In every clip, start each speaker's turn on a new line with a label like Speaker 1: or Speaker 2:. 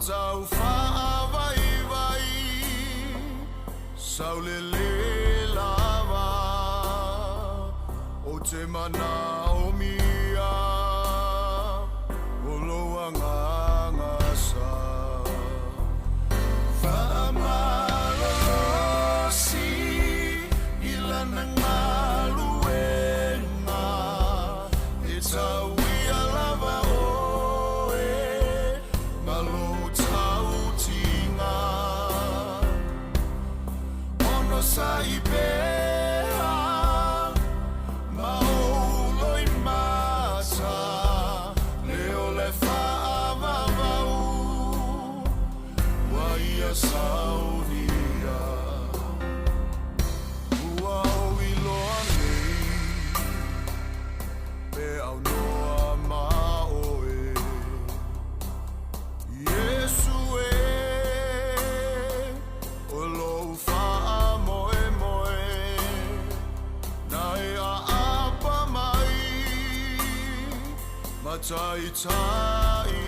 Speaker 1: tau faavaivai saulele lava ou te manaomia o lou agaga sa. Faamalolosi i lana galuega e tauia lava oe ma lou tautiga. Onosai pea ma ou loimata le o le faavavau ua ia saunia. Ua ou iloa nei pe aunoa ma oe Iesu e o lou faamoemoe na e aapa mai ma taitai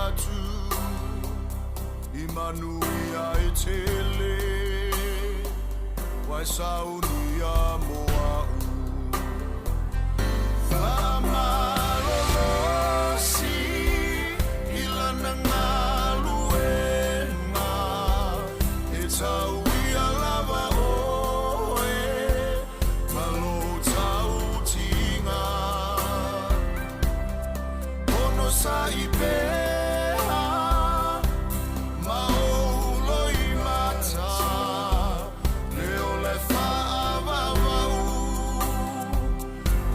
Speaker 1: atu i manuia e tele ua e saunia mo a'u. Faamalolosi i lana galuega e tauia lava oe ma lou tautiga. Onosai pea ma ou loimata le o le faavavau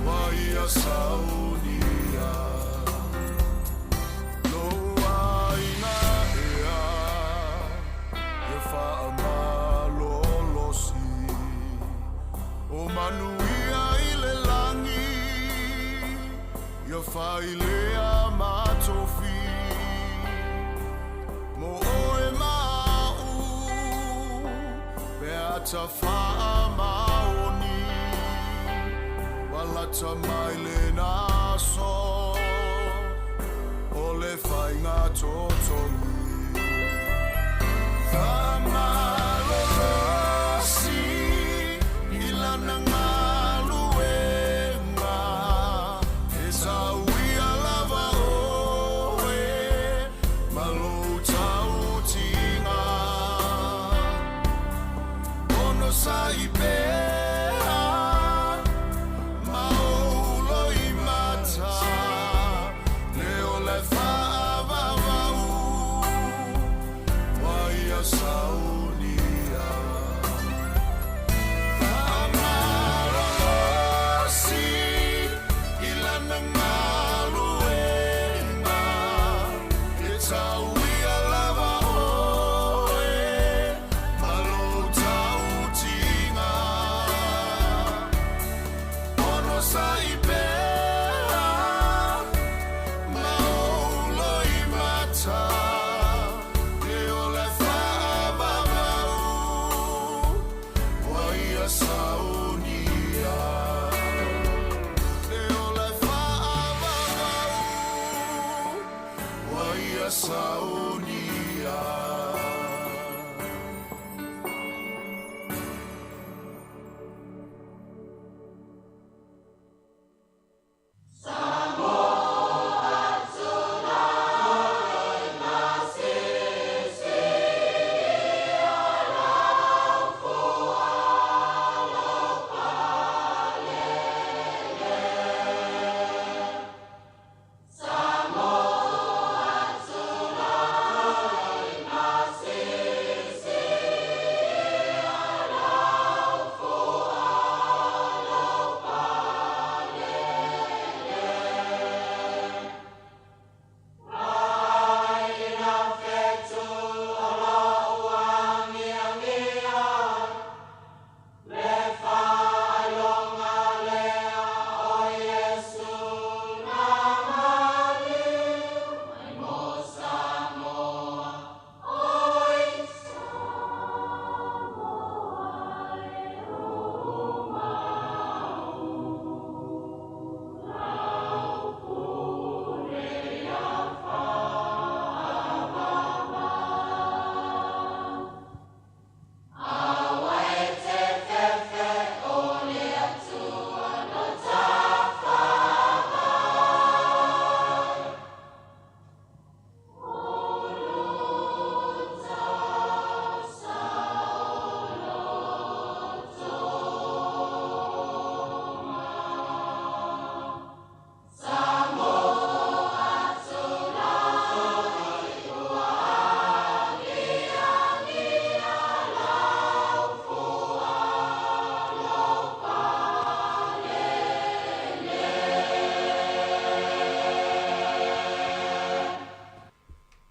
Speaker 1: ua ia saunia. Lou aiga ea ia faamalolosi o manuia i le lagi ia failea matofi mo oe ma a'u pe a tafaamaoni ua lata mai lena aso o le faiga totogi. Faamalolosi i lana galuega e tauia lava oe ma lou tautiga. Onosai pea ma ou loimata le o le faavavau.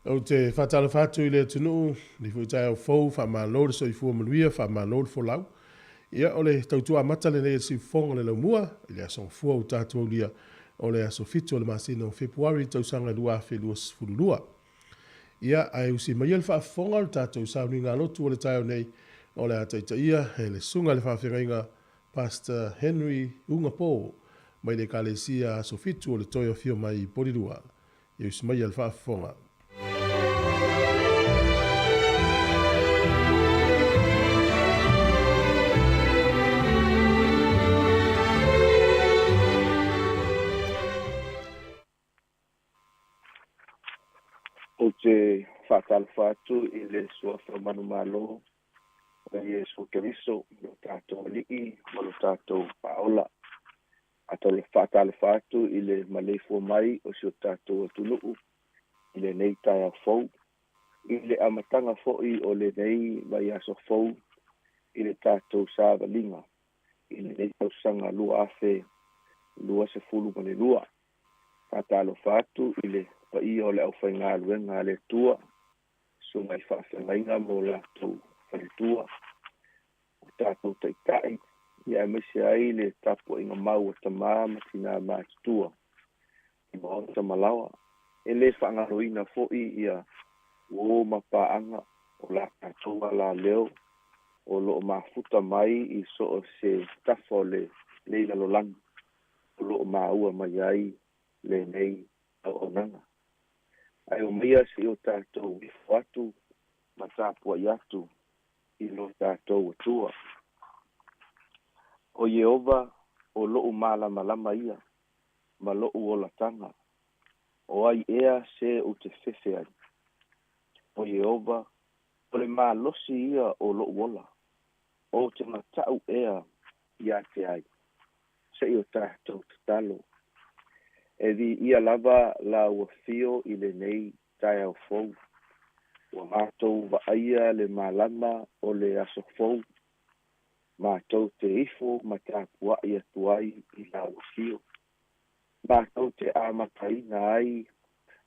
Speaker 2: Ou te faatalofa atu i le atunuu, lenei foi taeao fou, faamalo le soifua manuia, faamalo le folau. Ia, o le tautua amata lenei a le Siufofoga o le Laumua i le Aso Gafua ua tatou aulia, o le aso 7 o le masina o Fepuari tausaga 2022. Ia, ae usi maia le faafofoga o le tatou sauniga lotu o le taeao nei, o le a taitaia e le Susuga i le Faafeagaiga Pastor Henry Ugapo mai le Ekalesia Aso Fitu o le Toe Afio Mai i Polilua. Ia usi maia le faafofoga.
Speaker 3: Ou te faatalofa atu i le suafa manumalo o Iesu Keriso, lo tatou Alii ma lo tatou Faaola. Faatalofa atu i le maleifua mai o si o tatou atunuu i lenei taeao fou, i le amataga foi o lenei vaiaso fou i le tatou savaliga i lenei tausaga 2022. Faatalofa atu i le paia o le aufaigaluega a le Atua, susuga i faafeagaiga ma o latou faletua, o tatou taitai, ia aemaise ai le tapuaiga mau a tama ma tina matutua i maota ma laoa. E le faagaloina foi ia uo ma paaga o la tatou alaleo o loo mafuta mai i so o se tafa o lenei lalolagi o loo maua mai ai lenei auaunaga. Ae omaia se i o tatou ifo atu ma tapuai atu i lo tatou Atua. O Ieova o lou malamalama ia ma lou olataga, o ai ea se ou te fefe ai? O Ieova, o le malosi ia o lou ola, ou te matau ea ia te ai? Se i o tatou tatalo. E viia lava lau afio i lenei taeao fou. Ua matou vaaia le malama o le aso fou, matou te ifo ma tapuai atu ai i lau afio. Matou te amataina ai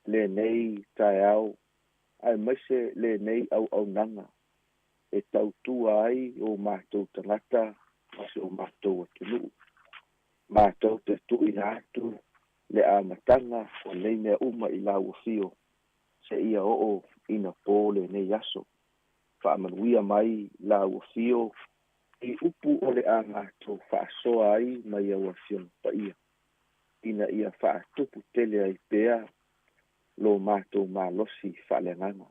Speaker 3: lenei taeao, aemaise lenei auaunaga e tautua ai o matou tagata ma si o matou atunuu. Matou te tuuina atu le amataga o nei mea uma i lau afio, seia oo ina po lenei aso. Faamanuia mai lau afio i upu o le a matou faasoa ai mai au Afioga Paia, ina ia faatupu tele ai pea lo matou malosi faaleagaga.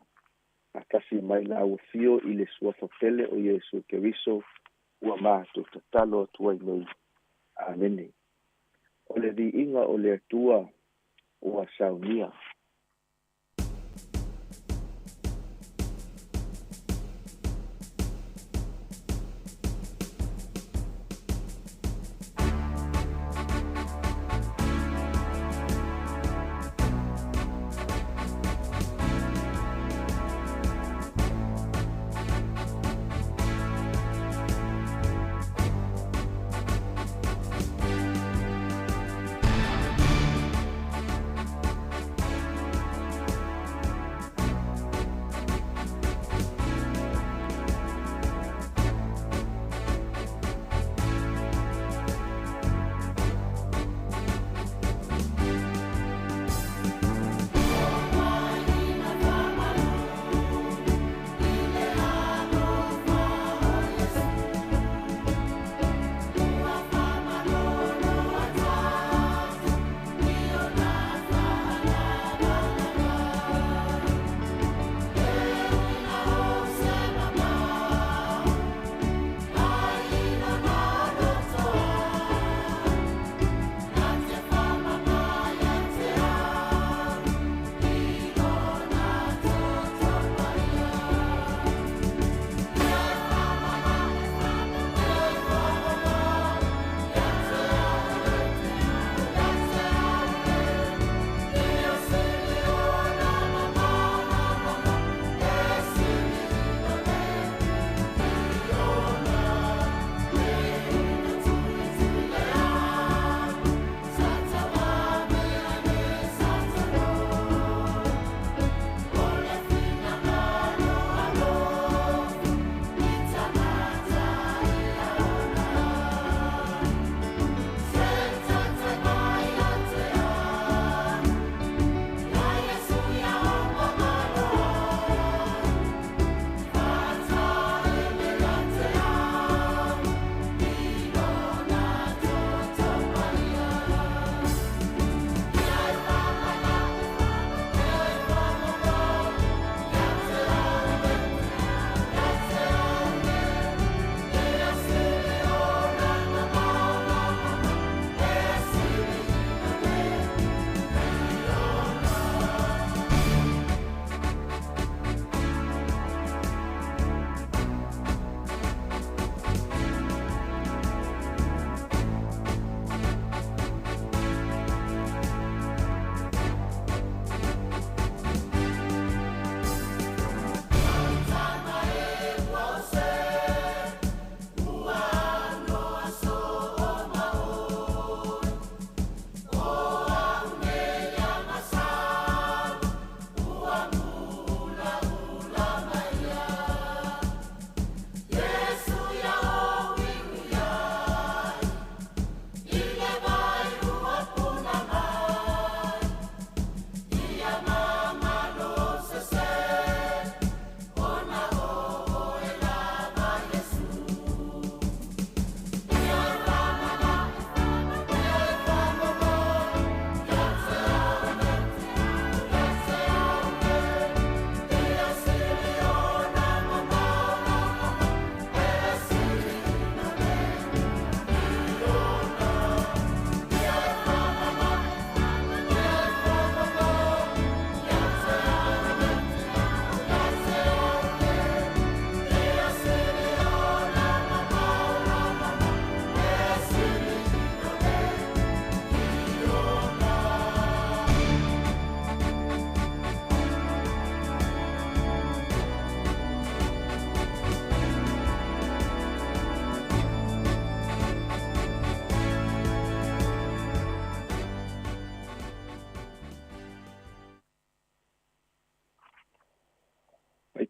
Speaker 3: Faatasi mai lau afio i le suafa pele o Iesu Keriso ua matou tatalo atu ai nei. Amene. O le viiga o le Atua ua saunia.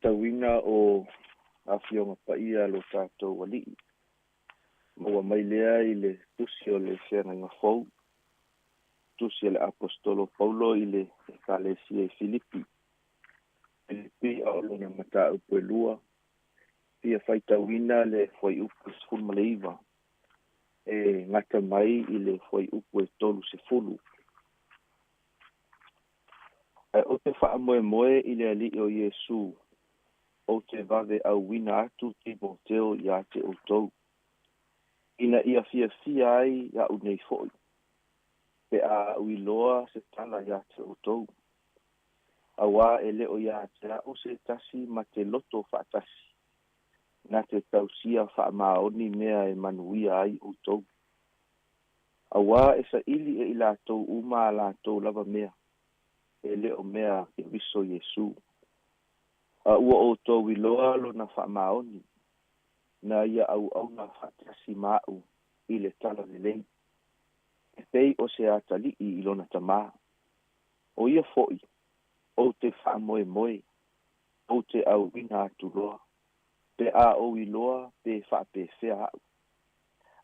Speaker 3: Faitauina o Afioga Paia a lo tatou Alii, maua mai lea i le Tusi o le Feagaiga Fou, Tusi a le Aposetolo Paulo i le Ekalesia i Filipi, Filipi a o lona mataupu e lua, fia faitauina le fuaiupu e 19 e gata mai i le fuaiupu e 30. Ae ou te faamoemoe i le Alii o Iesu, ou te vave auina atu Timoteo ia te outou, ina ia fiafia ai aʻu nei foi, pe a aʻu iloa se tala ia te outou. Auā e le o ia te aʻu se tasi ma te loto faatasi, na te tausia faamaoni mea e manuia ai outou. Auā e saili e i latou uma a latou lava mea, e le o mea a Keriso Iesu. A ua outou iloa lona faamaoni, na ia auauna faatasi ma aʻu i le talalelei, e pei o se atalii i lona tamā. O ia foi, ou te faamoemoe, ou te auina atu loa, pe a ou iloa pe faapefea aʻu.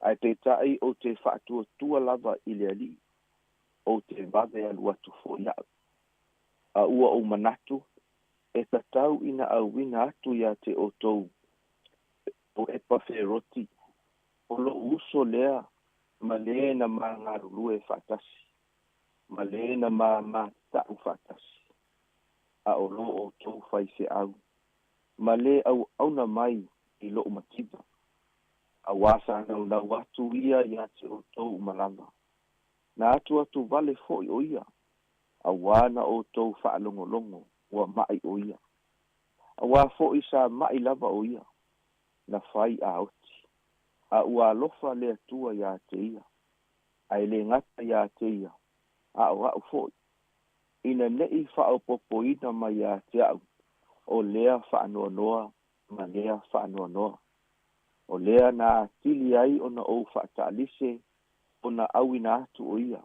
Speaker 3: Ae peitai ou te faatuatua lava i le Alii, ou te vave alu atu foi aʻu. A ua ou manatu, e tatau ina auina atu ia te outou o Epaferoti, o loʻu uso lea ma le na ma galulue faatasi, ma le na ma mataʻu faatasi, a o lo outou faifeau, ma le auauna mai i loʻu mativa, auā sa naunau atu ia ia te outou uma lava. Na atuatu vale foi o ia, auā na outou faalogologo ua maʻi o ia. Auā foi sa maʻi lava o ia, na fai a oti, a ua alofa le Atua iā te ia, a e lē gata iā te ia, a o aʻu foi, ina neʻi faaopoopoina mai iā te aʻu o lea faanoanoa ma lea faanoanoa. O lea na atili ai ona ou faataalise ona auina atu o ia,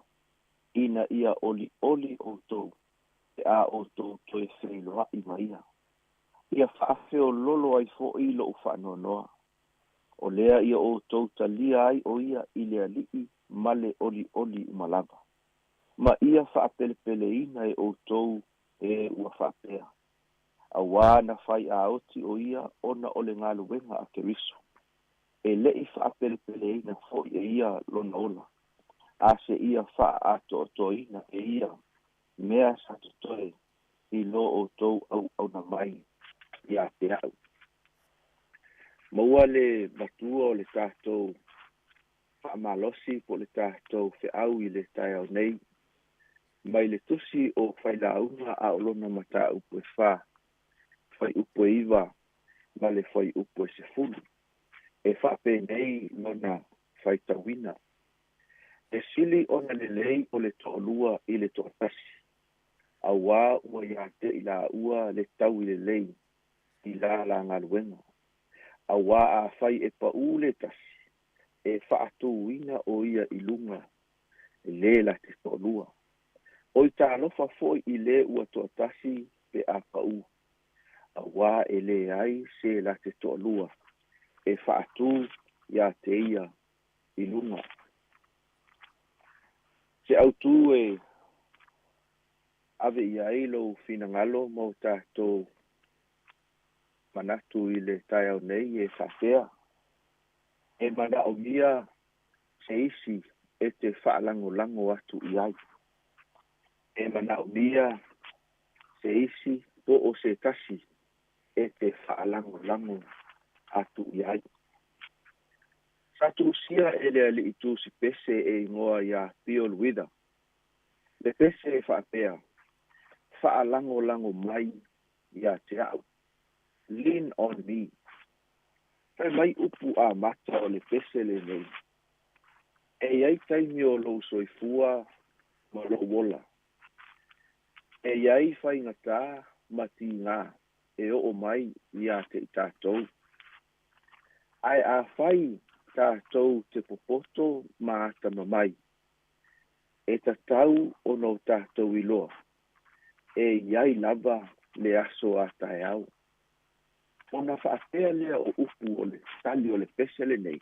Speaker 3: ina ia olioli outou pe a outou toe feiloaʻi ma ia. Ia faafeoloolo ai foi loʻu faanoanoa. O lea ia outou talia ai o ia i le Alii ma le olioli uma lava. Ma ia faapelepeleina e outou e ua faapea, auā na fai a oti o ia ona o le galuega a Keriso. E leʻi faapelepeleina foi e ia lona ola, a seia faaatoatoaina e ia mea sa totoe i lo outou auauna mai ia te aʻu. Maua le matua o le tatou faamalosi po o le tatou feau i le taeao nei, mai le Tusi o Failauga a o lona mataupu e fa, fuaiupu e 9 ma le fuaiupu e 10. E faapenei lona faitauina, E sili ona lelei o le toalua i le toatasi, auā ua iā te i laua le taui lelei i la la galuega. Auā afai e paʻū le tasi, e faatūina o ia i luga e lē la te toalua. Oi talofa foi i lē ua toatasi pe a paʻū, auā e leai se la te toalua e faatū iā te ia i luga. Se autū e ave i ai lou finagalo ma o tatou manatu i le taeao nei e faapea, e manaomia se isi e te faalagolago atu i ai. E manaomia se isi po o se tasi e te faalagolago atu i ai. Sa tuusia e le alii tusi pese e igoa iā Bill Wither le pese e faapea, Faalagolago mai ia te aʻu, Lean on me. Fai mai upu amata o le pese lenei, E i ai taimi o lou soifua ma lou ola. E i ai faigata ma tigā e oo mai iā te i tatou. Ae afai tatou te popoto ma atamamai, e tatau ona o tatou iloa, e i ai lava le aso a taeao. Ona faapea lea o upu o le tali o le pese lenei,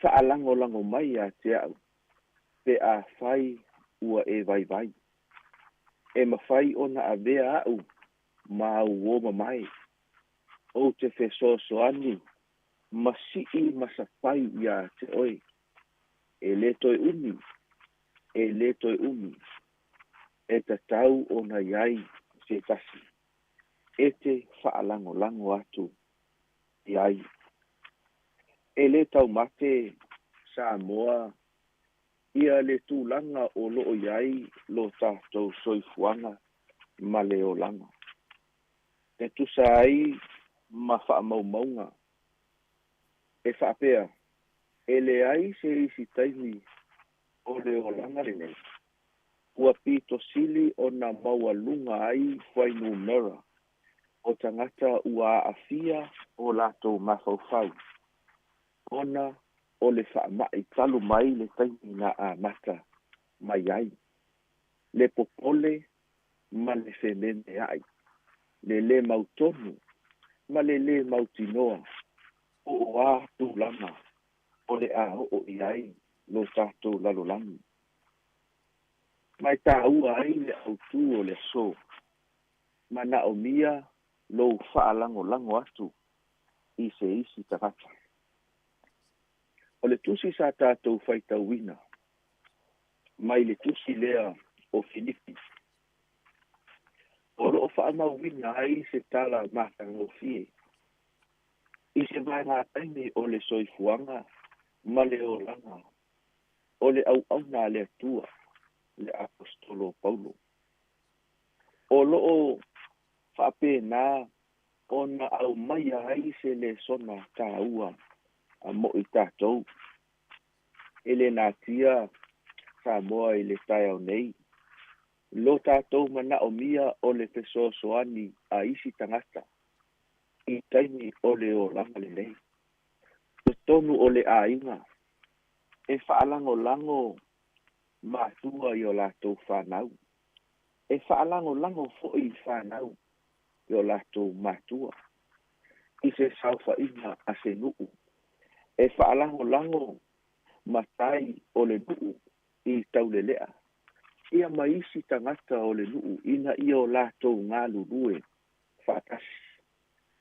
Speaker 3: Faalagolago mai ia te au pe afai ua e vaivai. E mafai ona avea au ma au uō mamae. Ou te fesoasoani ma sii ma sapai iā te oe. E lē toe umi, e lē toe umi, e tatau ona i ai se tasi e te faalagolago atu i ai. E lē taumate Samoa ia le tulaga o lo o i ai lo tatou soifuaga ma le olaga. E tusa ai ma faamaumauga e faapea, e leai se isi taimi o le olaga lenei ua pito sili ona maualuga ai fuainumera o tagata ua aafia o latou mafaufau ona o le faamai talu mai le taimi na amata mai ai, le popole ma le fememeai, le lē mautonu ma le lē mautinoa po o a tulaga o le a oo i ai lo tatou lalolagi. Ma e taua ai le autū o le aso, manaomia lou faalagolago atu i se isi tagata. O le tusi sa tatou faitauina mai le tusi lea o Filipi, o lo o faamauina ai se tala matagofie i se vaegataimi o le soifuaga ma le olaga o le auauna a le Atua, le Aposetolo o Paulo. O lo o faapena ona aumaia ai se lesona taua mo i tatou. E le natia Samoa i le taeao nei, lo tatou manaomia o le fesoasoani a isi tagata i taimi o le olaga lenei. Totonu o le aiga, e faalagolago matua i o latou fanau. E faalagolago foi fanau i o latou matua. I se saofaiga a se nuu, e faalagolago matai o le nuu i taulelea ia ma isi tagata o le nuu ina ia o latou galulue faatasi,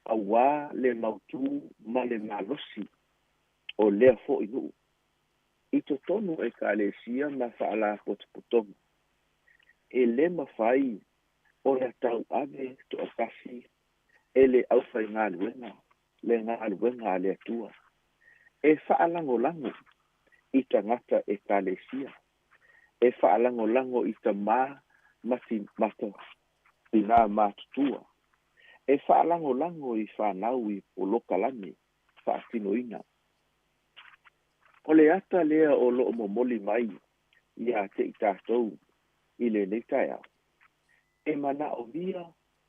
Speaker 3: auā le mautū ma le malosi o lea foi nuu. I totonu o ekalesia ma faalapotopotoga, e lē mafai ona tauave toatasi e le aufaigaluega le galuega a le Atua. E faalagolago i tagata ekalesia, e faalagolago i tamā ma tinā matutua, e faalagolago i fanau i polokalame faatinoina. O le ata lea o lo o momoli mai ia te i tatou i lenei taeao, e manaomia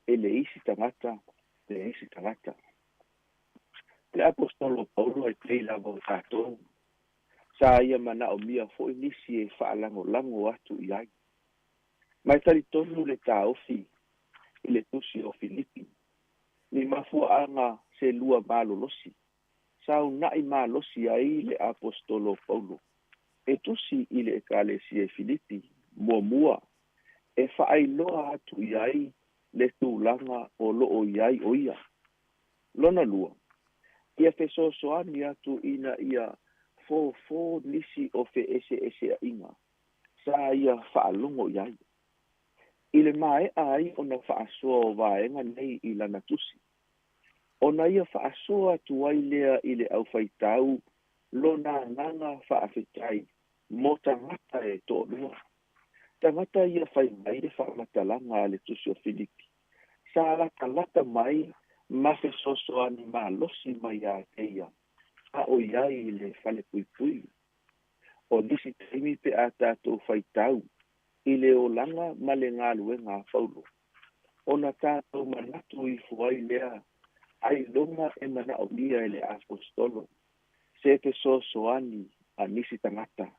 Speaker 3: e le isi tagata le isi tagata. Le Aposetolo Paulo e pei lava o tatou, sa ia manaomia foi nisi e faalagolago atu i ai. Ma e talitonu le taofi i le tusi o Filipi, ni mafuaaga se lua malolosi, sa uunai malosi ai le Aposetolo Paulo e tusi i le ekalesia i Filipi, muamua, e faailoa atu i ai le tulaga o lo o i ai o ia. Lona lua, ia fesoasoani atu ina ia fofo nisi o feeseeseaiga sa ia faalogo i ai. I le maea ai ona faasoa o vaega nei i lana tusi, ona ia faasoa atu ai lea i le aufaitau lona agaga faafetai mo tagata e toalua. Tagata ia fai mai le faamatalaga a le tusi o Filipi, sa latalata mai ma fesoasoani malosi mai ia te ia, a o i ai i le falepuipui. O nisi taimi pe a tatou faitau i le olaga ma le galuega a Paulo, ona tatou manatu ifo ai lea ailoga e manaomia e le Aposetolo se fesoasoani a nisi tagata.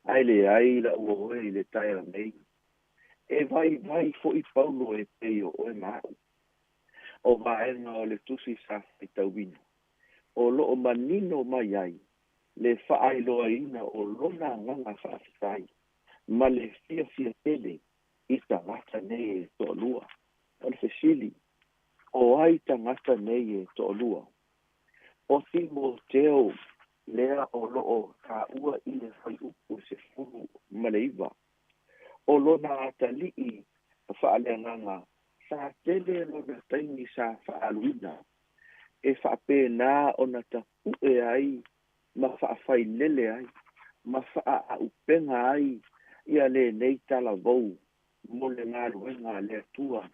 Speaker 3: Ae leai lau oe i le taeao nei, e vaivai foi Paulo e pei o oe ma au. o vaega o le tusi sa faitauina o loo manino mai ai le faailoaina o lona agaga faafetai ma le fiafia tele i tagata nei e toalua. O le fesili, o ai tagata nei e toalua? O Timoteo lea o loo taua i le fuaiupu 19, o lona atalii faaleagaga sa tele lona taimi sa faaaluina e faapena ona tapu'e ai ma faafailele ai ma faaaupega ai ia lenei talavou mo le galuega a le Atua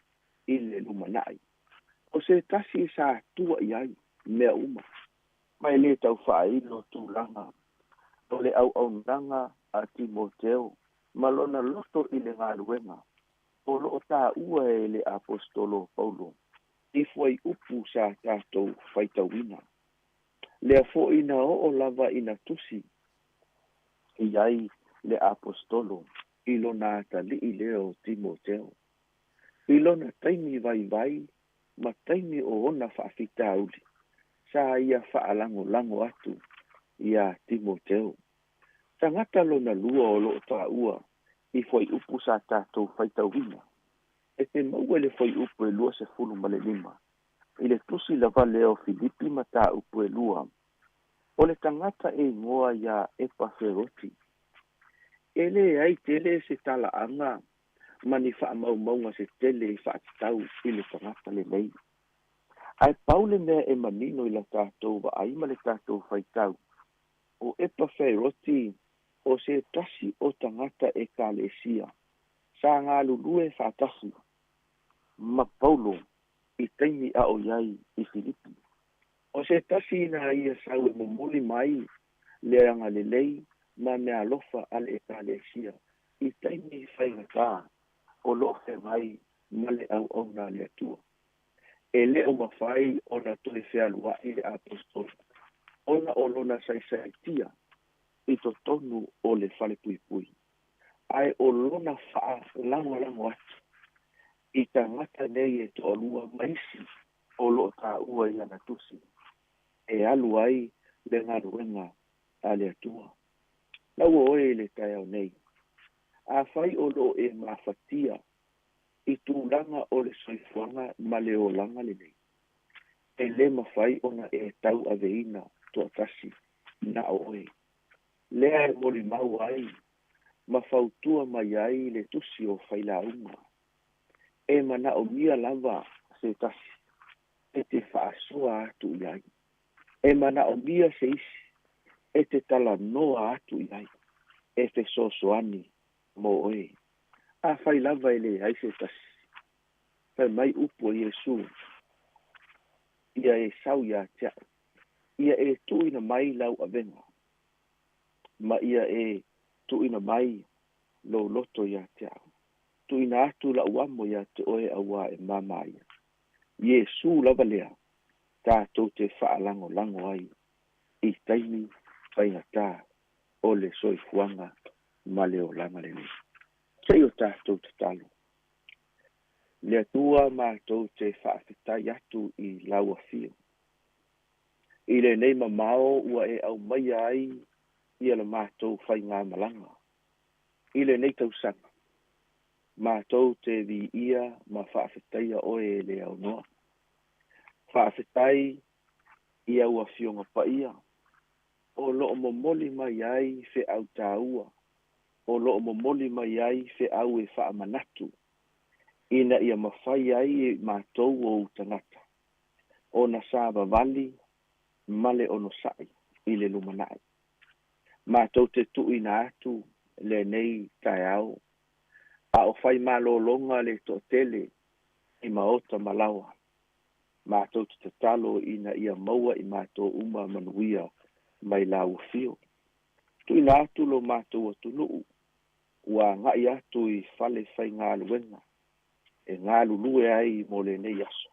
Speaker 3: i le lumanai. O se tasi sa tua i ai mea uma, ma e lē tau faailo tulaga o le auaunaga a Timoteo ma lona loto i le galuega o loo taua e le aposetolo Paulo i fuaiupu sa tatou faitauina. Lea foi na oo lava ina tusi i ai le aposetolo i lona atalii lea o Timoteo i lona taimi vaivai ma taimi o ona faafitauli, sa ia faalagolago atu iā Timoteo. Tagata lona lua o loo taua i fuaiupu sa tatou faitauina e te maua i le fuaiupu e 25 i le tusi lava lea o Filipi mataupu e 2, o le tagata e igoa iā Epaferoti. E leai tele se talaaga ma ni faamaumauga se tele i faatatau i le tagata lenei, ae pau le mea e manino i la tatou vaai ma le tatou faitau, o Epaferoti o se tasi o tagata ekalesia sa galulue faatasi ma Paulo i taimi a o i ai i Filipi. O se tasi na ia sau e momoli mai le agalelei ma meaalofa a le ekalesia i taimi faigatā o loo feagai ma le auauna a le Atua. E le o mafai ona toe fealuai le aposetolo ona o lona saisaitia i totonu o le falepuipui, ae o lona faalagolago atu i tagata nei e toalua ma isi o loo taua i ana tusi e alu ai le galuega a le Atua. Lau oe i le taeao nei, afai o loo e mafatia i tulaga o le soifuaga ma le olaga lenei, e lē mafai ona e tauaveina toatasi na o oe. Lea e molimau ai ma fautua mai ai le tusi o Failauga, e manaomia lava se tasi e te faasoa atu i ai, e manaomia se isi e te talanoa atu i ai, e fesoasoani mo oe. Afai lava e leai se tasi, fai mai upu a Iesu, ia e sau iā te a'u, ia e tuuina mai lau avega, ma ia e tuuina mai lou loto iā te a'u. Tuuina atu la'u amo iā te oe auā e māmā ia. Iesu lava lea tatou te faalagolago ai i taimi faigatā o le soifuaga ma le olaga lenei. Se i o tatou tatalo. Le Atua, matou te faafetai atu i lau afio i lenei mamao ua e aumaia ai ia le matou faigamalaga i lenei tausaga. Matou te viia ma faafetaia oe e le aunoa. Faafetai i au afioga paia o loo momoli mai ai feau taua, o loo momoli mai ai feau e faamanatu ina ia mafai ai e matou ou tagata ona savavali ma le onosai i le lumanai. Matou te tuuina atu lenei taeao a o fai malologa le toatele i maota ma laoa. Matou te tatalo ina ia maua i matou uma manuia mai lau afio. Tuuina atu lo matou atunuu ua agai atu i fale faigaluega e galulue ai mo lenei aso,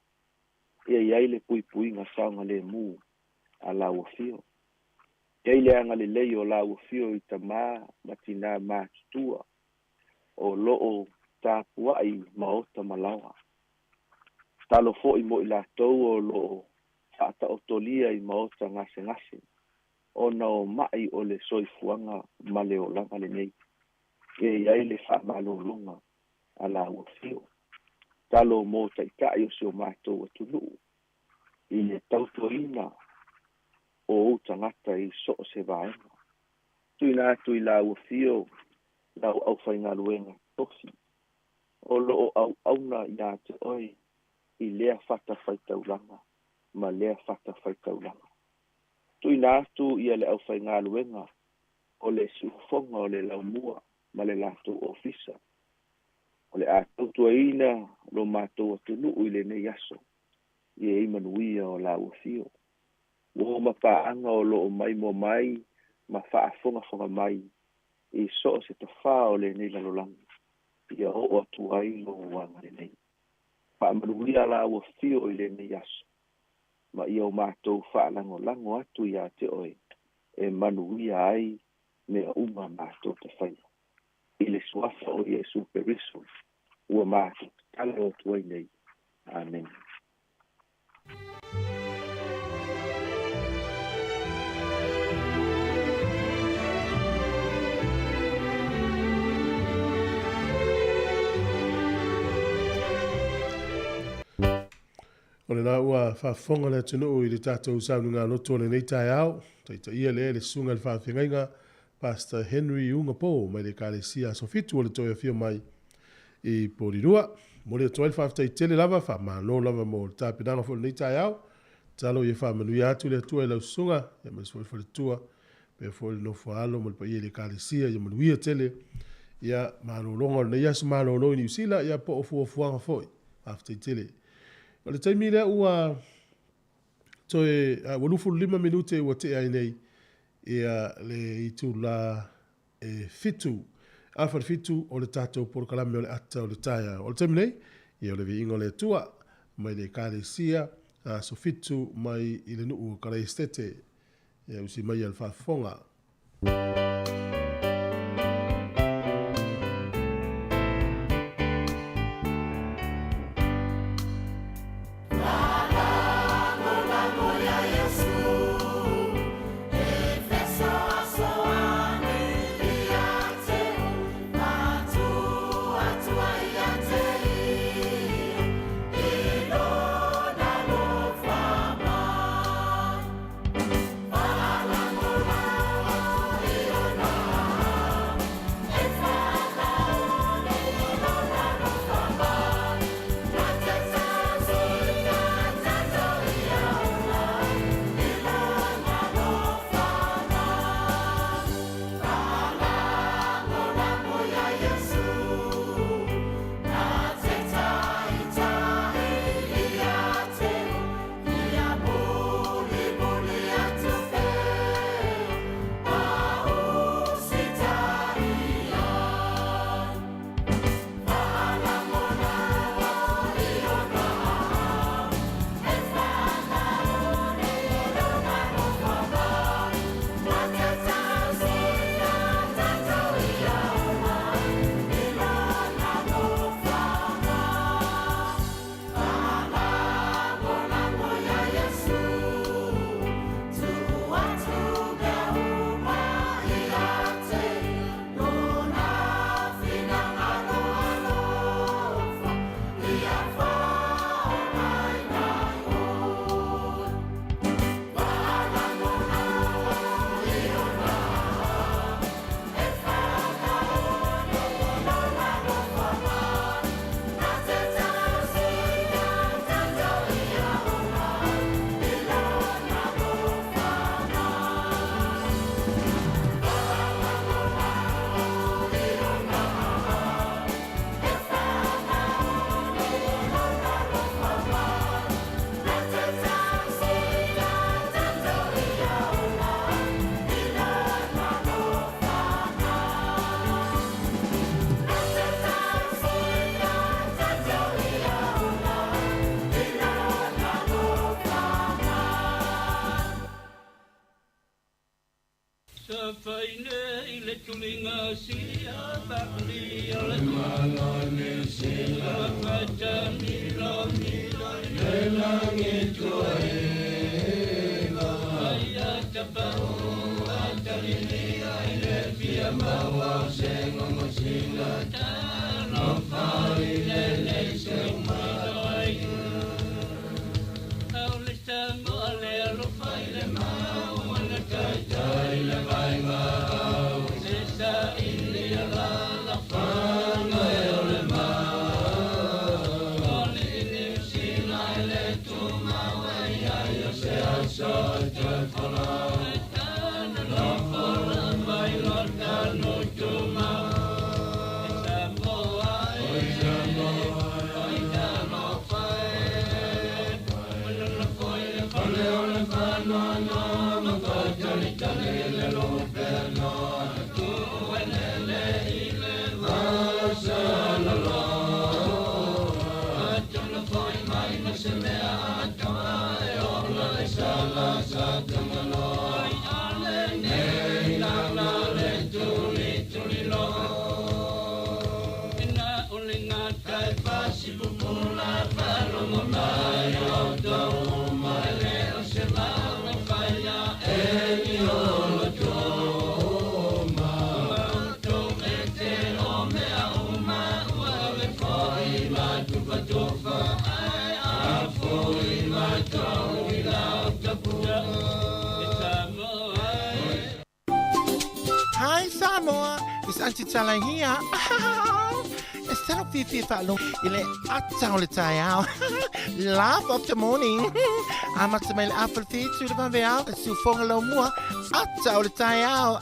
Speaker 3: ia i ai le puipuiga saogalemu a lau afio. I ai le agalelei o lau afio i tamā ma tinā matutua o loo tapuai maota ma laoa. Tatalo foi mo i latou o lo o faataotolia i maota gasegase ona o ma'i o le soifuaga ma le olaga lenei, e i ai le faamalologa a lāua afio. Tatalo mo taitai o si o matou atunuu i le tautuaina o ou tagata i so o se vaega. Tuuina atu i lāua afio lau aufaigaluega tofi o lo o auauna ia te oe i lea fatafaitaulaga ma lea fatafaitaulaga. Tuuina atu ia le aufaigaluega o le siufofoga o le laumua ma le latou ofisa. O le a tautuaina lo matou atunuu i lenei aso, ia i manuia o lāua afio. Ua o mapaaga o lo o maimoa mai ma faafogafoga mai i so o se tafā o lenei lalolagi, ia oo atu ai lou agalelei. Faamanuia lāua afio i lenei aso, ma ia o matou faalagolago atu ia te oe, e manuia ai mea uma matou te faia. I le suafa o Iesu Keriso, ua matou tatalo atu ai nei. Amene.
Speaker 2: O lena ua faafofoga le atunuu i le tatou sauniga lotu o lenei taeao. Taitaia lea e le susuga i le faafeagaiga Pastor Henry Ugapo mai le Ekalesia Aso Fitu o le toe afio mai i Porirua. Momoli atu ai le faafetai tele lava, faamalo lava mo le tapenaga foi o lenei taeao. Tatalo ia faamanuia atu le Atua i lau susuga, aemaise foi le faletua, faapea foi le nofo a alo ma le paia i le Ekalesia, ia manuia tele ia malologa o lenei aso malolo i Niu Sila, ia po o fuafuaga foi. Faafetai tele. O le taimi lea ua toe ua 25 minute ua tea ai nei ia le itula e 6:45 o le tatou polokalame o le ata o le taeao. O le taimi nei, ia o le viiga o le Atua mai le Ekalesia Aso Fitu mai i le nuu o Karaisitete. Ia usi mai a le faafofoga.
Speaker 4: Hi Samoa, it's Auntie Tala here. E talo fiafia faalogo i le ata o le taeao. Laugh of the morning. Amata mai le afa le fitu le vaveao, le siufoga laumua, ata o le taeao.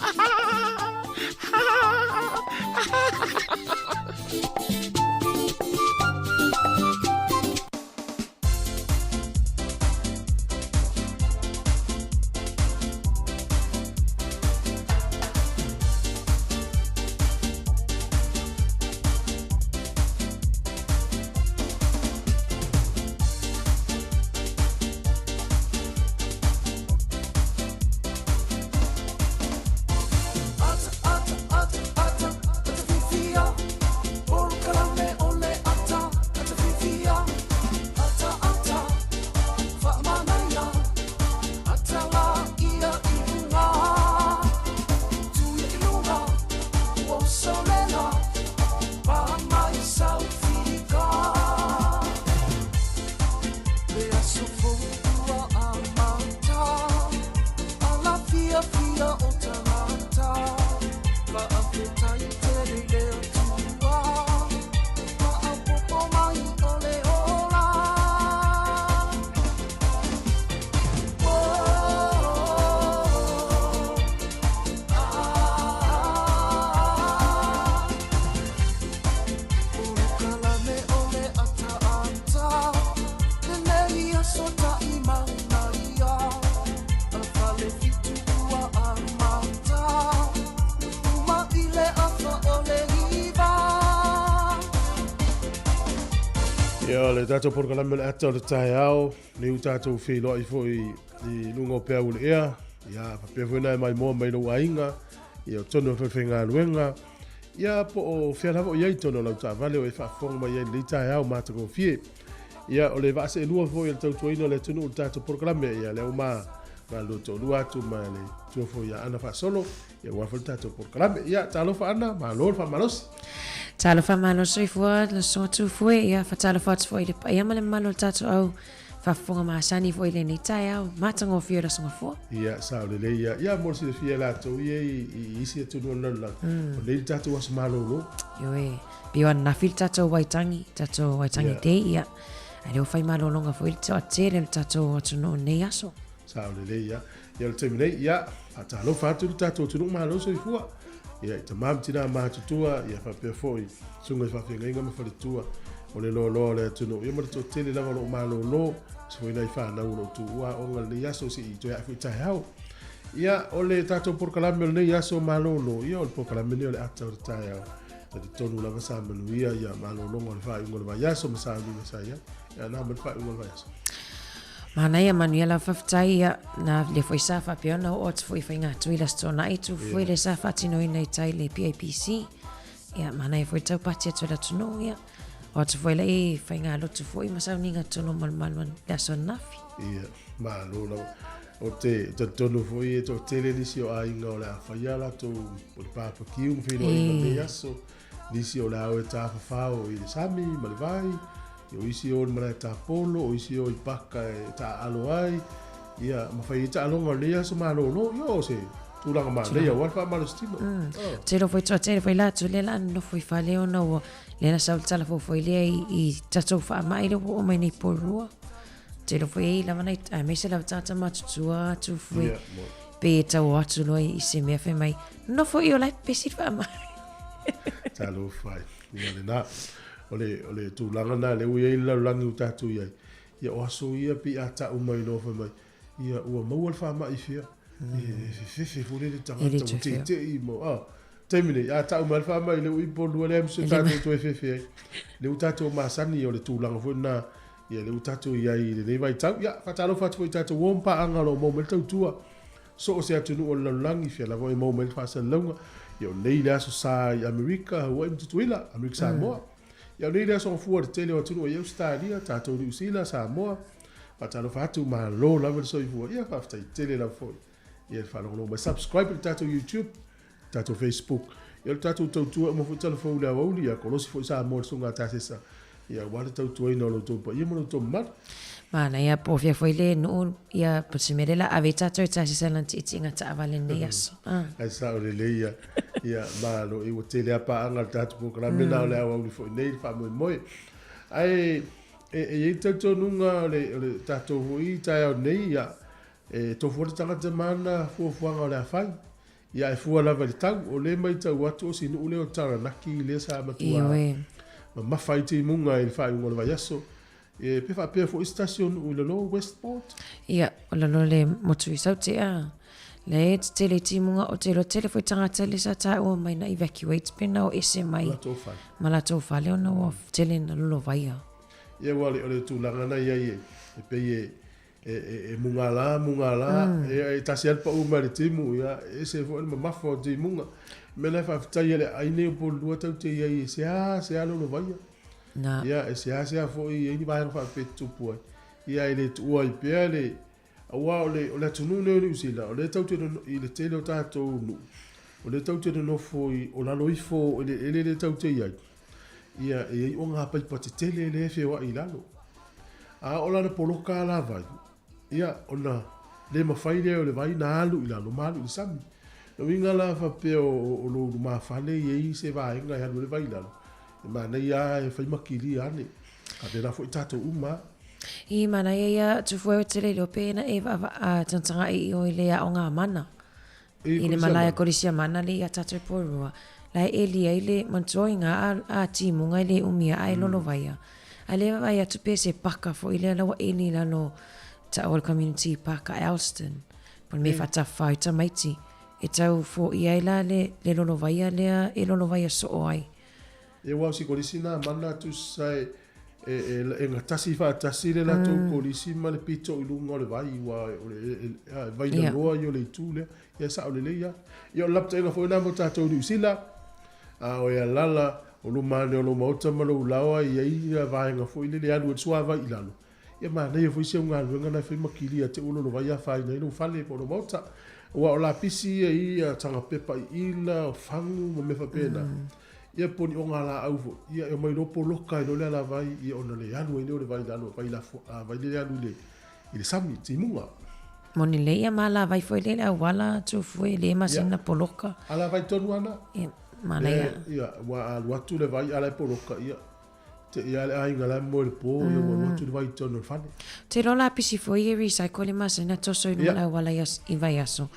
Speaker 2: Ia, o le tatou polokalame o le ata o le taeao, lea ua tatou feiloai foi i luga o peau o le ea, ia, faapea foi ona e maimoa mai lou aiga, ia, o totonu o le falefaigaluega, ia, po o fea lava o i ai i totonu o lau taavale o e faafofoga mai ai i lenei taeao matagofie. Ia, o le vaa seelua foi o le tautuaina o le atunuu i le tatou polokalame, ia, lea ua ma galulue toalua atu ma le matua foi ia Ana Faasolo, ia, aua foi le tatou polokalame. Ia, talofa Ana, malo le faamalosi.
Speaker 5: Talofa malo soifua, le soa tufue, ia, fatalofa atu foi i le paia ma le mamalu o le tatou au faafofoga masani foi i lenei taeao matagofie o le Aso Gafua.
Speaker 2: Ia, sao lelei ia. Ia, mo le silafia e latou ia i isi atunuu o le lalolagi, o nei le tatou aso malolo.
Speaker 5: Ioe, pei o ananafi le tatou Waitangi, tatou Waitangi Day, ia. A lea ua fai malologa foi le toatele o le tatou atunuu i lenei aso.
Speaker 2: Sao lelei ia. Ia, o le taimi nei, ia, faatalofa atu le tatou atunuu malo soifua. Ia, i tama ma tina matutua, ia faapea foi susuga i faafeagaiga ma faletua o le loaloa o le atunuu. Ia ma le toatele lava o lo o malolo, aemaise foi nai fanau o lo o tuua aoga i lenei aso se i toe ae foi taeao. Ia, o le tatou polokalame o lenei aso malolo, ia o le polokalame lenei o le ata o le taeao. Talitonu lava sa manuia ia malologa o le faaiuga o le vaiaso ma sauniga sa i ai. Ia, na ma le faaiuga o le vaiaso.
Speaker 5: Manaia manuia lava faafetai ia na lea foi sa faapea ona oo atu foi i Faigātui le Aso Toonai tu foi le sa faatinoina i tai le PAPC ia manaia foi le taupati atu e le atunuu ia oo atu foi lai faigālotu foi ma sauniga totonu o Malumalu le aso ananafi.
Speaker 2: Ia, malo lava. O te talitonu foi e toatele nisi o aiga o le a faia latou o le papakiu ma feiloaiga i lenei aso. Nisi o le a o e tafafao i le sami ma le vai, o isi o i le malae tapolo, o isi o i paka e taaalo ai, ia, ma fai ai taaloga o lenei aso malolo, ia o se tulaga manaia aua le faamalositino.
Speaker 5: Mm. Oh. Telo foi toa tele foi latou lea la nofo i fale ona ua lea na sau le tala fou foi lea i, i tatou faamai lea ua oo mai nei Porirua. Telo foi ei lava nai aemaise lava tagata matutua atu foi. Yeah, mo. Pe tau atu loa i se mea fai mai, nofo i o la e pepesi le faamai.
Speaker 2: Talofa e. Ia lena. O le, o le tulaga lena lea ua i ai le lalolagi ua tatou i ai. Ia o aso ia pei a tau mai loa fai mai. Ia, ua maua le faamai i fea? E fefefe foi lea le tagata ua teitei ma, a, taimi nei, a tau mai le faamai lea ua i Upolu lea leai ma se tatou toe fefe ai. Lea ua tatou masani o le tulaga foi lena, ia lea ua tatou i ai i lenei vaitau. Ia, faatalofa atu foi i tatou uo ma paaga o lo o maua mai le tautua. So o se atunuu o le lalolagi, fia lava e maua mai le faasalalauga. Ia o nei le Aso Sa i Amerika, Hawaii ma Tutuila, Amerika Samoa. Ia o nei le Aso Gafua i le tele o atunuu i Ausetalia, tatou Niu Sila, Samoa. Faatalofa atu, malo lava le soifua. Ia faafetai tele lava foi. Ia le faalogologo mai. Subscribe i le tatou YouTube, tatou Facebook. Ia o le tatou tautua uma foi tala fou i le aoauli, ia kolosi foi Samoa i le susuga a Tasesa. Ia aua le tautuaina o lo outou paia ma lo outou mamalu.
Speaker 5: Manaia po o fea foi le nuu ia po o se mea lea la ave ai tatou e Tasesa lana tiitiiga taavale i lenei aso.
Speaker 2: Ai sao lelei ia. Ia malo ua tele lava paaga a le tatou polokalame na o le aoauli foi nei le faamoemoe. Ae E i ai le talitonuga o le tatou foi taeao nei, ia, e tofu lava le tagata ma ana fuafuaga o le a fai. Ia, ae fua lava i le tau. O lea e matau atu o si nuu lea o Taranaki lea sa matua mamafa ai timuga i le faaiuga o le vaiaso. E, pe faapea foi se tasi o nuu i lalo o Westport?
Speaker 5: Ia, o lalo o le motu i Saute, a. Lea e tetele i timuga, ou te iloa tele foi tagata lea sa taua mai na evacuate pe na o ese mai ma latou fale ona ua tele ina lolovaia.
Speaker 2: Ia aua o le tulaga na i ai e pei e e mugala mugala e tasi lava le pau mai le timu, ia e ese foi le mamafa o timuga. O le mea lea faafetai e le aai nei o Upolu tatou te i ai e seasea lolovaia. Ia e seasea foi i ai ni vaega faapea e tutupu ai. Ia e le tuua ai pea le Aua o le, o le atunuu lenei o Niu Sila, o lea tatou te i le tele o tatou nuu, o lea tatou te nonofo i, o lalo ifo o eleele lea tatou te i ai, ia, e i ai ogapaipa tetele lea e feoai i lalo. A oo la ina poloka alavai, ia, ona le mafai lea o le vai ona alu i lalo ma alu i le sami. O le uiga la faapea o lou lumafale e i ai se vaega e alu ai le vai i lalo, e manaia lava e fai ma kilia ane. A pēlā foi tatou uma a.
Speaker 5: I manaia ia tufue o te lele o pena e vaavaa tagatagai i o i le aoga mana. I le malae kolisi mana le ia tatou Porirua. La e eli ai le manatua i nga a timuga i le umia ae lolovaia. A le vaavaai atu pe se paka foi lea la ua eli i lalo tau o le community park a Elston. Po le mea e faatafafao ai tamaiti. E tau foia ai la le lolovaia lea e lolovaia soo ai.
Speaker 2: E aua o si kolisi na mana tusa e e gatasi faatasi le latou kolisi ma le pito i luga o le vai ua o le e vai laloa ia o le itu lea. Ia e sao lelei lava. Ia o le lapataiga foi lena mo tatou i Niu Sila, a o e alaala o luma ane o lou maota ma lou laoa e i ai vaega foi lele e alu ai le suavai i lalo. Ia manaia foi si au galuega na e fai ma kili ia te ua lolovai afaina ai lou fale po o lou maota. Aua o lapisi ia i ia taga pepa iila, o fagu ma mea faapena. Ia po o ni ogalaau foi, ia e omai loa poloka ai loa le alavai ia ona le alu ai lea o le vai i lalo, vai lafo, vai lea alu i le, i le sami, timuga.
Speaker 5: Moni lelei ia ma alavai foi lea i le auala tufue le masina poloka.
Speaker 2: Alavai tonu ana.
Speaker 5: Ia, manaia.
Speaker 2: Ia, ua alu atu le vai a la e poloka, ia. Te ia le aiga la e moe i le po, ia ua alu atu le vai i totonu o le fale.
Speaker 5: Te iloa lapisi foi e recycle le masina toso i luga o le auala i vaiaso.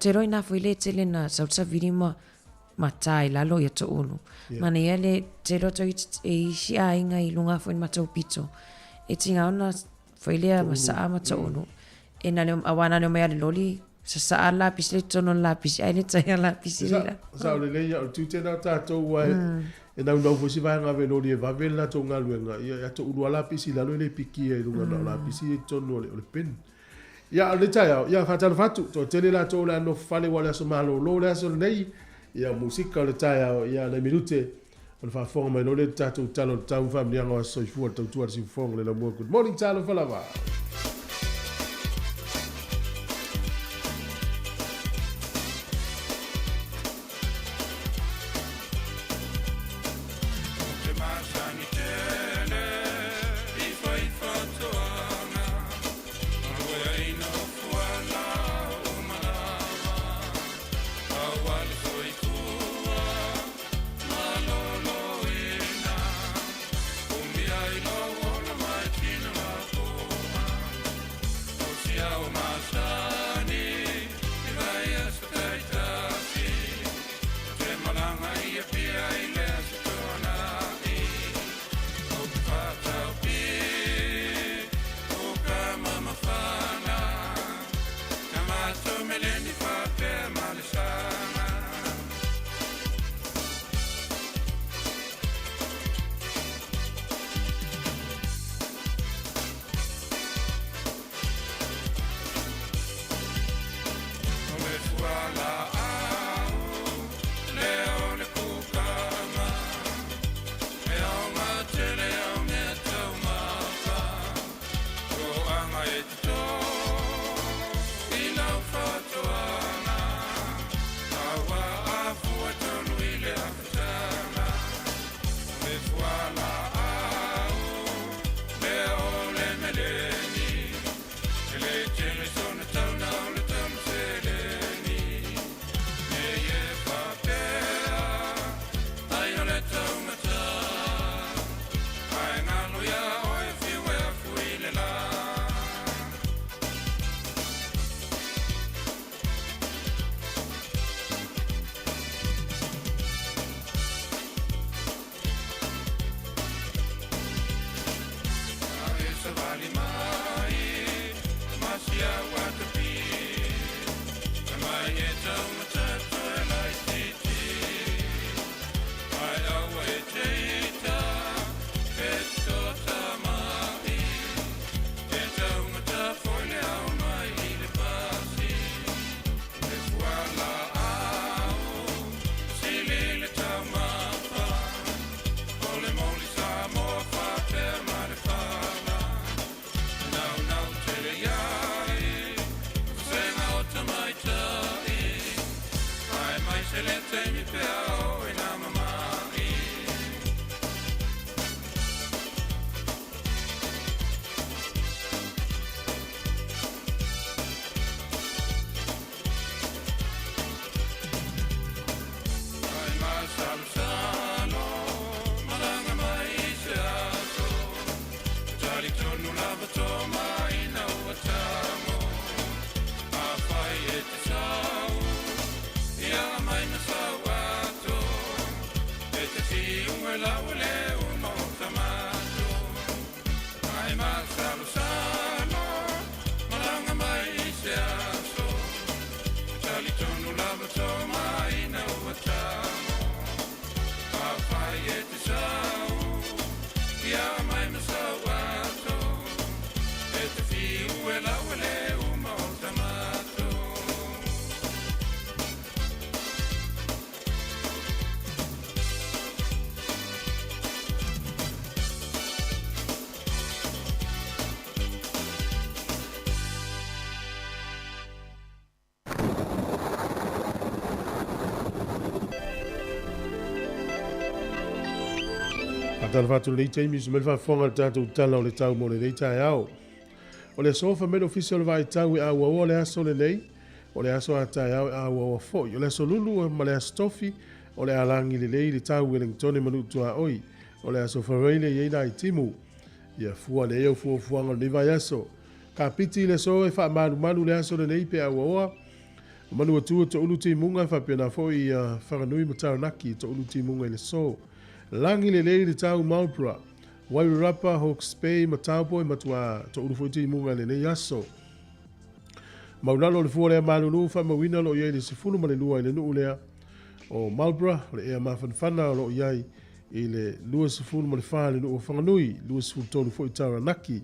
Speaker 5: Te iloa ina foi le tele na sau savili ma ma ta i lalo ia toulu. Manaia le te iloa tau e isi aiga i luga foi i le matou pito. E tiga ona foi lea ma saa ma toulu. E na le aua na le omai a le loli sasaa le lapisi lea i totonu o le lapisi ae le tai a lapisi
Speaker 2: le la. Sao lelei ia o le tiute lena o tatou aua e naunau foi si vaega ave loli e vave le latou galuega ia e toulu a lapisi i lalo e le pikia i luga na o lapisi ia i totonu o le bin. Ia, o lenei taeao, ia, faatalofa atu, toatele latou o le a nofo fale aua o le aso malolo le aso lenei, ia, o musika o le taeao, ia, nai minute o le faafofoga mai loa lea i le tatou tala o le tau, faamanuiaga o aso soifua, le tautua a le siufofoga o le laumua. Good morning, talofa lava. Faatalofa atu i lenei taimi i se mea le faafofoga i le tatou Tala o le Tau mo lenei taeao. O le aso fai mai le Ofisa o le Vaitau e auaua le aso lenei, o le aso a taeao e auaua foi. O le aso Lulu ma le aso Tofi, o le a lagi lelei le tau Wellingtone ma Nuu-tuaoi. O le aso Faraile e i ai nai timu. Ia fua lelei au fuafuaga o lenei vaiaso. Kapiti i le aso e faamalumalu le aso lenei pe auaoa. O Manuatu e toulu timuga e faapena foi ia Whanganui ma Taranaki e toulu timuga i le aso. Lagi lelei le tau Marlborough, Wairarapa, Hawke's Bay ma Taupo e matua toulu foi timuga i lenei aso. Maulalo o le fua lea malulu faamauina o lo o i ai le 12 i le nuu lea o Marlborough, o le ea mafanafana o lo o i ai i le 24 i le nuu o Whanganui, 23 foi Taranaki.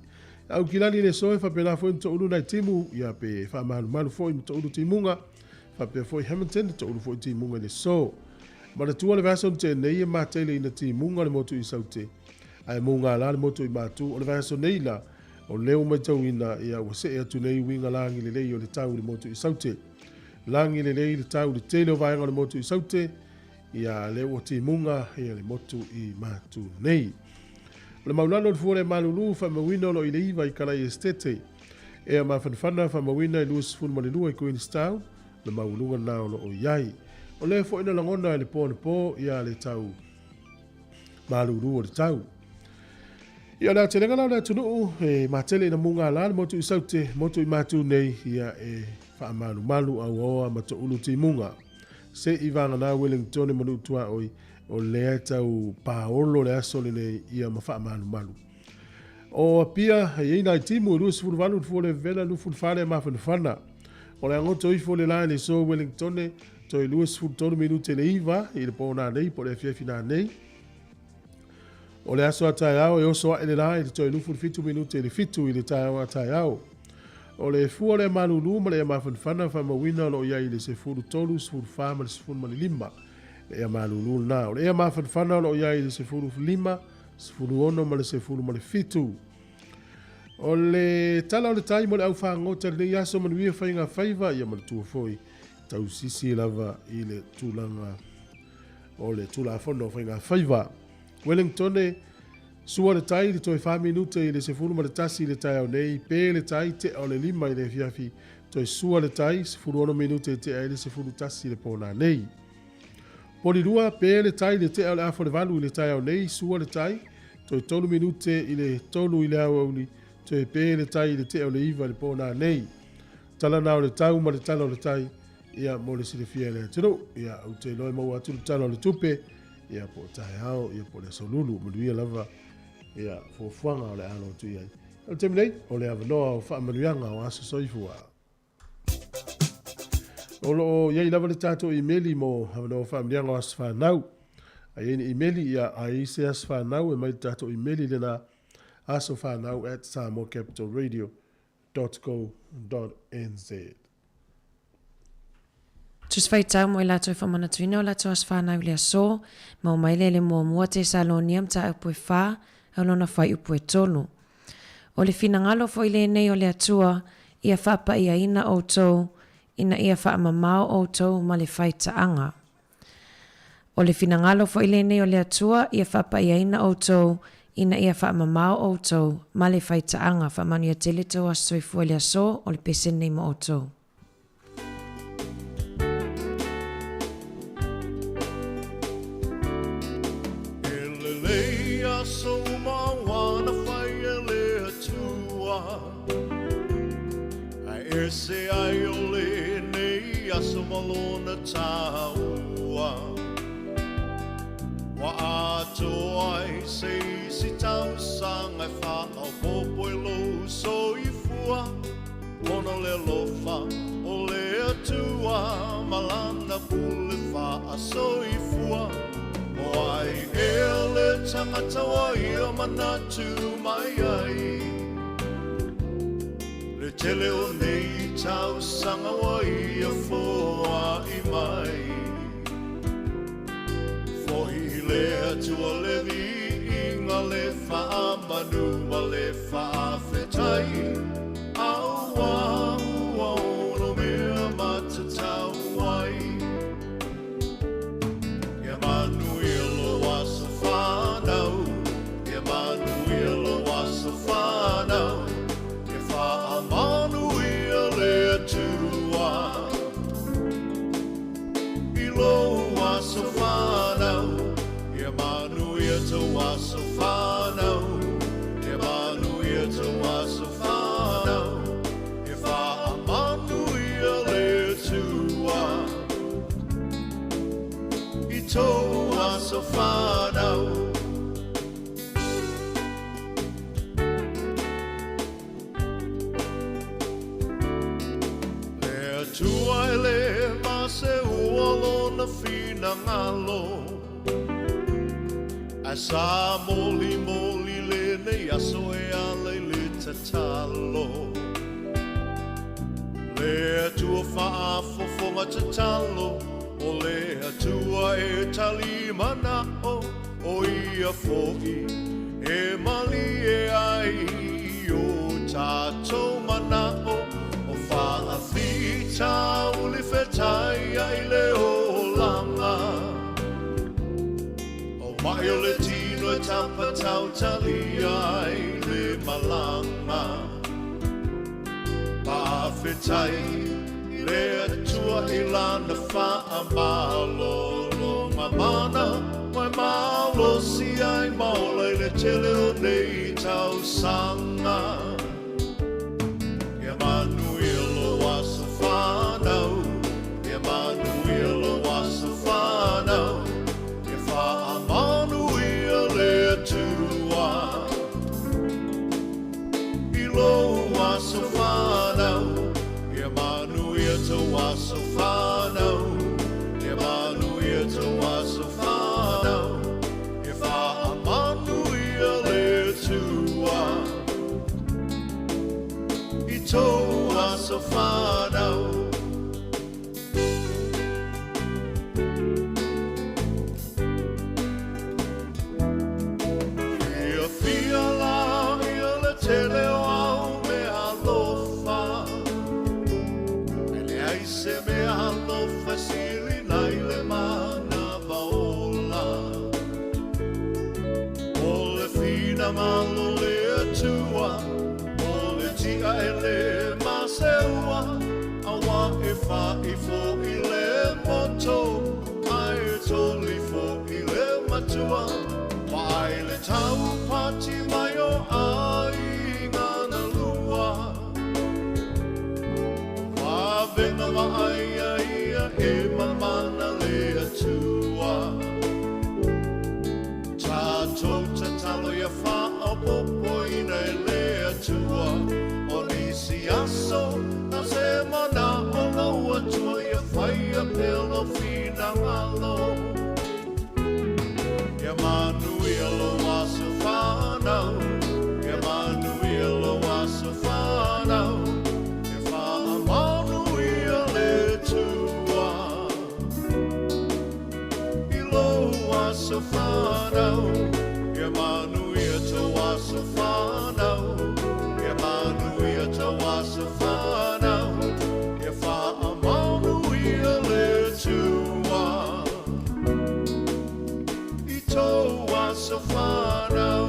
Speaker 2: Aukilani le aso e faapena foi ona toulu nai timu, ia pe faamalumalu foi ma toulu timuga, faapea foi Hamilton, toulu foi timuga i le aso. Manatua le vaiaso na tea nei e matele ina timuga le motu i Saute, ae mugala le motu i Matu. O le vaiaso nei la, o lea ua matauina ia ua see atu nei uiga lagi lelei o le tau i le motu i Saute. Lagi lelei le tau i le tele o vaega o le motu i Saute, ia lea ua timuga ia le motu i Matu nei. O le maulalo o le fua le malulu faamauina o lo o i le 9 i Kalai Esitete. Ea mafanafana faamauina i 22 i Queenstown, le maualuga lena o lo o i ai. O lea foi na lagona e le po anapo ia le tau malulu o le tau. Ia o le aotelega la o le atunuu e matele ina mugala le motu i Saute, motu i Matu nei, ia e faamalumalu auaoa ma toulu timuga. Se i vagana Wellingtone ma Nuu-tuaoi, o lea e tau paolo le aso lenei ia ma faamalumalu. O Apia, e i ai nai timu e 28 le fua le vevela, 24 le mafanafana. O le agoto ifo le la i le so Wellingtone, toe 23 minute le 9 i le po nanei, po le afiafi nanei. O le aso a taeao e oso ae le la i le toe 27 minute le 7 i le taeao a taeao. O le fua le malulu ma le ea mafanafana faamauina o lo o i ai i le 13, 14 ma le 15. Le ea malulu lena. O le ea mafanafana o lo o i ai i le 15, 16 ma le 17. O le tala o le tai mo le au fagota i lenei aso manuia faiga faiva ia manatua foi tausisi lava i le tulaga o le Tulafono o Faiga Faiva. Wellingtone, Sua le tai i le toe fa minute i le 11 i le taeao nei, pe le tai, tea o le 5 i le afiafi, toe sua le tai, 16 minute e tea ai le 11 i le po nanei. Polirua, pe le tai i le tea o le afa o le valu i le taeao nei, sua le tai, toe tolu minute i le tolu i le aoauli, toe pe le tai i le tea o le iva i le po nanei. Tala na o le tau ma le tala o le tai, ia mo le silafia e le atunuu. Ia, ou te iloa e maua atu le tala o le tupe, ia po o taeao, ia po o le aso lulu, manuia lava, ia fuafuaga o le a alo atu i ai. O le taimi nei, o le avanoa o faamanuiaga o aso soifua. O lo o i ai lava le tatou imeli mo avanoa o faamanuiaga o aso fanau. A i ai ni imeli, ia a i ai se aso fanau e mai le tatou imeli lena asofanau at samoacapitalradio www.co.nz.
Speaker 5: Tusi faitau mo i latou e faamanatuina o latou aso fanau i le aso, maua mai lea i le muamua Tesalonia mataupu e fa, a o lona fuaiupu e tolu. O le finagalo foi lenei o le Atua, ia faapaiaina outou, ina ia faamamao outou ma le faitaaga. O le finagalo foi lenei o le Atua ia faapaiaina outou ina ia faamamao outou ma le faitaaga. Faamanuia tele tou aso soifua i le aso o le pese lenei mo outou.
Speaker 1: E lelei aso uma ua na fai e le Atua. Ae ese ai o lenei aso ma lona taua. Ua atoa ai se isi tausaga e faaopoopo i lou soifua, ona o le alofa o le Atua ma Lana pule faasoifua. O ai ea le tagata ua ia manatu mai ai? Le tele o nei tausaga ua ia foai mai. Fohi i le Atua le viiga, le faamanu ma le faafetai, Auā ua ono mea matatau ai. Ia manuia lou aso fanau, Ia manuia lou aso fanau, Ia faamanuia le Atua i lou aso fanau, Ia manuia tou aso fanau, Ia manuia tou aso fanau, Ia faamanuia le Atua i tou aso fanau. Le Atua e le maseua lona finagalo, Ae sa molimoli lenei aso e ala i le tatalo. Le Atua faafofoga tatalo, O le Atua e tali manao, O ia foi e malie ai i o tatou manao, O faafitauli fetai ai le olaga. O mai o le tino e tapa tautalia ai le malaga. Faafetai i le Atua i Lana faamalologa mana, ua e malosi ai ma ola i le tele o nei tausaga. Ia manuia lou aso fanau, ia manuia lou aso fanau, ia faamanuia le Atua i lou aso fanau, ia manuia tou aso fanau, ia manuia tou aso fanau, ia faamanuia le Atua i tou aso fanau. Fiafia la ia le tele o au mea alofa, E leai se mea alofa e sili nai le manava ola. finagalo le Atua, o le ti'a e lē maseua, auā e fa'i fo'i le moto, ae toli fo'i le matua. Vaai le taupati mai o aiga na lua. Vavena vaaia ia e mamana le Atua. Tatou tatalo ia faaopoopoina e le Atua. O nisi aso na se mana'o lou Atua ia faia pea lou finagalo. Ia manuia lou aso fanau, ia manuia lou aso fanau, ia faamanuia le Atua i lou aso fanau, ia manuia tou aso fanau, ia manuia tou aso fanau, ia faamanuia le Atua i tou aso fanau.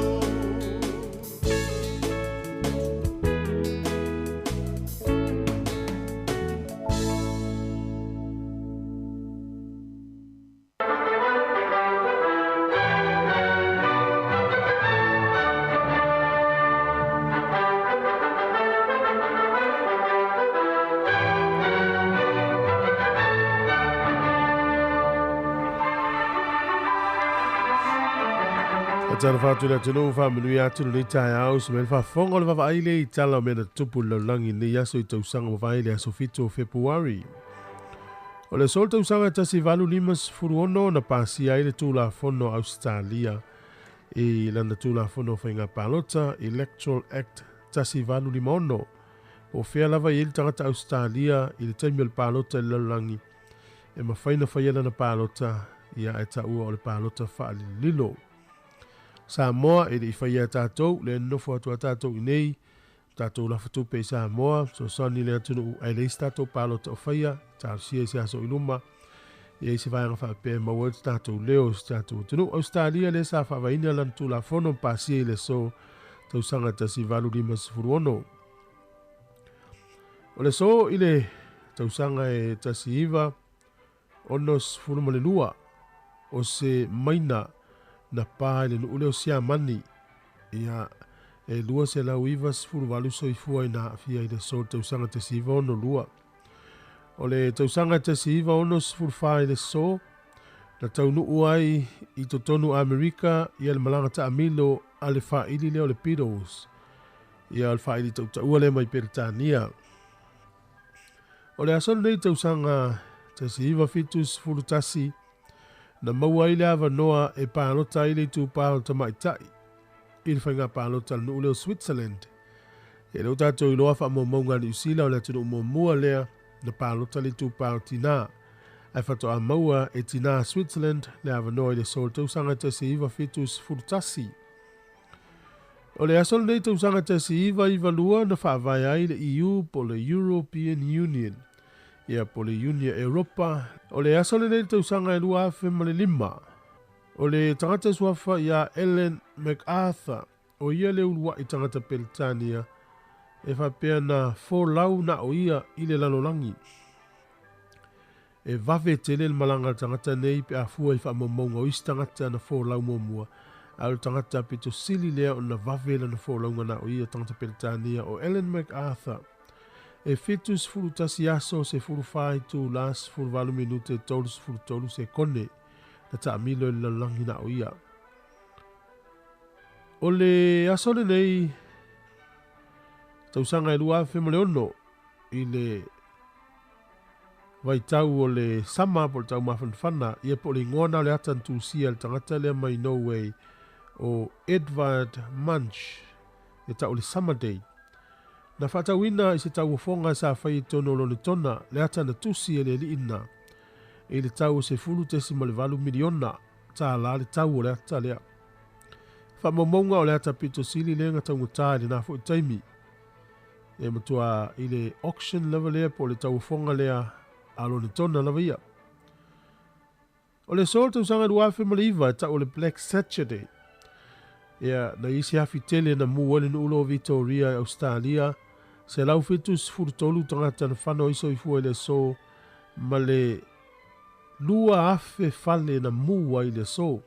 Speaker 2: Talofa atu i le atunuu, faamanuia atu lenei taeao, se mea le faafofoga o le vaavaai lea i tala o mea na tutupu i le lalolagi i lenei aso i tausaga mavae i le aso 7 o Fepuari. O le aso o le tausaga 1856 na pasia ai le Tulafono a Ausetalia i lana Tulafono o Faiga Palota, Electoral Act 1856. Po o fea lava i ai le tagata Ausetalia i le taimi o le palota i le lalolagi, e mafai ona faia lana palota, ia ae taua o le palota faalililo. Samoa e le i faia e tatou, lea e nonofo atu a tatou i nei, tatou lafo tupe i Samoa, fesoasoani i le atunuu, ae leai se tatou palota o faia, talosia i se aso i luma, e i ai se vaega faapea e maua ai le tatou leo i se tatou atunuu. Ausetalia lea sa faavaeina lana Tulafono ma pasia i le aso tausaga 1856. O le aso i le tausaga e 1962, o se maina na pa i le nuu lea o Siamani, ia, e 298 soifua ina aafia i le aso o le tausaga 1962. O le tausaga 1964 i le aso, na taunuu ai i totonu o Amerika ia le malaga taamilo a le faaili lea o le Beatles, ia o le faaili tautaua lea mai Peretania. O le aso lenei i tausaga 1971, na maua ai le avanoa e palota ai le itupa o tamaitai i le faiga palota a le nuu lea o Switzerland. E lea ua tatou iloa faamaumauga a Niu Sila o le atunuu muamua lea na palota le itupa o tinā. Ae faatoa maua e tinā Switzerland le avanoa i le aso o le tausaga 1971. O le aso lenei tausaga 1992 na faavae ai le EU po o le European Union, ia po o le Iunia Europa. O le aso lenei le tausaga e 2005, o le tagata suafa ia Ellen MacArthur, o ia le ulua'i tagata Peretania e faapea na folau na o ia i le lalolagi. E vave tele le malaga a le tagata nei pe a fua i faamaumauga o isi tagata na folau muamua, a o le tagata pito sili lea ona vave lana folauga na o ia tagata Peretania o Ellen MacArthur. E 71 aso, 14 itula, 18 minute, 33 sekone na taamilo i le lalolagi na o ia. O le aso lenei tausaga e 2006 i le vaitau o le sama po o le taumafanafana, ia po o le igoa na o le ata na tusia e le tagata lea mai Norway o Edvard Munch e tau o le Summer Day. Na faatauina i se tauofoga sa fai i totonu o Lonetona le ata na tusi e le alii na i le tau o $10.8 miliona tālā le tau o le ata lea. Faamaumauga o le ata pito sili lea na taugata i lena foi taimi. E matua i le auction lava lea po o le tauofoga lea a Lonetona lava ia. O le aso o le tausaga 2009 e tau o le Black Saturday. Ia, na i ai se afi tele na mu ai le nuu lea o Vitoria i Ausetalia, 173 tagata na fano ai soifua i le aso ma le 2,000 fale na mu ai i le aso.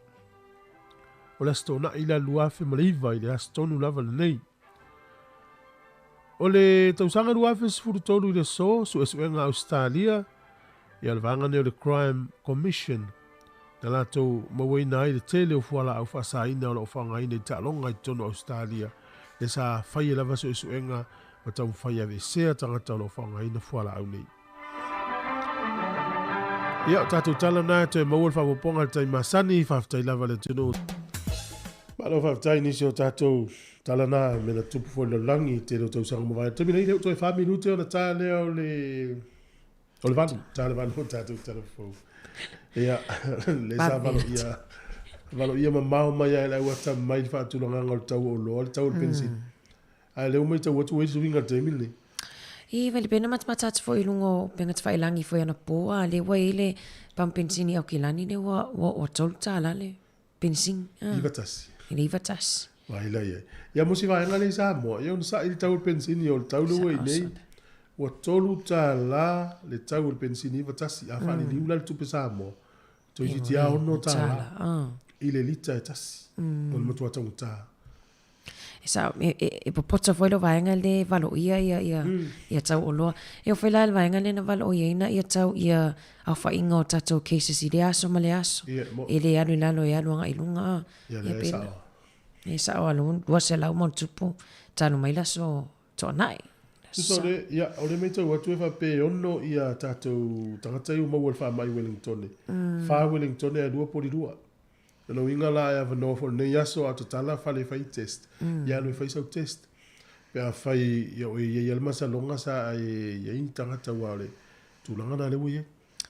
Speaker 2: O le Aso Toonai la 2009 i le aso tonu lava lenei. O le tausaga 2013 i le aso, suesuega a Ausetalia, ia o le vaega lenei o le Crime Commission, na latou mauaina ai le tele o fualaau faasaina o lo o faaaogaina i taaloga i totonu o Ausetalia, lea sa faia lava suesuega ma taumafai e aveesea tagata o lo o faaaogaina fualaau nei. Ia, o tatou tala na e toe maua le faaopoopoga i le taimi masani, faafetai lava le atunuu. Malo faafetai nisi o tatou tala na me na tupu foi le lalolagi i tele o tausaga mavae. O le taimi nei, lea ua toe 4 minute ona ta lea o le o le 8, ta le 8 o tatou tala fou. Ia, le sa valoia, valoia mamao mai lava i le auata mai le faatulagaga o le tau o oloa, le tau o le penisini. A lea ua matau atu ua i ai se uiga i le taimi lenei.
Speaker 5: I vai le pena matamata atu foi i luga o upega tafailagi foi anapo, a lea ua i ai le pamu penisini i Aukilani lea ua, ua, ua $3 le penisini. Ah.
Speaker 2: Iva tasi.
Speaker 5: I le iva tasi.
Speaker 2: Vai la i ai. Ia mo si vaega lea i Samoa, ia ona sa'i le tau o le penisini o le tau lea ua i nei, ua $3 le tau o le penisini iva tasi. A faaliliu la le tupe Samoa, toeitiiti lava $6 i le lita e tasi. O le matua taugata.
Speaker 5: E sao, e, e, e popota foi lou vaega le valoia ia, ia, mm. ia tau oloa. E o foi la le vaega le na valoiaina ia tau ia aofaiga o tatou cases i le aso ma le aso.
Speaker 2: Yeah, mo...
Speaker 5: E le alu i lalo e alu agai i luga.
Speaker 2: Yeah, le
Speaker 5: e
Speaker 2: sao.
Speaker 5: E sao alu, 200 ma ona tupu, talu mai le aso Toanai.
Speaker 2: Tusa o le, ia, o le matau atu e faapea e ono ia tatou tagata ia ua maua i le faamai Wellingtone. Mm. Fa Wellingtone ae lua Polirua. O lona uiga la e avanoa foi lenei aso a o tatala fale e fai test. Ia alu e fai sau test. Pe afai ia oe i ai lava le masaloga sa e i ai ni tagata aua o le tulaga lena lea ua i ai.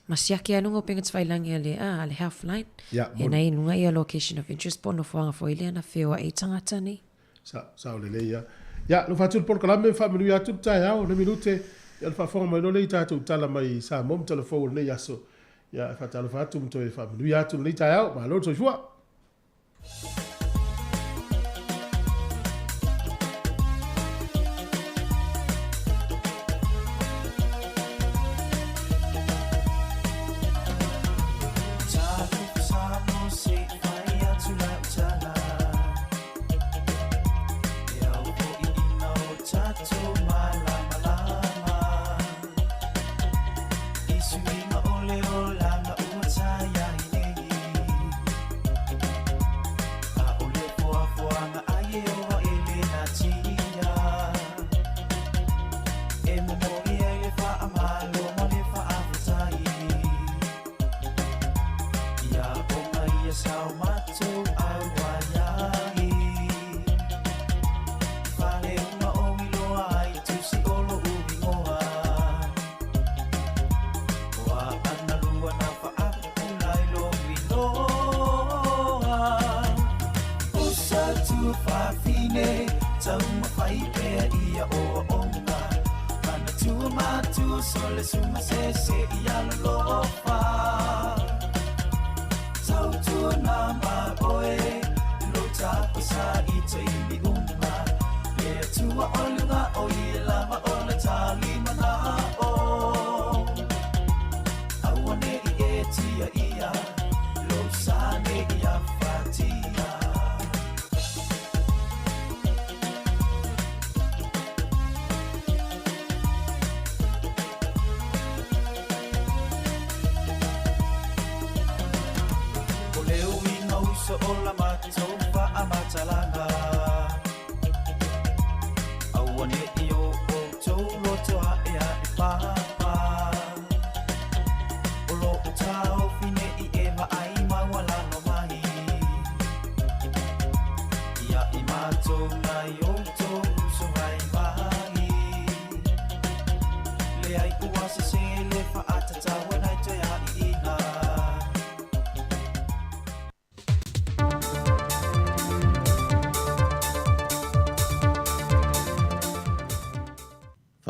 Speaker 5: Ma siaki lava luga o upega tafailagi a le, a le Healthline.
Speaker 2: Ia,
Speaker 5: E
Speaker 2: moni.
Speaker 5: na i luga ia location of interest po o nofoaga foi lea na feoai ai tagata nei.
Speaker 2: Sa, sao lelei ia. Ia, alofa atu le polokalame, faamanuia atu le taeao, le minute, ia le faafofoga mai loa lea i tatou tala mai Samoa ma tala fou o lenei aso. Ia, e faatalofa atu ma toe faamanuia atu lenei taeao. Malo le soifua!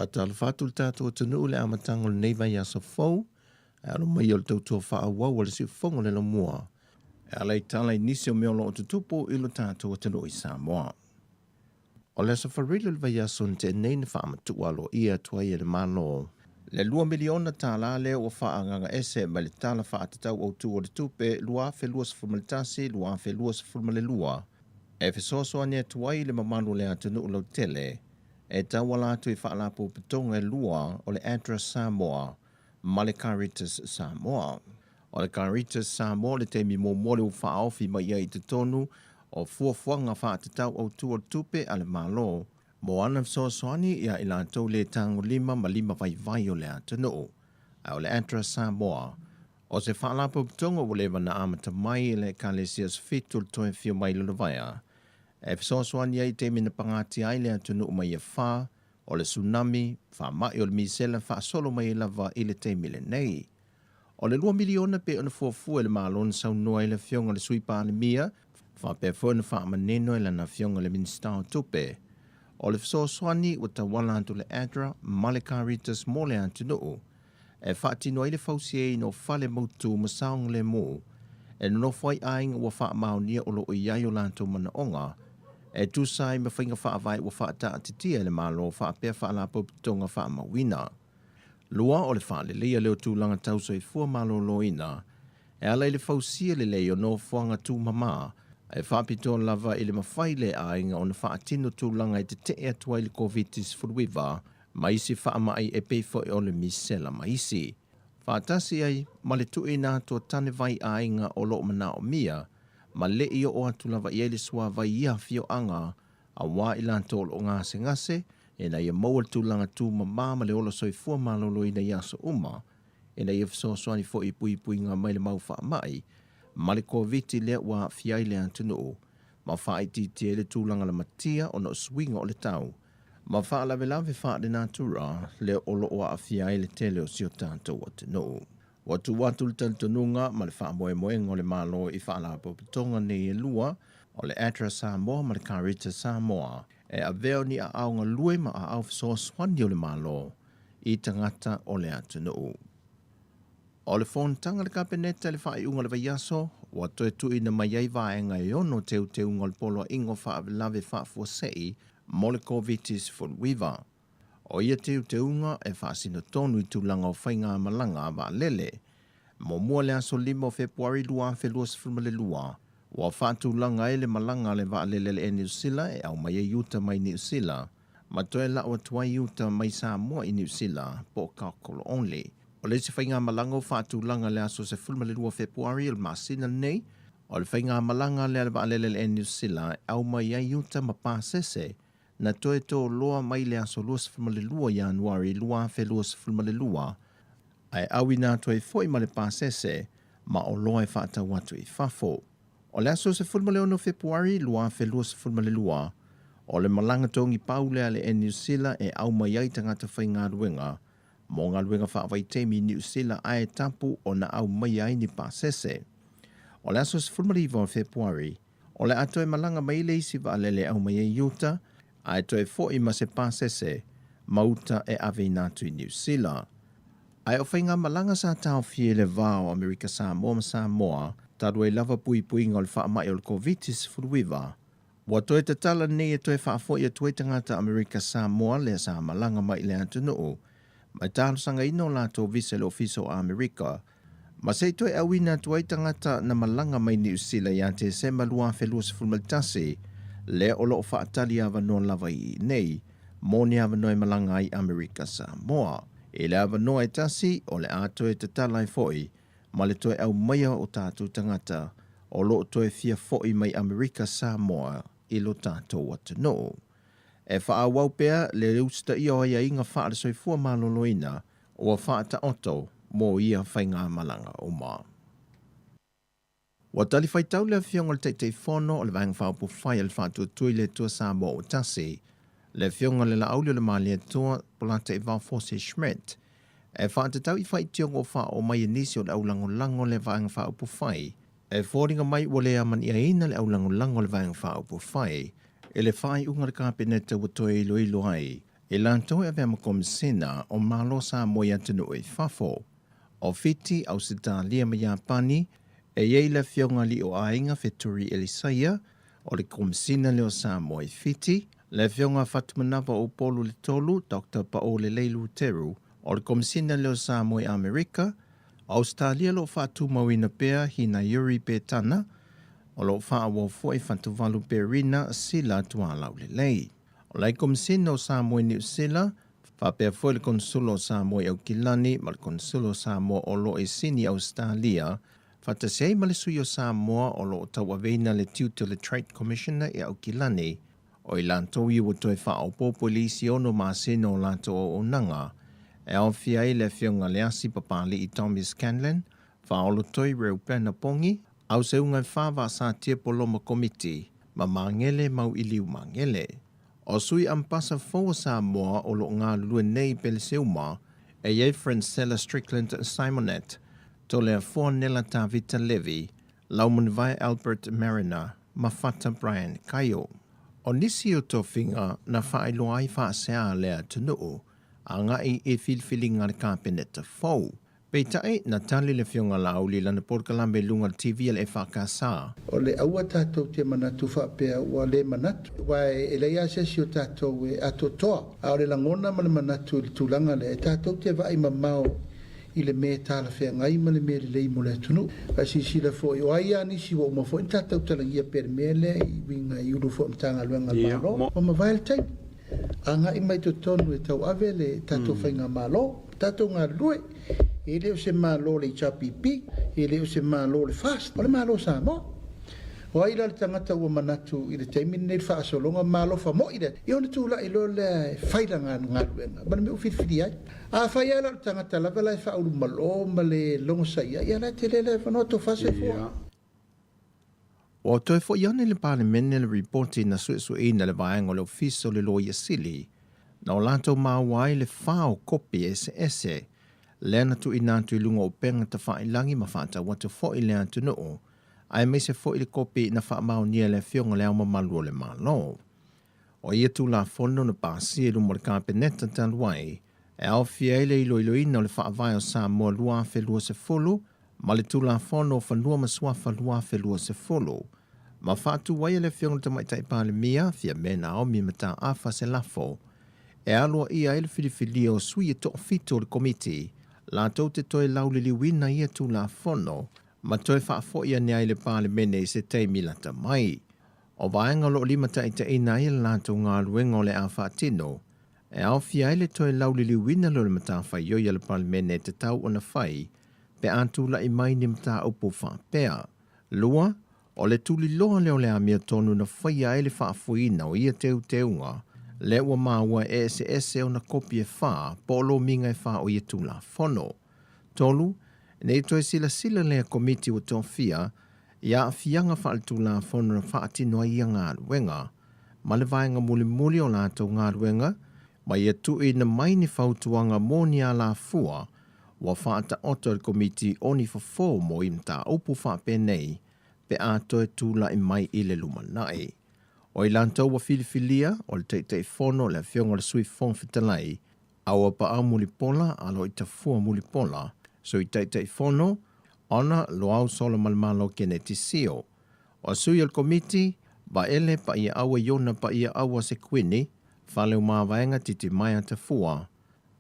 Speaker 4: Faatalofa atu le tatou atunuu i le amataga o lenei vaiaso fou, ae alo mai o le tautua faaauau a le Siufofoga o le Laumua.
Speaker 6: E ala i tala i nisi o mea o lo o tutupu i lo tatou atunuu i Samoa. O le Aso Faraile o le vaiaso na tea nei na faamatuu aloaia atu ai e le Malo le $2 miliona tala lea ua faaagagaese mai le Tala Faatatau Autu o le Tupe 2021/2022 e fesoasoani atu ai i le mamalu o le atunuu lautele e tauala atu i faalapotopotoga e lua o le ADRA Samoa ma le Caritas Samoa. O le Caritas Samoa le taimi muamua lea ua faaofi mai ai i totonu o fuafuaga faatatau autu o le tupe a le Malo mo ana fesoasoani iā i latou lē tagolima ma lima vaivai o le atunuu. Ae o le ADRA Samoa, o se faalapotopotoga ua leva na amata mai e le Ekalesia Sefito le toe afio mai Lalovaea e fesoasoani ai i taimi na pagatia ai le atunuu mai afa o le tsunami, faama'i o le misela faasolo mai ai lava i le taimi lenei. O le $2 miliona pei ona fuafua e le Malo na saunoa ai le Afioga i le Sui Palemia, faapea foi ona faamanino e lana Afioga i le Minisita o Tupe. O le fesoasoani ua tauala atu le ADRA ma le Caritas mo le atunuu e faatino ai le fausiaina o fale mautu ma saogalemu e nonofo ai aiga ua faamaonia o lo o i ai o latou manaoga e tusa ai ma faiga faavae ua faataatitia e le Malo faapea faalapotopotoga faamauina. Lua, o le faaleleia lea o tulaga tau soifua maloloina e ala i le fausia lelei o nofoaga tumama e faapitoa lava i le mafai lea e aiga ona faatino tulaga e tetee atu ai le Koviti-19 ma isi faamai e pei foi o le misela ma isi. Faatasi ai ma le tuuina atu o tane vai aiga o lo o manaomia ma le i oo atu lava i ai le suavai i ia afioaga aua i latou o lo o gasegase ina ia maua le tulaga tumama ma le ola soifua maloloina i aso uma, ina ia fesoasoani foi i puipuiga mai le mau faamai ma le Koviti lea ua aafia ai le atunuu ma faaitiitia ai le tulaga lamatia ona o suiga o le tau ma faalavelave faalenatura lea o lo o aafia ai le tele o si o tatou atunuu. Ua tuu atu le talitonuga ma le faamoemoega o le Malo i faalapotopotoga nei e lua, o le ADRA Samoa ma le Caritas Samoa, e avea o ni aao galue ma aao fesoasoani o le Malo i tagata o le atunuu. O le fonotaga a le Kapeneta i le faaiuga o le vaiaso, ua toe tuuina mai ai vaega e ono teuteuga o le Poloaiga o Faalavelave Faafuasei mo le Koviti-19. O ia teuteuga e faasino tonu i tulaga o faigamalaga a vaalele. Muamua le aso 5 o Fepuari 2022, ua faatulaga ai le malaga a le vaalele a le Air New Sila e aumai ai uta mai Niu Sila, ma toe lau atu ai uta mai Samoa i Niu Sila, po o Cargo Only. O le isi faigamalaga ua faatulaga i le aso 12 o Fepuari o le masina lenei, o le faigamalaga lea a le vaalele a le Air New Sila e aumai ai uta ma pasese na toe toloa mai le aso 22 Ianuari 2022, ae auina atu ai foi ma le pasese ma oloa e faatau atu i fafo. O le aso 16 Fepuari 2022, o le malaga togi pau lea a le Air New Sila e aumai ai tagata faigaluega mo galuega faavaitaimi i Niu Sila ae tapu ona aumaia ai ni pasese. O le aso 19 o Fepuari, O le a toe malaga mai le isi vaalele e aumai ai uta, ae toe foi ma se pasese ma uta e aveina atu i Niu Sila. Ae o faigamalaga sa taofia i le va o Amerika Samoa ma Samoa talu ai lava puipuiga o le faamai o le Koviti-19, ua toe tatala nei e toe faafoi atu ai tagata Amerika Samoa lea sa malaga mai i le atunuu ma e talosagaina o latou visa i le Ofisa o Amerika ma se i toe auina atu ai tagata na malaga mai Niu Sila ia Tesema 2021, lea o lo o faatali avanoa lava i inei mo ni avanoa e malaga ai Amerika Samoa. I le avanoa e tasi, o le a toe tatala ai foi ma le toe aumaia o tatou tagata o lo o toe fia foi mai Amerika Samoa i lo tatou atunuu. E faaauau pea le usitaia o aiaiga faale-soifua maloloina ua faataoto mo ia faigamalaga uma. Ua talifuaitau le Afioga i le Taitaifono o le Vaega Faaupufai a le Faatuatua i le Atua Samoa ua Tasi, le Afioga i le Laauli o le Malietoa Polataivao Fosi Schmidt, e faatatau i faitioga ua faaoo mai e nisi o le aulagolago o le Vaega Faaupufai E foliga mai ua le amaniaina le aulagolago a le Vaega Faaupufai i le faaiuga a le Kapeneta ua toe iloilo ai i latou e avea ma Komisina o Malo Samoa i atunuu i fafo, o Fiti, Ausetalia ma Iapani. E i ai le Afioga Alii o Aiga Feturi Elisaia, o le Komesina lea o Samoa i Fiti, le Afioga Fatumanava Upolu le Tolu, Doctor Paolelei Luteru, o le Komesina lea o Samoa i Amerika, Ausetalia o lo o faatumauina pea Hinaiuri Petana, o lo o faaauau foi Fatuvalu Perina Sila Tualaulelei. O le Komesina o Samoa i Niu Sila, faapea foi le Konesula o Samoa i Aukilani ma le Konesula o Samoa o lo o i Sini, Ausetalia, faatasi ai ma le Sui o Samoa o lo o tauaveina le tiute o le Trade Commissioner i Aukilani, o i latou ia ua toe faaopoopo i le isi ono masina o latou auaunaga, e aofia ai le Afioga Leasi Papali'i Tommy Scanlan, Faaolotoi Reupena Pongi, Auseuga e fa Vaasatia Poloma Komiti, ma Magele Mauiliu Magele. O sui ampasa fou o Samoa o lo o galulue nei i Peleseuma, e i ai Francella Strickland Simonet, Toleafoa Nela Tavita Levy, Laumunivae Albert Mariner ma Fata Brian Kaio. O nisi o tofiga na faailoa ai faasea a le atunuu agai i filifiliga a le Kapeneta fou. Peitai, na tali le Afioga Laauli i lana polokalame i luga o le TV a le EFKS.
Speaker 7: O le aua tatou te manatu faapea ua le manatu, aua e leai lava se isi o tatou e atoatoa. A o le lagona ma le manatu i le tulaga lea, e tatou te vaai mamao i le mea e talafeagai ma le mea lelei mo le atunuu. A silasila foi, o ai lava nisi ua uma foi ona tatou talagia pea i le mea lea i uiga i ulu foi o Matagaluega a le Malo, ua mavae le taimi. Agai mai totonu e tauave le tatou Faigamalo, tatou galulue. E le o se Malo o le HRPP, e le o se Malo o le FAST, o le Malo o Samoa. O ai la le tagata ua manatu i le taimi lenei le faasologa ma alofa moi lea, ia ona tulai loa lea e fai lana galuega ma le mea ua filifili ai. A fai lava la o le tagata lava la e faaulumalo ma le logosaia, ia la e tele le avanoa tofa soifua.
Speaker 6: Ua toe foi ane le Palemene le ripoti na suesueina le vaega o le Ofisa o le Loia Sili na o latou maua ai le fa o kopi eseese lea na tuuina atu i luga o upega tafailagi ma faatau atu foi i le atunuu aemaise foi le kopi na faamaonia e le Afioga i Le Ao Mamalu o le Malo. O ia Tulafono na pasia i luma o le Kapeneta talu ai, e aofia ai le iloiloina o le Faavae o Samoa 2020 ma le Tulafono o Fanua ma Suafa 2020, ma faatu ai e le Afioga i le Tamaitai Palemia, Fiame Naomi Mataafa se lafo e aloaia ai le filifilia o sui e toafitu o le Komiti latou te toe lauliliuina ia Tulafono ma toe faafoi ane ai le Palemene i se taimi lata mai. O vaega o lo o limataitaiina ai le latou galuega o le a faatino, e aofia ai le toe lauliliuina lea o le matafaioi a le Palemene e tatau ona fai pe a tulai mai ni mataupu faapea. Lua, o le tuliloa lea o le amiotonu na faia ai le faafoeina o ia teuteuga, lea ua maua e eseese ona kopi e fa po o lomiga e fa o ia Tulafono. Tolu, ne i toe silasila lea Komiti ua tofia i aafiaga faaletulafono na faatino ai ia galuega, ma le vaega mulimuli o latou galuega, ma ia tuuina mai ni fautuaga mo ni alafua ua faataoto e le Komiti o ni fofo mo i mataupu faapenei pe a toe tulai mai i le lumanai. O i latou ua filifilia, o le Taitaifono, le Afioga i le Sui Fofoga Fetalai, Auapaau Mulipola, Aloitafua Mulipola, Sui Taitaifono, Ona Loau Solamalemalo Keneti Sio. O sui o le Komiti, Vaele Paia-aua Iona Paia-aua Sekuini, Faleomavaega Titimaea Tafua,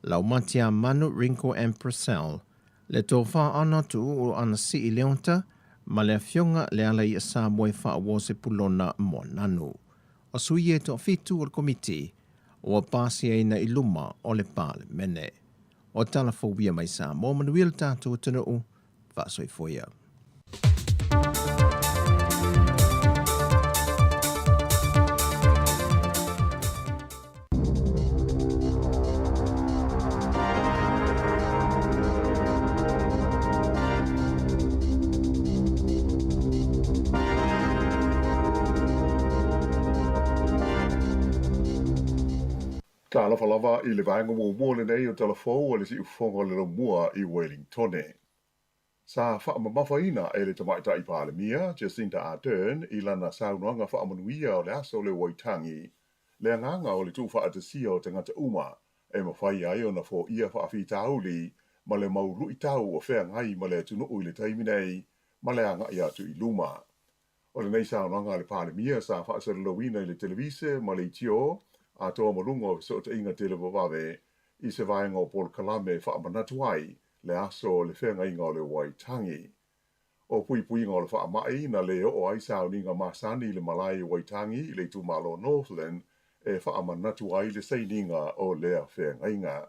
Speaker 6: Laumatia Manu Rinko M. Purcell, le Tofa Ana Tuuu Ana Sii Leota, ma le Afioga Lealaia Samoe Faauo Sepulona Moananu. O sui e toafitu o le Komiti, ua pasiaina i luma o le Palemene. O tala fou ia mai Samoa, manuia le tatou atunuu, faasoifua ia.
Speaker 8: Talofa lava i le vaega muamua lenei o Tala Fou a le Siufofoga o le Laumua i Wellingtone. Sa faamamafaina e le Tamaitai Palemia, Jacinda Ardern, i lana saunoaga faamanuia o le aso leo Waitangi, le agaga o le tuufaatasia o tagata uma e mafai ai ona foia faafitauli ma le mau luitau o feagai ma le atunuu i le taimi nei. ma le agai atu i luma. O lenei saunoaga a le Palemia sa faasalalauina i le televise ma leitio atoa ma luga o fesootaiga televavave i se vaega o polokalame e faamanatu ai le aso o le feagaiga o le Waitangi. O puipuiga o le faamai na le oo ai sauniga masani i le malae i Waitangi i le itumalo Northland e faamanatu ai le sainiga o lea feagaiga.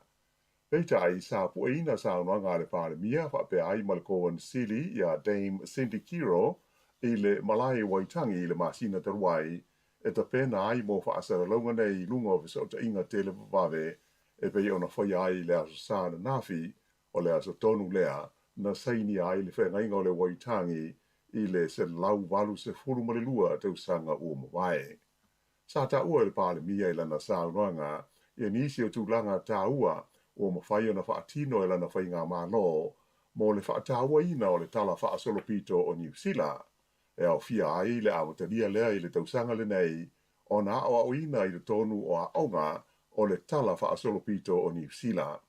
Speaker 8: Peitai, sa pueina saunoaga a le Palemia faapea ai ma le Kovana Sili iā Dame Cindy Kiro i le malae i Waitangi i le masina talu ai, e tapena ai mo faasalalauga nei i luga o fesootaiga televavave e pei ona faia ai i le Aso Sa ananafi, o le aso tonu lea na sainia ai le feagaiga o le Waitangi i le 182 tausaga ua mavae. Sa taua e le Palemia i lana saunoaga ia nisi o tulaga taua ua mafai ona faatino e lana faigamalo mo le faatauaina o le Tala Faasolopito o Niu Sila, e aofia ai le amatalia lea i le tausaga lenei ona aoaoina i totonu o aoga o le Tala Faasolopito o Niu Sila.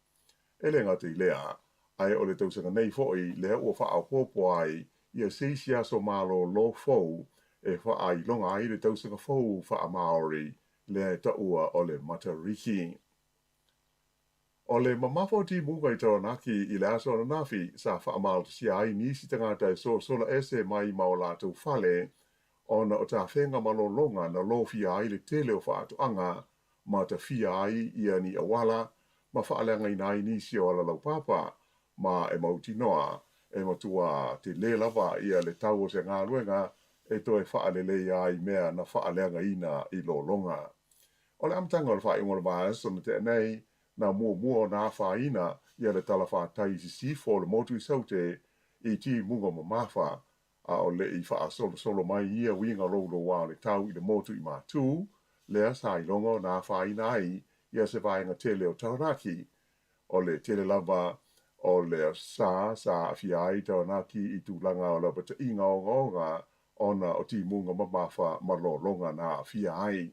Speaker 8: E le gata i lea, ae o le tausaga nei foi lea ua faaopoopo ai ia se isi aso malolo fou e faailoga ai le tausaga fou faa-Māori lea e taua o le Matariki. O le mamafa o timuga i Taranaki i le aso ananafi sa faamalosia ai nisi tagata e sosola ese mai ma o latou fale ona o tafega malologa na lofia ai le tele o faatoaga ma tafia ai ia ni auala ma faaleagaina ai nisi o alalaupapa ma e mautinoa e matua tele lava ia le tau o se galuega e toe faaleleia ai mea na faaleagaina i lologa. O le amataga o le faaiuga o le vaiaso na tea nei, na muamua ona afaina ia le talafatai i sisifo o le motu i Saute i timuga mamafa, a o le i faasolosolo mai ia uiga louloua o le tau i le motu i Matū, lea sa iloga ona afaina ai ia se vaega tele o Taranaki. O le tele lava o le sa sa aafia ai Taranaki i tulaga o lapataiga ogaoga ona o timuga mamafa ma lologa na aafia ai.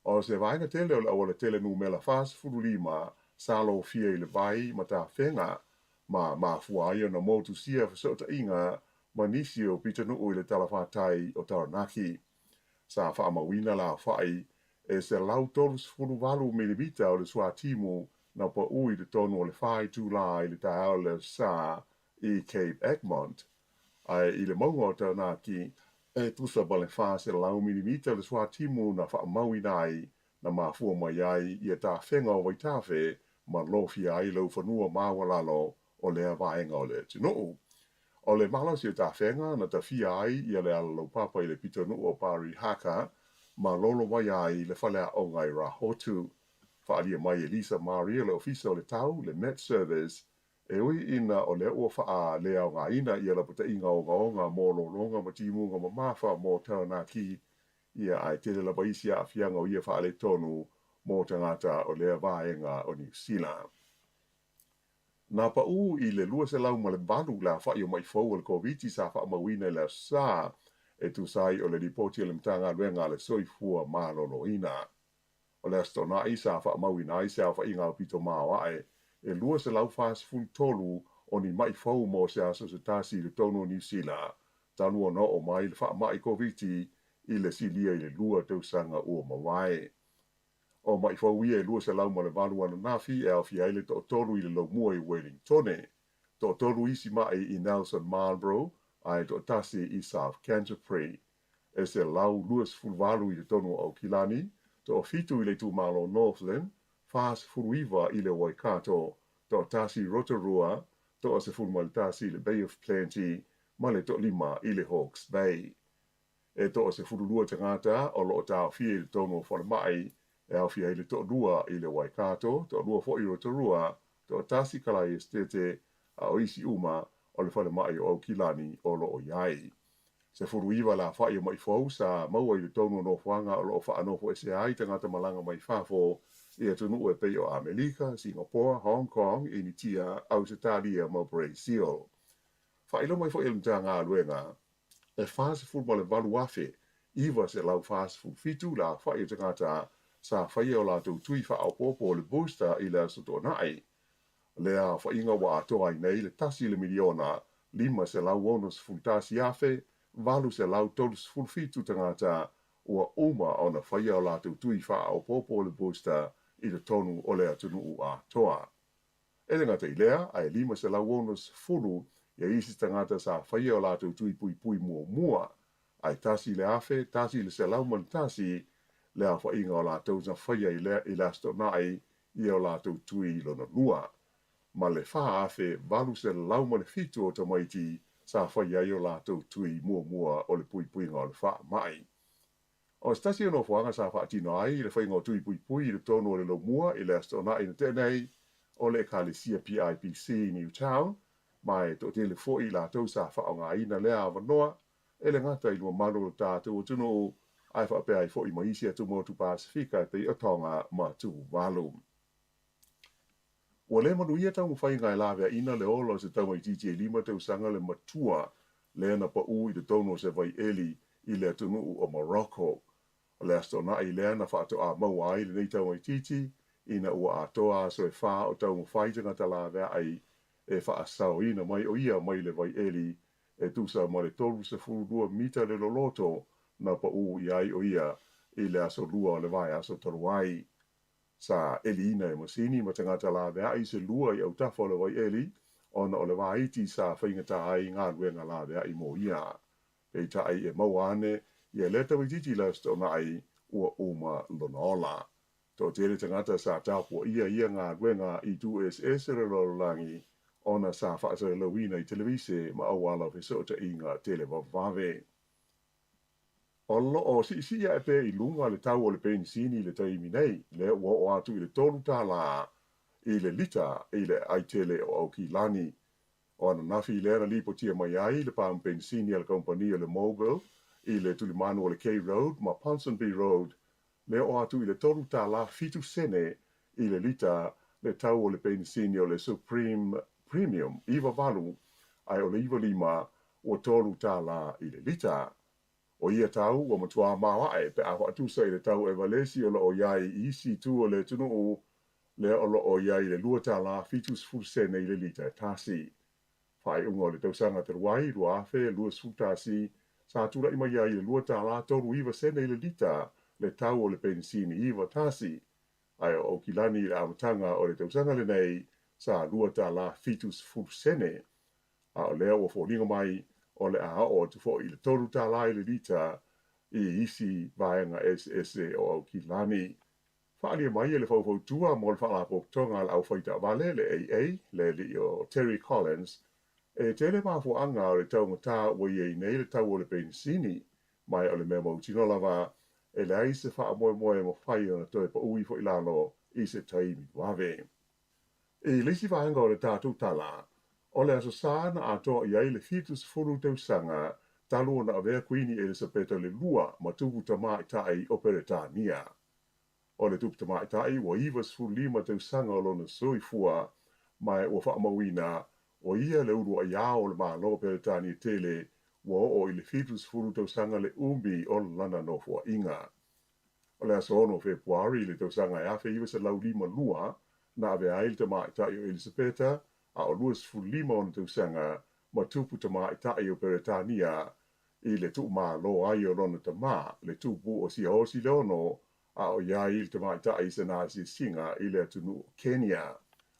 Speaker 8: O se vaega tele o le aualatele numera 45 sa lofia i le vai ma tafega ma mafua ai ona motusia fesootaiga ma nisi o pitonuu i le talafatai o Taranaki. Sa faamauina le aofai e 138 milimita o le suatimu na pau i totonu o le 4 itulā i le taeao o le Aso Sa i Cape Egmont. Ae i le mauga o Taranaki, e tusa ma le 400 milimita le suatimu na faamauina ai na mafua mai ai ia tafega o vaitafe ma lofia ai laufanua maualalo o lea vaega o le atunuu. O le malosi o tafega na tafia ai ia le alalaupapa i le pitonuu o Parihaka ma lolo mai ai le faleaoga i Rahotu. Faaalia mai e Lisa Marie o le Ofisa o le Tau, le Met Service, e ui ina o lea ua faaleaogaina ia lapataiga ogaoga mo lologa ma timuga mamafa mo Taranaki, ia ae tele lava isi aafiaga o ia faaletonu mo tagata o lea vaega o Niu Sila. Na pau i le 208 le aofai o ma'i fou o le Koviti sa faamauina i le Aso Sa, e tusa ai o le lipoti a le Matagaluega a le Soifua Maloloina. O le Aso Toonai sa faamauina ai se aofaiga aupito maoae e 243 o ni ma'i fou mo se aso se tasi i totonu o Niu Sila, talu ona oo mai le faamai Koviti i le silia i le 2 tausaga ua mavae. O ma'i fou ia e 208 ananafi e aofia ai le toatolu i le laumua i Wellingtone, toatolu isi ma'i i Nelson Marlborough ae toatasi i South Canterbury. E 128 i totonu o Aukilani, toafitu i le itumalo Northland, 49 i le Waikato, toatasi i Rotorua, toa-11 i le Bay of Plenty ma le toalima i le Hawke's Bay. E toa-12 tagata o lo o taofia i totonu o falemai, e aofia ai le toalua i le Waikato, toalua foi i Rotorua, toatasi Kalaiestete, a o isi uma o le falemai o Aukilani o lo o i ai. 19 le aofai o ma'i fou sa maua i totonu o nofoaga o lo o faanofoesea ai tagata malaga mai fafo i atunuu e pei o Amelika, Singapoa, Hong Kong, Initia, Ausetalia ma Brazil. Faailoa mai foi e le Matagaluega, e 48,947 le aofai o tagata sa faia o latou tui faaopoopo o le booster i le Aso Toonai. Lea aofaiga ua atoa ai nei le 1 le miliona 561,837 tagata ua uma ona faia o latou tui faaopoopo o le booster i totonu o le atunuu atoa. E le gata i lea, ae 560 ia isi tagata sa faia o latou tui puipui muamua, ae 1,101 le aofaiga o latou na faia i le Aso Toonai i o latou tui lona lua, ma le 4,807 o tamaiti sa faia ai o latou tui muamua o le puipuiga o le faamai. O se tasi o nofoaga sa faatino ai le faiga o tui puipui i totonu o le Laumua i le Aso Toonai na tea nei, o le Ekalesia PIPC i Newtown, ma e toatele foi i latou sa faaaogaina lea avanoa e le gata i le mamalu o le tatou atunuu ae faapea ai foi ma isi atumotu Pasefika e pei o Tonga ma Tuvalu. Ua le manuia taumafaiga e laveaina le ola o se tamaitiiti e lima tausaga le matua lea na paū i totonu o se vaieli i le atunuu o Morocco. O le Aso Toonai lea na faatoa maua ai lenei tamaitiiti ina ua atoa aso e fa o taumafai tagata laveai e faasaoina mai o ia mai le vaieli e tusa ma le 32 mita le loloto na paū i ai o ia i le aso Lua o le vaiaso talu ai. Sa eliina e masini ma tagata laveai se lua i autafa o le vaieli ona o le vaiti sa faigata ai galuega laveai mo ia. Peitai e maua ane ia lea tamaitiiti i le Aso Toonai ua uma lona ola. Toatele tagata sa tapuaia ia galuega i itu eseese o le lalolagi ona sa faasalalauina i televise ma auala o fesootaiga televavave. O lo o siisii ae pea i luga le tau o le penisini i le taimi nei, lea ua oo atu i le $3 i le lita i le aitele o Aukilani. O ananafi lea na lipotia mai ai le pamu penisini a le kamupani o le Mobil i le tulimanu o le K Road ma Ponsonby Road, lea oo atu i le $3.07 i le lita le tau o le penisini o le Supreme Premium 98, ae o le 95 ua $3 i le lita. O ia tau ua matuā maoaʻe pe a faatusa i le tau Evalesi o lo o i ai i isi itu o le atunuu, lea o lo o i ai i le $2.70 i le lita e tasi. Faaiuga o le tausaga talu ai, 2021, sa tulai mai ai i le $2.39 i le lita le tau o le penisini 91, ae o Aukilani i le amataga o le tausaga lenei sa $2.70. A o lea ua foliga mai o le a oo atu foi i le $3 i le lita i isi vaega eseese o Aukilani. Faaalia mai e le faufautua mo le Faalapotopotoga a le Aufaitaavale, le AA, le alii o Terry Collins, e tele mafuaaga o le taugata ua i ai nei le tau o le penisini, ma o le mea mautinoa lava e leai se faamoemoe e mafai ona toe pau ifo i lalo i se taimi vave. I le isi vaega o le tatou tala, o le Aso Sa na atoa i ai le 70 tausaga talu ona avea Kuini Elisapeta le Lua ma tupu tamaitai o Peretania. O le tupu tamaitai ua 95 tausaga o lona soifua, ma ua faamauina o ia le uluai ao o le Malo o Peretania tele ua oo i le 70 tausaga le umi o lana nofoaiga. O le aso 6 o Fepuari i le tausaga e 1952 na avea ai le tamaitai o Elisapeta a o 25 ona tausaga ma tupu tamaitai o Peretania i le tuumalo ai o lona tama, le tupu o Siaosi le Ono, a o i ai le tamaitai i sana asiasiga i le atunuu o Kenya.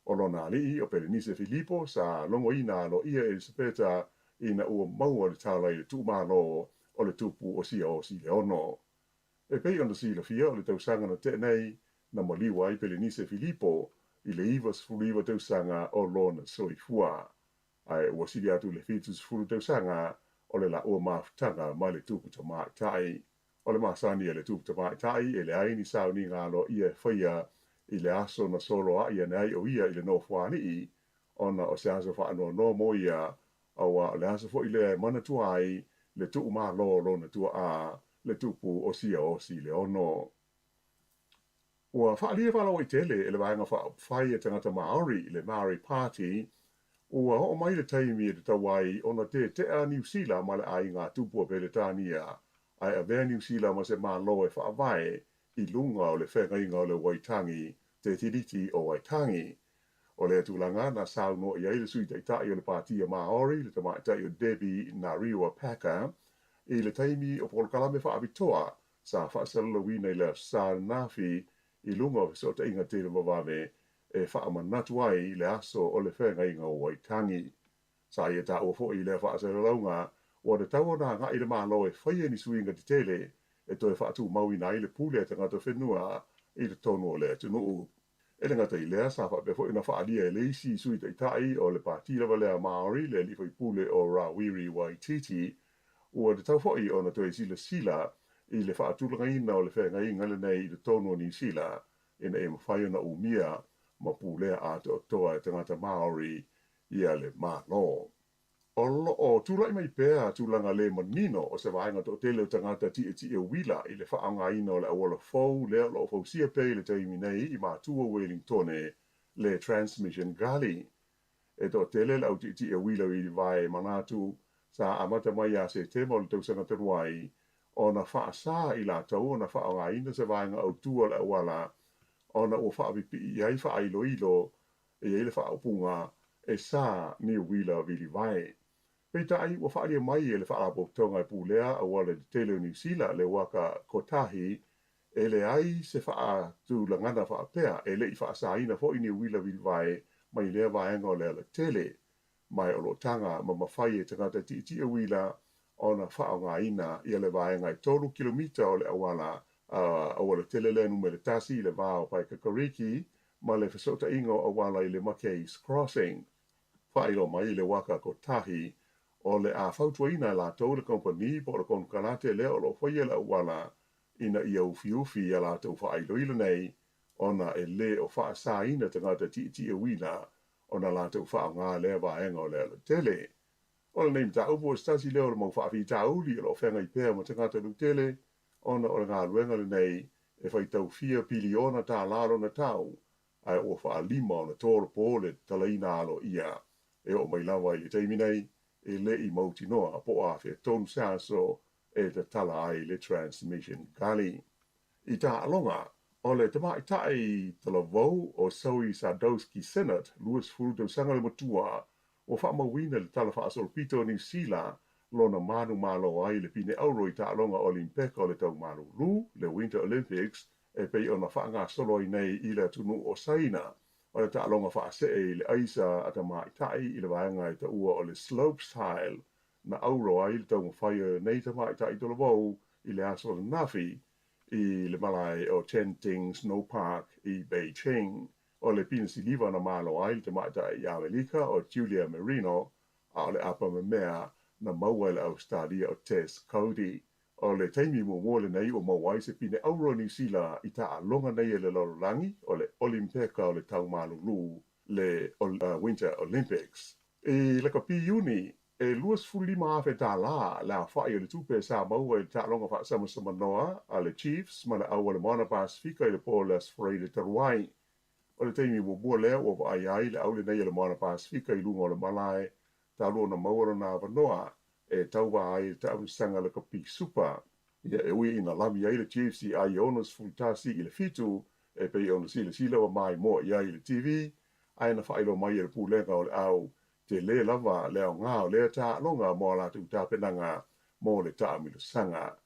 Speaker 8: O lona alii o Pelenise Filipo sa logoina aloaia Elisapeta ina ua maua le tala i le tuumalo o le tupu o Siaosi le Ono. E pei ona silafia o le tausaga na tea nei na maliu ai Pelenise Filipo i le 99 tausaga o lona soifua. Ae ua sili atu le 70 tausaga o le laua mafutaga ma le tupu tamaitai. O le masani a le tupu tamaitai e leai ni sauniga aloaia e faia i le aso na soloai ane ai o ia i le nofoalii, ona o se aso faanoanoa mo ia, auā o le aso foi lea e manatua ai le tuumalo o lona tuaa, le tupu o Siaosi le Ono. Ua faaalia faalauaitele e le Vaega Faaupufai a Tagata Māori, le Māori Party, ua oo mai le taimi e tatau ai ona tetea Niu Sila ma le aiga tupu a Peretania, ae avea Niu Sila ma se Malo e faavae i luga o le feagaiga o le Waitangi, Te Tiriti o Waitangi. O lea tulaga na saunoa i ai le Sui Taitai o le Pātia Māori, le Tamaitai o Debbie Nariwa Packer, i le taimi o polokalame faapitoa sa faasalalauina i le Aso Sa ananafi i luga o fesootaiga televavave e faamanatu ai le aso o le feagaiga o Waitangi. Sa ia taua foi i lea faasalalauga ua tatau ona agai le Malo e faia ni suiga tetele e toe faatumauina ai le pule a tagata whenua i totonu o le atunuu. E le gata i lea, sa faapea foi ona faaalia e le isi Sui Taitai o le Pati lava lea Māori, le alii faipule o Rawiri Waititi, ua tatau foi ona toe silasila i le faatulagaina o le feagaiga lenei i totonu o Niu Sila ina ia mafai ona umia ma pulea atoatoa e tagata Māori ia le Malo. O lo o tulai mai pea tulaga le manino o se vaega toatele o tagata tietie uila i le faaaogaina o le auala fou lea o lo o fausia pea i le taimi nei i matua o Welingtone, le Transmission Gully. E toatele le au tietie uila i Vae Manatu sa amata mai ia Setema o le tausaga talu ai ona faasā i latou ona faaaogaina se vaega autū o le auala ona ua faapipii i ai faailoilo e i ai le faaupuga e sa ni uila vilivae. Peitai, ua faaalia mai e le Faalapotopotoga e pulea auala tetele o Niu Sila le uaka Kotahi e leai se faatulagana faapea e le i faasaina foi ni uila vilivae mai lea vaega o le alatele, ma o lo o taga ma mafai e tagata tietie uila ona faaaogaina ia le vaega e 3 kilomita o le auala auala tele lea numera 1 i le va o Paekakariki ma le fesootaiga o auala i le Mackay's Crossing. Faailoa mai i le uaka Kotahi o le a fautuaina e latou le kamupani po o le konekarate lea o lo o faia le auala ina ia ufiufi ia latou faailoilo nei ona e lē o faasaina tagata tietie uila ona latou faaaoga lea vaega o le alatele. O lenei mataupu o se tasi lea o le mau faafitauli o lo o feagai pea ma tagata lautele ona o le galuega lenei e faitau fia piliona tālā lona tau, ae ua faalima ona tolopo le tatalaina aloaia e oo mai lava i le taimi nei e le i mautinoa po o afea tonu se aso e tatala ai le Transmission Gully. I taaloga, o le tamaitai talavou o Zoe Sadowski Synnott, 20 tausaga le matua, ua faamauina i le Tala Faasolopito o Niu Sila lona manumalo ai i le pine auro i taaloga Olimpeka o le tau malulu, le Winter Olympics, e pei ona faagasolo ai nei i le atunuu o Saina. O le taaloga faasee i le aisa a tamaitai i le vaega e taua o le slopestyle na auro ai le taumafai o lenei tamaitai talavou i le aso ananafi i le malae o Genting Snow Park i Beijing. O le pine siliva na malo ai le tamaitai i Amelika o Julia Marino, a o le apa memea na maua e le Ausetalia o Tess Coady. O le taimi muamua lenei ua maua ai se pine auro Niu Sila i taaloga nei e le lalolagi o le Olimpeka o le tau malulu, le Winter Olympics. I lakapi Iuni, e $25,000 tālā le aofa'i o le tupe sa maua i le taaloga faasamasama a le Chiefs ma le au a le Moana Pasifika i le po o le Aso Faraile talu ai. O le taimi muamua lea ua vaai ai le au lenei a le Moana Pasifika i luga o le malae talu ona maua lona avanoa e tauva ai i le taamilosaga lakapi Super. Ia e ui ina lami ai le Chiefs i ai e 61-7 e pei ona silasila ua maimoa i ai i le TV, ae na faailoa mai e le pulega o le au tele lava le aoga o lea taaloga mo a latou tapenaga mo le taamilosaga.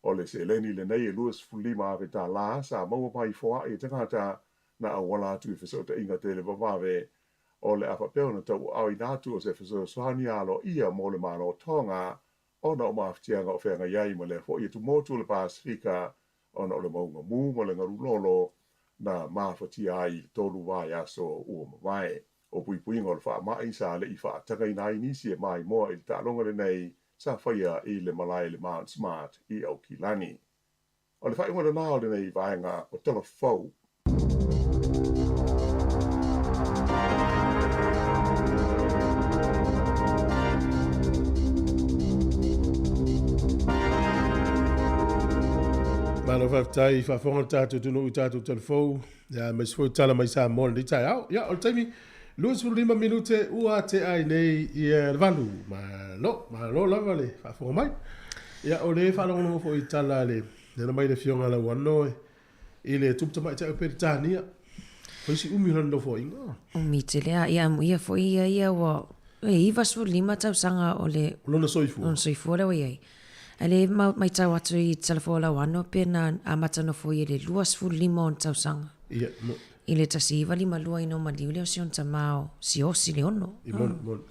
Speaker 8: O le seleni lenei e $25,000 tālā sa maua mai foa'i e tagata na auala atu i fesootaiga televavave o le a faapea ona tauaaoina atu o se fesoasoani aloaia mo le Malo o Tonga ona o mafatiaga o feagai ai ma lea foi atumotu o le Pasifika ona o le mauga mū ma le galu lolo na mafatia ai i le tolu vaiaso ua mavae. O puipuiga o le faama'i sa le i faatagaina ai nisi e maimoa i le taaloga lenei sa faia i le malae le Mount Smart i Aukilani. O le faaiuga lena o lenei vaega o Tala Fou.
Speaker 2: Malo faafetai faafofoga le tatou atunuu i tatou talafou ia aemaise foi o tala mai Samoa i lenei taeao. Ia o le taimi 25 minute ua tea ai nei ia le valu. Malo, malo lava le faafofoga mai. Ia o le faalogologo foi i tala a le nana mai le Afioga Lauano i le tupu tamaitai o Peretania. Fai si umi o lana nofoaiga.
Speaker 5: Umi tele a, ia amuia foi ia ia ua e 95 tausaga o le
Speaker 2: O lona soifua.
Speaker 5: Lona soifua lea ua i ai. Ae le maitau atu i Talafoalauano pe na amata nofo ia i le 25 ona tausaga.
Speaker 2: Ia, mo.
Speaker 5: I le 1952 ina ua maliu lea o si ona tama o Siaosi Leono.
Speaker 2: I moni, moni.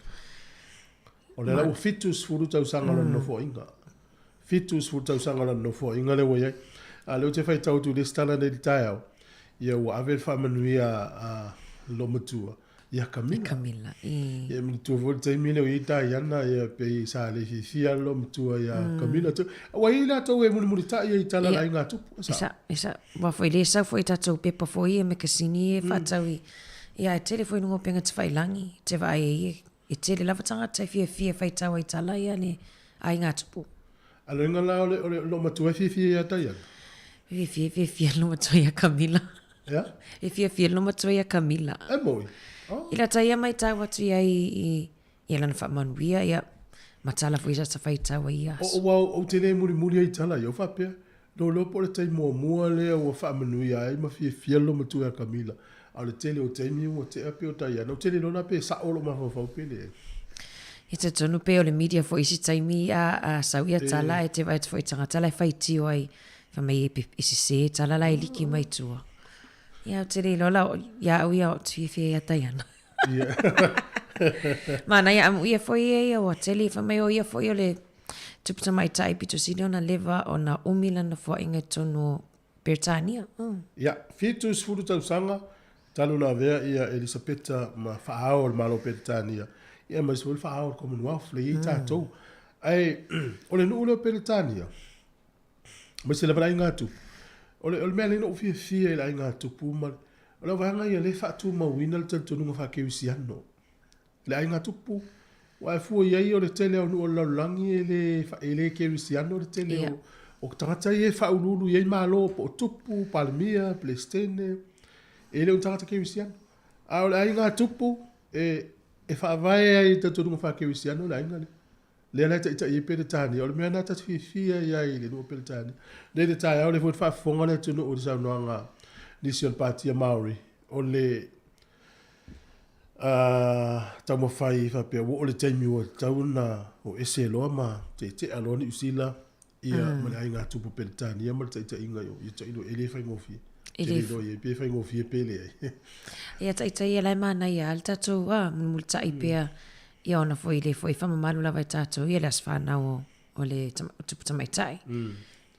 Speaker 2: O lea la ua 70 tausaga o lona nofoaiga. 70 tausaga o lana nofoaiga lea ua i ai. A o lea ou te faitau atu i le isi tala nei i le taeao, ia ua ave le faamanuia a le loomatua ia Camilla.
Speaker 5: Camilla, i.
Speaker 2: Ia e manatua foi le taimi lea o i ai Diana, ia pei sa le fiafia le loomatua ia Camilla. Ua i ai latou e mulimulitai ai i tala a le aiga tupu, e
Speaker 5: sao? E sao, e sao. Aua foi le sau foi i tatou pepa foi ia, mekasini ia e faatau i, ia e tele foi i luga o upega tafailagi, te vaai ai e E tele lava tagata e fiafia e faitau ai tala ia le aiga tupu.
Speaker 2: A loiga la o le o le loomatua e fiafia ia Diana?
Speaker 5: Fiafia fiafia le loomatua ia Camilla.
Speaker 2: Ea?
Speaker 5: E fiafia le loomatua ia Camilla.
Speaker 2: E moi. Oh.
Speaker 5: I lata ia maitau atu i ai i ia lana faamanuia ia ma tala foi sa faitau ai ia aso.
Speaker 2: O ua ou te le mulimuli ai i tala ia, o faapea, Lolo po o le taimi muamua lea ua faamanuia ai ma fiafia le loomatua ia Camilla, a o le tele o taimi ua tea pei o Diana. Ou te le iloa la pe sao lou mafaufau pe leai.
Speaker 5: E talitonu pei o le media foi i isi taimi a a sau ia tala e te vaai atu foi i tagata la e faitio ai fai mai e sese tala la e liki mai tua. Ia ou te le iloa la ia au ia ou te fiafia ia Diana.
Speaker 2: Ia.
Speaker 5: Manaia amuia foi ia ia ua tele fai mai o ia foi o le Tupu tamaitai pito sili ona leva ona umi lana nofoaiga i totonu o Peretania.
Speaker 2: Ia, 70 tausaga talu ona avea ia Elisapeta ma faa-ao o le Malo o Peretania, ia aemaise foi le faa-ao o le Commonwealth lea e i ai tatou. Ae o le nuu lea o Peretania, aemaise lava le aiga tupu, o le, o le mea lea na ou fiafia i le aiga tupu ma le, o le vaega ia lea e faatumauina le talitonuga faakerisiano. Le aiga tupu, aua e fua i ai o le tele o nuu o le lalolagi e le, e le kerisiano le tele o, o tagata ia e faauluulu i ai malo po o tupu, palemia, pelesitene, e le o ni tagata kerisiano. A o le aiga tupu, e, e faavae ai i le talitonuga faakerisiano le aiga lea. Lea la e taitai ai Peretania. O le mea lena ta te fiafia ai ai i le nuu o Peretania. Nei i le taeao lea foi na faafofoga le atunuu i le saunoaga a nisi o le Pātia Māori, o le taumafai faapea ua oo le taimi ua tatau ona o ese loa ma tetea loa Niu Sila ia ma le aiga tupu Peretania ma le taitaiga i o. Ia tailo e le faigofie. E le iloa i ai pe faigofie pe leai.
Speaker 5: Ia taitai ia la e manaia lava le tatou mulimulitai pea Ia ona foi le foi faamamalu lava e tatou ia le aso fanau o, o le tupu tamaitai.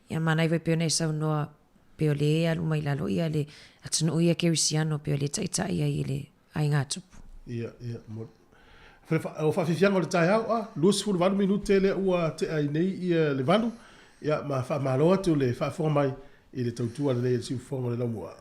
Speaker 5: Ia manaia foi pei ona e saunoa pei o le e alu mai lalo ia le atunuu ia kerisiano pei o le taitai ai i le aiga tupu.
Speaker 2: Ia, ia, mo. O faafiafiaga o le taeao, a, 28 minute lea ua tea ai nei ia le valu, ia, ma faamalo atu le faafofoga mai i le tautua lelei a le siufofoga o le Laumua.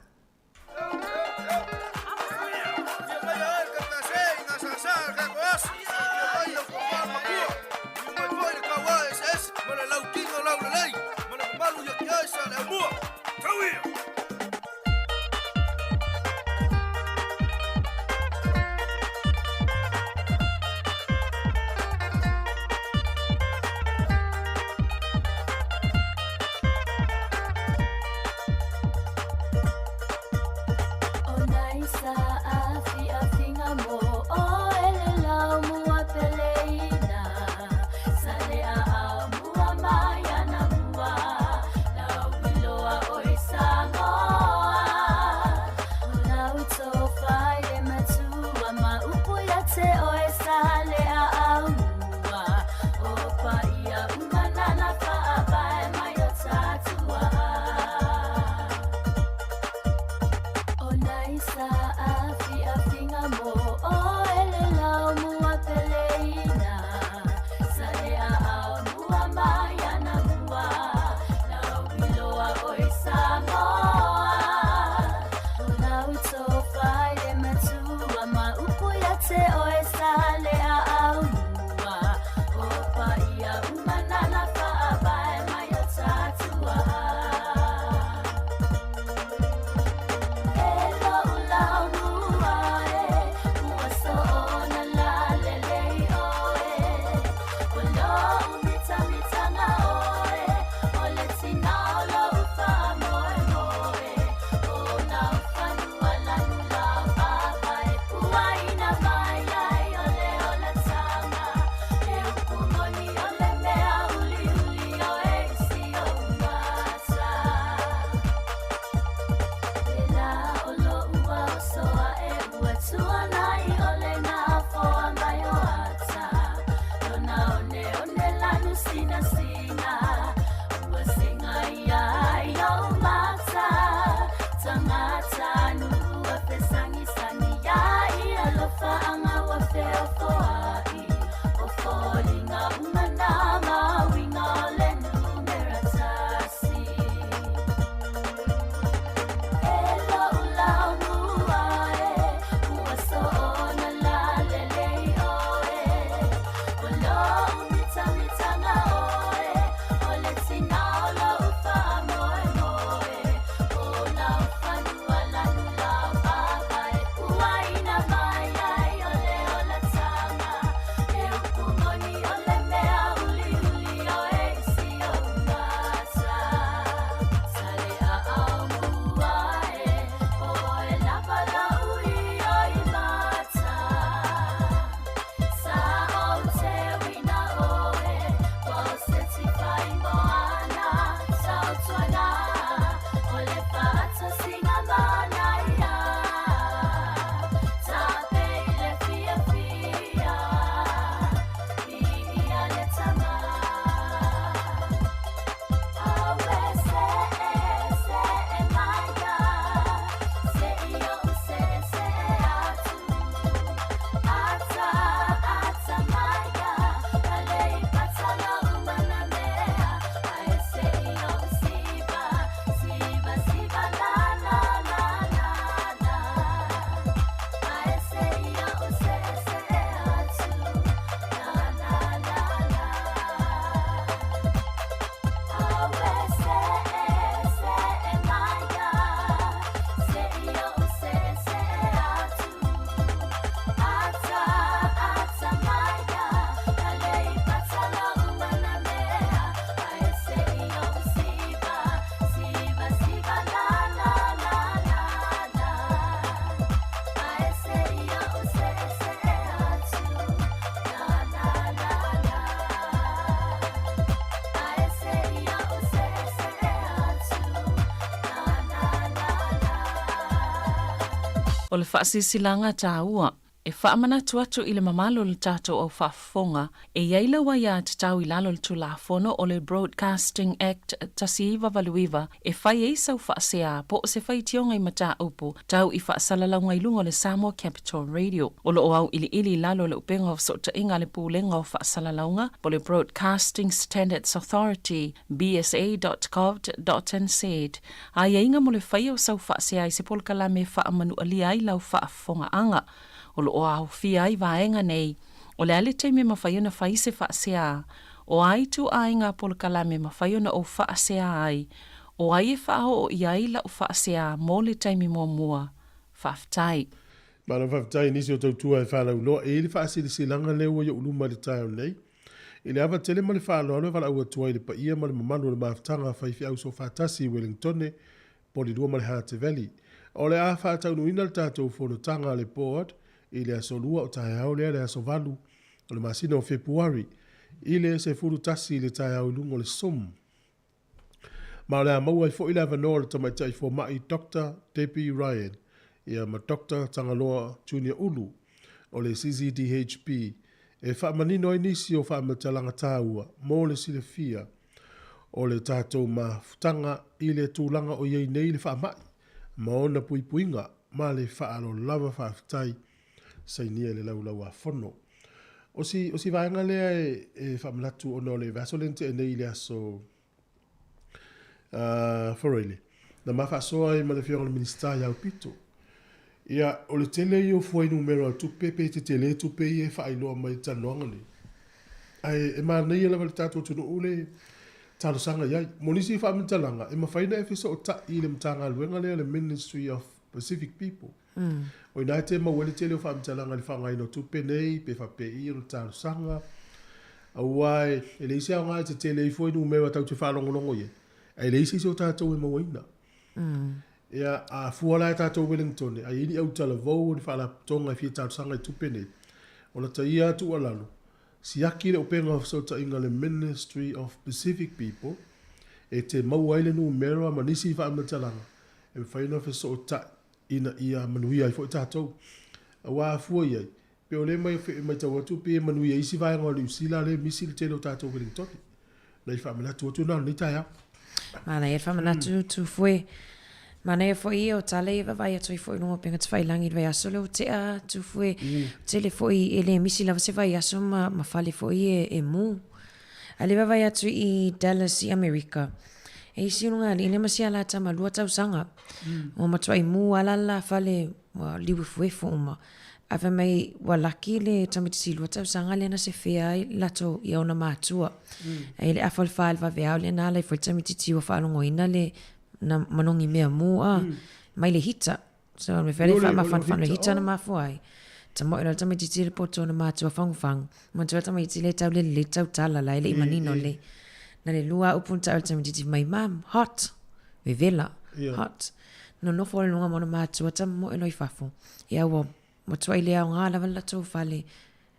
Speaker 9: O le faasilasilaga taua e faamanatu atu i le mamalu o le tatou au faafofoga e i ai lau aiatatau i lalo o le Tulafono o le Broadcasting Act 1989 e fai ai sau faasea po o se faitioga i mataupu tau i faasalalauga i luga o le Samoa Capital Radio. O lo o auiliili i lalo o le Upega o Fesootaiga a le Pulega o Faasalalauga po o le Broadcasting Standards Authority, bsa.govt.nz, aiaiga mo le faia o sau faasea i se polokalame e faamanualia ai lau faafofogaaga. O lo o aofia ai vaega nei, o le a le taimi e mafai ona fai se faasea, o a ituaiga polokalame e mafai ona ou faasea ai, o ai e faaoo i ai lau faasea mo le taimi muamua. Faafetai.
Speaker 2: Malo faafetai i nisi o tautua e faalauiloa i le faasilasilaga lea ua i ou luma i le taeao nei. I le ava tele ma le faaaloalo e valaau atu ai i le paia ma le mamalu o le mafutaga a faifeau soofaatasi i Wellingtone, Polilua ma le Harte Valley. O le a faataunuuina le tatou fonotaga a le Board i le aso Lua o taeao lea le aso 8 o le masina o Fepuari i le 11 i le taeao i luga o le Zoom. Ma o le a maua ai foi le avanoa o le tamaitai fomai Doctor Debbie Ryan ia ma Doctor Tagaloa Junior Ulu o le CCDHB e faamanino ai nisi o faamatalaga taua mo le silafia o le tatou mafutaga i le tulaga o i ai nei le faamai ma ona puipuiga ma le faaaloalo lava faafetai sainia i le Laulau-a-Fono. O si, o si vaega lea e, e faamanatu ona o le vaiaso lea na tea nei i le aso Faraile, na ma faasoa ai ma le Afioga i le Minisita ia Aupito. Ia, o le tele ia o fuainumera o tupe pe tetele tupe ia e faailoa mai i talanoaga nei. Ae e manaia lava le tatou atunuu le talosaga i ai. Mo nisi faamatalaga, e mafai ona e fesootai i le Matagaluega lea le Ministry of Pacific People. O ina e te maua ai le tele o faamatalaga i le faaaogaina o tupe nei, pe faapei ona talosaga. Aua e leai se aoga e tetele ai fuainumera tatou te faalogologo i ai, ae leai se isi o tatou e mauaina. Ia, a fua la e tatou Wellington, a i ai ni autalavou o ni faalapotopotoga e fia talosaga i tupe nei, o lata ia tuualalo, siaki le upega o fesootaiga a le Ministry of Pacific People e te maua ai le numera ma nisi faamatalaga e mafai ona fesootai ina ia manuia ai foi tatou. Aua a fua i ai, pei o lea e matau atu pei e manuia ai isi vaega o Niu Sila lea e misi le tele o tatou Welingtoni. Nai faamanatu atu na o lenei taeao.
Speaker 5: Manaia le faamanatu Tufue. Manaia foi ia o tala ia e vaavaai atu ai foi i luga o upega tafailagi i le vaiaso lea ua tea Tufue. Tele foi e le misi lava se vaiaso ma ma fale foi e e mu. A le vaavaai atu i Dallas i Amerika, e isi ulugalii lea ma si alata ma lua tausaga. Ua matuai mu lava la le la fale ua liuefuefu uma. Ae fai mai ua laki le tamaitiiti lua tausaga lea na sefea ai latou ia ona matua. Ae i le afa o le fa i le vaveao lea na ala ai foi le tamaitiiti ua faalogoina le na manogi mea mu a mai le hita. So o le mea foi lea e faamafanafana o le hita na mafua ai. Tamoe loa le tamaitiiti i le poto o ona matua fagufagu. Manatua le tamaitiiti lea e tau lelelei le tautala la e le i manino lelei. Na le lua lava upu na tau e le tamaitiiti fai mai, Mum, hot! Vevela, hot. Nonofo i luga ma ona matua tamoe loa i fafo. Ia ua matuai le aoga lava le latou fale.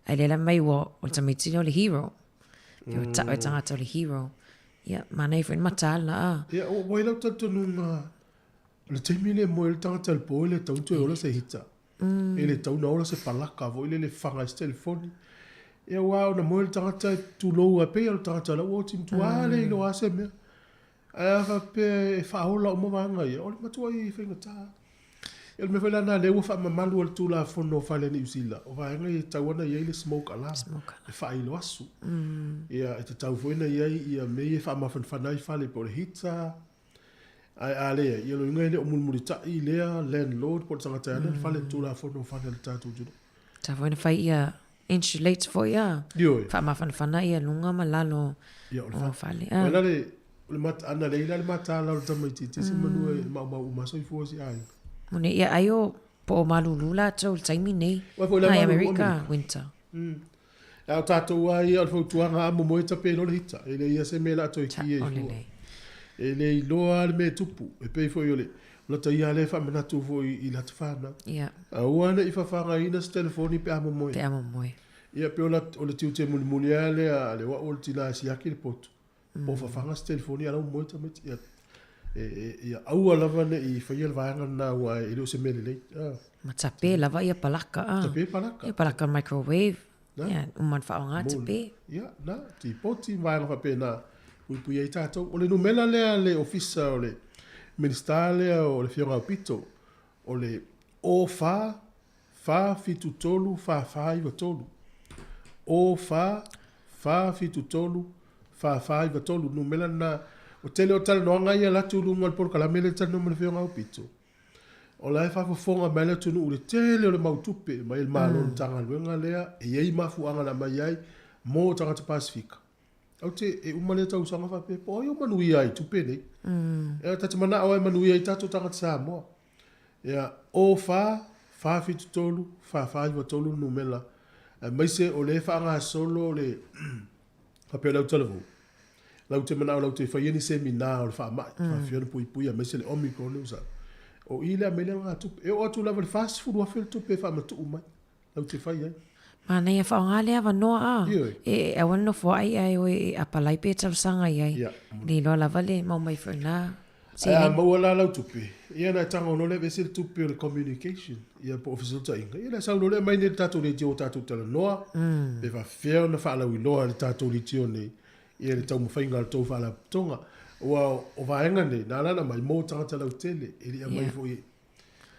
Speaker 5: Ae lea la mai ua o le tamaiti lea o le hero. Pe ua tau e tagata o le hero. Ia, manaia foi le mataala a.
Speaker 2: Ia, ua i lau talitonuga, o le taimi lea e moe ai le tagata i le po e le tatau ona toe ola se hita. E le tatau ona ola se palaka foi lele e faga ai se telefoni. Ia aua ona moe le tagata e tulou lava e pei lava o le tagata la ua oti matua le iloa lava se mea. Ae a faapea e faaola uma vaega ia, o le matuai faigata. Ia o le mea foi la lena lea ua faamamalu e le Tulafono o Fale a Niu Sila, o vaega ia e tatau ona i ai le smoke alarm, e faailo asu. Ia e tatau foi ona i ai ia mea ia e faamafanafana ai fale po o le heater. Ae a leai, ia o lona uiga e le o mulimulitai lea landlord po o le tagata e ana le fale i le Tulafono o Fale a le tatou atunuu.
Speaker 5: Tatau foi ona fai ia insulate foi a.
Speaker 2: Ioe.
Speaker 5: Faamafanafana ia luga ma lalo
Speaker 2: Ia, o le
Speaker 5: o fale.
Speaker 2: Ia, la le, o le mat, ana leai la le mataala o le tamaitiiti semeamanu e maumau uma soifua o si aiga.
Speaker 5: Moni, ia ai o po o malulu latou i le taimi nei.
Speaker 2: Uai foi la
Speaker 5: Ai
Speaker 2: malulu
Speaker 5: Amerika,
Speaker 2: Amerika.
Speaker 5: winter.
Speaker 2: A o tatou lava ia o le fautuaga a momoe tape loa le hita. E leai lava se mea o le a toe ki ai
Speaker 5: Taʻo
Speaker 2: fua.
Speaker 5: lelei.
Speaker 2: E le iloa lava le mea e tupu. E pei foi o le lata ia lea e faamanatu foi i lata fanau.
Speaker 5: Ia.
Speaker 2: Aua ne i fafagaina se telefoni pe a momoe.
Speaker 5: Pe a momoe.
Speaker 2: Ia pei o le tiute mulimuli lava lea a le o au o le tina e siaki le potu. Po o fafaga se telefoni a o la ua moe tamaiti. Ia, e, e, ia aua lava ne i faia le vaega lena aua e le o se mea lelei. Ah.
Speaker 5: Ma tape lava ia palaka. Ah.
Speaker 2: Tape palaka.
Speaker 5: Ia palaka microwave.
Speaker 2: Na.
Speaker 5: Ia, uma ona faaaoga tape.
Speaker 2: Ia, na, tipoti ma vaega faapena, puipui ai tatou. O le numera lea a le Ofisa o le Minisita lea o le Afioga Aupito, o le 04 473 4493. 04 473 4493, numera lena. O tele o talanoaga ia alu atu i luga o le polokalame lea e talanoa ma le Afioga Aupito. O la e faafofoga mai le atunuu i le tele o le mau tupe mai le Malo i le Matagaluega lea e i ai mafuaaga na aumai ai mo tagata Pasefika. Ou te, e uma lea tausaga faapea, po o ai o manuia ai i tupe nei. Ea, ta te manao e manuia ai tatou tagata Samoa. Ea, 04 473 4493 le numera, aemaise o lea e faagasolo le faapea o le autalavou. Lau te manao lau te faia ni seminar o le faamai, faafia ona puipui aemaise le Omicron lea ua sau. O i le aumai lea o le tupe. E oo atu lava i le $40,000 le tupe e faamatuu mai lau te fai ai.
Speaker 5: Manaia faaaoga lea avanoa a.
Speaker 2: Ioe.
Speaker 5: E aua ne nofo ai ae oe e apalai pe talosaga i ai.
Speaker 2: Ia.
Speaker 5: Le iloa lava le mau mai foi lena
Speaker 2: Ae a maua la lau tupe, ia ona e tago loa lea e aveese le tupe o le communication, ia po o fesootaiga, ia ona e sau loa lea aumai nei i le tatou leitio ua tatou talanoa, pe faapefea ona faalauiloa e le tatou leitio nei ia le taumafaiga a le tou faalapotopotoga. Aua o vaega nei, na ala ona aumai mo tagata lautele, e le i aumai foi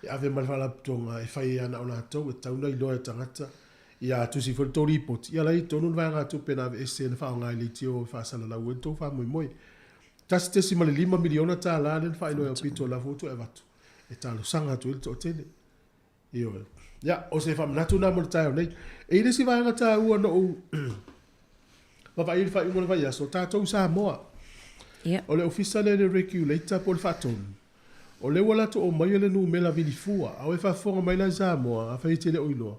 Speaker 2: e ave ma le faalapotopotoga e fai ai lava na o latou, e tatau ona iloa e tagata. Ia a tusi foi le tou lipoti, ia la e i totonu le vaegatupe na aveese na faaaoga i leitio e faasalalau ai le tou faamoemoe. $1.5 miliona lea na faailoa e Aupito o la foi ua toe avatu e talosaga atu ai le toatele. Ioe. Ia, o se faamanatu lena mo le taeao nei. E i ai le isi vaega taua na ou vaavaai i le faaiuga o le vaiaso, o tatou i Samoa.
Speaker 5: Ia.
Speaker 2: O le ofisa lea le regulator po o le faatonu, o lea ua latou aumaia le numera vilifua, a o e faafofoga mai la i Samoa, afai e te le o iloa,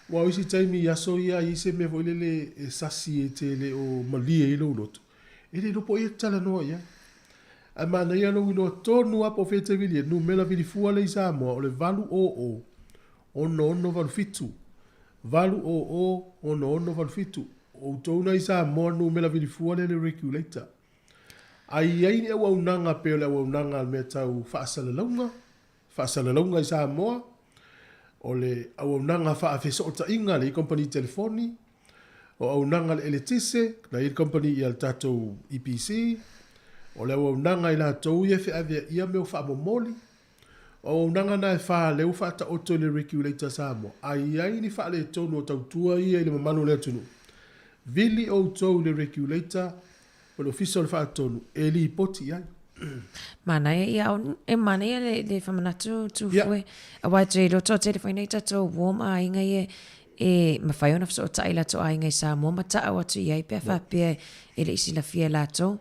Speaker 2: aua o isi taimi i aso ia a i ai se mea foi lele e sasi e te le o malie ai lou loto, E le iloa po o ai e te talanoa i ai. Ae manaia lou iloa tonu lava po o fea e te vili ai, numera vilifua lea i Samoa o le 800 6687. 800 6687. O outou na i Samoa numera vilifua lea le regulator. A i ai ni auaunaga pei o le auaunaga a le mea tau faasalalauga, faasalalauga i Samoa, O le auaunaga faafesootaiga a le kamupani telefoni, o auaunaga a le eletise, na i ai le kamupani ia le tatou EPC, o le auaunaga i latou ia e feaveaia mea o faamomoli, o auaunaga na e fa lea ua faataoto e le Regulator a Samoa, a i ai ni faaletonu o tautua ia i le mamalu o le atunuu, vili outou i le Regulator o le Ofisa o le Faatonu e lipoti i ai.
Speaker 5: Manaia ia, e manaia le, le whamanatu tūfue. Yeah. Aua e tui loto tele whai nei tatou warm aiga ia e mawhai ona whasootai latou aiga i Samoa ma taau atu i ai pea whapea e le isi lafia latou.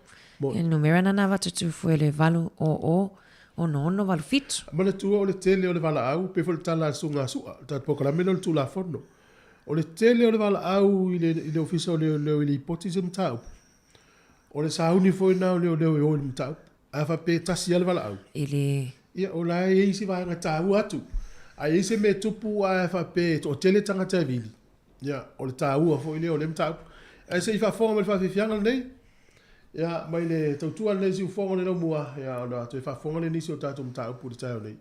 Speaker 5: E numera nana avatu tūfue le 8 o o 6 6 8 7.
Speaker 2: Manatua o le tele o le valaau, pei foi le tala a le Susuga a Su'a, le tatou polokalame lea o le Tulafono. O le tele o le valaau i le, i le Ofisa o Leoleo e lipoti se mataupu, o le sauni foi lena o leoleo e o i le mataupu. A faapea e tasi lava le valaau,
Speaker 5: E le.
Speaker 2: ia, o la e i ai isi vaega taua atu. A i ai se mea e tupu ae faapea e toatele tagata e vili, ia, o le taua foi lea o lea mataupu. Ae se i faafofoga mai le faafiafiaga lenei, ia, mai le tautua lenei siufofoga o le laumua, ia, ona toe faafofoga lea i nisi o tatou mataupu i le taeao nei.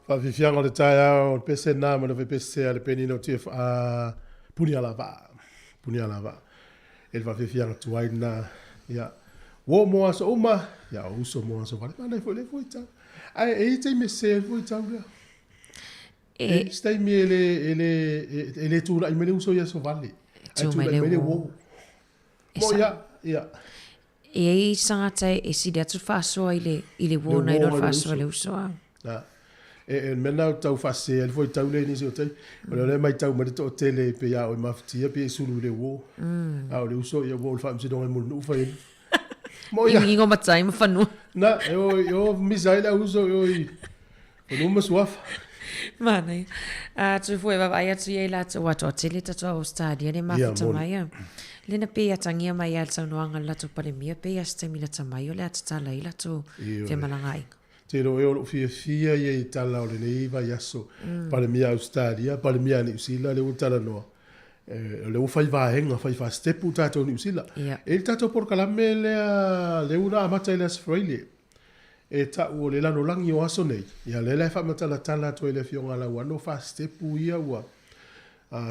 Speaker 2: Faafiafiaga o le taeao, o le pese lena ma le pese a le penina o TFR, Punialavaa, Punialavaa. E le faafiafiaga tuai lena. Ia, uo mo aso uma, ia o uso mo aso vale. Manaia foi lea fuaitau. Ae e i ai taimi e sese ai le fuaitau lea. E i ai se taimi e le, e le, e le tulai mai le uso i aso vale. Ae tulai mai le uo. Mo ia, ia.
Speaker 5: E i ai isi tagata e sili atu le faasoa i le, i le uo nai lo le faasoa i le uso. A.
Speaker 2: Na. E, e, mea na tau faasese ai le fuaitau lea i nisi o taimi. O lea o lea e matau mai le toatele e pei a oe mafatia pei e sulu i le uo. A o le uso ia ua o le faamasinoga i Mulinuu fai ai.
Speaker 5: Mo ia. Ingoingo matai ma fanua.
Speaker 2: Na, e o, e o misa ai le au uso e o i fanua ma suafa.
Speaker 5: Manaia. Atu foi e vaavaai atu i ai latou aua toatele tatou Ausetalia le mafuta mai a. Lea na pei e atagia mai lava i le saunoaga a le latou Palemia pei lava se taimi lata mai o le a tatala ai latou femalagaaiga.
Speaker 2: Te iloa ea o lou fiafia ia i tala o lenei vaiaso, Palemia Ausetalia, Palemia Niu Sila lea ua talanoa. O lea ua fai vaega, fai faasitepu tatou Niu Sila. E i ai le tatou polokalame lea, lea ua amata i le Aso Faraile, e tau o le lalolagi o aso nei, ia lea la e faamatalatala atu ai le Afioga ia Lauano faasitepu ia ua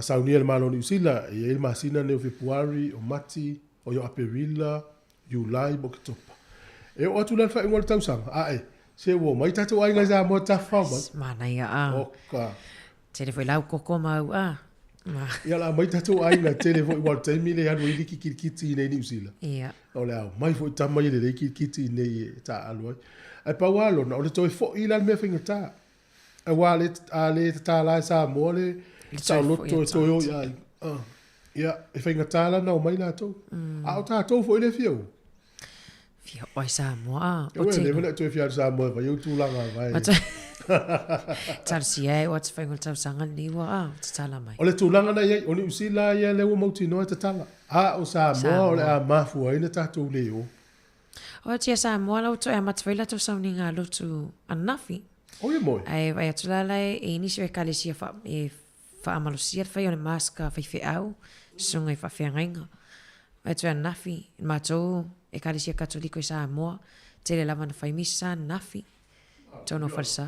Speaker 2: saunia e le Malo o Niu Sila, e i ai le masina nei o Fepuari, o Mati, o Aperila, Iulai ma Oketopa. E oo atu la i le faaiuga o le tausaga, ae, se ua omai tatou aiga i Samoa e tafafao mai.
Speaker 5: Manaia a.
Speaker 2: Oka.
Speaker 5: Tele foi lau koko ma au a.
Speaker 2: Ma. Ia la mai tatou aiga tele foi ua o le taimi lea e alu ai le kikilikiti i inei i Niu Sila.
Speaker 5: Ia.
Speaker 2: O le a omai foi tama ia lelei kilikiti i inei e taaalo ai. Ae pau lava lona, o le toe foi la le mea faigata. Aua a le, a le tatala e Samoa le saoloto e toe o i aiga, ia, e faigata la ona omai latou. A o tatou foi lea e fia o.
Speaker 5: Fia o ai Samoa, a.
Speaker 2: Ua leva ona e toe fia alu Samoa e fai ou tulaga vai.
Speaker 5: Talosia e o atu faiga o le tausaga lenei ua, a, tatala mai.
Speaker 2: O le tulaga na i ai, o Niu Sila ia lea ua mautinoa e tatala. A o Samoa o le a mafua ai ona tatou le o.
Speaker 5: O tia Samoa la ua toe amata foi latou sauniga lotu ananafi.
Speaker 2: Oh ia moe.
Speaker 5: Ae vaai atu la la e i nisi o ekalesia wha, e whaamalosia le whai o le mask a faifeau, susuga i faafeagaiga. Vaai atu ananafi, i matou ekalesia Katoliko i Samoa, tele lava na fai misa ananafi, tonu o falesa.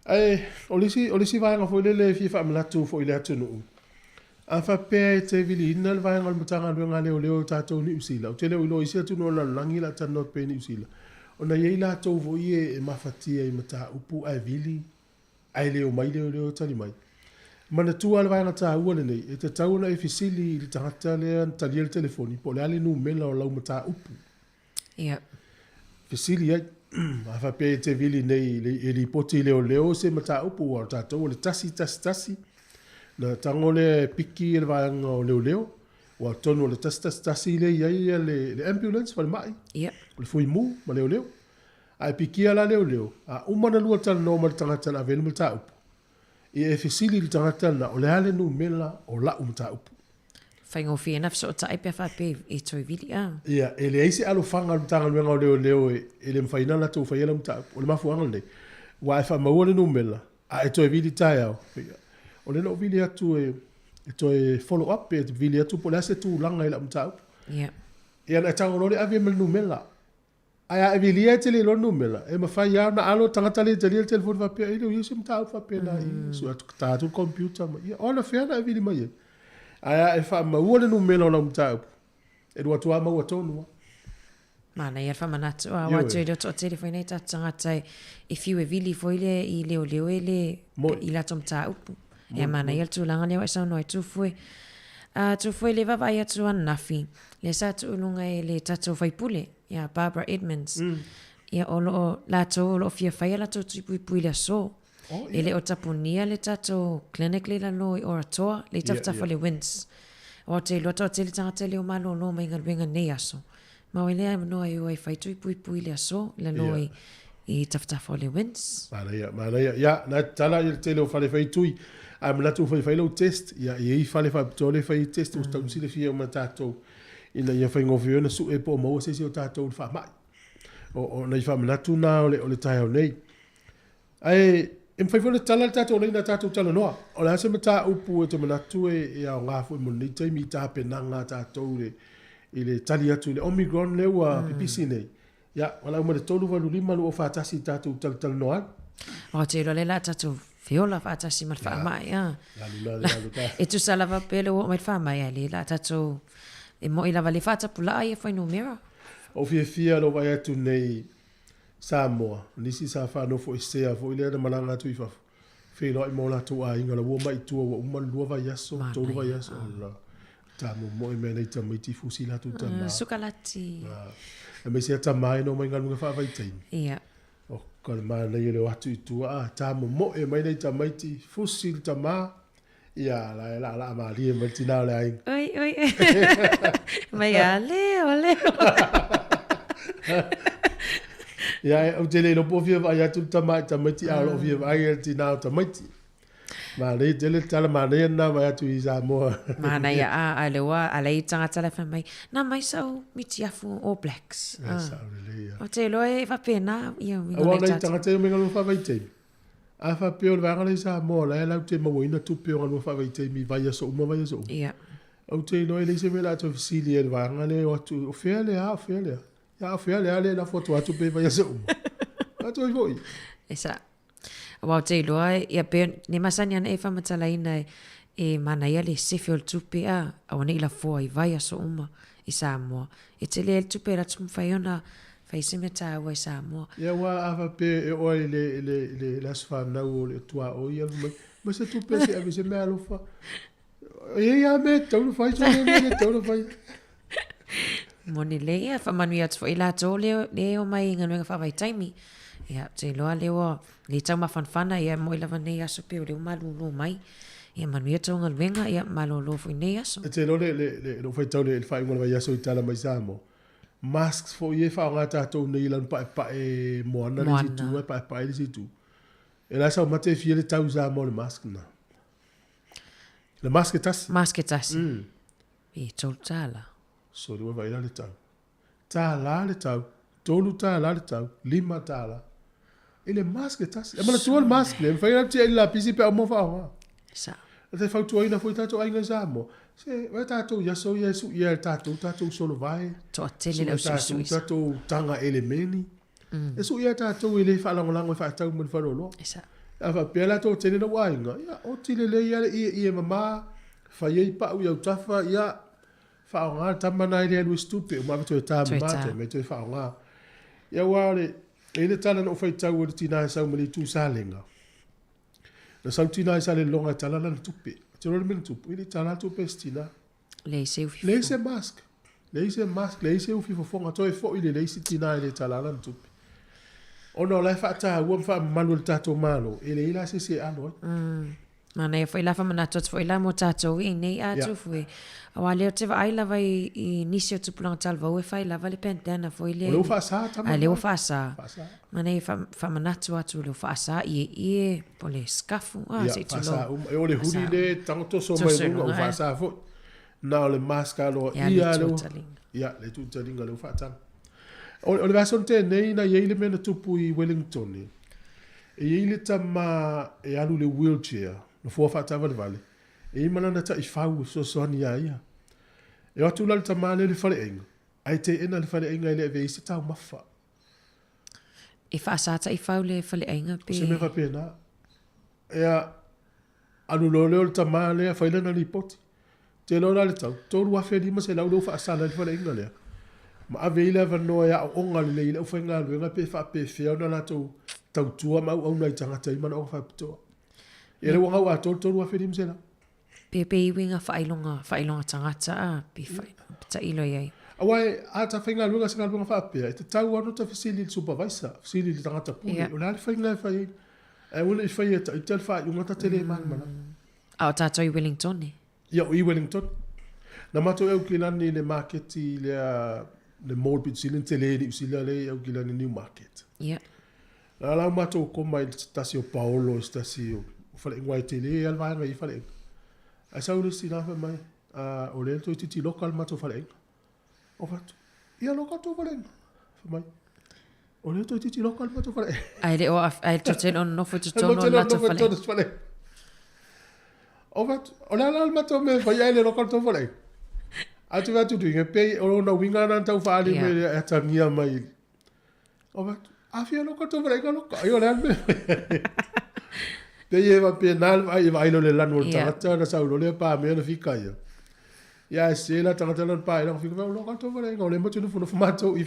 Speaker 2: Ae, o le isi, o le isi vaega foi lele e fia faamanatu foi i le atunuu, a faapea e te viliina le vaega o le Matagaluega a Leoleo o tatou i Niu Sila, ou te le o iloa i isi atunuu o le lalolagi o le a talanoa atu pea i Niu Sila, ona e i ai latou foi e mafatia i mataupu ae vili, ae le omai leoleo e tali mai. Manatua le vaega taua lenei, e tatau ona e fesili i le tagata lea na talia le telefoni po o le a le numera o lau mataupu.
Speaker 5: Ia.
Speaker 2: Fesili ai, a faapea e te vili nei e lipoti i leoleo se mataupu, aua o tatou o le 111, na tago lea e piki e le vaega o leoleo, aua atonu o le 111 lea e i ai le ambulance, falemai,
Speaker 5: Ia.
Speaker 2: o le fuimu ma leoleo. A e pikia la leoleo, a uma ona lua talanoa ma le tagata na ave ai le mataupu, Ia e fesili i le tagata lena, o le a le numera o la'u mataupu?
Speaker 5: Faigofie na fesootai pe a faapea i toe vili a.
Speaker 2: Ia, e leai se alofaga a le Matagaluega o Leoleo e le mafai ona latou faia lau mataupu. O le mafuaaga lenei, aua e faamaua le numera, a e toe vili taeao, o lea na ou vili atu e toe follow up pe vili atu po o le a se tulaga i lau mataupu.
Speaker 5: Ia.
Speaker 2: Ia ona e tago loa lea ave ma le numera. Ae a e vilia e te le iloa le numera, e mafai lava ona alo le tagata lea e talia le telefoni faapea, e le o i ai se mataupu faapena i i, sue atu, ta atu le computer ma, ia, o anafea na e vili mai ai? Ae a e faamaua le numera o lau mataupu, e alu atu lava maua tonu lava.
Speaker 5: Manaia le faamanatu, a o atu e le o toatele foi nei tatou tagata e fiu e vili foi lea i leoleo e le i latou mataupu. Ia manaia le tulaga lea ua e saunoa ai Tufue. A Tufue le vaavaai atu ananafi, lea sa tuu i luga e le tatou faipule ia Barbara Edmonds. Ia o lo o latou o lo o fia fai a latou tui puipui i le aso. Oh, E le o tapunia le tatou clinic le i lalo i Oratoa, le i tafatafa o le WINZ. Aua ou te iloa toatele tagata e le o malolo mai galuega nei aso. Ma o lea avanoa e o ai e fai tui puipui i le aso i lalo i tafatafa o le WINZ.
Speaker 2: Manaia, manaia. Ia, na tatala ia le tele o fale fai tui. Ae manatu ua faifai lau test, ia, e i ai fale faapitoa lea e fai ai test, ua tatau ona silafia uma e tatou ina ia faigofie ai ona sue po o maua se isi o tatou i le faamai. O, o nai faamanatu na o le, o le taeao nei. Ae e mafai foi ona tatala le tatou laina tatou talanoa. O le a se mataupu e te manatu e, e aoga foi mo lenei taimi i tapenaga a tatou i le, i le tali atu i le Omicron lea ua pipisi nei. Ia, valaau mai le 385 241 i tatou talatalanoa ai.
Speaker 5: Ou te iloa lea la tatou feola faatasi ma le faamai a. E tusa lava pe le ua oo mai le faamai ae lea la tatou e moi lava le faatapulaa ia fuainumera.
Speaker 2: Ou fiafia lou vaai atu nei Samoa, nisi sa faanofoesea foi lea na malaga atu i fafo, feiloai ma o latou aiga la ua omai i tua ua uma le lua vaiaso, tolu vaiaso, ola, tamomoe mai nai tamaiti fusi latou tama.
Speaker 5: Sukalati.
Speaker 2: Aemaise a tama e na omai galuega faavaitaimi.
Speaker 5: Ia.
Speaker 2: O ka le manaia le o atu i tua, a tamomoe mai nai tamaiti, fusi le tama, ia la e laalaa malie mai le tina o le aiga.
Speaker 5: Oi, oi, oi. Mai a leo, leo.
Speaker 2: Ia, ou te le iloa po o fia vaai atu le tama i tamaiti, a o lo o fia vaai le tina o tamaiti. Manaia tele le tala manaia lena vaai atu i Samoa.
Speaker 5: Manaia, a, a le ua, a lei tagata la fai mai, na mai sau mitiafu All Blacks.
Speaker 2: E sao lelei ia.
Speaker 5: Ou te iloa e faapena, ia
Speaker 2: uiga Aua o nai tagata ia o mea galue faavaitaimi. A faapea o le vaega lea i Samoa o la e latou te mauaina tupe o galue faavaitaimi i vaiaso uma vaiaso uma.
Speaker 5: Ia.
Speaker 2: Ou te iloa e leai se mea o le a toe fesili ai i le vaega lea e o atu, o fea lea, o fea lea. Ia, o fea lea lea e lafo atu tupe i vaiaso uma. Atu ai foi.
Speaker 5: E sao. Aua ou te iloa, ia pe ne masani ana e faamatalaina e, e manaia le sefe o le tupe a, aua ne i lafoa i vaiaso uma i Samoa. E tele ai le tupe e alu atu mafai ona fai se mea taua i Samoa.
Speaker 2: Ia aua a faapea e oo ai i le, i le, i le, le aso fanau o le tuaoi alu mai, ma se tupe se ave se mea alofa. E i ai lava mea e tatau ona fai, sole mea e le tatau ona fai.
Speaker 5: Moni lelei, ia, faamanuia atu foi i latou lea, lea e omai i galuega faavaitaimi. Ia, ou te iloa lea ua, lea e taumafanafana, ia, e moi lava nei aso pei o lea ua malūlū mai. Ia, manuia tou galuega, ia, malōlō foi nei aso.
Speaker 2: E te iloa le, le, le, lou faitau le, le faaiuga o le vaiaso i tala mai Samoa, masks foi ia e faaaoga tatou nei i lana paepae moana le isi itu ae paepae le isi itu. E la sau mate e fia le tau i Samoa o le mask na. Le mask e tasi.
Speaker 5: Mask e tasi. E $3.
Speaker 2: Sorry, ua vaai la le tau. Tālā le tau, $3 le tau, $5. I le mask e tasi. E manatua le mask lea, e mafai ona tiai i le lapisi pe a uma faaaoga.
Speaker 5: Sao.
Speaker 2: E te fautuaina foi tatou aiga i Samoa, se vaai tatou i aso ia e suia e tatou tatou solovae,
Speaker 5: Toatele le au
Speaker 2: suisui. Tatou taga elemeni. E suia e tatou e le faalagolago e faatau mai le faleoloa.
Speaker 5: E sao.
Speaker 2: A faapea la toatele lou aiga, ia oti lelei lava le ieie mama, fai ai pau i autafa, ia faaaoga le tama lena e le alu ai se tupe, uma ave toe ta mama, toe aumai toe faaaoga. Ia aua o le, e i ai le tala na ou faitau e le tina e sau mai le itu Salega, na sau le tina i Salelologa e tala lana tupe. Ou te iloa le mea na tupu, e le i tala le tupe a se tina.
Speaker 5: Leai se ufi
Speaker 2: Leai se mask. Leai se mask, leai se ufi fofoga, toe foi le isi tina e le tala lana tupe. Ona o la e faataua ma faamamalu e le tatou Malo, e leai la se isi e alo ai.
Speaker 5: Manaia foi la faamanatu atu foi la mo tatou i nei a tufu e. Aua lea ou te vaai lava i, i nisi o tupulaga talavou e fai lava le bandana foi lea.
Speaker 2: O lea ua faasa
Speaker 5: tama. A lea ua faasa. Faasa. Manaia faamanatu atu lea ua faasa ieie po o le sikafu a se i tulou.
Speaker 2: Faasa uma. E o le huli le tago toso mai luga ua faasa foi. Na o le mask aloa
Speaker 5: ia le tuutaliga.
Speaker 2: Ia le tuutaliga lea ua faataga. O le vaiaso na tea nei na i ai le mea na tupu i Wellington. E i ai le tama e alu i le wheelchair, nofoa faataavalevale, e i ai ma lana taifau e fesoasoani ia ia. E o atu la le tama lea i le faleaiga, ae teena le faleaiga e le avea ai se taumafa.
Speaker 5: E faasa taifau le faleaiga
Speaker 2: pe? O se mea faapena. Ea, alu loa lea o le tama lea fai lana lipoti. Te iloa la le tau, $3,500 lea ua faasala ai le faleaiga lea, ma ave ai le avanoa e aooga lelei ai le aufaigaluega pe faapefea ona latou tautua ma auauna i tagata i manaoga faapitoa. Ia lea ua gau atoa le $3,500.
Speaker 5: Pe pe i uiga faailoga, faailoga tagata a, pe tailo i ai.
Speaker 2: Aua a ta faigaluega se galuega faapea, e tatau lava ona ta fesili i le supervisor, fesili i le tagata pule, o le a le faiga e fai ai. Ae aua ne i faia e ita le faaiuga ta te le malamalama.
Speaker 5: A o tatou i Wellington e?
Speaker 2: Ia, o i Wellington. Na matou i Aukilani i le maketi lea, le mall pito sili ona tele i Niu Sila lea i Aukilani Newmarket.
Speaker 5: Ia.
Speaker 2: Na la matou koma i se tasi o paolo i se tasi o faleaiga, aua e tele lava le vaega i ia faleaiga. Ae sau le isi tina fai mai, o lea toeitiiti loka le matou faleaiga. Ou fai atu, ia loka le tou faleaiga. Fai mai, o lea toeitiiti loka le matou faleaiga.
Speaker 5: Ae le o ae tou te le o nonofo i totonu o le matou
Speaker 2: faleaiga. Ou fai atu, o le a la le matou mea e fai ae le loka le tou faleaiga. Ae ou te fai atu, e pei o lona uiga lena na tau faaali mai e atagia mai. O fai atu, Afia loka tou valaaiga loka. Ai o le a le mea. Pei e faapena le vaai, e vaai loa i le lanu o le tagata ona sau loa lea pa mea ona fika ia. Ia ae sese la tagata lana pa ai lana fika, fai atu, loka tou valaaiga, o lea matou te nofonofo matou i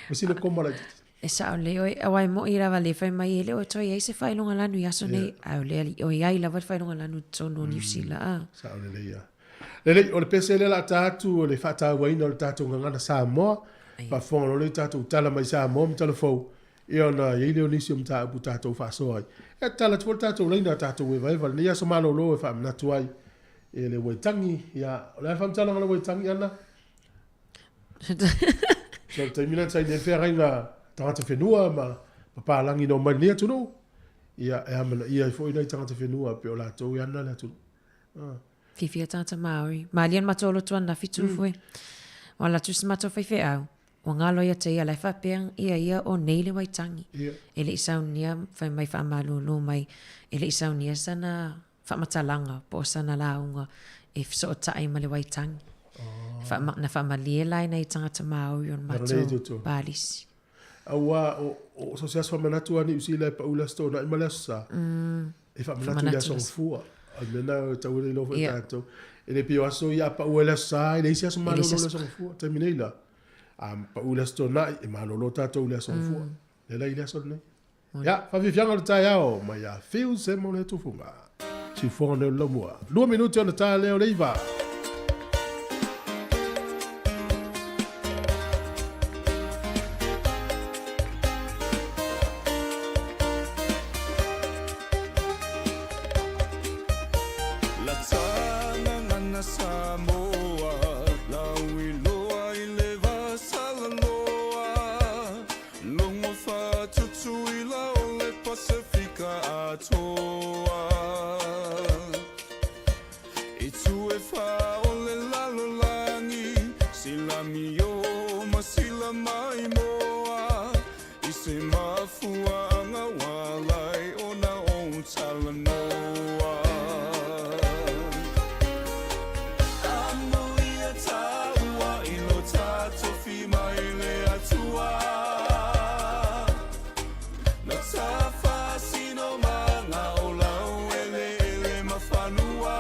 Speaker 2: ma sina koma laitiiti.
Speaker 5: E sao lelei oe, aua e moʻi lava le fai mai e le o toe i ai se faailoga lanu i aso nei, ae o lea o i ai lava le faailoga lanu i totonu o Niu Sila, a.
Speaker 2: Sao lelei lava. Lelei, o le pese lea o le a ta atu o le faatauaina o le tatou gagana Samoa. Faafofoga loa lea i tatou tala mai Samoa ma tala fou, ia ona i ai lea o nisi o mataupu tatou faasoa ai. E tatala atu foi le tatou laina a tatou evaeva i lenei aso malolo e faamanatu ai e le Waitangi. Ia, o le a le faamatalaga o le Waitangi, Ana? So, le taimi lea na saini ai le feagaiga tagata whenua ma papalagi nō mai lenei atunuu, ia, e amanaia ai foi nai tagata whenua pe o latou e ana le atunuu. Ah.
Speaker 5: Fiafia tagata Māori. Malie le matou lotu ananafi tu foi. Ua alu atu si matou faifeau, ua galo ia te ia la e faapea ia ia o nei le Waitangi. E le i saunia, fai mai faamalulu mai, e le i saunia sana faamatalaga po o sana lauga e fesootai ma le Waitangi. Oh. Na faamalie la i nai tagata Māori o le matou palisi.
Speaker 2: Aua o, o so se aso faamanatu a Niu Sila e pau le Aso Toonai ma le Aso Sa. E faamanatu i le Aso Gafua. O le mea lena e tatau ona iloa foi e tatou. E le pei o aso ia a pau ai le Aso Sa, e leai se aso malolo i le Aso Gafua. Taimi nei la, a pau i le Aso Toonai, e malolo tatou i le Aso Gafua. Lea la i le aso lenei. Ia, faafiafiaga o le taeao mai ia Fiu Semo le Tufuga. Siufoga nei o le laumua. 2 minute ona ta lea o le 9.
Speaker 1: Logo whatutuila o le Pasifika atoa. I tu e wha o le lalolagi, sila mio ma sila mai moa, i se mafuaanga walai ona o talanoa. Amuia taua i lo tatofi mai le Atua. Na tafasino ma nga o lau eleele ma fanua.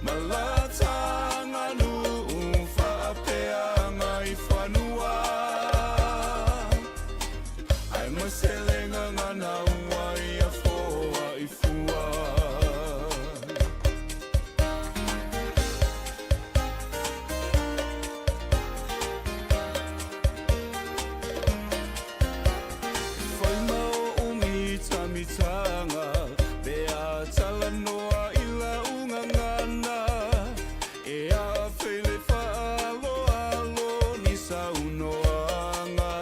Speaker 1: Ma la taganuu faapeanga i fanua. Ai ma se le gagana ua ia foa i fua. Whai ma o umitamitanga, pe a talanoa i la ungangana, e a feile whaaloalo ni saunoanga.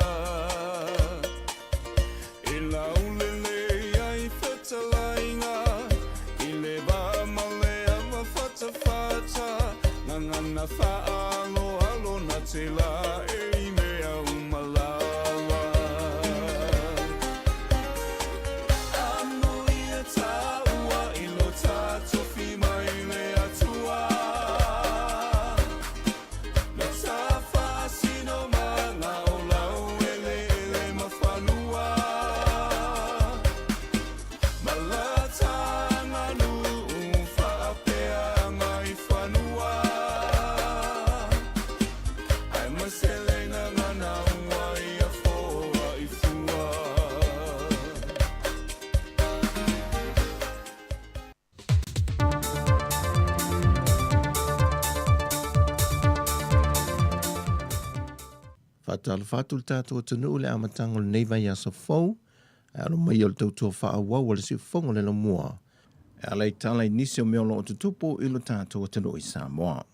Speaker 1: E laulele ai fetalaiga i le va ma le ava fatafata, Gagana faaaloalo na te la e i mea uma lava. Amuia taua i lo tatofi mai le Atua. Na tafaasino ma nga o lau eleele ma fanua. Ma la taganuu faapeanga i fanua. Ai ma se le gagana ua ia foa i fua.
Speaker 6: Faatalofa atu le tatou atunuu i le amataga o lenei vaiaso fou, e alo mai o le tautua faaauau a le siufofoga o le laumua, e ala i tala i nisi o mea o lo o tutupu i lo tatou atunuu i Samoa.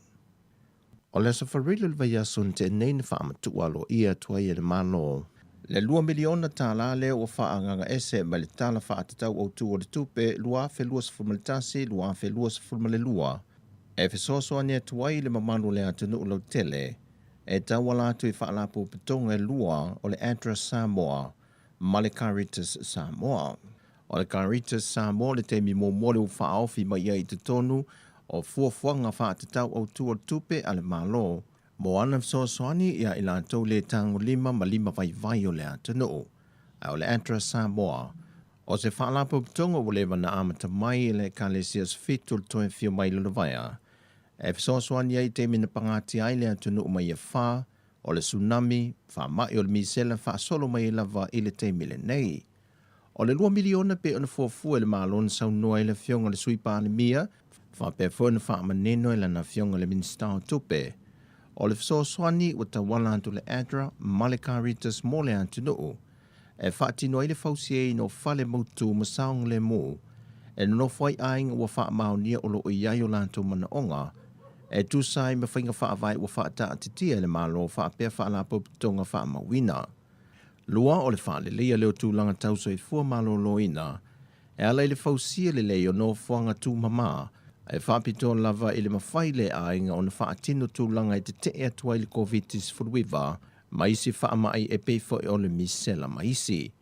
Speaker 6: O le Aso Faraile o le vaiaso na tea nei na faamatuu aloaia atu ai e le Malo le $2 miliona tala lea ua faaagagaese mai le Tala Faatatau Autu o le Tupe 2021/2022 e fesoasoani atu ai i le mamalu o le atunuu lautele e tauala atu i faalapotopotoga e lua o le ADRA Samoa ma le Caritas Samoa. O le Caritas Samoa le taimi muamua lea ua faaofi mai ai i totonu o fuafuaga faatatau autu o le tupe a le Malo. mo ana fesoasoani iā i latou lē tagolima ma lima vaivai o le atunuu. Ae o le ADRA Samoa, o se faalapotopotoga ua leva na amata mai e le Ekalesia Sefito le toe afio mai Lalovaea, e fesoasoani ai i taimi na pagatia ai le atunuu mai afa o le tsunami, faamai o le misela faasolo mai ai lava i le taimi lenei. O le $2 miliona pei ona fuafua e le Malo na saunoa ai le Afioga i le Sui Palemia, faapea foi ona faamanino e lana Afioga i le Minisita o Tupe. O le fesoasoani ua tauala atu le ADRA ma le Caritas mo le atunuu e faatino ai le fausiaina o fale mautu ma saogalemu e nonofo ai aiga ua faamaonia o lo o i ai o latou manaoga e tusa ai ma faiga faavae ua faataatitia e le Malo faapea faalapotopotoga faamauina. 2 o le faaleleia lea o tulaga tau soifua maloloina e ala i le fausia lelei o nofoaga tumama e faapitoa lava i le mafai lea e aiga ona faatino tulaga e tetee atu ai le Koviti-19 ma isi faamai e pei foi o le misela ma isi.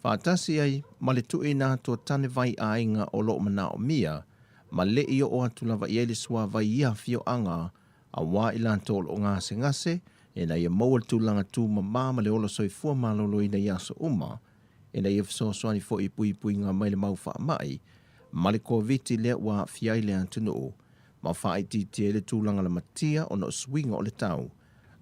Speaker 6: Faatasi ai ma le tuuina atu o tane vai aiga o lo o manaomia ma le i oo atu lava i ai le suavai i ia afioaga aua i latou o lo o gasegase ina ia maua le tulaga tumama ma le ola soifua maloloina i aso uma, ina ia fesoasoani foi i puipuiga mai le mau faamai ma le Koviti lea ua aafia ai le atunuu ma faaitiitia ai le tulaga lamatia ona o suiga o le tau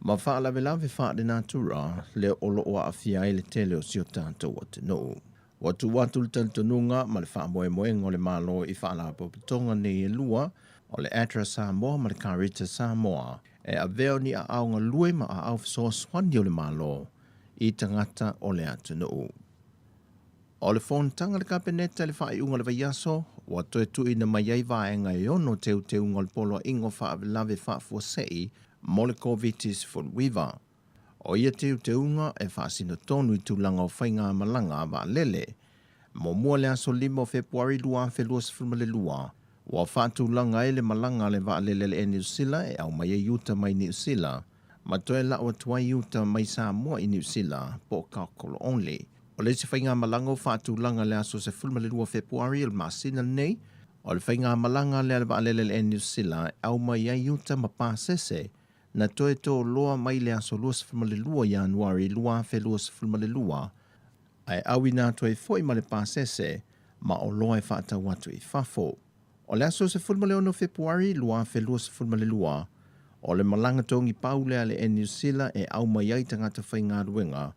Speaker 6: ma faalavelave faalenatura lea o lo o aafia ai le tele o si o tatou atunuu. Ua tuu atu le talitonuga ma le faamoemoega o le Malo i faalapotopotoga nei e lua, o le ADRA Samoa ma le Caritas Samoa, e avea o ni aao galue ma aao fesoasoani o le Malo i tagata o le atunuu. O le fonotaga a le Kapeneta i le faaiuga o le vaiaso, ua toe tuuina mai ai vaega e ono teuteuga o le Poloaiga o Faalavelave Faafuasei mo le Koviti-19. O ia teuteuga e faasino tonu i tulaga o faigamalaga a vaalele. Muamua le aso 5 o Fepuari 2022, ua faatulaga ai le malaga a le vaalele a le Air New Sila e aumai ai uta mai Niu Sila ma toe lau atu ai uta mai Samoa i Niu Sila po o Kaokolo Only. O le isi faigamalaga ua faatulaga i le aso 12 o Fepuari o le masina lenei, o le faigamalaga lea a le vaalele a le Air New Sila e aumai ai uta ma pasese na toe toloa mai le aso 22 Ianuari 2022, ae auina atu ai foi ma le pasese ma oloa e faatau atu i fafo. O le aso 16 Fepuari 2022, o le malaga togi pau lea a le Air New Sila e aumai ai tagata faigaluega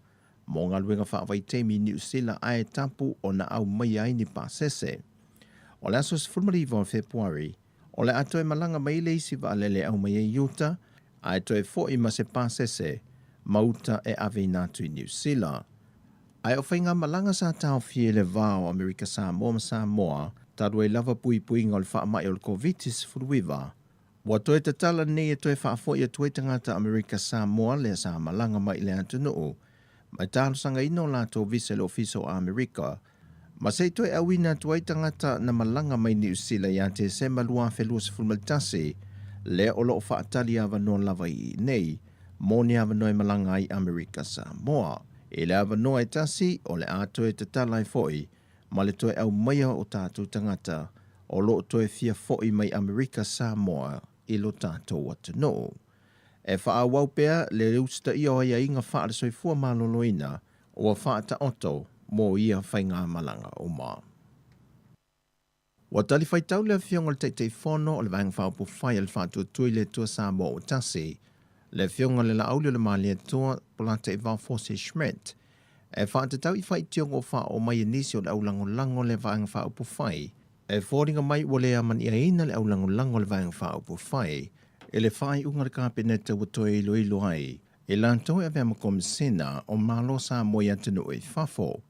Speaker 6: mo galuega faavaitaimi i Niu Sila ae tapu ona aumaia ai ni pasese. O le aso 19 o Fepuari, O le a toe malaga mai le isi vaalele e aumai ai uta, ae toe foi ma se pasese ma uta e aveina atu i Niu Sila. Ae o faigamalaga sa taofia i le va o Amerika Samoa ma Samoa talu ai lava puipuiga o le faamai o le Koviti-19, ua toe tatala nei e toe faafoi atu ai tagata Amerika Samoa lea sa malaga mai i le atunuu ma e talosagaina o latou visa i le Ofisa o Amerika, ma se i toe auina atu ai tagata na malaga mai Niu Sila ia Tesema 2021, lea o lo o faatali avanoa lava i inei mo ni avanoa e malaga ai Amerika Samoa. I le avanoa e tasi, o le a toe tatala ai foi ma le toe aumaia o tatou tagata o lo o toe fia foi mai Amerika Samoa i lo tatou atunuu. E faaauau pea le usitaia o aiaiga faale-soifua maloloina ua faataoto mo ia faigamalaga uma. Ua talifaitau le Afioga i le Taitaifono o le Vaega Faaupufai a le Faatuatua i le Atua Samoa ua Tasi, le Afioga i le Laauli o le Malietoa Polataivao Fosi Schmidt, e faatatau i faitioga ua faaoo mai e nisi o le aulagolago le Vaega Faaupufai E foliga mai ua le amaniaina le aulagolago a le Vaega Faaupufai i le faaiuga a le Kapeneta ua toe iloilo ai i latou e avea ma Komisina o Malo Samoa i atunuu i fafo,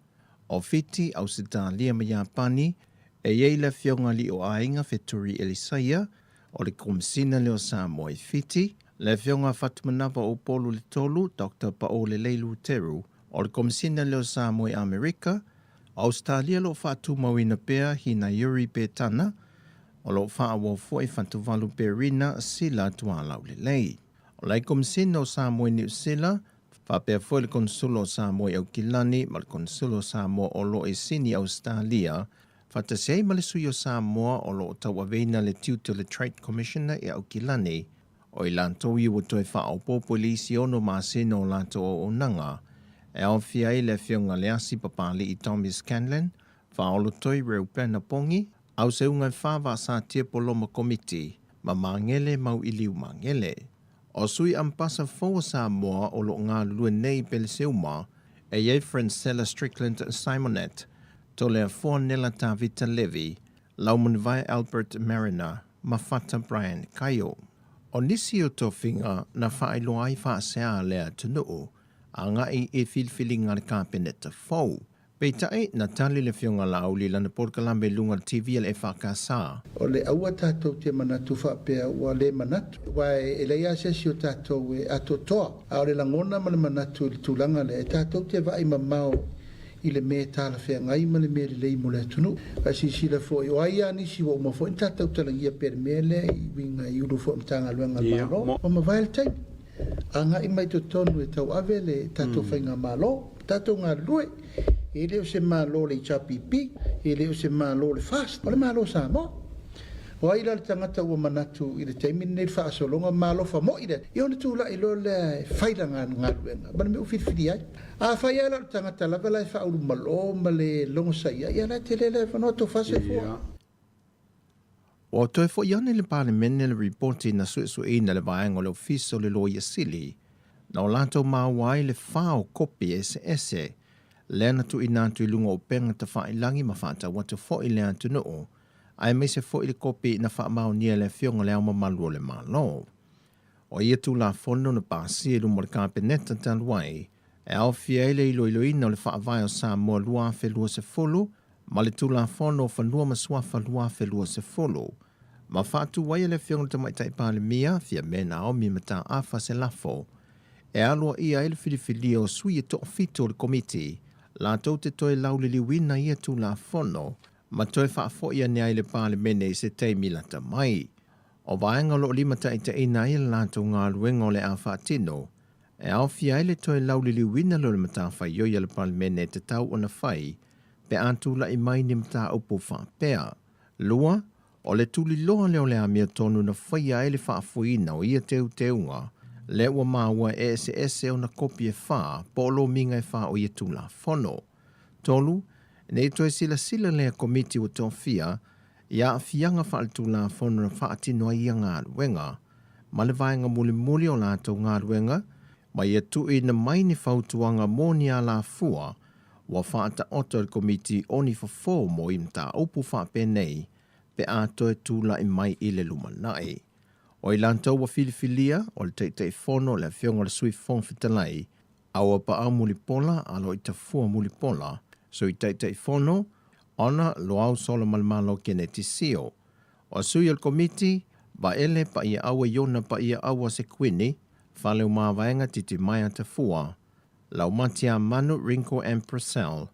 Speaker 6: o Fiti, Ausetalia ma Iapani, e i ai le Afioga Alii o Aiga Feturi Elisaia, o le Komisina lea o Samoa i Fiti, le Afioga Fatumanava o Upolu Letolu, Doctor Paolelei Luteru, o le Komisina lea o Samoa i Amerika, Ausetalia lo o faatumauina pea Hinaiuri Petana, o lo o faaauau foi Fatuvalu Perina Sila Tualaulelei. O le Komisina o Samoa i Niu Sila, faapea foi le Konesula o Samoa i Aukilani ma le Konesula o Samoa o lo o i Sini Ausetalia, faatasi ai ma le Sui o Samoa o lo o tauaveina le tiute o le Trade Commissioner i Aukilani. O i latou ia ua toe faaopoopo i le isi ono masina o latou auaunaga, e aofia ai le Afioga Leasi Papali'i Tommy Scanlan, Faaolotoi Reupena Pongi, Auseuga e Vaasatia Poloma Komiti, ma Magele Mauiliu Magele. O sui ampasa fou o Samoa o loo galulue nei i Peleseuma, e i ai Francella Strickland Simonet, Toleafoa Nela Tavita Levi, Laumunivae Albert Mariner ma Fata Brian Kaio. O nisi o tofiga na faailoa ai faasea a le atunuu agai i filifiliga a le Kapeneta fou. Peitai, na tali le Afioga Laauli i lana polokalame i luga o le TV a le EFKS.
Speaker 7: O le aua tatou te manatu faapea ua le manatu, aua e leai lava se isi o tatou e atoatoa. A o le lagona ma le manatu i le tulaga lea, e tatou te vaai mamao i le mea e talafeagai ma le mea lelei mo le atunuu. A silasila foi, o ai lava nisi ua uma foi ona tatou talagia pea i le mea lea i uiga i ulu foi o Matagaluega a le Malo, ua mavae le taimi. Agai mai totonu e tauave le tatou faigamalo, tatou galulue. E le o se Malo o le HRPP, e le o se Malo o le FAST, o le Malo o Samoa. O ai la le tagata ua manatu i le taimi lenei le faasologa ma alofa moi lea, ia ona tulai loa lea e fai lana galuega ma le mea ua filifili ai. A fai lava la o le tagata lava la e faaulumalo ma le logosaia, ia la e tele le avanoa tofa soifua.
Speaker 6: Ua toe foi ane i le Palemene le ripoti na suesueina e le vaega o le Ofisa o le Loia Sili, na o latou maua ai le fa o kopi eseese lea na tuuina atu i luga o upega tafailagi ma faatau atu foi i le atunuu, aemaise foi le kopi na faamaonia e le Afioga i Le Ao Mamalu o le Malo. O ia Tulafono na pasia i luma o le Kapeneta talu ai, e aofia ai le iloiloina o le Faavae o Samoa 2020 ma le Tulafono o Fanua ma Suafa 2020, ma faatu ai e le Afioga i le Tamaitai Palemia, Fiame Naomi Mataafa se lafo e aloaia ai le filifilia o sui e toafitu o le Komiti latou te toe lauliliuina ia Tulafono ma toe faafoi ane ai i le Palemene i se taimi lata mai. O vaega o lo o limataitaiina ai le latou galuega o le a faatino, e aofia ai le toe lauliliuina lea o le matafaioi a le Palemene e tatau ona fai pe a tulai mai ni mataupu faapea. Lua, o le tuliloa lea o le amiotonu na faia ai le faafoeina o ia teuteuga, lea ua maua e eseese ona kopi e fa po o lomiga e fa o ia Tulafono. Tolu, ne i toe silasila lea Komiti ua tofia i aafiaga faaletulafono na faatino ai ia galuega, ma le vaega mulimuli o latou galuega, ma ia tuuina mai ni fautuaga mo ni alafua ua faataoto e le Komiti o ni fofo mo i mataupu faapenei pe a toe tulai mai i le lumanai. O i latou ua filifilia, o le Taitaifono, le Afioga i le Sui Fofoga Fetalai, Auapaau Mulipola, Aloitafua Mulipola, Sui Taitaifono, Hon. Loau Solamalemalo Keneti Sio. O sui o le Komiti, Vaele Paiaaua Iona Paiaaua Sekuini, Faleomavaega Titimaea Tafua, Laumatiamanu Ringo M. Purcell,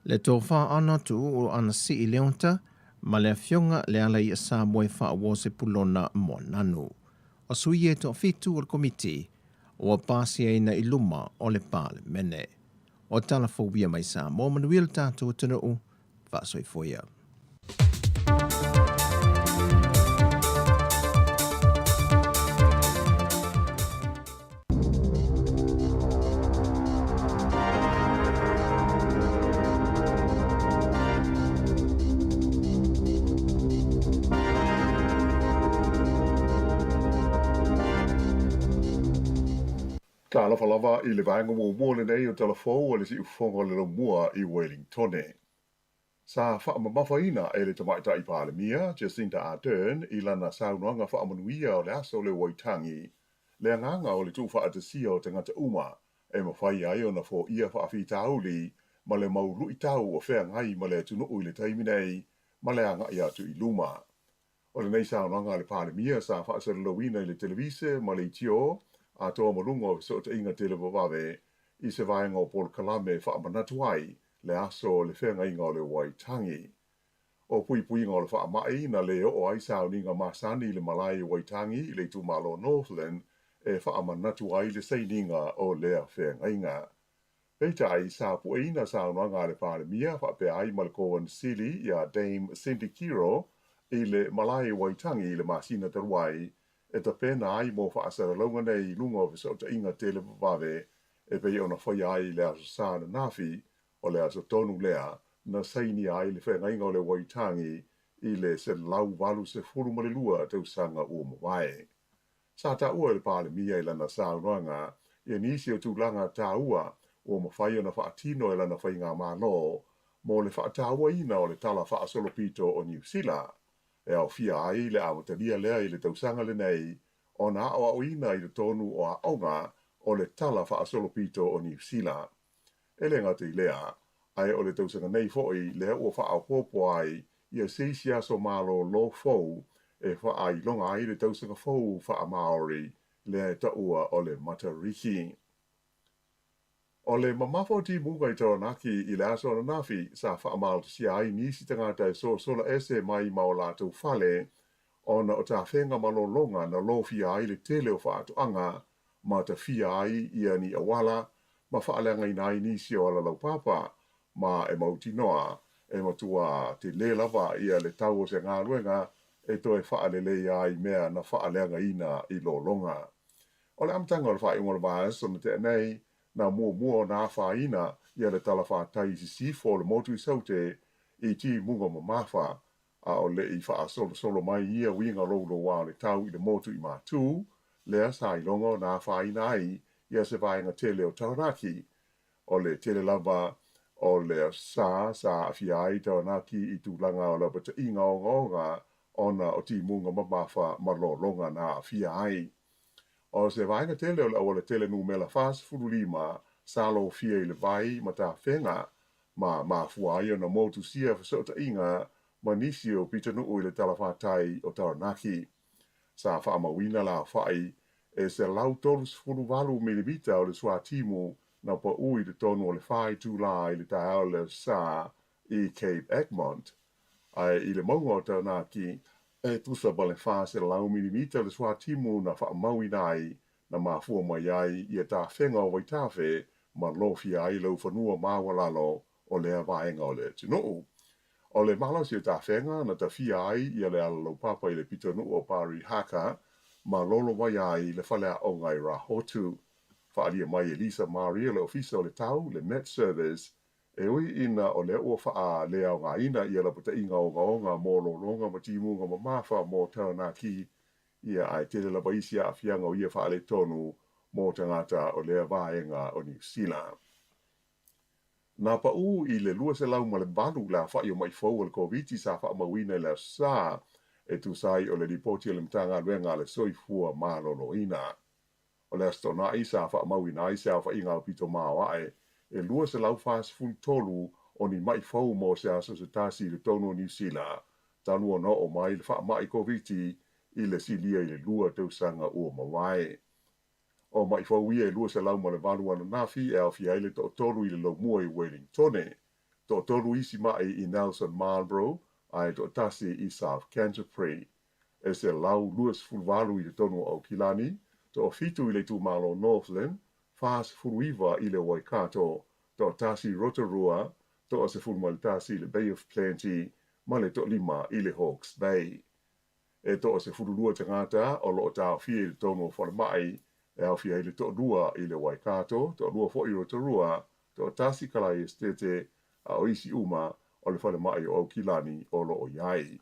Speaker 6: le Tofa Ana Tuuu Anasii Leota, ma le Afioga Lealaiasamoe Faauo Sepulona Moananu. O sui e toafitu o le Komiti, ua pasiaina i luma o le Palemene. O tala fou ia mai Samoa, manuia le tatou atunuu, faasoifua ia.
Speaker 8: Talofa lava i le vaega muamua lenei o Tala Fou a le Siufofoga o le Laumua i Wellingtone. Sa faamamafaina e le Tamaitai Palemia, Jacinda Ardern, i lana saunoaga faamanuia o le aso leo Waitangi, le agaga o le tuufaatasia o tagata uma e mafai ai ona foia faafitauli ma le mau luitau o feagai ma le atunuu i le taimi nei ma le agai atu i luma. O lenei saunoaga a le Palemia sa faasalalauina i le televise ma leitio atoa ma luga o fesootaiga televavave i se vaega o polokalame e faamanatu ai le aso o le feagaiga o le Waitangi. O puipuiga o le faamai na le oo ai sauniga masani i le malae i Waitangi i le itumalo o Northland e faamanatu ai le sainiga o lea feagaiga. Peitai, sa pueina saunoaga a le Palemia faapea ai ma le Kowanisili iā Dame Cindy Kiro i le malae i Waitangi i le masina talu ai. e tapena ai mo faasalalauga nei i luga o fesootaiga televavave e pei ona faia ai i le Aso Sa ananafi, o le aso tonu lea na sainia ai le Feagaiga o le Waitangi i le 182 tausaga ua mavae. Sa taua e le Palemia i lana saunoaga ia nisi o tulaga taua ua mafai ona faatino e lana faigamalo mo le faatauaina o le Tala Faasolopito o Niu Sila, e aofia ai le amatalia lea i le tausaga lenei ona aoaoina i totonu o aoga o le Tala Faasolopito o Niu Sila. E le gata i lea, ae o le tausaga nei foi lea ua faaopoopo ai ia se isi aso malolo fou e faailoga ai le tausaga fou faa-Māori lea e taua o le Matariki. O le mamafa o timuga i Taranaki i le aso ananafi sa faamalosia ai nisi tagata e sosola ese mai ma o latou fale ona o tafega ma lologa na lofia ai le tele o faatoaga ma tafia ai ia ni auala ma faaleagaina ai nisi o alalaupapa ma e mautinoa e matua tele lava ia le tau o se galuega e toe faaleleia ai mea na faaleagaina i lologa. O le amataga o le faaiuga o le vaiaso na tea nei, na muamua ona afaina ia le talafatai i sisifo o le motu i Saute i timuga mamafa, a o le i faasolosolo mai ia uiga louloua o le tau i le motu i Matū, lea sa iloga ona afaina ai ia se vaega tele o Taranaki. O le tele lava o le sa sa aafia ai Taranaki i tulaga o lapataiga ogaoga ona o timuga mamafa ma lologa na aafia ai. O se vaega tele o le aualatele numera 45 sa lofia i le vai ma tafega ma mafua ai ona motusia fesootaiga ma nisi o pitonuu i le talafatai o Taranaki. Sa faamauina le aofai e 138 milimita o le suatimu na pau i totonu o le 4 itulā i le taeao o le Aso Sa i Cape Egmont. Ae i le mauga o Taranaki, e tusa ma le 400 milimita le suatimu na faamauina ai na mafua mai ai ia tafega o vaitafe ma lofia ai laufanua maualalo o lea vaega o le atunuu. O le malosi o tafega na tafia ai ia le alalaupapa i le pitonuu o Parihaka ma lolo mai ai le faleaoga i Rahotu. Faaalia mai e Lisa Marie o le Ofisa o le Tau, le Met Service, e ui ina o lea ua faaleaogaina ia lapataiga ogaoga mo lologa ma timuga mamafa mo Taranaki, ia ae tele lava isi aafiaga o ia faaletonu mo tagata o lea vaega o Niu Sila. Na pau i le 208 le aofai o mai fou o le Koviti sa faamauina i le Aso Sa, e tusa ai o le lipoti a le Matagaluega a le Soifua Maloloina. O le Aso Toonai sa faamauina ai se aofaiga aupito maoae e 243 o ni mai fou mo se aso se tasi i totonu o Niu Sila, talu ona oo mai le faamai Koviti i le silia i le 2 tausaga ua mavae. O mai fou ia e 208 ananafi e aofia ai le 3 i le laumua i Wellingtone, 3 isi mai i Nelson Marlborough, ae 1 i South Canterbury. E 128 i totonu o Aukilani, 7 i le itumalo Northland, 49 i le Waikato, 1 i Rotorua, 11 i le Bay of Plenty, ma le 5 i le Hawke's Bay. E 12 tagata o loo taofia i totonu o falemai, e aofia ai le 2 i le Waikato, 2 foi i Rotorua, 1 Kalai Esitete, a o isi uma o le falemai o Aukilani o loo i ai.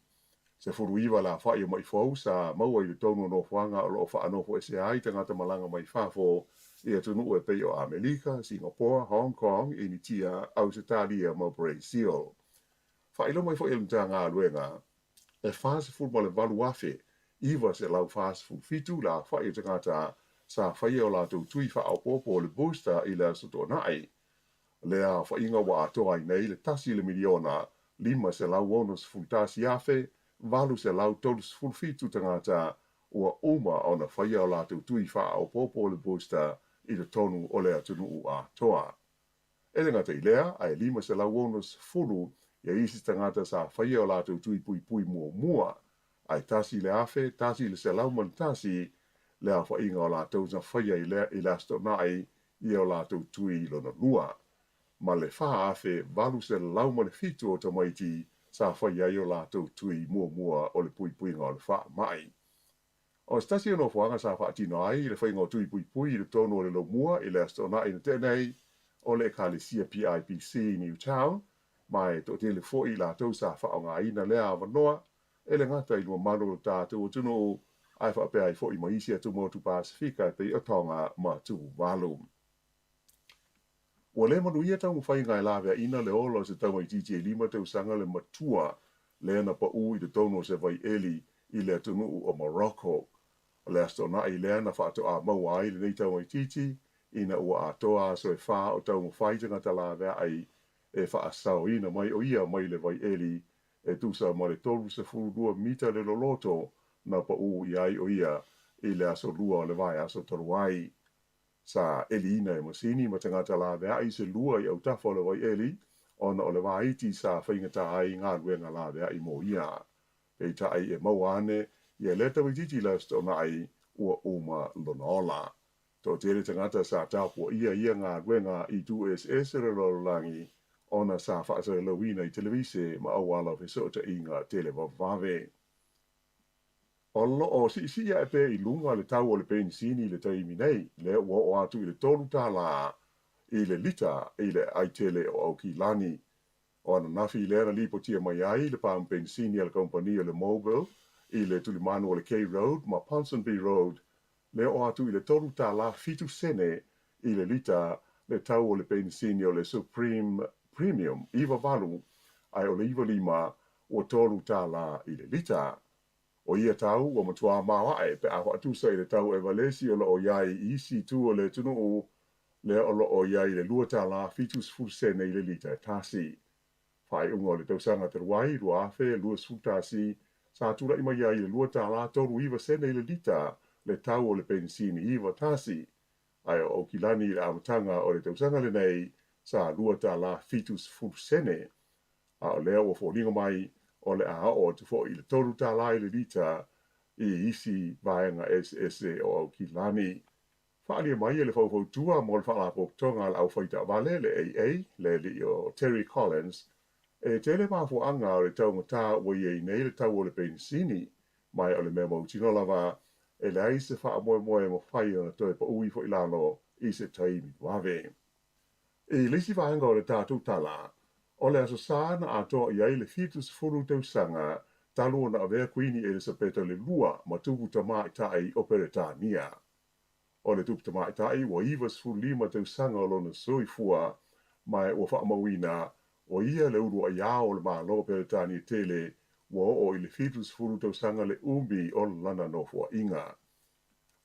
Speaker 8: 19 le aofai o mai fou sa maua i totonu o nofoaga o loo faanofo ese ai tagata malaga mai fafo i atunuu e pei o Amerika, Singapore, Hong Kong, Initia, Ausetalia ma Brazil. Faailoa mai foi e le Matagaluega e 48,947 le aofai o tagata sa faia o latou tui faaopoopo o le booster i le Aso Toonai. Lea aofaiga ua atoa ai nei le 1 miliona 561,837 tagata ua uma ona faia o latou tui faaopoopo o le booster i totonu o le atunuu atoa. E le gata i lea, ae 560 ia isi tagata sa faia o latou tui puipui muamua, ae 1,101 le aofaiga o latou na faia i le Aso Toonai ia o latou tui lona lua. Ma le 4,807 o tamaiti sa faia ai o latou tui muamua o le puipuiga o le faamai. O se tasi o nofoaga sa faatino ai le faiga o tui puipui i totonu o le Laumua i le Aso Toonai na tea nei, o le Ekalesia PIPC i Newtown, ma e toatele foi i latou sa faaaogaina lea avanoa e le gata i le mamalu o lo tatou atunuu ae faapea ai foi ma isi atumotu Pasefika e pei o Tonga ma Tuvalu. Ua le manuia taumafaiga e laveaina le ola o se tamaitiiti e lima tausaga le matua lea na paʻu i totonu o se vaieli i le atunuu o Morocco. O le Aso Toonai lea na faatoa maua ai lenei tamaitiiti ina ua atoa aso e fa o taumafai tagata laveai e faasaoina mai o ia mai le vaieli e tusa ma le 32 mita le loloto na paʻu i ai o ia i le aso Lua o le vaiaso talu ai. Sa eliina e masini ma tagata laveai se lua i autafa o le vaieli ona o le vaiti sa faigata ai galuega laveai mo ia. Peitai e maua ane ia lea tamaitiiti i le Aso Toonai ua uma lona ola. Toatele tagata sa tapuaia ia galuega i itu eseese o le lalolagi ona sa faasalalauina i televise ma auala o fesootaiga televavevave. O lo o siisii ae pea i luga le tau o le penisini i le taimi nei, lea ua oo atu i le $3 i le lita i le aitele o Aukilani. O ananafi lea na lipotia mai ai le pamu penisini a le kamupani o le Mobil i le tulimanu o le K Road ma Ponsonby Road, lea oo atu i le $3.07 i le lita le tau o le penisini o le Supreme Premium 98, ae o le 95 ua $3 i le lita. O ia tau ua matuā maoaʻe pe a faatusa i le tau Evalesi o lo o i ai i isi itu o le atunuu, lea o lo o i ai i le $2.70 i le lita e tasi. Faaiuga o le tausaga talu ai, 2021, sa tulai mai ai i le $2.39 i le lita le tau o le penisini 91, ae o Aukilani i le amataga o le tausaga lenei sa $2.70. A o lea ua foliga mai o le a oo atu foi i le $3 i le lita i isi vaega eseese o Aukilani. Faaalia mai e le faufautua mo le Faalapotopotoga a le Aufaitaavale, le AA, le alii o Terry Collins, e tele mafuaaga o le taugata ua i ai nei le tau o le penisini, ma o le mea mautinoa lava e leai se faamoemoe e mafai ona toe pau ifo i lalo i se taimi vave. I le isi vaega o le tatou tala, o le Aso Sa na atoa i ai le 70 tausaga talu ona avea Kuini Elisapeta le Lua ma tupu tamaitai o Peretania. O le tupu tamaitai ua 95 tausaga o lona soifua, ma ua faamauina o ia le uluai ao o le Malo o Peretania tele ua oo i le 70 tausaga le umi o lana nofoaiga.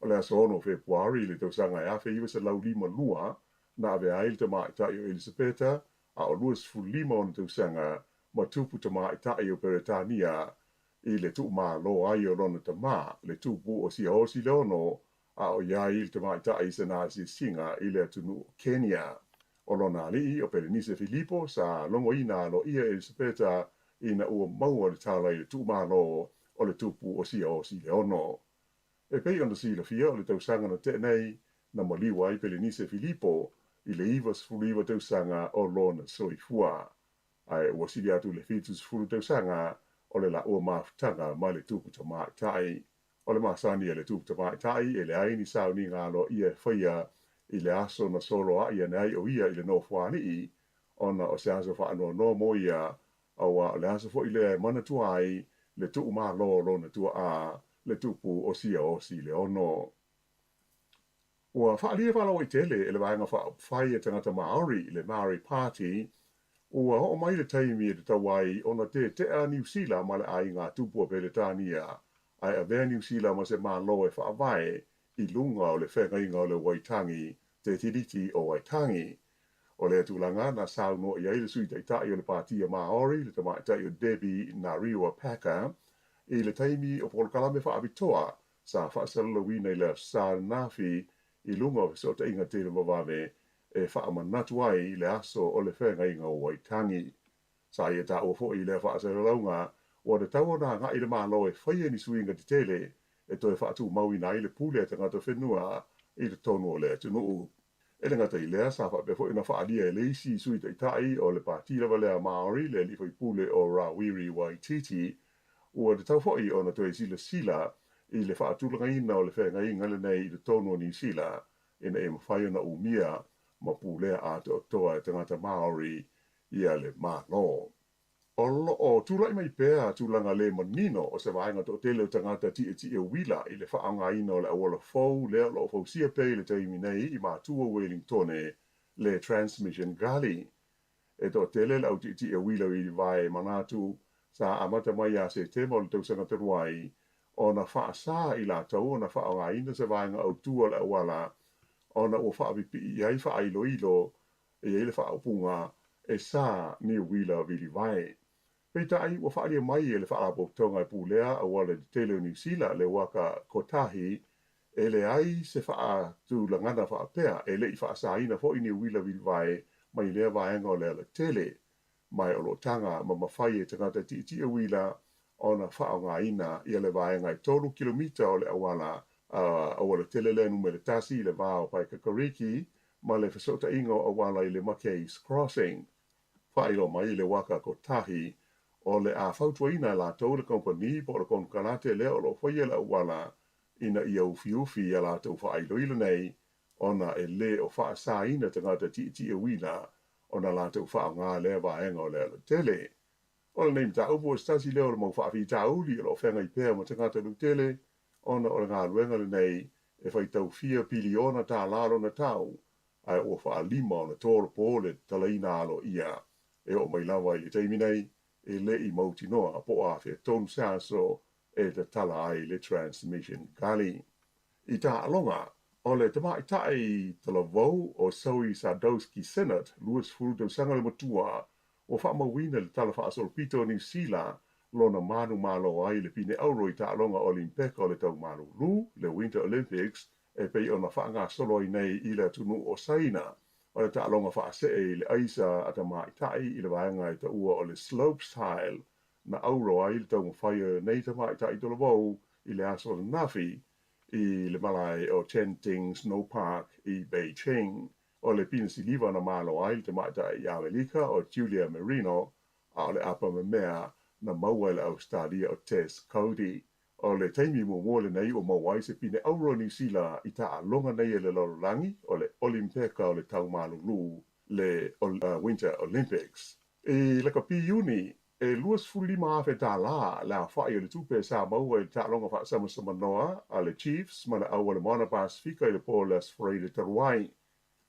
Speaker 8: O le aso 6 o Fepuari i le tausaga e 1952 na avea ai le tamaitai o Elisapeta a o 25 ona tausaga ma tupu tamaitai o Peretania i le tuumalo ai o lona tamā, le tupu o Siaosi le Ono, a o i ai le tamaitai i sana asiasiga i le atunuu o Kenya. O lona alii o Pelenise Filipo sa logoina aloaia Elisapeta ina ua maua le tala i le tuumalo o le tupu o Siaosi le Ono. E pei ona silafia o le tausaga na tea nei na maliu ai Pelenise Filipo i le 99 tausaga o lona soifua. Ae ua sili atu le 70 tausaga o le laua mafutaga ma le tupu tamaitai. O le masani a le tupu tamaitai e leai ni sauniga aloaia e faia i le aso na soloai ane ai o ia i le nofoalii, ona o se aso faanoanoa mo ia, auā o le aso foi lea e manatua ai le tuumalo o lona tuaa, le tupu o Siaosi le Ono. Ua faaalia faalauaitele e le Vaega Faaupufai a Tagata Māori, le Māori Party, ua oo mai le taimi e tatau ai ona tetea Niu Sila ma le aiga tupu o Peretania, ae avea Niu Sila ma se Malo e faavae i luga o le feagaiga o le Waitangi, Te Tiriti o Waitangi. O lea tulaga na saunoa i ai le Sui Taitai o le Pātia Māori, le tamaitai o Debbie Nariwa Packer, i le taimi o polokalame faapitoa sa faasalalauina i le Aso Sa ananafi i luga o fesootaiga televavave e faamanatu ai le aso o le feagaiga o Waitangi. Sa ia taua foi i lea faasalalauga ua tatau ona agai le Malo e faia ni suiga tetele e toe faatumauina ai le pule a tagata whenua i totonu o le atunuu. E le gata i lea, sa faapea foi ona faaalia e le isi Sui Taitai o le Pati lava lea Māori, le alii faipule o Rawiri Waititi, ua tatau foi ona toe silasila i le faatulagaina o le feagaiga lenei i totonu o Niu Sila ina ia mafai ona umia ma pulea atoatoa e tagata Māori ia le Malo. O lo o tulai mai pea tulaga le manino o se vaega toatele o tagata tietie uila i le faaaogaina o le auala fou lea o lo o fausia pea i le taimi nei i matua o Welingtone, le Transmission Gully. E toatele le au tietie uila i vae manatu sa amata mai ia Setema o le tausaga talu ai ona faasā i latou ona faaaogaina se vaega autu o le auala ona ua faapipii i ai faailoilo e i ai le faaupuga e sā ni uila vilivae. Peitai, ua faaalia mai e le Faalapotopotoga e Pulea Auala Tetele o Niu Sila le Uaka Kotahi e leai se faatulagana faapea e le i faasaina foi ni uila vilivae mai lea vaega o le alatele, ma o lo o taga ma mafai e tagata tietie uila ona faaaogaina ia le vaega e 3 kilomita o le auala aualatele lea numera 1 i le va o Paekakariki ma le fesootaiga o auala i le Mackay's Crossing. Faailoa mai le Waka Kotahi o le a fautuaina e latou le kamupani po o le konekarate lea o lo o faia le auala ina ia ufiufi i a latou faailoilo nei ona e lē o faasaina tagata tietie uila ona latou faaaoga lea vaega o le alatele. O lenei mataupu o se tasi lea o le mau faafitauli o lo o feagai pea ma tagata lautele ona o le galuega lenei e faitau fia piliona tālā lona tau ae ua faalima ona tolopo le tatalaina aloaia e oo mai lava i le taimi nei e le i mautinoa po o afea tonu se aso e tatala ai le Transmission Gully. I taaloga, o le tamaitai talavou o Zoe Sadowski-Synnott, 20 tausaga le matua, ua faamauina le Tala Faasolopito o Niu Sila lona manumalo ai i le pine auro i taaloga Olimpeka o le Tau Malulu, le Winter Olympics, e pei ona faagasolo ai nei i le atunuu o Saina. O le taaloga faasee i le aisa a tamaitai i le vaega e taua o le slopestyle na auro ai le taumafai o lenei tamaitai talavou i le aso ananafi i le malae o Genting Snow Park i Beijing. O le pine siliva na malo ai le tamaitai i Amelika o Julia Marino, a o le apamemea na maua e le Ausetalia o Tess Coady. O le taimi muamua lenei ua maua ai se pine auro o Niu Sila i taaloga nei e le lalolagi o le Olimpeka o le Tau Malulu, le Winter Olympics. I lakapi Iuni, e $25,000 tālā le aofai o le tupe sa maua i le taaloga faasamasama a le Chiefs ma le au a le Moana Pasefika i le po o le Aso Faraile talu ai.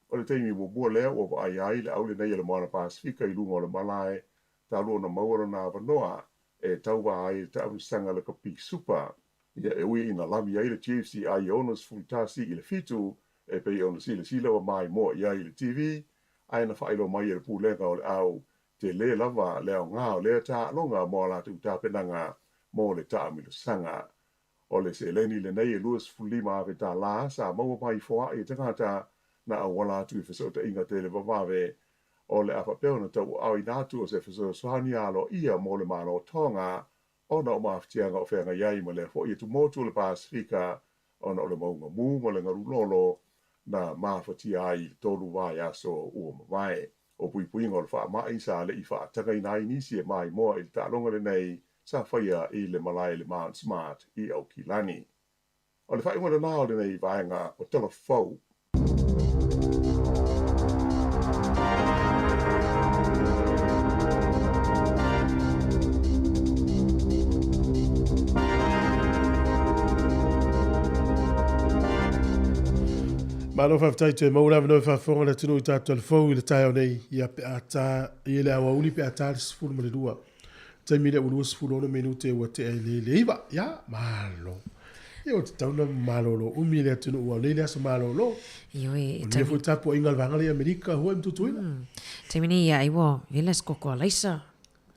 Speaker 8: O le taimi muamua lea ua vaai ai le au lenei a le Moana Pasefika i luga o le malae talu ona maua lona avanoa e tauva ai i le taamilosaga lakapi Supa. Ia, e ui ina lami ai le Chiefs i ai e 61-7, e pei ona silasila ua maimoa i ai i le TV, ae na faailoa mai e le pulega o le au tele lava le aoga o lea taaloga mo a latou tapenaga mo le taamilosaga. O le seleni lenei e $25,000 tālā sa maua mai i foaʻi e tagata na auala atu i fesootaiga televavave o le a faapea ona tauaaoina atu o se fesoasoani aloaia mo le Malo o Tonga ona o mafatiaga o feagai ai ma lea foi atumotu o le Pasefika ona o le mauga mū ma le galu lolo na mafatia ai i le 3 vaiaso ua mavae. O puipuiga o le faamai sa le i faatagaina ai nisi e maimoa i le taaloga lenei sa faia i le malae le Mount Smart i Aukilani. O le faaiuga lena o lenei vaega o Tala Fou.
Speaker 2: Malo faafetai toe maua le avanoa e faafofoga le atunuu i tatou talafou i le taeao nei ia pe a ta i le aoauli pe a ta le 12. Taimi lea ua 26 minute ua tea i le le 9. Ia, malo. Ia ua tatau ona malolo umi le atunuu ua nei le aso malolo.
Speaker 5: Ioe, e
Speaker 2: O lenei foi tapuaiga a le vaega lea i Amerika hua i Mtutuila.
Speaker 5: Taimi nei ia ai ua vela se koko a Laisa.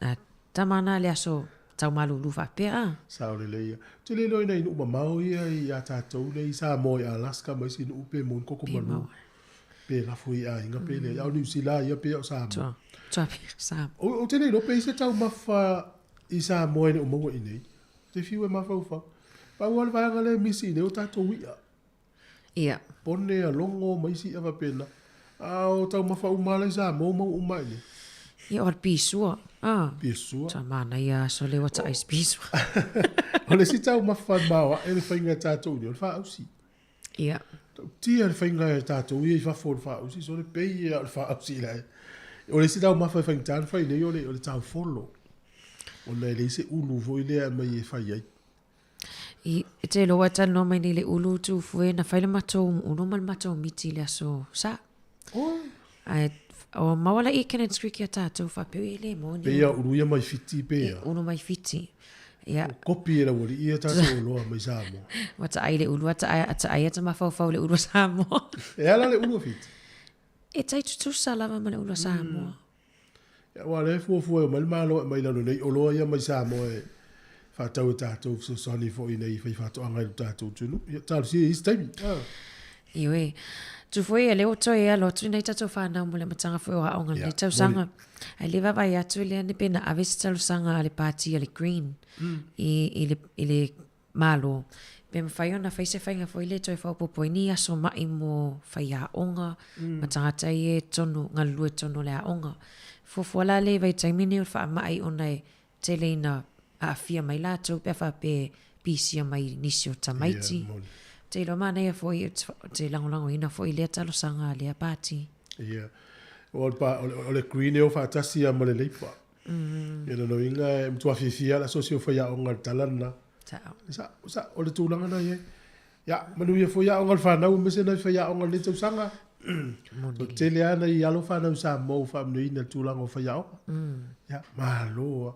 Speaker 5: A tama ana le aso tau malulu faapea a.
Speaker 2: Sao lelei ia. Ou te le iloa ina i nuu mamao ia i a tatou lea i Samoa i Alaska ma isi nuu pe maua ni koko malu. Pe lafo i aiga pe leai. A o Niu Sila ia pe o Samoa.
Speaker 5: Tua, tua pe Samoa.
Speaker 2: Ou te le iloa pe i se taumafa i Samoa e le o maua i nei. Te fiu e mafaufau. Pau lava le vaega lea e misi i nei o tatou i'a.
Speaker 5: Ia.
Speaker 2: Pone a logo ma isi i'a faapena. A o taumafa uma lava la i Samoa ua maua uma i nei.
Speaker 5: Ia, o le pisua. Ah.
Speaker 2: Pisua.
Speaker 5: Sa manaia aso le ua taʻai se pisua.
Speaker 2: O le isi taumafa e maoaʻe le faiga e tatou nei, o le faausi.
Speaker 5: Ia.
Speaker 2: Tautia le faiga e tatou ia i fafo o le faausi, so le pei ia o le faausi la e. O le isi taumafa e faigata ona fai nei o le, o le taufolo. Ona e leai se ulu foi lea e aumai e fai ai.
Speaker 5: I, e te iloa e talanoa mai nei le ulu tufue na fai le matou ulu ma le matou miti i le aso Sa.
Speaker 2: Oh.
Speaker 5: Ae o maua la i Kenneth Creek ia tātou whapeo i le moni.
Speaker 2: Pe ia ulu ia mai Fiti pe ia.
Speaker 5: Ulu mai Fiti. Ia.
Speaker 2: Kopi e lau alii ia tātou oloa mai Samoa.
Speaker 5: Ua taai le ulu, ata ata ai ata mafaufau le ulu a Samoa.
Speaker 2: E ala le ulu a Fiti?
Speaker 5: E tai tutusa lava ma le ulu a Samoa.
Speaker 2: Ia, aua o lea e fuafua e omai le Malo e aumai i lalo nei oloa ia mai Samoa e faatau e tatou fesoasoani foi nei faifaatoaga i lo tatou atunuu. Ia, talosia i isi taimi. Ah.
Speaker 5: Ioe. Tu foi e lea ua toe alo atu nei tatou whanau mo le amataga foi o aoga lenei tausaga. Ai le vaavaai atu lea ne pe na ave se talosaga a le pāti a le Green i, i le, i le Malo. Pe mawhai ona whai se whainga foi le toe whaopopo ai ni aso maʻi mo whaiaonga ma tangata i e tonu, ngalulue tonu o le aonga. Fuafua la le vaitaimi nei o le faamaʻi ona e tele ina aafia mai latou pe a faapea e pisia mai nisi o tamaiti.
Speaker 2: Ia, moni.
Speaker 5: Te iloa manaia foi o te lagolagoina foi lea talosaga a lea pati.
Speaker 2: Ia. O le, pa, o le, o le green e o faatasi lava ma le Labour. Ia lona uiga e matua fiafia lava le asosi o faiaoga i le tala lena.
Speaker 5: Sao.
Speaker 2: Sa, sa, o le tulaga lena e i ai. Ia, manuia foi aoga a le fanau aemaise nai faiaoga o lenei tausaga. O le tele lava nai alo fanau i Samoa ua faamanuiaina i le tulaga o faiaoga. Ia, malo lava.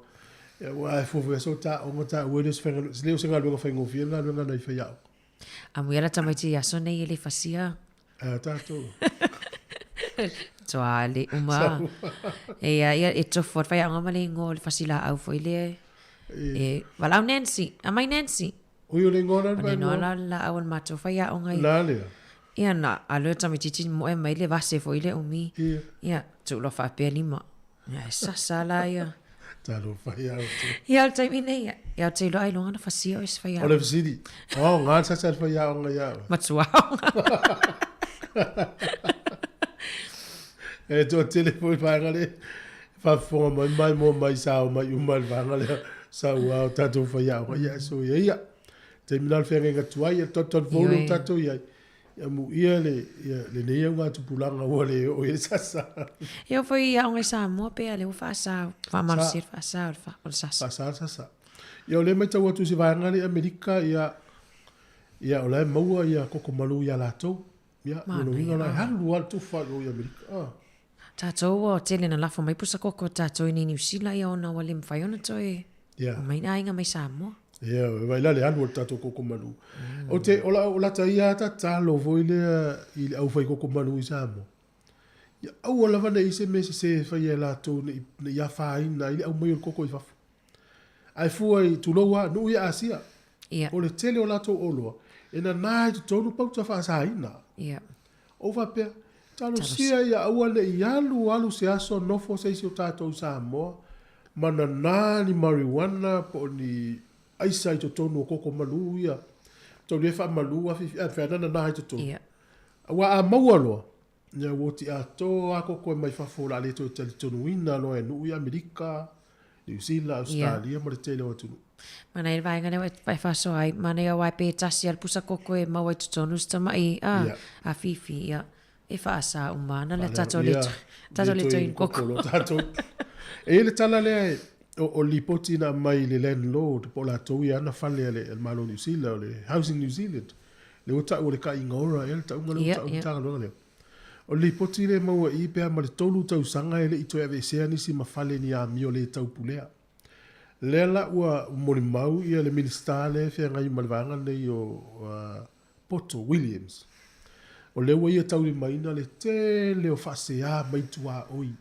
Speaker 2: Ia, aua e fuafua aso ta aoga taua e le o se faiga, le o se galuega faigofie le galuega a nai faiaoga.
Speaker 5: Amuia la tamaiti i aso nei e le fasia.
Speaker 2: A tatou.
Speaker 5: Toa le uma. E ia, ia e tofo al whai ma le ingoa o le fasi laau foi le. E, walau Nancy, amai Nancy.
Speaker 2: Ui o le ingoa la
Speaker 5: le ingoa la laau al matou whaiaonga i.
Speaker 2: La lea.
Speaker 5: Ia na, a le tamaitiiti moe mai le vase foi le umi.
Speaker 2: Ia.
Speaker 5: Ia, tuuloa faapea lima. Ia, e sasa la ia.
Speaker 2: Talofa ia outou.
Speaker 5: Ia, o le taimi nei, ia, ia ou te iloa ailoga na fasia oe se
Speaker 2: O le fesili, o aoga le sasa i le faiaoga ia oe?
Speaker 5: Matuaoga.
Speaker 2: E toatele foi le vaega lea e faafofoga mai ma maimoa mai sa omai uma i le vaega lea sau a o tatou faiaoga. Ia, soia ia. Taimi la o le feagaiga tuai, ia talitali fou lea ua tatou i ai. Ia muia le, ia, lenei augatupulaga ua le oo i ai le sasa.
Speaker 5: E oo foi i aoga i Samoa pea lea ua faasa, faamalosia le faasa o le, o le sasa.
Speaker 2: Faasa le sasa. Ia o lea e matau atu i se vaega lea i Amerika, ia, ia o la e maua ia koko malu iā latou. Ia, lona uiga la e alu lava le tufa i o i Amerika. Ah.
Speaker 5: Tatou ua tele na lafo mai pusa koko a tatou i nei Niu Sila ia ona ua le mawhai ona toe omai na aiga mai Samoa.
Speaker 2: Ia, e vai la le alu o le tatou koko malu. O te, o la, o lata ia tatalo foi lea i le auwhai koko malu i Samoa. Ia aua lava ne i se mea sese e faia e latou ne i, ne i afaina ai le aumai o le koko i fafo. Ae fua i, tulou a, nuu ia Asia.
Speaker 5: Ia.
Speaker 2: O le tele o latou oloa, e nana i totonu pauta faasaina.
Speaker 5: Ia.
Speaker 2: Ou faapea, Talosia ia aua ne i alu alu se aso nofo se isi o tatou i Samoa ma nanā ni marijuana po o ni aisa i totonu o koko malū ia. Taulia e faamalū afiafi, ae mafai lava ona nanā i totonu.
Speaker 5: Ia.
Speaker 2: Aua a maua loa, ia ua oti atoa lava koko e mai fafo o le a le toe talitonuina loa e nuu i Amerika, Niu Sila, Ausetalia ma le tele o atunuu.
Speaker 5: Manaia le vaega lea e faasoa ai, manaia aua pe tasi a le pusa koko e maua i totonu se tamaʻi a, a fifi, ia, e faasa uma ana le tatou le, tatou le toe inu koko.
Speaker 2: Tatou. E i ai le tala lea e, o, o lipoti na aumai i le landlord po o latou ia ana fale a le, a le Malo o Niu Sila, o le Housing New Zealand, lea ua tau o le kaiga ora ea le tauga lea ua tau i le Matagaluega lea. O le lipoti lea e maua i i pe a ma le 3 tausaga e le i toe aveesea nisi ma fale ni amio le taupulea. Lea la ua molimau ia le Minisita lea e feagai ma le vaega lenei o Poto Williams, o lea ua ia taulimaina le tele o faasea mai tuaoi.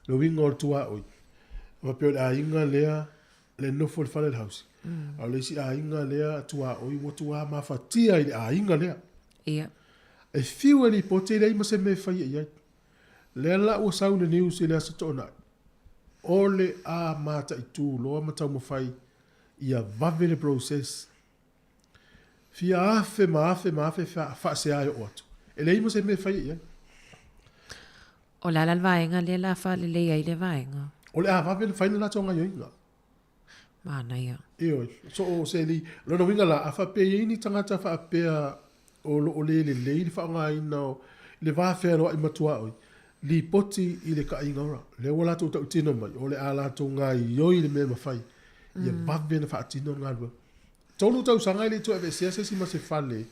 Speaker 2: Le uiga o le tuaoi, e faapea o le aiga lea le nofo i le fale o le hausi, a o le isi aiga lea tuaoi ua tuā mafatia i le aiga lea.
Speaker 5: Ia.
Speaker 2: E fiu e lipoti e leai ma se mea e faia i ai. Lea la ua sau le news i le Aso Toonai, o le a mataitu loa ma taumafai ia vave le process. Fia afe ma afe ma afe faasea e oo atu. E leai ma se mea e faia i ai.
Speaker 5: O le a la le vaega lea la faalelei ai le vaega?
Speaker 2: O le a vave ona fai le latou gaioiga.
Speaker 5: Manaia.
Speaker 2: Ioe, so o se li, lona uiga la, a faapea e i ai ni tagata faapea o lo o le lelei le faaaogaina o le va fealoai matuaoi, lipoti i le taaiga ora. Lea ua latou tautino mai, o le a latou gaioi le mea e mafai, ia vave ona faatino le galuega. 3 tausaga e le i toe aveesea se isi ma se fale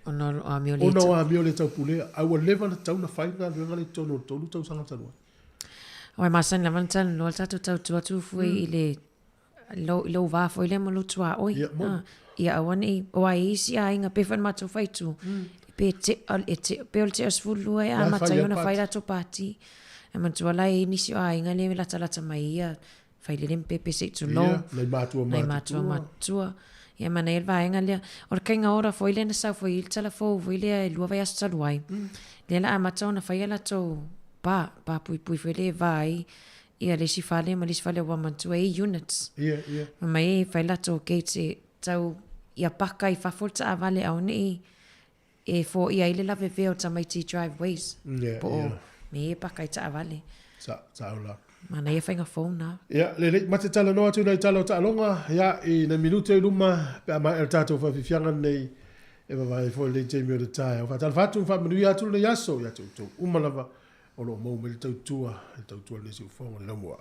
Speaker 5: Ona o amio le
Speaker 2: ona o amio le taupulea, a ua leva ona tatau ona fai le galuega lea i totonu o le 3 tausaga talu ai.
Speaker 5: Aua e masani lava ona talanoa le tatou tautua atu foi i le lou, i lou va foi lea ma lou tuaoi.
Speaker 2: Ia, moni.
Speaker 5: Ia aua ne i, aua e i ai isi aiga, pei foi ona matou faitu, pe te, e te, pe o le tea o le 12 e amata ai ona fai latou pati. Ae manatua la e i ai nisi o aiga lea e latalata mai ia, fai lele ma pepe se i tulou.
Speaker 2: Ia, nai matua
Speaker 5: matutua. Nai matua matutua. Ia manaia le vaega lea. O le kaiga ora foi lea na sau foi i le tala fou foi lea e 2 vaiaso talu ai. Lea la amata ona fai a latou pa, pa puipui foi lea e va ai ia le isi fale ma le isi fale ua manatua e i ai units.
Speaker 2: Ia, ia.
Speaker 5: Fai mai e fai latou gates e tau ia paka i fafo le taavale aua ne i e foia ai le lavevea o tamaiti i driveways.
Speaker 2: Yeah,
Speaker 5: po o
Speaker 2: yeah.
Speaker 5: me e paka i taavale.
Speaker 2: Sa, sa o la.
Speaker 5: Manaia faiga fou na.
Speaker 2: Ia, lelei, ma te talanoa atu nai tala o taaloga, ia, i nai minute i luma, pe a maea le tatou faafiafiaga lenei, e vavae ai foi lenei taimi o le taeao. Faatalofa atu ma faamanuia atu lenei aso ia te outou uma lava o lo o maua mai le tautua, le tautua i lenei siufofoga o le laumua.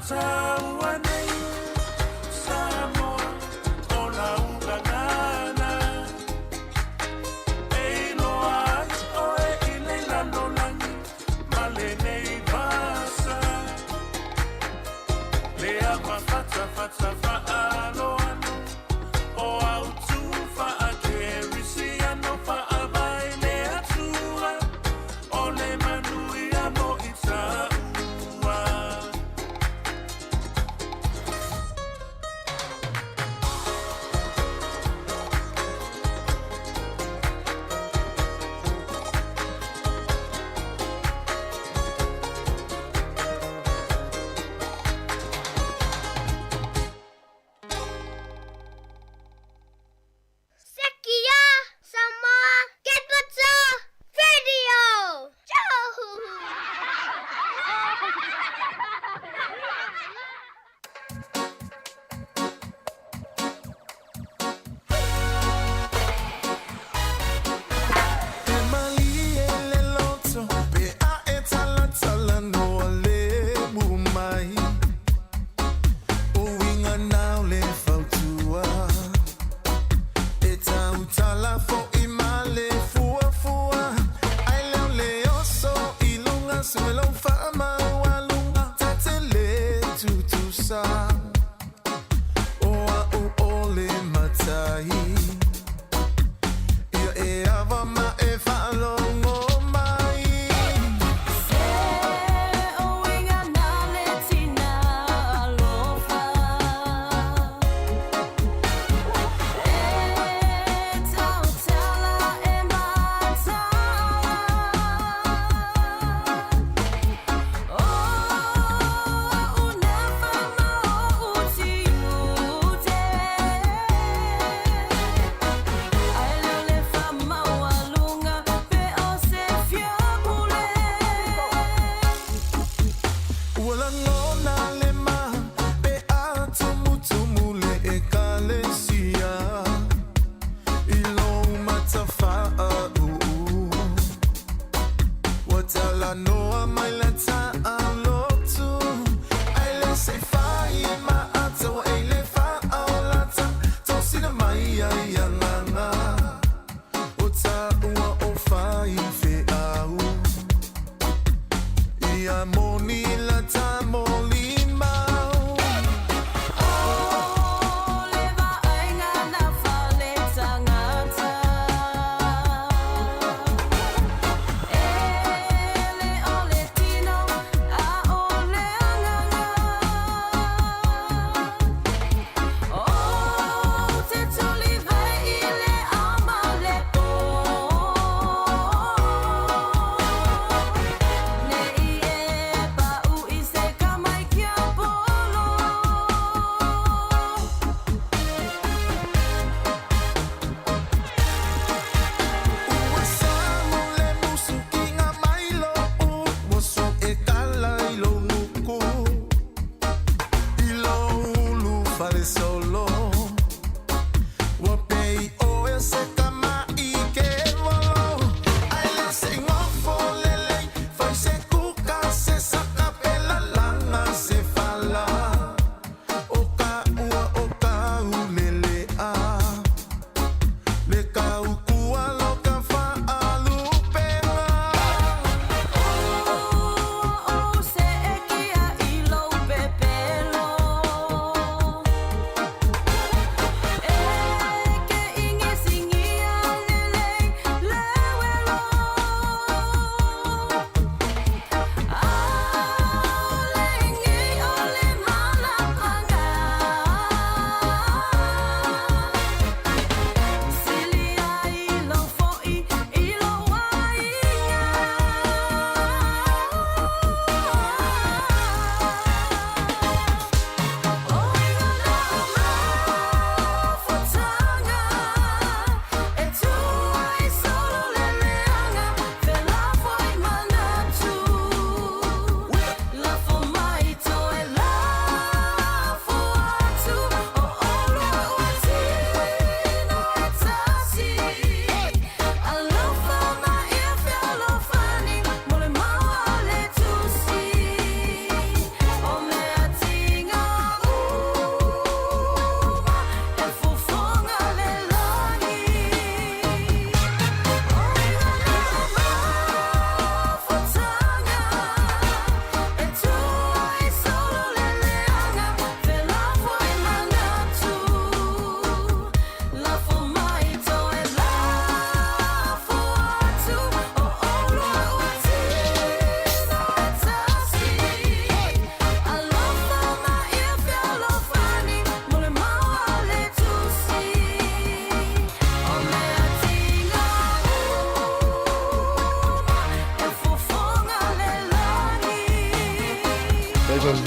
Speaker 10: Sataua nei Samoa o lau gagana E iloa ai oe i le lalolagi ma lenei vasa Le ava fatafata faaaloalo o autu faakerisiano faavae le Atua o le manuia mo i taua.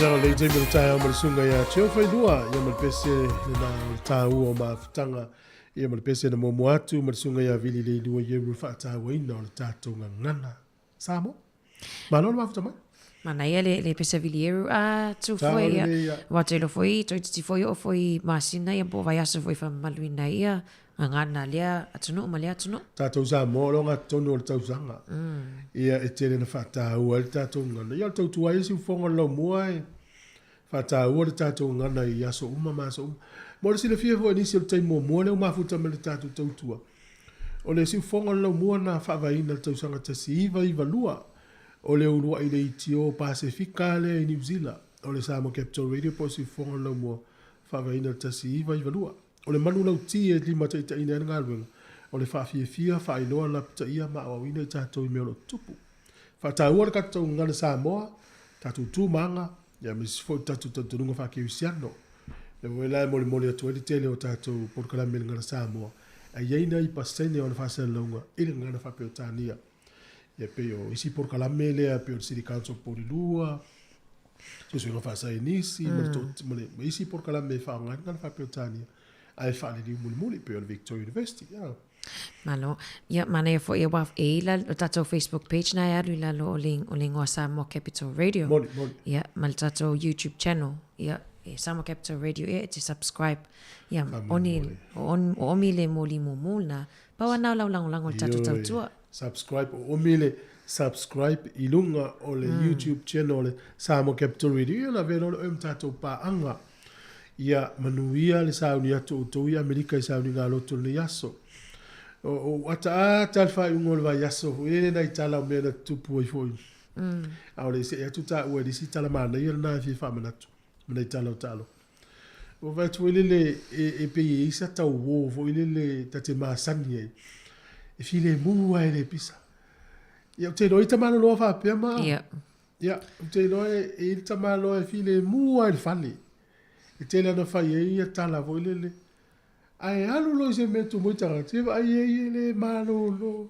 Speaker 2: Afioga lenei taimi o le taeao ma le susuga ia Teo Failua, ia ma le pese lena o le taua o mafutaga, ia ma le pese na muamua atu ma le susuga ia Vili Leilua Ieru le faatauaina o le tatou gagana Samoa. Malo le mafuta mai.
Speaker 5: Manaia le, le pese Vilieru a tu foi ia. Wa te lo foi toi titi foi o foi masina ia po vaiaso foi whamamaluina ia gagana lea atunuu ma lea atunuu.
Speaker 2: Tatou Samoa o le ogatotonu o le tausaga. Ia e tele na faataua ai le tatou gagana. Ia o le tautua ai siufofoga o le laumua e faataua le tatou gagana i aso uma ma aso uma. Mo le silafia foi e nisi o le taimi muamua lea ua mafuta mai le tatou tautua, o le siufofoga o le laumua na faavaeina i le tausaga 1992, o le uluai leitio Pasefika lea i Niu Sila, o le Samoa Capital Radio po o le siufofoga o le laumua faavaeina i le 1992. O le manulauti e limataitaiina ai le galuega, o le faafiafia, faailoa, lapataia ma aoaoina i tatou i mea o lo o tutupu. Faataua le tatou gagana Samoa, tatou tu ma aga, ia aemaise foi le tatou talitonuga faa-kerisiano. Lea foi la e molimoli atu ai le tele o tatou polokalame i le gagana Samoa, ae i ai nai pasene o le faasalalauga i le gagana faa-Peretania. Ia pei o isi polokalame lea pei o le City Council o Porirua, Suesuega Faasaienisi ma le ma le ma isi polokalame e faaaoga ai le gagana faa-Peretania ae faaliliu mulimuli pei o le Victoria University. Ia.
Speaker 5: Malo. Ia, manaia foi aua e i la o tatou Facebook page na e alu i lalo o le, o le ingoa Samoa Capital Radio.
Speaker 2: Moni, moni.
Speaker 5: Ia, ma le tatou YouTube channel. Ia, e Samoa Capital Radio, ia, e te subscribe. Ia, oni, o, on, o omi le moli mumu na. Pau ana o lau lagolago i le tatou tautua.
Speaker 2: Subscribe, o omi le subscribe i luga o le YouTube channel o le Samoa Capital Radio. Ia, ona avea loa lea oe ma tatou paaga. Ia manuia le sauni atu o outou i Amerika i sauniga loto i lenei aso. O, o ataata le faaiuga o le vaiaso foi lele nai tala o mea na tutupu ai foi. A o le i see atu taua i le isi tala manaia lena e fia faamanatu ma nai tala o taaloga. Ua fai atu foi lele e, e pei e i ai sa tauō foi lele ta te masani ai. E filemu lava e le pisa. Ia ou te iloa i tamāloloa faapea ma.
Speaker 5: Ia.
Speaker 2: Ia, ou te iloa e i ai le tamaloa e filemu lava i le fale. E tele ana fai ai ia tala foi lele. Ae alu loa i se mea e tumu ai tagata, ia vaai ai e le malolo.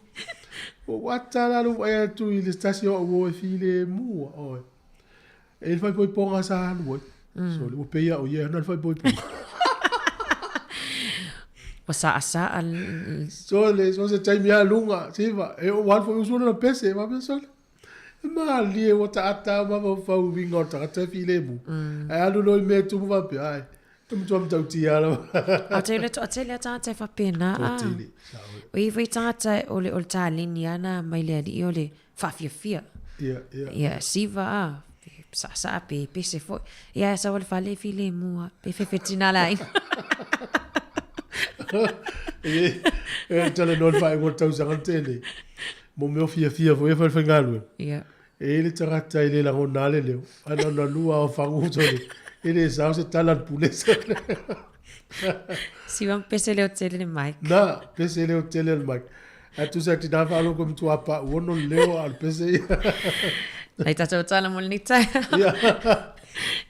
Speaker 2: Ua ou ata la lou vaai atu i le tasi o au uo e filemu lava, oi. E i ai le faaipoipoga sa alu ai. Sole, ua pei lava o ia e ana le faaipoipoga.
Speaker 5: Ua saasaa.
Speaker 2: Sole, so se taimi lava luga, siva, e oo alu foi usu lona pese, faapea sole. E malie ua taata au mafaufau i uiga o le tagata e filemu. Ae alu loa i mea e tumu faapea, ai, e matua matautia lava.
Speaker 5: A te le toatele a tagata e faapena a.
Speaker 2: Toatele, sao.
Speaker 5: O i foi tagata o le, o le taleni a na mai le alii o le faafiafia.
Speaker 2: Ia, ia.
Speaker 5: Ia, siva a, pe saasaa pe pese foi. Ia, e sau le fale e filemu a, pe fefetina le aiga.
Speaker 2: E, e talanoa le faaiuga o le tausaga le tele. Mo mea o fiafia foi e fai le faigaluega.
Speaker 5: Ia.
Speaker 2: E i ai le tagata e le lagona lava le leo, ae na ona lua lava o fagu sole, e le sao se tala a le pule sole.
Speaker 5: Siva ma pese leo tele le mic.
Speaker 2: Na, pese leo tele le mic. Ae tusa e tina faalogo matua pau ono le leo a o le pese ia.
Speaker 5: Nai tatou tala mo lenei taeao.
Speaker 2: Ia.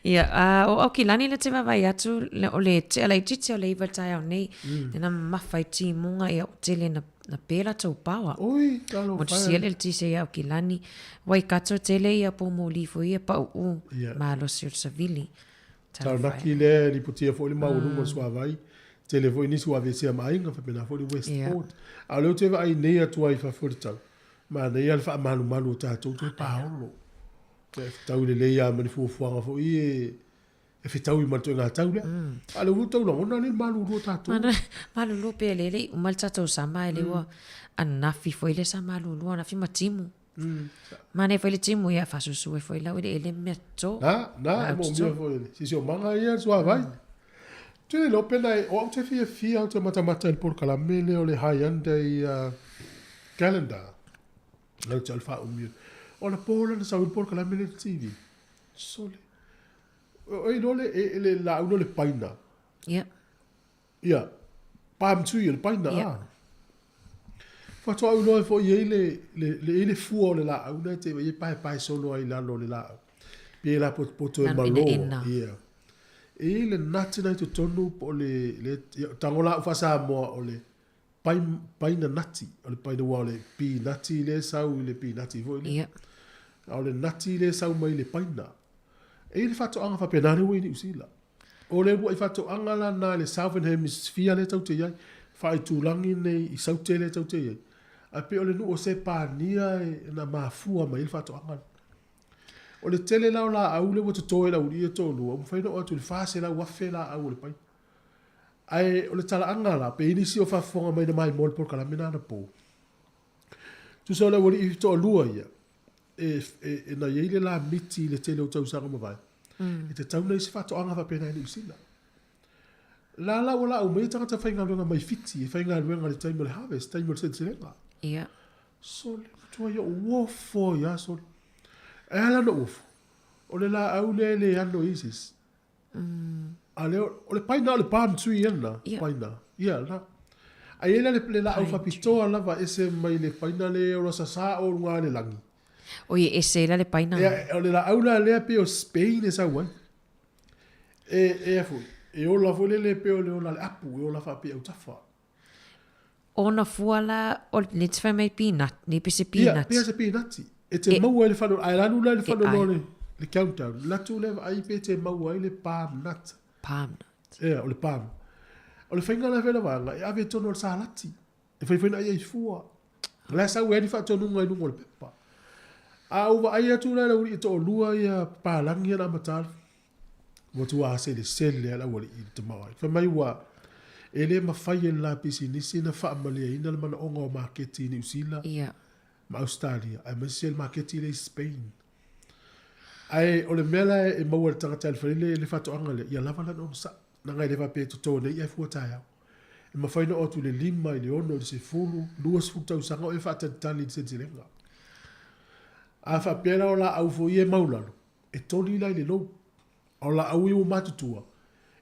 Speaker 5: Ia, a o Aukilani le te vaavaai atu, le, o le tea laitiiti o le iva i le taeao nei, lena mamafa i timuga, ia o tele na Na pe latou pawa.
Speaker 2: Oi, talofa e.
Speaker 5: Motu sia le tise ia Aukilani. Waikato tele ia pomoli foi ia pau'u
Speaker 2: Ia.
Speaker 5: malosi o le savili. Talofa e.
Speaker 2: Taunaki lea e lipotia foi le maualuga o le suavai. Tele foi nisi ua aveesea ma aiga, faapena foi le Westport. A o lea ou te vaai nei atu ai i fafo i le tau, manaia le faamalumalu o tatou toe paolo. E fetaui lelei lava ma ni fuafuaga foi e E fetaui ma le ituaiga tau lea. A o lea ua tau lagona lea le malulu o tatou.
Speaker 5: Malulu pea lea e le i uma le tatou sama e lea ua anafi foi le sa malulu anafi ma timu. Manaia foi le timu ia fasusu ai foi lau eleele ma mea toto.
Speaker 2: Na, na, e moomia foi le siosiomaga ia le suavai. Ou te le iloa pena o au te fiafia ou te matamata i le polokalame lea o le Hyundai Calendar. Lea ou te alu faaumi. O le po lea na sau ai le polokalame lea i le TV. Sole. O iloa le, e, le laau lea o le paina.
Speaker 5: Ia.
Speaker 2: Ia, palm tree o le paina,
Speaker 5: Ia.
Speaker 2: a. Faatoa ou iloa ai foi e i ai le, le, le, e i ai le fua o le laau lea e te e paepae solo ai i lalo o le laau. Pe la potopoto e
Speaker 5: Lalo
Speaker 2: malo.
Speaker 5: enaena.
Speaker 2: Ia. E i ai le nut lena i totonu po o le, le, ia, tago laau faa-Samoa o le pai, paina nati. O le paina ua o le pinati lea e sau i le pinati foi lea.
Speaker 5: Ia.
Speaker 2: A o le nati lea e sau mai i le paina. E i ai le faatoaga faapena lea ua i Niu Sila. O le uluai faatoaga la lena i le Southern Hemisphere lea tatou te i ai, faaitulagi nei i Saute lea tatou te i ai, ae pei o le nuu o Sepania na mafua mai ai le faatoaga lea. O le tele la o laau lea ua toto e le aualii ia e toalua, ua mafai ona oo atu i le 400,000 laau o le paina. Ae o le talaaga la, pe i ai nisi o faafofoga mai na maimoa i le polokalame lena anapo, tusa o le aualii toalua ia, e, e, e na i ai le lamiti i le tele o tausaga mavae, e tatau ona i ai se faatoaga faapena i Niu Sila. La la ua laau mai tagata faigaluega mai Fiti e faigaluega i le taimi o le harvest, taimi o le seleselega.
Speaker 5: Ia.
Speaker 2: Sole, matua ia uofo ai lava sole. E ala ona uofo, o le laau lea e le ano i ai se isi. A lea, o le paina o le palm tree ia lena,
Speaker 5: Ia.
Speaker 2: paina. Ia, lena. Ae i ai la le, le laau faapitoa lava e ese mai le paina lea e ola sasao i luga o le lagi.
Speaker 5: Oi, e ese ai la le paina.
Speaker 2: Ia, o le laau la lea pei o Spain e sau ai. E, e a foi, e ola foi lele pei o le ola a le apu, e ola faapea autafa.
Speaker 5: Ona fua la, o le te whai mai peanut, nei pe se peanut.
Speaker 2: Ia, pea se peanut. E te maua ai le whalo, ai lalu la le whalo no le, le countdown. Latu le ai pe te maua ai le palm nut.
Speaker 5: Palm nut.
Speaker 2: Ia, o le palm. O le whainga la whela wanga, e ave tono o le salati. E whai whaina ai ai fua. La sau e ni whaatonunga i lunga o le pepa. A u vaai atu la le uri i to lua ia palangi na matala. Ua matua selesele lava le aualii i le tamaoaiga. Fai mai ua e le mafai e le la pisinisi ona faamaliaina le manaoga o maketi i Niu Sila ma Ausetalia, aemaise le maketi lea i Spain. Ae o le mea la e maua e le tagata e fai le, le faatoaga lea, ia lava lana onosai. Leaga e le faapea e toto nei ae fua taeao. E mafai ona oo atu i le 5, i le 6, i le 10, 20 tausaga o e faatalitali i le seleselega. A faapea la o laau foi ia e maulalo, E toli la i le lou. A o laau ia ua matutua,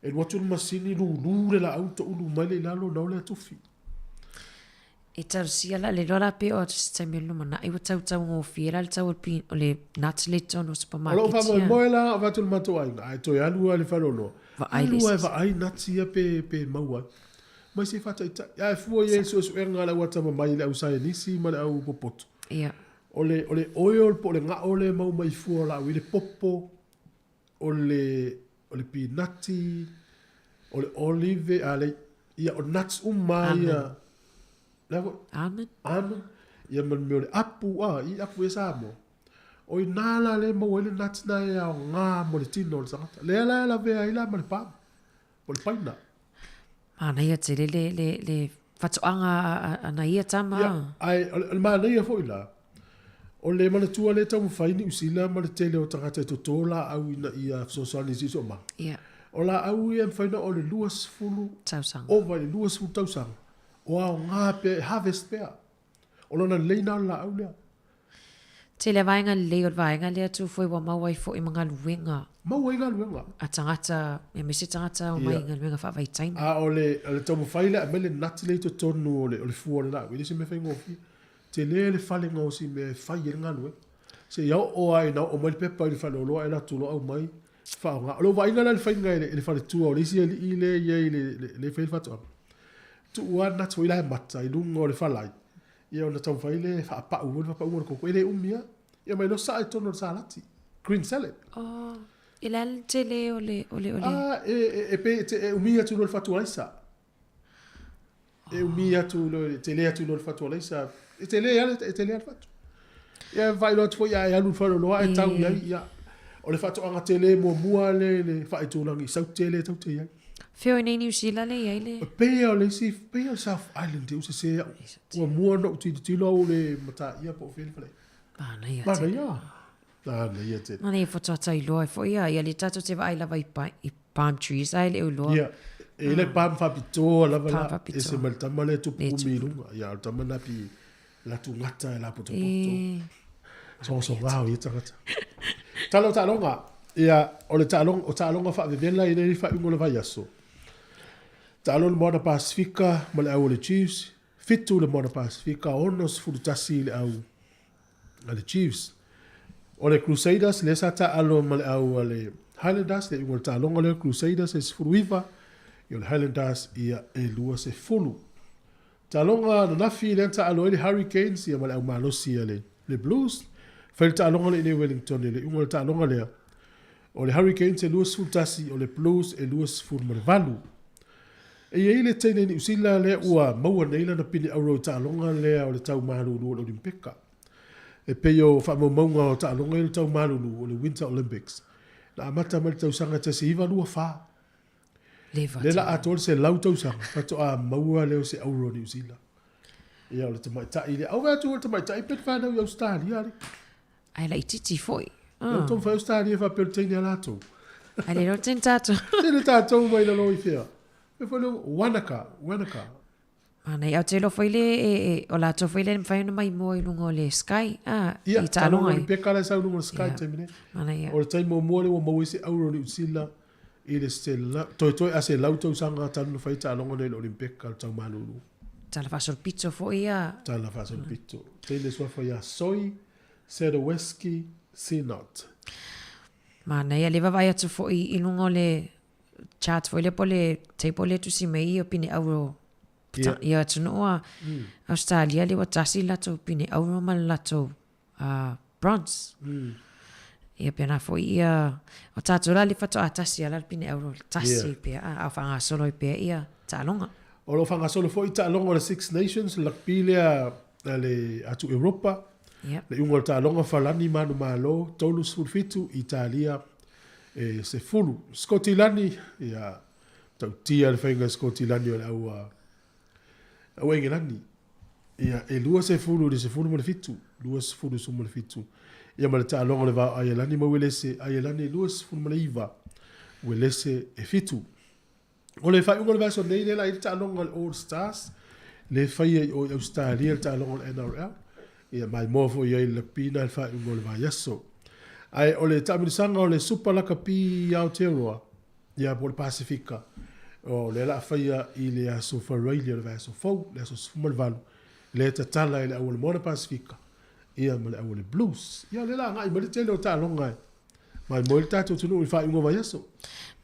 Speaker 2: e alu atu le masini lulu le laau toulu mai lea i lalo ona o lea tufi.
Speaker 5: E talosia la le loa la pe o atu se taimi o le lumanai ua tau taugofie la le tau o le pin, o le nuts le tonu o
Speaker 2: O lou
Speaker 5: supermarket ia.
Speaker 2: faamoemoe la, avatu i le matou aiga, ae toe alu lava i le faleoloa,
Speaker 5: Vaai le
Speaker 2: alu lava e
Speaker 5: isi.
Speaker 2: vaai nuts ia pe, pe maua ai. Mai se i faataitai. Ae fua i ai suesuega a le au atamamai, le au saienisi ma le au popoto.
Speaker 5: Ia.
Speaker 2: O le, o le oil po o le gao lea e mau mai fua o laau i le popo, o le, o le pinati, o le olive, a le, ia, o nuts uma lava ia. Le a foi?
Speaker 5: Almond.
Speaker 2: Almond. Ia ma le mea o le apu, a, i apu e Samoa. O i nā la lea e maua ai le nuts na e aoga mo le tino o le tagata. Lea la e lavea ai la ma le palm, po o le paina.
Speaker 5: Manaia tele le, le, le fatoaga a, a na ia tama.
Speaker 2: Ia, ae o le, o le manaia foi la, o le manatua lea e taumafai Niu Sila ma le tele o tagata e toto laau ina ia fesoasoani i siosiomaga.
Speaker 5: Ia.
Speaker 2: O laau ia e mafai ona oo i le 20
Speaker 5: Tausaga.
Speaker 2: Ova i le 20 tausaga, o aoga pea, e harvest pea. O lona lelei na o le laau lea.
Speaker 5: Tele a vaega lelei o le vaega lea tu foi ua maua ai foi ma galuega.
Speaker 2: Maua ai galuega.
Speaker 5: A tagata, aemaise tagata o mai
Speaker 2: Ia.
Speaker 5: galuega faavaitaimi.
Speaker 2: A o le, o le taumafai lea aumai le nut lea i totonu o le, o le fua o le laau, e le o se mea faigofie. Tele le fale gaosi mea e fai ai le galuega. Seia oo lava ina oo mai le pepa i le faleoloa ae alu atu loa aumai faaaoga. O lou vaaiga la i le faiga e le faletua o le isi alii lea e i ai le, le, le e fai le faatoaga, tuu lava nuts foi la e mata i luga o le falai, ia ona taumafai lea e faapau foi le faapauga o le koko. E le umi lava. Ia mai loa saa i totonu o le salati, green salad.
Speaker 5: Oh, e le a le tele o le, o le, o le.
Speaker 2: Ah, e, e, e, pe, e, e umi atu loa le fatu alaisa. E umi atu loa, e tele atu loa le fatu alaisa. E tele lava, e tele lava le fatu. Ia, e faailoa atu foi, a e alu i le faleoloa ae tau i ai, ia, o le faatoaga tele muamua lea i le faaitulagi i Saute lea tatou te i ai.
Speaker 5: Fea o i nei Niu Sila lea e i ai le.
Speaker 2: E pei o le isi, pei o le South Island e sese au. Ua mua ona ou tilotilo au le mataia po o fea le fale.
Speaker 5: Manaia tele.
Speaker 2: Manaia. Manaia tele.
Speaker 5: Manaia faatoa tailoa ai foi ia, ia le tatou te vaai lava i, pa, i palm trees ae le o iloa.
Speaker 2: Ia, e le palm faapitoa lava
Speaker 5: Palm
Speaker 2: la,
Speaker 5: faapitoa.
Speaker 2: ese ma le tama lea tupu
Speaker 5: Le
Speaker 2: umi i luga. Ia, o le tama na pi latu gata e lapotopoto.
Speaker 5: E.
Speaker 2: Sogasoga o ia tagata. Tala o taaloga. Ia, o le taaloga, o taaloga faavevela i lenei faaiuga o le vaiaso. Taalo le Moana Pasifika ma le au o le Chiefs, 7 le Moana Pasifika, 61 le au a le Chiefs. O le Crusaders lea sa taaalo ma le au a le Highlanders, le iuga o le taaloga lea o le Crusaders e 19, ia o le Highlanders ia e 20. Taaloga ananafi lea na taaalo ai le Hurricanes ia ma le au malosi a le, le Blues. Fai le taaloga lea i inei i Wellington i le iuga o le taaloga lea. O le Hurricanes e 21, o le Blues e 28. E i ai le teine Niu Sila lea ua maua nei lana pine auro i taaloga lea o le tau malulu o le Olimpeka. E pei o faamaumauga o taaloga ia o le tau malulu o le Winter Olympics, na amata mai le tausaga 1924. Lea la atoa le 100 tausaga faatoa maua lea o se auro o Niu Sila. Ia o le tamaitai lea. Au atu o le tamaitai pe whanau i Australia.
Speaker 5: Ae laitiiti foi.
Speaker 2: Lea tou fai Australia faapea o le teine a latou.
Speaker 5: Ae le iloa le teine tatou.
Speaker 2: Teine tatou mai lalo i fea. E foi leo Wanaka, Wanaka.
Speaker 5: Manaia, ou te iloa foi le e, e, o latou foi le mafai ona maimoa i luga o le Sky, ah,
Speaker 2: Ia,
Speaker 5: i taaloga
Speaker 2: ai. Ia, peka la sau luga o le Sky yeah. taimi nei.
Speaker 5: Manaia.
Speaker 2: O le taimi muamua lea ua maua ai se auro o Niu Sila i le sela, toetoe a selau tausaga talu na fai taaloga nei i le Olimpeka le tau malulu.
Speaker 5: Tala faasolopito foi ia.
Speaker 2: Tala faasolopito. Teine suafa ia Soi Sedoweski Sinot.
Speaker 5: Manaia le vaavaai atu foi i luga o le chart foi lea po o le table lea e tusi mai ai o pine auro yeah. ia atunuu a mm. Australia lea ua tasi le latou pine auro ma le latou uh, bronze. Mm. Ia pena foi ia o tātou la le faatoa tasi ala le pine auro tasi yeah. pea a, a whangasolo i pea ia taaloga.
Speaker 2: O lo whangasolo foi taaloga o le Six Nations, rugby lea a le atu Europa.
Speaker 5: Yep.
Speaker 2: Le iuga o le taaloga Falani manumalo 37 Italia e 10. Skotilani ia tautia le faiga Skotilani o le au au Engelani. Ia e 20 i le 17, 20 17. Ia ma le taaloga o le va o Aielani ma Uelese, Aielani e 29, Uelese e 7. O le faaiuga o le vaiaso nei lea la i le taaloga o le All Stars, le faia i o i Ausetalia le taaloga o le NRL. Ia maimoa foi ai le lakapi na le faaiuga o le vaiaso. Ae o le taamilisaga o le Super Lakapi i Aotearoa, ia po o le Pasifika, o lea la a faia i le aso Faraili o le vaiaso fou, le aso 18, lea e tatala e le au o le Moana Pasifika, ia ma le au o le Blues. Ia lea la agai mai le tele o taaloga e Maimoe le tatou atunuu i le faaiuga o vaiaso.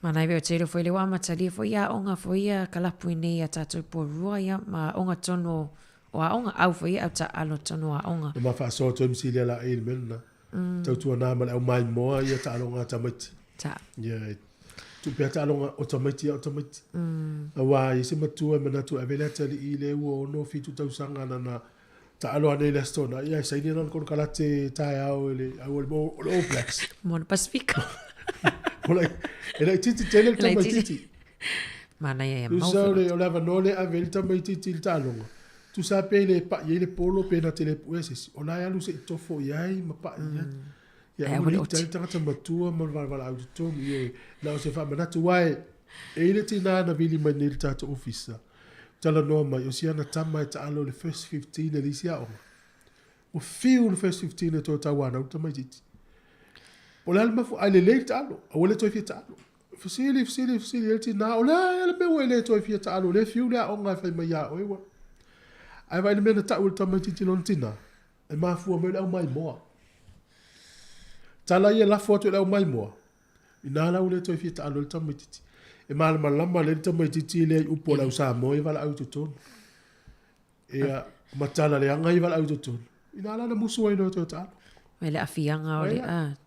Speaker 5: Manaia pea o te foi le ua amatalia foi ia aoga foi ia kalapu i nei a tatou porua ia ma aoga tonu o aoga au foi ia au taalo tonu o aoga.
Speaker 2: Na ma faasoa atu MC lea la e le mea lena. Tautuana ma le au maimoa ia taaloga a tamaiti.
Speaker 5: Ta.
Speaker 2: Ia e tuu pea taaloga o tamaiti ia o tamaiti. Aua i se matua e manatu e ave le atalii i le ua 6 7 tausaga nana Taalo anei le Aso Toonai, ia e saini ana le konokalate taeao i le au o le o le All Blacks.
Speaker 5: Moana Pasifika.
Speaker 2: E laitiiti tele le tamaitiiti.
Speaker 5: Manaia ia mau.
Speaker 2: Tusa o le, o le avanoa lea e ave ai le tamaitiiti i le taaloga. Tusa pe le pa'i ai le polo pe na te le puea se isi. O la e alu se i tofo i ai ma pa'i i ai. Ia aua ne i ita ai le tagata matua ma le valaau i totonu. Ioe, na o se faamanatu aua e i ai le tinā na vili mai nei i le tatou ofisa. Talanoa mai, o si ana tama e taalo i le first 15 e le isi aoga. Ua fiu le first 15 e toe tauanau le tamaitiiti. O le a le mafu, ae lelei le taalo, aua le toe fia taalo. Fesili, fesili, fesili ai le tinā, o le a le mea ua e le toe fia taalo, o lea e fiu le aoga e fai mai ia oe ua. Ae vaai i le mea na tau e le tamaitiiti lona tinā, e mafua mai o le au maimoa. Tala ia lafo atu i le au maimoa, Inā la ua le toe fia taalo ai le tamaitiiti. E malamalama lelei le tamaitiiti lea i upu a le au Samoa ia valaau i totonu. Ia, ma tala leaga ia valaau i totonu. Inā la na musu ai loa e toe taalo.
Speaker 5: Mai le aafiaga o le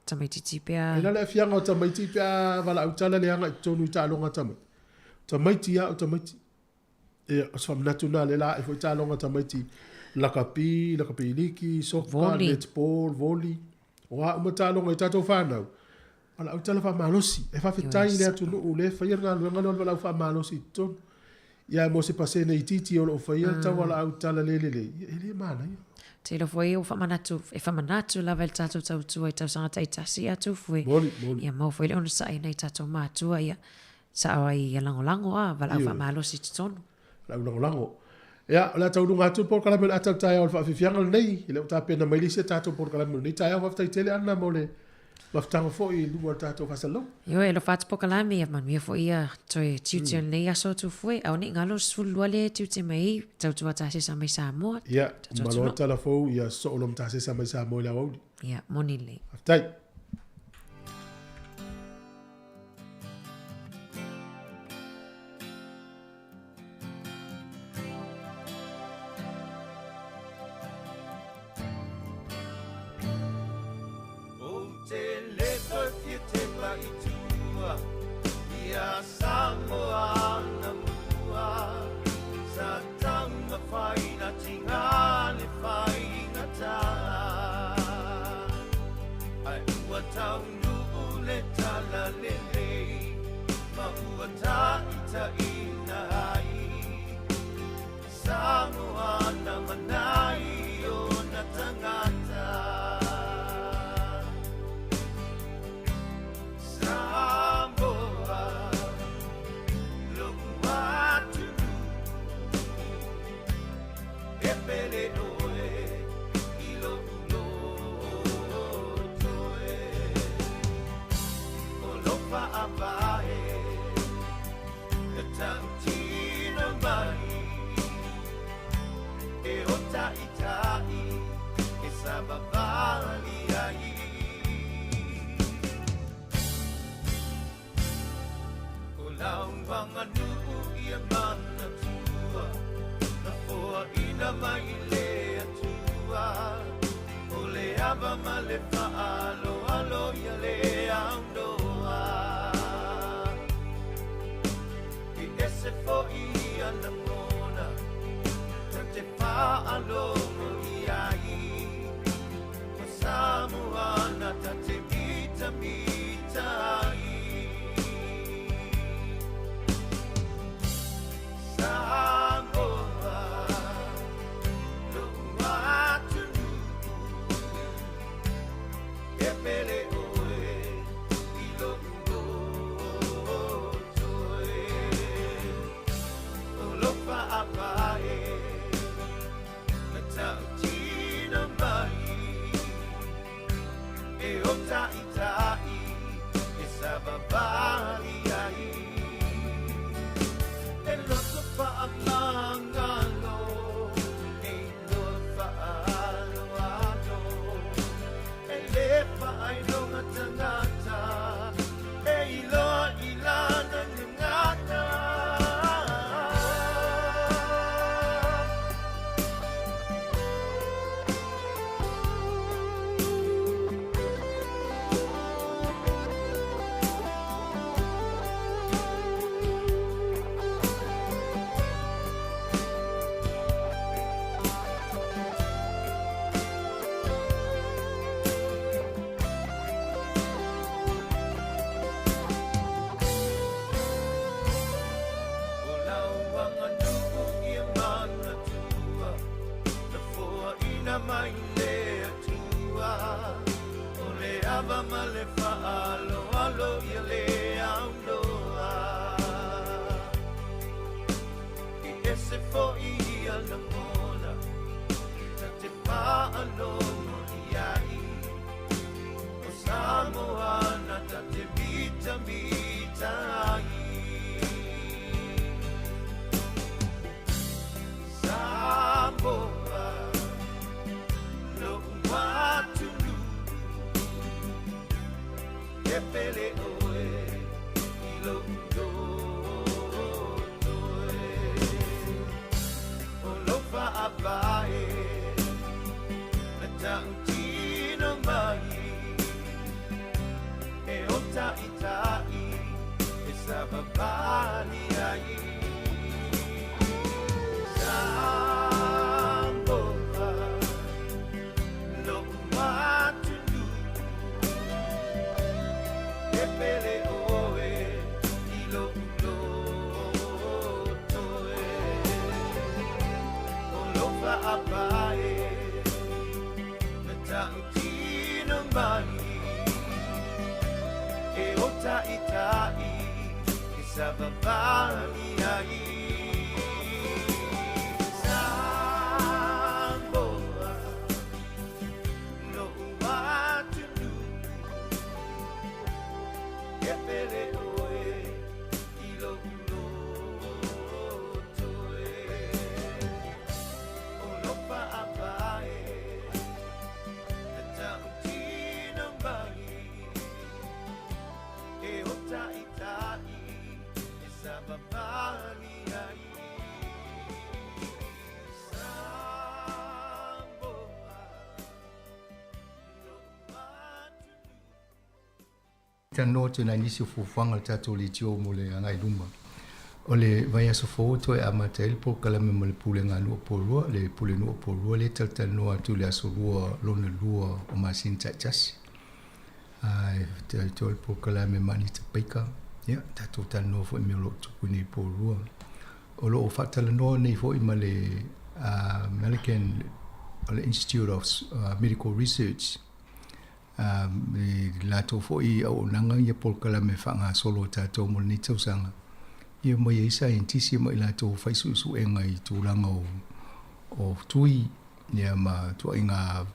Speaker 5: tamaitiiti pe a.
Speaker 2: Mai la le aafiaga o tamaiti pe a valaau tala leaga i totonu i taaloga a tamaiti. Tamaiti lava o tamaiti. Ia, o se faamanatu lena, lea la ae foi taaloga a tamaiti lakapi, lakapi liki, soka, netball, volley. O a uma taaloga i tatou fanau, valaau tala faamalosi. E faafetai i le atunuu lea e faia le galuega lea o le valaau faamalosi i totonu. Ia, mo se pasene itiiti o lo o faia le taualaau tala le lelei, ia, e le manaia.
Speaker 5: Ou te iloa foi ua faamanatu, e faamanatu lava e le tatou tautua i tausaga taitasi ia Tufue.
Speaker 2: Moni, moni.
Speaker 5: Ia maua foi le onosai nai tatou matua, ia Sao ai ia lagolago a, valaau faamalosi i totonu.
Speaker 2: Valaau lagolago. Ia, o le a taunuga atu le polokalame o le ata o le taeao o le faafiafiaga lenei. E le o tapena mai le isi a tatou polokalame o lenei taeao. Faafetai tele Anna mo le mafutaga foi i luga o le tatou faasalalauga.
Speaker 5: Ioe, alofa atu polokalame, ia manuia foi ia toe tiute o lenei aso Tufue. Aua ne i galo le 12 lea e tiute mai ai, tautua tasesa mai Samoa.
Speaker 2: Ia, malo tala fou, ia soo loa ma tasesa mai Samoa i le aoauli.
Speaker 5: Ia, moni lelei.
Speaker 2: Faafetai.
Speaker 10: Ou te le toe fia tepa i tua Ia Samoa na mua Sa taumafai na tiga le faigata Ae ua taunuu le talalelei Ma ua taitaiina ai Samoa na mana i ona tagata. Samoa, lo'u atunuu, e pele oe i lo'u loto e. O lou faavae e tautino mai e o taitai e savavali ai. O lau aganuu ia manatua na foaina mai i le Atua o le ava ma le faaaloalo ia le aunoa. E ese foi ia lagona ta te faalogo i ai o Samoa na ta te mitamita ai. Samoa, lo'u atunuu, e pele oe i lo'u loto e. O lou faavae na tautino mai e o taitai e savavali ai. E loto faamagalo e iloa faaaloalo e lē faailoga tagata e iloa i lana gagana. O lau aganuu ia manatua na foaina mai le Atua o le ava ma le faaaloalo ia le aunoa. E ese foi ia lagona ta te faalogo i ai o Samoa na ta te mitamita ai. Samoa, lo'u atunuu, e pele oe i lo'u loto e. O lou faavae na tautino mai e o taitai e savavali ai. Samoa, lo'u atunuu, e pele oe i lo'u loto e. O lou faavae na tautino mai e o taitai e savavali ai. Samoa, lo'u atunuu, e pele oe i lo'u loto e. O lou faavae na tautino mai e o taitai e savavali.
Speaker 7: Talanoa atu nai nisi o fuafuaga a le tatou leitio mo le agai i luma. O le vaiaso fou e toe amata ai le polokalame ma le Pulega a Nuu o Porirua, le Pulenuu o Porirua lea e talatalanoa atu i le aso Lua lona lua o masina taitasi. E faitau le polokalame ma Anita Baker, ia, tatou talanoa foi i mea o lo o tupu i nei i Porirua. O lo o faatalanoa nei foi ma le American o le Institute of Medical Research i le latou foi auaunaga ia polokalame faagasolo a tatou mo lenei tausaga, ia omai ai saienitisi ma i latou fai suesuega i tulaga o tui ia ma ituaiga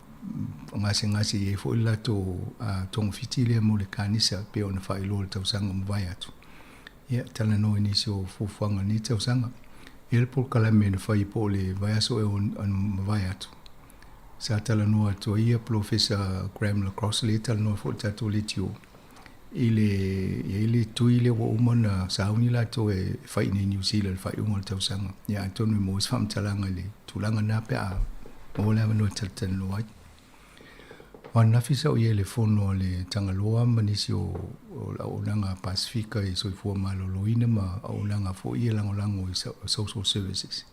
Speaker 7: gasegase e i ai foi le latou togafiti lea mo le kanisa e pei ona faailoa i le tausaga ua mavae atu. Ia, talanoa i nisi o fuafuaga o lenei tausaga. E i ai le polokalame na fai po o le vaiaso ea ua mavae atu, sa talanoa atu ai ia Polofesa Graham LaCrosse lea e talanoa foi i le tatou leitio i le i ai le tui lea ua uma ona sauni latou e fai i inei i Niu Sila i le faaiuga o le tausaga. Ia atonu e maua ai se faamatalaga i le tulaga lena pe a maua le avanoa e talatalanoa ai. O ananafi sa ou i ai i le fono a le Tagaloa ma nisi o le auaunaga a Pasefika i soifua maloloina ma auaunaga foi ia lagolago i social services.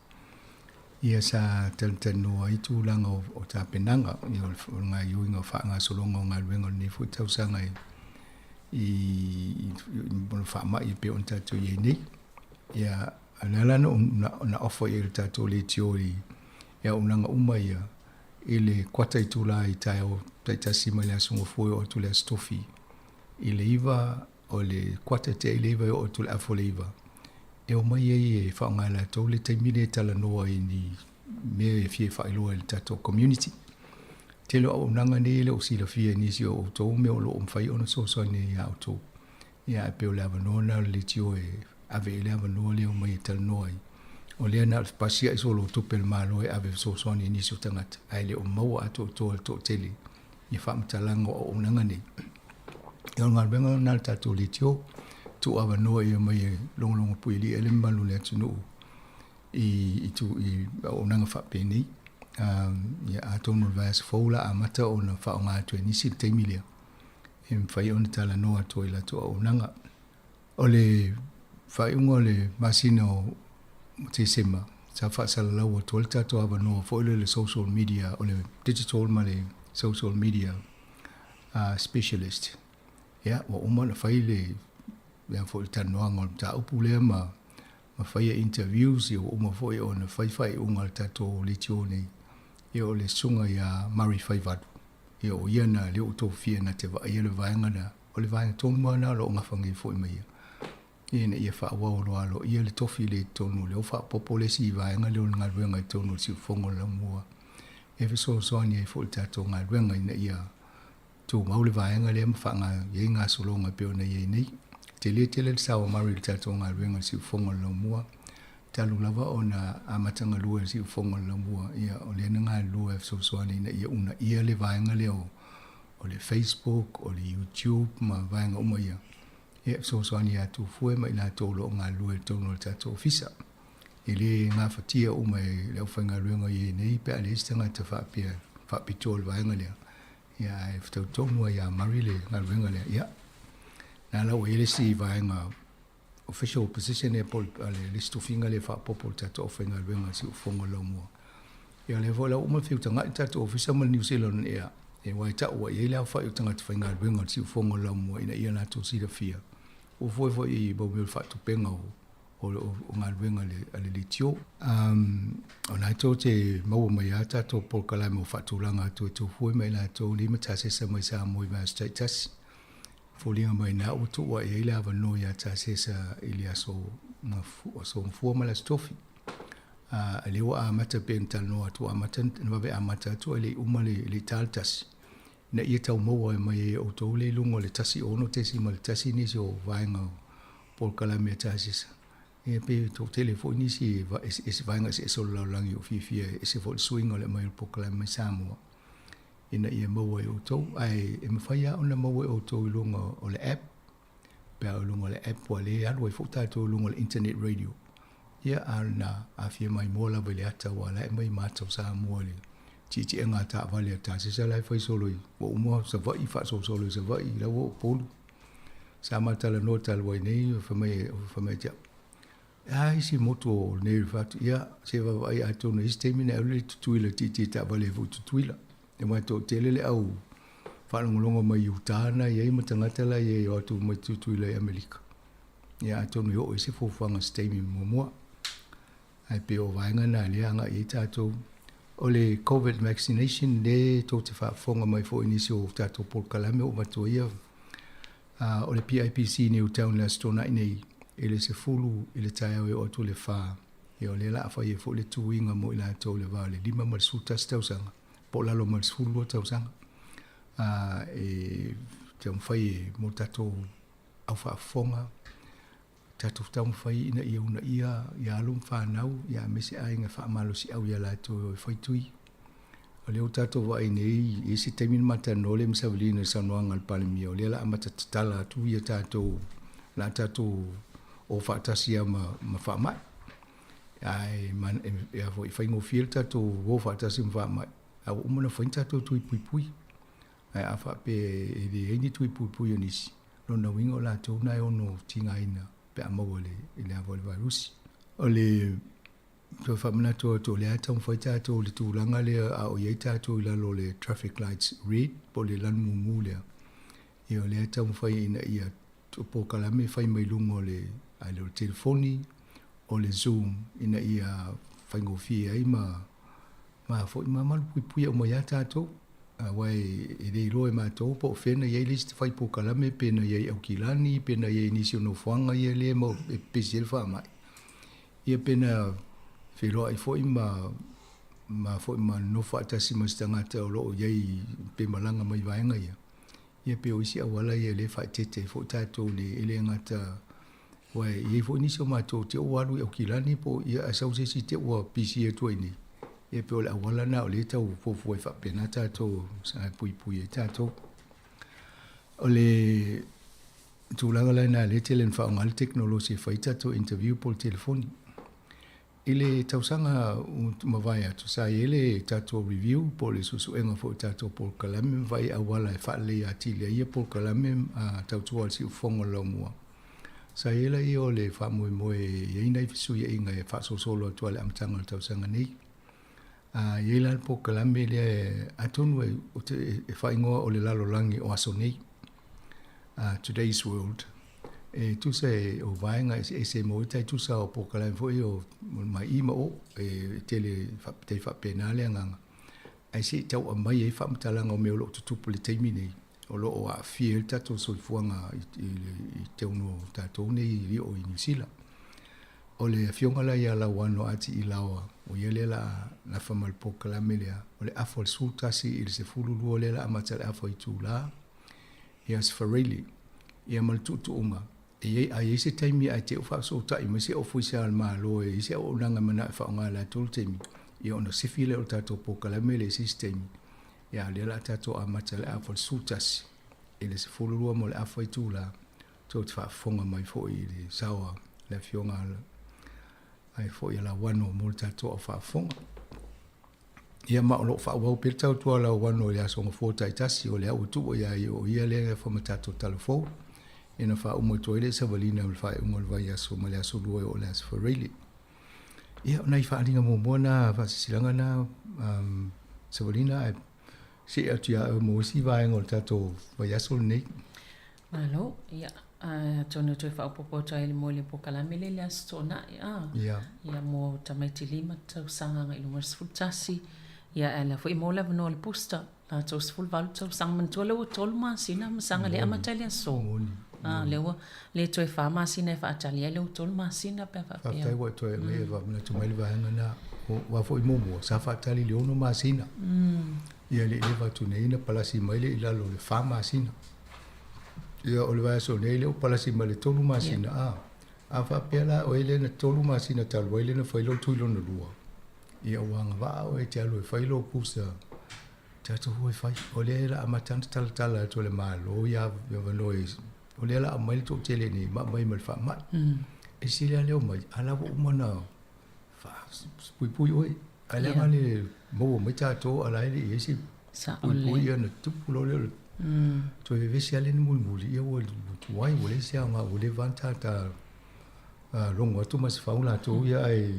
Speaker 7: Ia sa talatalanoa ai tulaga o tapenaga ia o le gaioiga o faagasologa o galuega o lenei foi tausaga i le faamai e pei ona tatou i ai nei. Ia o lea la na offer i ai le tatou leitio i auaunaga uma ia i le kuata itula i taeao taitasi mai le Aso Gafua e oo atu i le Aso Tofi i le 9 o le kuata tea i le 9 e oo atu i le afa o le 9 e omai ai e faaaoga e latou le taimi lea e talanoa i ni mea e fia faailoa i le tatou community. Tele o auaunaga nei e le o silafia e nisi o outou mea o lo o mafai ona fesoasoani ai ia outou. Ia ae pei o le avanoa lena o le leitio e ave i ai le avanoa lea e omai e talanoa ai. O lea na o le pasia'i solo o tupe a le Malo e ave e fesoasoani i nisi o tagata, ae le o maua atoatoa e le toatele ia faamatalaga o auaunaga nei. Ia o le galuega lena a le tatou leitio, tuu avanoa ia omai e logologo puialii ai le mamalu o le atunuu i i auaunaga faapenei. Ia atonu o le vaiaso fou o le a amata ona faaaoga atu e nisi le taimi lea e mafai ona talanoa atu ai i latou auaunaga. O le faaiuga o le masina o Tesema, sa faasalalau atu ai le tatou avanoa foi lea o le social media, o le digital ma le social media specialist. Ia, ua uma ona fai le mea foi le talanoaga o le mataupu lea ma ma faia interviews, ia ua uma foi ona fai faaiuga a le tatou leitio nei, ia o le susuga ia Murray Faivalu. Ia o ia na lea ua tofia na te vaaia le vaega lea, o le vaega tonu lava lena o lo o gafa nei foi ma ia, ina ia faaauau loa aloaia le tofi lea i totonu o lea ua faaopoopo le isi vaega lea o le galuega i totonu o le siufofoga o le laumua e fesoasoani ai foi i le tatou galuega ina ia tumau le vaega lea ma faaaoga i ai gasologa e pei ona i ai nei. Tele tele le sao a Murray i le tatou galuega i le siufofoga o le laumua. Talu lava ona amata galue i le siufofoga o le laumua, ia, o lea na galulue e fesoasoani ina ia uunaia le vaega lea o, o le Facebook, o le YouTube ma vaega uma ia, ia e fesoasoani ia Tufue ma i latou o lo o galulue i totonu o le tatou ofisa. E le gafatia uma e le aufaigaluega i ai nei pe a leai se tagata faapea faapitoa i le vaega lea, ia ae fetau tonu lava ia Murray le galuega lea. Ia, na la ua i ai le isi vaega official position lea po o le isi tofiga lea e faaopoopo i le tatou aufaigaluega i siufofoga o le laumua. Ia o lea foi la ua uma ona feutagai le tatou ofisa ma le New Zealand Air, aua e tau ua i ai le aofai o tagata faigaluega o le siufofoga o le laumua ina ia latou silafia ua fua foi i mea o le faatupega o o galuega a le leitio. O latou te maua mai lava tatou polokalame o faatulaga atu e tofua ma i latou lima tasesa mai Samoa i vaiaso taitasi. Foliga mai na ua tuu i ai le avanoa ia Tasesa i le aso aso Gafua ma le aso Tofi. A lea ua amata pei ona talanoa atu, ua amata na vave amata atu ae le i uma le le i ta le tasi, ina ia tau maua mai ai e outou le i luga o le 16.1 nisi o vaega o polokalame a Tasesa. Ia pei e toatele foi nisi eseese vaega eseese o le lalolagi o fiafia e ese foi le suiga o le aumai o le polokalame mai Samoa. ina ia maua e outou, ae e mafai lava ona maua e outou i luga o le app, pe a o luga o le app ua le alu ai foi tatou i luga o le internet radio. Ia, a o lena a fia maimoa lava i le ata aua o la e aumai ma ata o Samoa i le tietie'ega a taavale a Tasesa la e fai solo i, ua uma Savaii faasolosolo i Savaii, la ua oo Upolu. Sa ma talanoa talu ai nei, fai mai, fai mai ia te au, E a isi motu o nei o le fatu? Ia, se vaavaai atonu i isi taimi ona e alu lea i Tutuila tietie taavale ai foi i Tutuila. Aua e toatele le au faalogologo mai i uta na i ai ma tagata la i ai e o atu mai Tutuila i Amerika. Ia atonu e oo i se fuafuaga i se taimi muamua. Ae pei o vaega na lea agai ai tatou. O le Covid vaccination le tou te faafofoga mai foi i nisi o tatou polokalame ua avatu ai ia, o le PIPC i Newtown i le Aso Toonai nei i le 10 i le taeao e oo atu i le 4. Ia o lea la a fai ai foi le tuiga mo i latou i le va o le 5 ma le 11 tausaga po o lalo mai le 12 tausaga. E taumafai e mo tatou au faafofoga, tatou taumafai ina ia uunaia ia alo ma fanau, ia aemaise aiga e faamalosiau ia latou e o e fai tui. O lea ua tatou vaai nei i isi taimi na matalanoa lea ma Savalina i le saunoaga a le Palemia, o lea o le a amata tatala atu ia tatou, o le a tatou o faatasi lava ma, ma faamai. Ae e, a foi, faigofie le tatou o faatasi ma faamai, a ua uma ona fai ni tatou tui puipui. Ae a faapea e leai ni tui puipui o nisi, lona uiga o latou na e ono tigaina pe a maua i le ava o le vairusi. O le toe faamanatu atu o lea e taumafai tatou i le tulaga lea a o i ai tatou i lalo o le traffic lights red po o le lanu mumu lea. Ia o lea e taumafai ina ia polokalame e fai mai luga o le, a le o le telefoni, o le zoom ina ia faigofie ai ma ma foi ma malupuipuia uma iā tatou. Aua e le iloa e matou po o fea na i ai le isi fai polokalame pe na i ai i Aukilani, pe na i ai i nisi o nofoaga ia lea e pepesi ai le faamai. Ia pe na feiloai foi ma ma foi ma nonofo faatasi ma se tagata o lo o i ai pe malaga mai vaega ia. Ia pei o isi auala ia lea e faaeteete ai foi tatou i le e le gata aua e i ai foi nisi o matou te ua alu i Aukilani po o ia ae sau se isi te ua pisi atu ai nei. Ia pei o le auala lena o lea e tau fuafua ai faapena tatou e puipui ai tatou. O le tulaga la lena lea e tele ina faaaoga le tekonolosi e fai ai tatou interview po o le telefoni. I le tausaga ua mavae atu, sa i ai le tatou review po o le suesuega foi o tatou polokalame ma vaai auala e faaleleia atili ai ia polokalame tautua a le siufofoga o le laumua. Sa i ai la ia o le faamoemoe e i ai nai fesuiaiga e faasolosolo atu lava i le amataga o le tausaga nei. A i ai la le polokalame lea atonu e faaigoa o le lalolagi o aso nei, Today's World, e tusa e o vaega eseese mo tai tusa o polokalame foi o mai i ma o, e tele tai faapena le agaga. Ae se i tau aumai ai faamatalaga o mea o lo o tutupu i le taimi nei, o lo o aafia ai le tatou soifuaga i totonu o tatou nei i o i Niu Sila. O le afioga la ia Lauano Ati Ilaoa, o ia lea la nafa ma le polokalame lea, o le afa o le 11 i le 12 lea la amata le afa itula, ia Sfarelli, ia ma le tuutuuga, e i ai, a i ai se taimi ae te i ua faafesootai mai se ofoisa a le Malo e i ai se auaunaga e manao e faaaoga e latou le taimi, ia ona sifi lea o le tatou polokalame lea i se isi taimi, ia a o lea o le a tatou amata i le afa o le 11 i le 12 ma le afa itula, tou te faafofoga mai foi i le sao a le Afioga ai foi a Lauano mo le tatou au faafofoga. Ia ma o lo o faaauau pea le tautua a Lauano i le Aso Gafua taitasi, o lea ua tuu ia ia o ia lea e nafa ma tatou talavou. Ia na faauma atu ai le savaliga o le faaiuga o le vaiaso mai le Aso Lua e oo i le Aso Faraile. Ia o nai faaaliga muamua na faasilasilaga na um, savalina ae see atu ia oe mo isi vaega o le tatou vaiaso lenei.
Speaker 9: Malo, ia, atonu e toe faaopoopo atu ai mo le polokalame lea i le Aso Toonai, a?
Speaker 7: Ia.
Speaker 9: Ia, mo tamaiti 5 tausaga agai i luga o le 11, ia, ae la foi maua le avanoa o le booster, latou 18 tausaga. Manatua lea ua 3 masina ma saga lea amata i le aso.
Speaker 7: Moni.
Speaker 9: A, lea ua le toe 4 masina e faatali ai, lea ua 3 masina pe a faapea.
Speaker 7: Faafetai ua e toe aumaia, faamanatu mai le vaega lena. Aua foi muamua, sa faatali i le 6 masina. Ia le i leva atu nei na palasi mai lea i lalo o le 4 masina. Ia o le vaiaso nei lea ua palasi mai le 3 masina a. A faapea la oe lea na 3 masina talu ai lea na fai lou tui lona lua, ia ua agavaa oe e te alu e fai lou pusa tatou o e fai. O lea la amata ona talatala atu e le Malo ia avanoa i o lea la aumai le toatele nei ma aumai ma le faamai. E sili lava le omai, a la ua uma ona faapuipui oe. Ae leaga le maua mai tatou a la e le i i ai se puipui ona tupu loa lea o le.
Speaker 11: Toe vevesi lava lea ina mulimuli, ia ua tuai, ua leai se aoga ua leva lava ona ta logo atu Masefau latou ia ae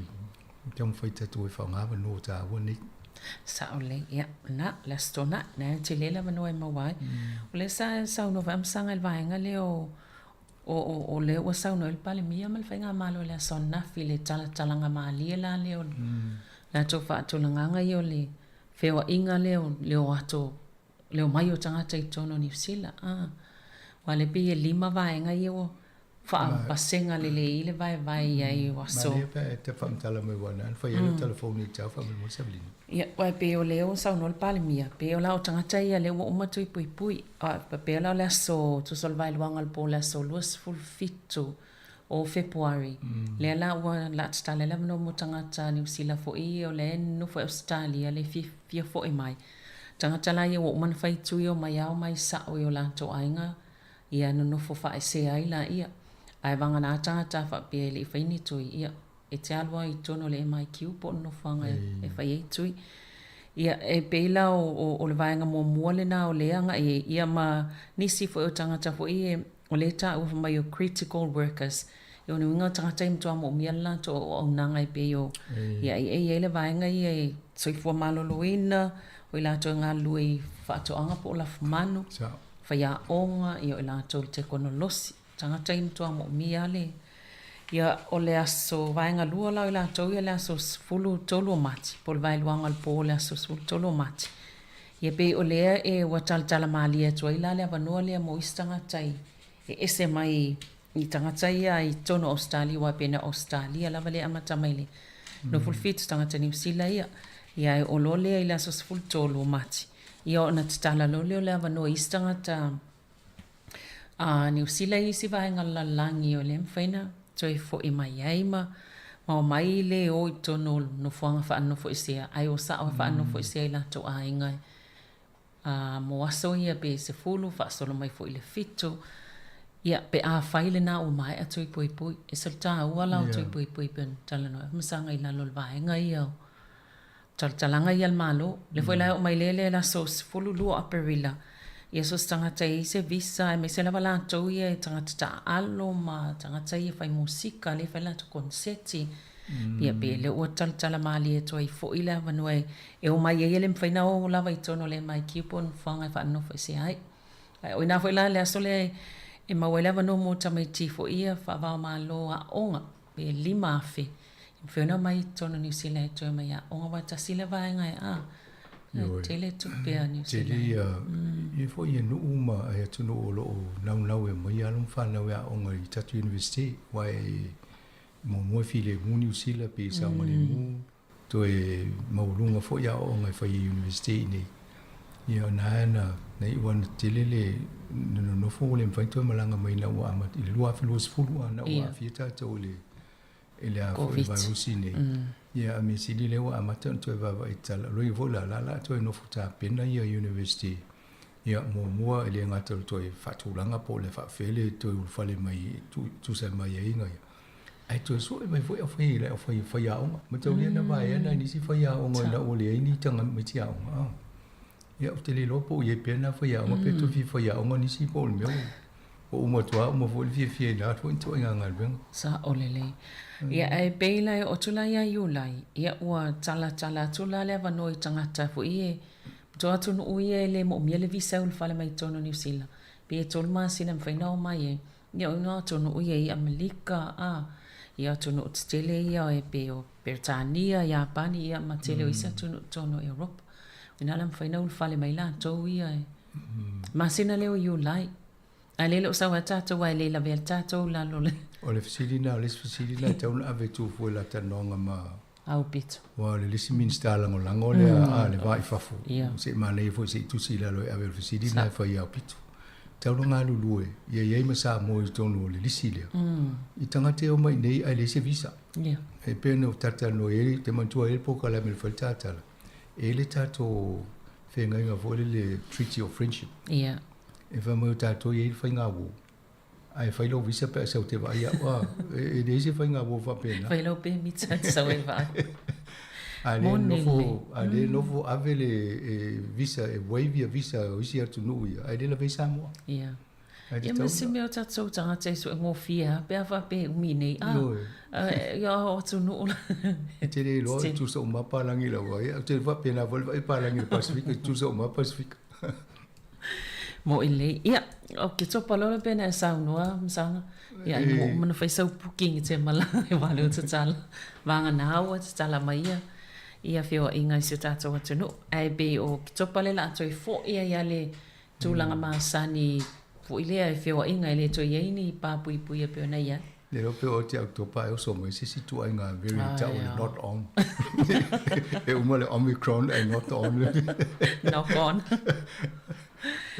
Speaker 11: taumafai tatou e faaaoga avanoa taua nei.
Speaker 9: Sao lelei, ia, na, le Aso Toonai, na e tele le avanoa e maua ai. O lea sa saunoa foi Amasaga i le vaega lea o, o, o, o lea ua saunoa ai le Palemia ma le Faigamalo i le aso ananafi i le talatalaga malie la lea o le latou faatulagaga ia o le feoaiga lea o le o atu o le omai o tagata i totonu o Niu Sila. A, aua o lea pei e lima vaega ia ua faapasega lelei ai le vaevae i ai o aso.
Speaker 11: Manaia pe a e tau faamatala mai aua na ana fai ai lau telefoni i le tau faamolemole Savelina.
Speaker 9: Ia, aua e pei o lea ua saunoa le Palemia, pei o la o tagata ia lea ua uma tui puipui. A pei la o le aso, tusa o le vaeluaga o le po o le aso 27 o Fepuari, lea la ua la tatala ai le avanoa mo tagata Niu Sila foi ia o lea e nonofo i Ausetalia le fia foi mai. Tagata la ia ua uma ona fai tui omai ao mai sao i o latou aiga ia nonofo faaesea ai laia. Ae vagana tagata faapea e le i fai ni tui, ia, e te alu lava i totonu o le MIQ po o le nofoaga e fai ai tui. Ia, e pei la o, o le vaega muamua lena o lea agai ai, ia ma nisi foi o tagata foi ia o lea e taua fai mai o critical workers. Ia o le uiga o tagata ia e matua moomia le latou auaunaga e pei o, ia, e i ai le vaega ia e soifua maloloina, o i latou e galulue i faatoaga po o lafumanu, faiaoga, ia o i latou i le tekonolosi, tagata ia e matua moomia lava le, ia o le aso vaega lua la o i latou ia le aso 13 o Mati, po o le vaeluaga o le po o le aso 13 o Mati. Ia pei o lea e ua talatala malie atu ai la le avanoa lea mo isi tagata i e ese mai i tagata ia i totonu o Ausetalia aua pei na o Ausetalia lava lea e amata mai le 27 tagata Niu Sila ia. Ia ae oo loa lea i le aso 13 o Mati, ia ona tatala loa lea o le avanoa i isi tagata a Niu Sila i isi vaega o le lalolagi o lea e mafai ona toe foi mai ai ma ma omai le o i totonu o nofoaga faanofoesea ae o sao e faanofoesea i latou aiga a mo aso ia pe 10 faasolo mai foi i le 7 ia pe afai lena ua maea tui puipui. E ese le taua la o tui puipui pei ona talanoa ai Masaga i lalo o le vaega ia o talatalaga ia a le Malo. O lea foi la e oo mai lea le aso 12 o Aperila, ia so o se tagata e i ai se visa aemaise lava latou ia e tagata taaalo ma tagata ia e fai musika lea e fai latou koneseti. Ia pe lea ua talatala malie atu ai foi le avanoa e omai ai e le mafai ona o lava i totonu o le MIQ po o nofoaga e faanofoesea ai. Ae o i ina foi la le aso lea e maua ai le avanoa mo tamaiti foi ia faava-o-Malo aoga pe 5,000 e mafai ona omai i totonu o Niu Sila e toe omai e aoga aua e tasi lea vaega e a e tele tupe a Niu Sila.
Speaker 11: Tele ia, ia foi ia nuu ma atunuu o lo o naunau e aumai alo ma fanau e aoga i tatou University aua e muamua e filemu Niu Sila pe i saogalemu Toe maualuga foi aoaoga e fai i University i inei. Ia o na na na iu ana tele le na nonofo ua le mafai ona toe malaga mai ina ua amata i le 2020 a na ua aafia tatou i le i le a foi vairusi nei. Ia a mea sili lea ua amata ona toe vaavaai tatala. O lona uiga foi la, la o le a toe nofo tapena ia University. Ia muamua e le gata o le toe faatulaga po o le faafefea le toe ulufale mai e tusa mai ai ia Ae toe sue mai foi au fai le au faiaoga. Mataulia na vaea nai nisi faiaoga ina ua leai ni tamaiti aoga. Ah. Ia ou te le iloa po o i ai pea na faiaoga pe toe fia faiaoga nisi po o le mea ua uma atu lava uma foi le fiafia i na foi ituaiga galuega.
Speaker 9: Sao lelei. Ia ae pei la e oo atu la ia Iulai, ia ua talatala atu la le avanoa i tagata foi e matua atunuu ia e le moomia le visa e ulufale mai totonu o Niu Sila, pe 3 masina e mafai ona omai ai. Ia o ina atunuu ia i Amelika, a, ia atunuu tetele ia e pei o Peretania, Iapani, ia ma tele o isi atunuu i totonu o Europa. O ina la mafai ona ulufale mai latou ia i masina lea o Iulai. Ae lea e le o sau ai tatou aua e le lavea le tatou i lalo o le.
Speaker 11: O le fesili lena, o le isi fesili lena e tatau ona ave e Tufua i la talanoaga ma
Speaker 9: Au pito.
Speaker 11: Aua o le isi Minisita Lagolago lea a le va i fafo, se i manaia foi se i tusi i lalo e ave o le fesili lena e fai i aupito. Tau na galulue, ia i ai ma Samoa i totonu o le lisi lea, i tagata e omai i inei ae leai se visa. E pei ona ou talatalanoa i ai, ou te manatua ai le polokalame na fai le tatala, e i ai le tatou feagaiga foi lele le Treaty of Friendship. E fai mai o tatou e i ai le faigauo, Ae fai lou visa pe a sau te vaai au, a, e leai se faiga uo faapena.
Speaker 9: Fai lau pemita e te sau ai vaai.
Speaker 11: A lea nofo, a lea nofo ave le visa, e waive ia visa o isi atunuu ia, ae le lavea i Samoa.
Speaker 9: Ia. Ia ma se mea o tatou tagata e suegofie lava pe a faapea e umi nei, a, ia o atunuu la.
Speaker 11: E te le iloa e tutusa uma lava palagi lava ia, ou te faapena foi le vaai palagi i le Pasefika, e tutusa uma lava Pasefika.
Speaker 9: Moʻi lelei. Ia, o ke topa loa le pena e saunoa Masaga. Ia, ai mo uma na fai sau booking i te malaga e wale o tatala. Vāngana ua tatala mai ia ia feoaiga i si o tātou atunuu. Ae pei o ke topa le la a toe foʻi ai a le tulaga masani foi lea e feoaiga e le toe i ai ni pa puipuia e pei ona i ai.
Speaker 11: Le iloa pe o te October e oso mai se isi ituaiga variant tau o le not on. E uma le Omicron ae not on.
Speaker 9: Knock on.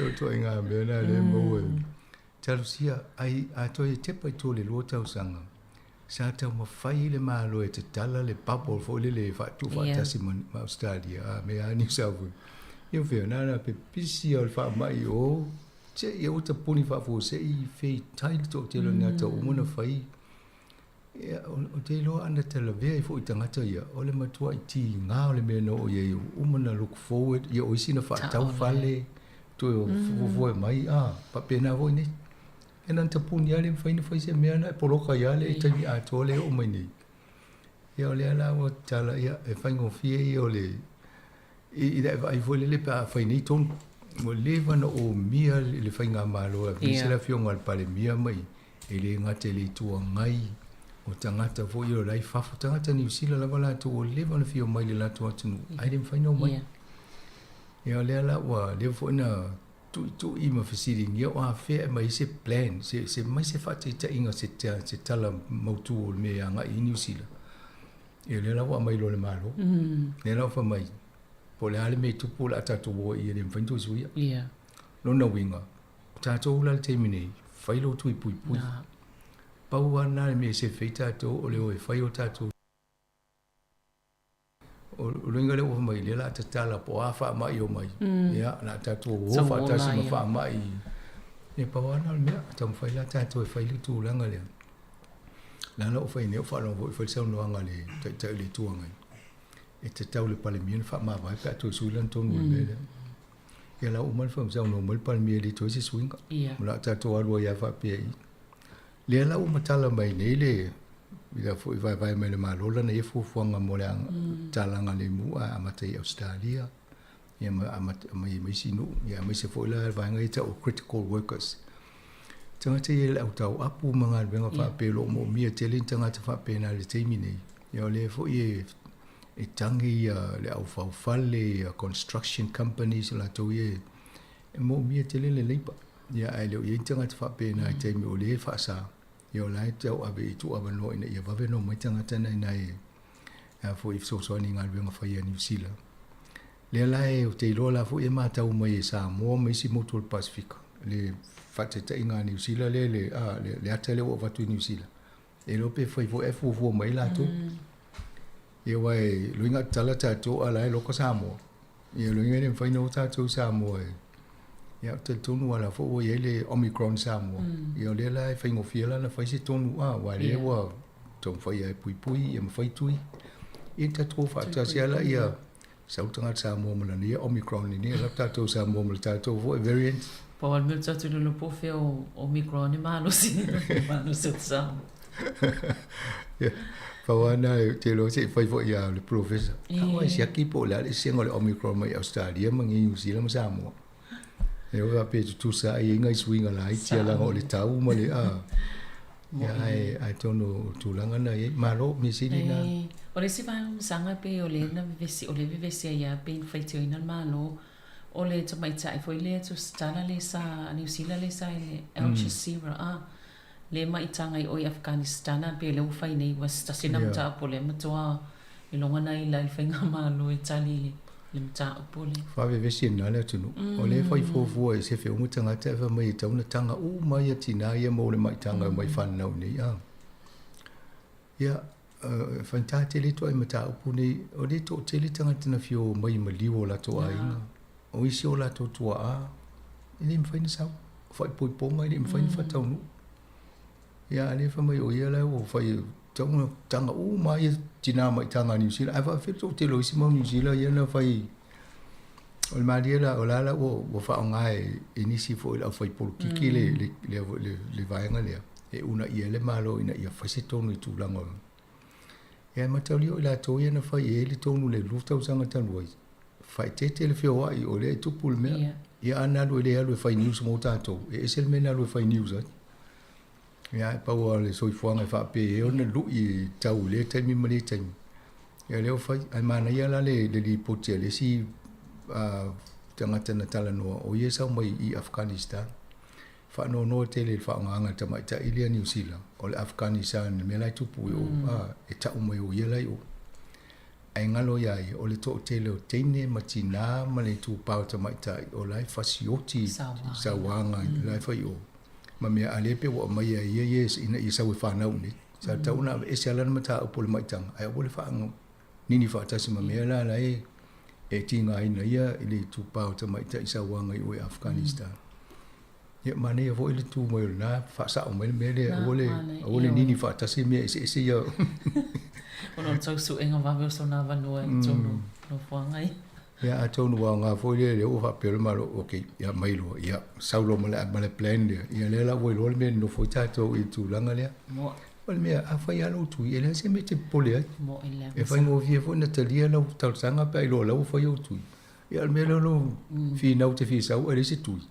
Speaker 11: O ituaiga mea na lea e maua e. Talosia, ai a toe tepa i tua o le 2 tausaga, sa taumafai ai le Malo e tatala le bubble foi lele e faatuufaatasi ma Australia, a me a New South Wales. Ia fea, na ona pepisi lava o le faamai o seia ua tapuni faafuasei feitai le toatele o ni ata ua uma ona fai. Ia, ou te iloa ana talavea ai foi i tagata ia, o le matuai tiga o le mea na oo i ai, ua uma ona look forward, ia o isi na faatau fale, toe fuafua mai, a, faapena foi nei. Ia na ona tapuni lava le mafai ona fai se mea na e poloka ai lava le taimi atoa lea e oo mai nei. Ia o lea la ua tatala, ia e faigofie ia o le, i le vaai foi lele pe a fai nei tonu. Ua leva ona omia le faigamalo aemaise le afioga a le Palemia mai e le gata i le Itu Agai, o tagata foi ia o la e i fafo, tagata Niu Sila lava latou ua leva ona fia omai i le latou atunuu ae le mafai ona omai. Ia o lea la ua leva foi ona tuitui ma fesiligia o afea e aumai ai se plan, se se mai se faataitaiga se se tala mautu o le mea e agai i ai Niu Sila. Ia o lea la ua aumai loa e le Malo. Lea la ua fai mai, po o le a le mea e tupu o le a tatou o ai i ai e le mafai ona toe suia. Lona uiga, o tatou la i le taimi nei, fai lou tui puipui. Pau lava lena le mea e sefe ai tatou o le o e fai o tatou. O le uiga lea ua fai mai, lea o le a tatala po o a faamai e omai, ia, o le a tatou o faatasi ma faamai. Ia pau lava lena o le mea, taumafai la tatou e fai le tulaga lea. O le ala ua fai nei, ua faalogo foi e fai le saunoaga a le Taitai o le Itu Agai, e tatau i le Palemia ona faamavae pe a toe sui lana tonu i le mea lea. Ia la ua uma ona saunoa mai le Palemia e le toe i se suiga. O le a tatou alu ai lava faapea i i. Lea la ua matala mai nei le la foi vaevae mai le Malo lana ia fuafuaga mo le talaga lemu a amata i Ausetalia, ia ma amata mai ma isi nuu, ia aemaise foi la vaega ia tau o critical workers. Tagata ia le au tauapu ma galuega faapea o lo o moomia tele ni tagata faapena i le taimi nei. Ia o lea foi e e tagi ia le au faufale, ia construction companies o latou ia e moomia tele le labour. Ia ae le o i ai ni tagata faapena i taimi o lea e faasa, ia o la e tau ave i tuuavanoa ina ia vave ona omai tagata na inā e a foi e fesoasoani i galuega fai a Niu Sila. Lea la e ou te iloa la foi e matau mai e Samoa ma isi motu o le Pasefika le faataitaiga a Niu Sila lea le, a, le, le ata lea ua avatu i Niu Sila. E iloa pe fai foi ae fuafua mai latou. Ia aua e loiga tatala tatou a la e loka Samoa. Ia loiga e le mafai ona o tatou i Samoa e. Ia ou te talitonu aua la foi ua i ai le Omicron i Samoa. Ia o lea la e faigofie la ona fai se tonu a aua lea ua taumafai lava e puipui ia ma fai tui. Ia tatou o faatasi lava laia sau le tagata Samoa ma lana ia Omicron i la tatou Samoa ma le tatou foi variant.
Speaker 9: Pau lava le mea o tatou le iloa po o fea o Omicron e malosi, malosi o Samoa.
Speaker 11: Ia, pau lava lena ou te iloa se i fai foi ia le Professor. Aua e siaki po o le a le eseesega o le Omicron mai Australia ma Niu Sila ma Samoa. E oo faapea e tutusa ai i ai nai suiga laiti ia leaga o le tau ma le a. Ia ae atonu o tulaga na i ai. Malo, mea sili na.
Speaker 9: O le isi vaega masaga pei o lea na vevesi, o lea e vevesi ai lava pei na faitioina le Malo, o le tamaitai foi lea tusitala lea sa, Niu Sila lea sa i le Al Jazeera, a, le maitaga i o i Afghanistan, a pei o lea ua fai nei, ua se tasi lena mataupu o lea e matua iloga nai la i le faigamalo e tali i le mataupu lea.
Speaker 11: Faavevesi lena le atunuu. O lea e fai fuafua e sefe uma tagata ae fai mai e tatau ona taga uma ia tina ia mo le maitaga e omai fananau i inei. A. Ia, e faigata tele ituai mataupu nei, o lea e toatele tagata na fia omai i maliu o latou aiga. O isi o latou tuaa, e le mafai ona sau. O faaipoipoga e le mafai ona faataunuu. Ia, a o lea e fai mai o ia la ua fai. Tatau ona taga uma lava ia tinā mai taga a Niu Sila, ae faapefea le toatele o isi mau Niu Sila ia na fai. O le malie la, o la la ua, ua faaaoga e, e nisi foi o le aufai polokiki le, le, le, le, le vaega lea e uunaia ai le Malo ina ia fai se tonu i tulaga o. Ia e mataulia o i latou ia na fai i ai le tonu i le 2 tausaga talu ai, faaeteete le feoai o lea e tupu le mea. Ia, ia a na alu e le alu e fai news mo tatou, e ese le mea na alu e fai news ai. Ia, e pau lava o le soifuaga e faapea ai ona lui e tau i lea taimi ma lea taimi. Ia lea ua fai, ae manaia la le, le lipoti a le isi tagata na talanoa, o ia e sau mai i Afghanistan. Faanoanoa tele i le faaaogaina e le tamaitai lea Niu Sila, o le Afghanistan, le mea la e tupu i o, a, e tau mai o ia la i o. Ae galo iā ia, o le toatele o teine ma tinā ma le itupa o tamaitai o la e fasioti i sauaga la e fai i o. Ma mea a lea pei ua aumaia e ia ia ina ia sau e fanau i inei. Sa tatau ona aveese lava lana mataupu o le maitaga ae aua le faanini faatasi ma mea la la e e tigaina ia i le itupa o tamaitai sauaga i o i Afghanistan. Ia manaia foi le tu mai o lena faasao mai le mea lea aua le aua le nini faatasi mea eseese ia.
Speaker 9: Ona o le tau suega vave o sona avanoa i totonu o nofoaga ia.
Speaker 11: Ia atonu ua aoga foi lea lea ua faapea le Malo okay ia mai loa ia sau loa ma le ma le plan lea ia lea la ua iloa le mea e nonofo ai tatou i le tulaga lea.
Speaker 9: Moa.
Speaker 11: O le mea afai lava lou tui e leai se mea e te popole ai.
Speaker 9: Moa i
Speaker 11: le E faigofie foi ona talia lau talosaga pe a iloa o la ua fai ou tui. Ia o le mea lea o lou finau e te fia sau ae leai se tui.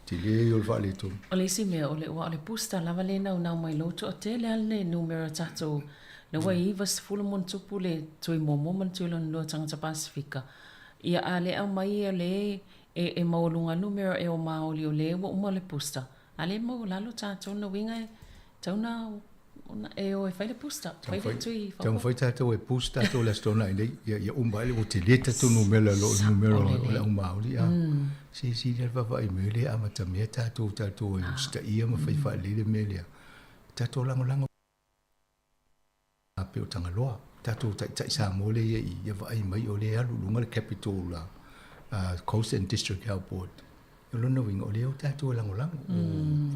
Speaker 11: Tele ia o le faaletonu.
Speaker 9: O le isi mea, o le, aua o le booster lava lea e naunau mai lou toatele lava lenei numera tatou, lea ua 90 ma ona tupu le tui muamua ma le tui lona lua tagata Pasefika. Ia a le aumai ia le e, e maualuga numera e o Maoli o le ua uma le booster, a lea e maualalo tatou, lona uiga e tatau ona Ona e o e fai le booster, fai le tui
Speaker 11: faaopoopo. Taumafai tatou e boost tatou i le Aso Toonai nei, ia, ia uma ai, ua tele tatou numera i lo le numera o le au Māori. A, silasila le vaavaai mai o lea e amatamea tatou, tatou e usitaia ma fai faalelei le mea lea. Tatou lagolago pei o Tagaloa, tatou taitai Samoa lea e i i, ia vaai mai o lea e alu i luga le Capital Coast and District Health Board. O lona uiga, o lea o tatou e lagolago.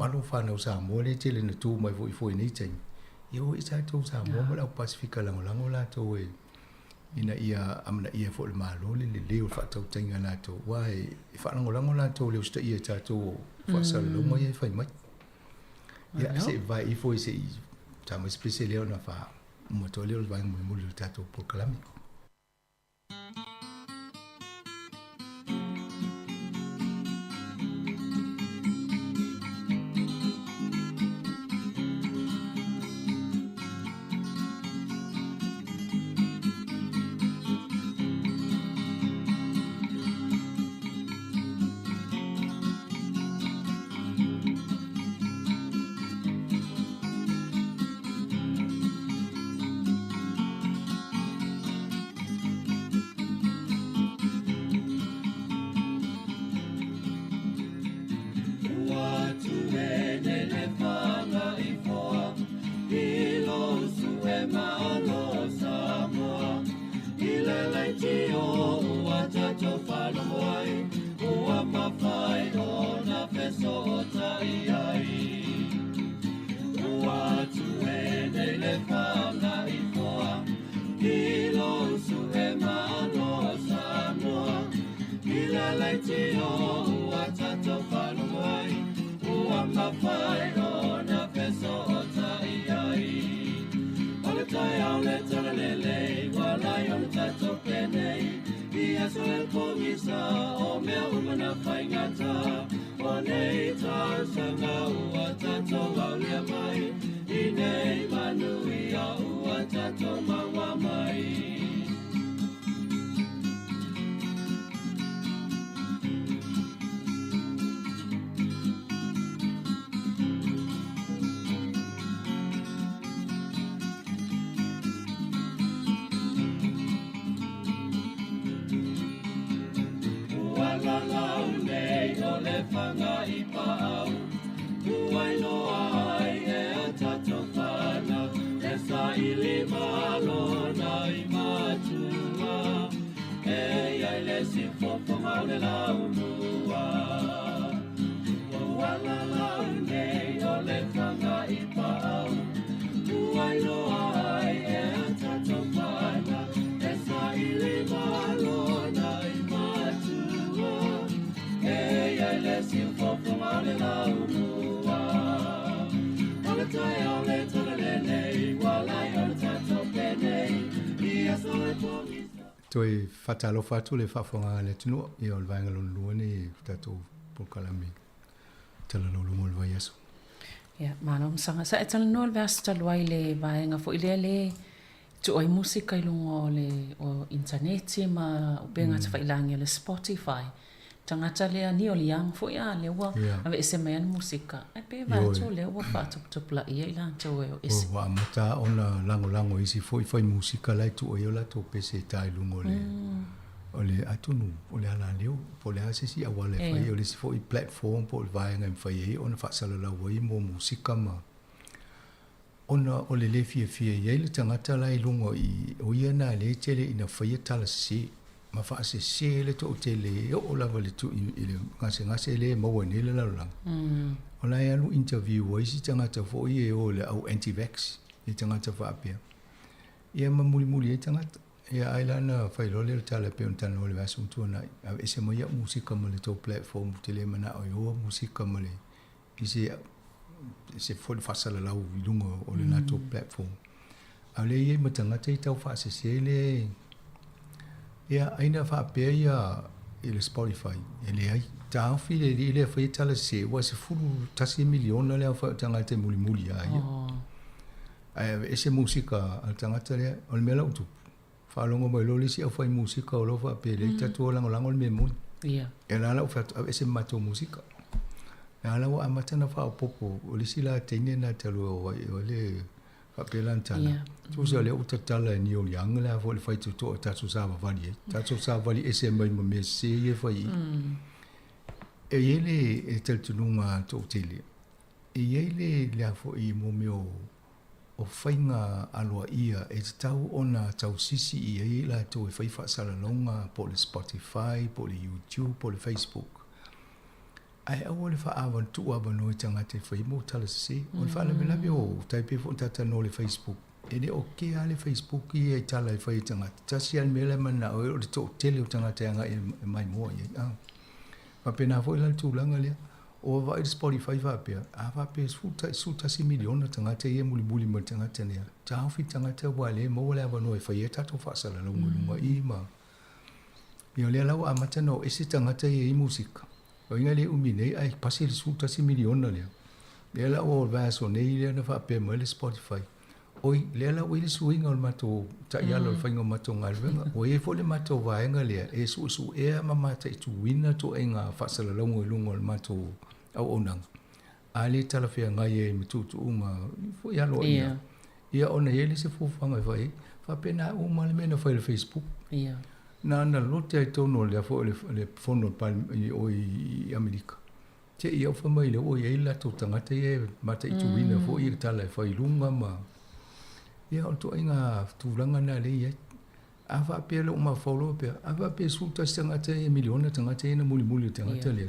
Speaker 11: O alo fanau Samoa lea e tele ina tu mai foi foi i nei taimi, ia o i tatou Samoa ma le au Pasefika lagolago latou e ina ia amanaia foi e le Malo le lelei o le faatautaiga a latou, aua e faalagolago latou i le usitaia e tatou o faasalalauga ia e fai mai. Ia, se i vae ifo se i ta mai se pese lea ona faauma atu ai lea o le vaega mulimuli o le tatou polokalame.
Speaker 10: siufofoga o le laumua. O le taeao le tala lenei, ua lai o le tatou penei, i aso e pogisa.
Speaker 11: Toe faatalofa atu le faafofoga a le atunuu, ia o le vaega lona lua lenei o tatou polokalame talalauluga o le vaiaso.
Speaker 9: Ia, malo masaga. Sa e talanoa i le vaiaso talu ai i le vaega foi lea le tuu ai musika i luga o le o initaneti ma upega tafailagi o le Spotify. Tagata lea Neil Young foi a lea ua aveese mai ana musika, ae pe vaai atu o lea ua faatoputopulaia i latou e o ese.
Speaker 11: Ua amata ona lagolago e isi foi fai musika la e tuu ai o latou pese e ta i luga o le o le atonu o le alaleo po o le a se isi auala e fai ai, o le isi foi platform po o le vaega e mafai ai ona faasalalau ai mo musika ma ona o le lē fiafia i ai le tagata la i luga i o ia na lē tele ina faia tala sesē ma faasesē le toʻatele e oo lava i le tu i le gasegase lea e maua ai nei le lalolagi. O la e alu interview ai isi tagata foi e o i le au anti-vax i tagata faapea ia ma mulimuli ai tagata. Ia ai la na fai loa lea o le tala e pei ona talanoa i le vaiaso ua tuanai, aveese mai au musika ma le tou platform ou te le manao e oa musika ma le i se se foi le faasalalau i luga o le latou platform. A o lea e i ai ma tagata i tau faasese le ia ai na faapea ia i le Spotify e leai taofi le alii lea e faia tala sese ua 11 miliona le aofai o tagata e mulimuli ia ia. Ae aveese musika a le tagata lea o le mea la ua tupu Faalogo mai loa le isi aufai musika o lo o faapea e leai tatou lagolago le mea moni.
Speaker 9: Ia.
Speaker 11: Ia la la ua fai atu, aveese ma matou musika. Ia la ua amata ona faaopoopo, o le isi la teine lena talu o ai o le faapea lana tala.
Speaker 9: Ia.
Speaker 11: Tusa o lea ua tatala e Neil Young le a foi le faitotoa tatou savavali ai. Tatou savavali ese mai ma mea sese ia e fai i i. E i ai le talitonuga toatele, e i ai le le a foi mo mea o o faiga aloaia e tatau ona tausisi i ai i latou e fai faasalalauga po o le Spotify po o le YouTube po o le Facebook. Ae aua le faaava tuuavanoa i tagata e fai mau tala sese. O le faalavelave o tai pei foi ona talanoa i le Facebook, e le o kea lava le Facebook ia i tala e fai e tagata. Tasi lava le mea la e mananao ai o le toatele o tagata e agai e maimoa i ai. Faapena foi la le tulaga lea. Ua vaai le Spotify faapea, a faapea e 11 miliona tagata ia e mulimuli mai le tagata lea, taofi le tagata aua lea e maua le avanoa e fai ai tatou faasalalauga i luga i ma Ia o lea la ua amata ona o ese tagata ia i musika. O iga le umi nei ae pasi le 11 miliona lea. Lea la ua o le vaiaso nei lea na faapea mai le Spotify. Oi, lea la ua i ai le suiga o le matou taiala o le faiga o matou galuega. Ua i ai foi le matou vaega lea e suesuea ma mataituina ituaiga faasalalauga i luga o le matou auaunaga, a le talafeagai ai ma tuutuuga foi aloaia. Ia ona i ai lea o se fuafuaga e fai ai. Faapena uma le mea na fai i le Facebook. Na ona lote lava i totonu o le foi o le fono o i Amerika. Te i au fai mai lea ua i ai latou tagata ia e mataituina foi le tala e fai i luga ma ia o le ituaiga tulaga lena lea e i ai. A faapea lou mafaufau loa faapea, a faapea e 11 tagata ia miliona tagata ia na mulimuli i le tagata lea,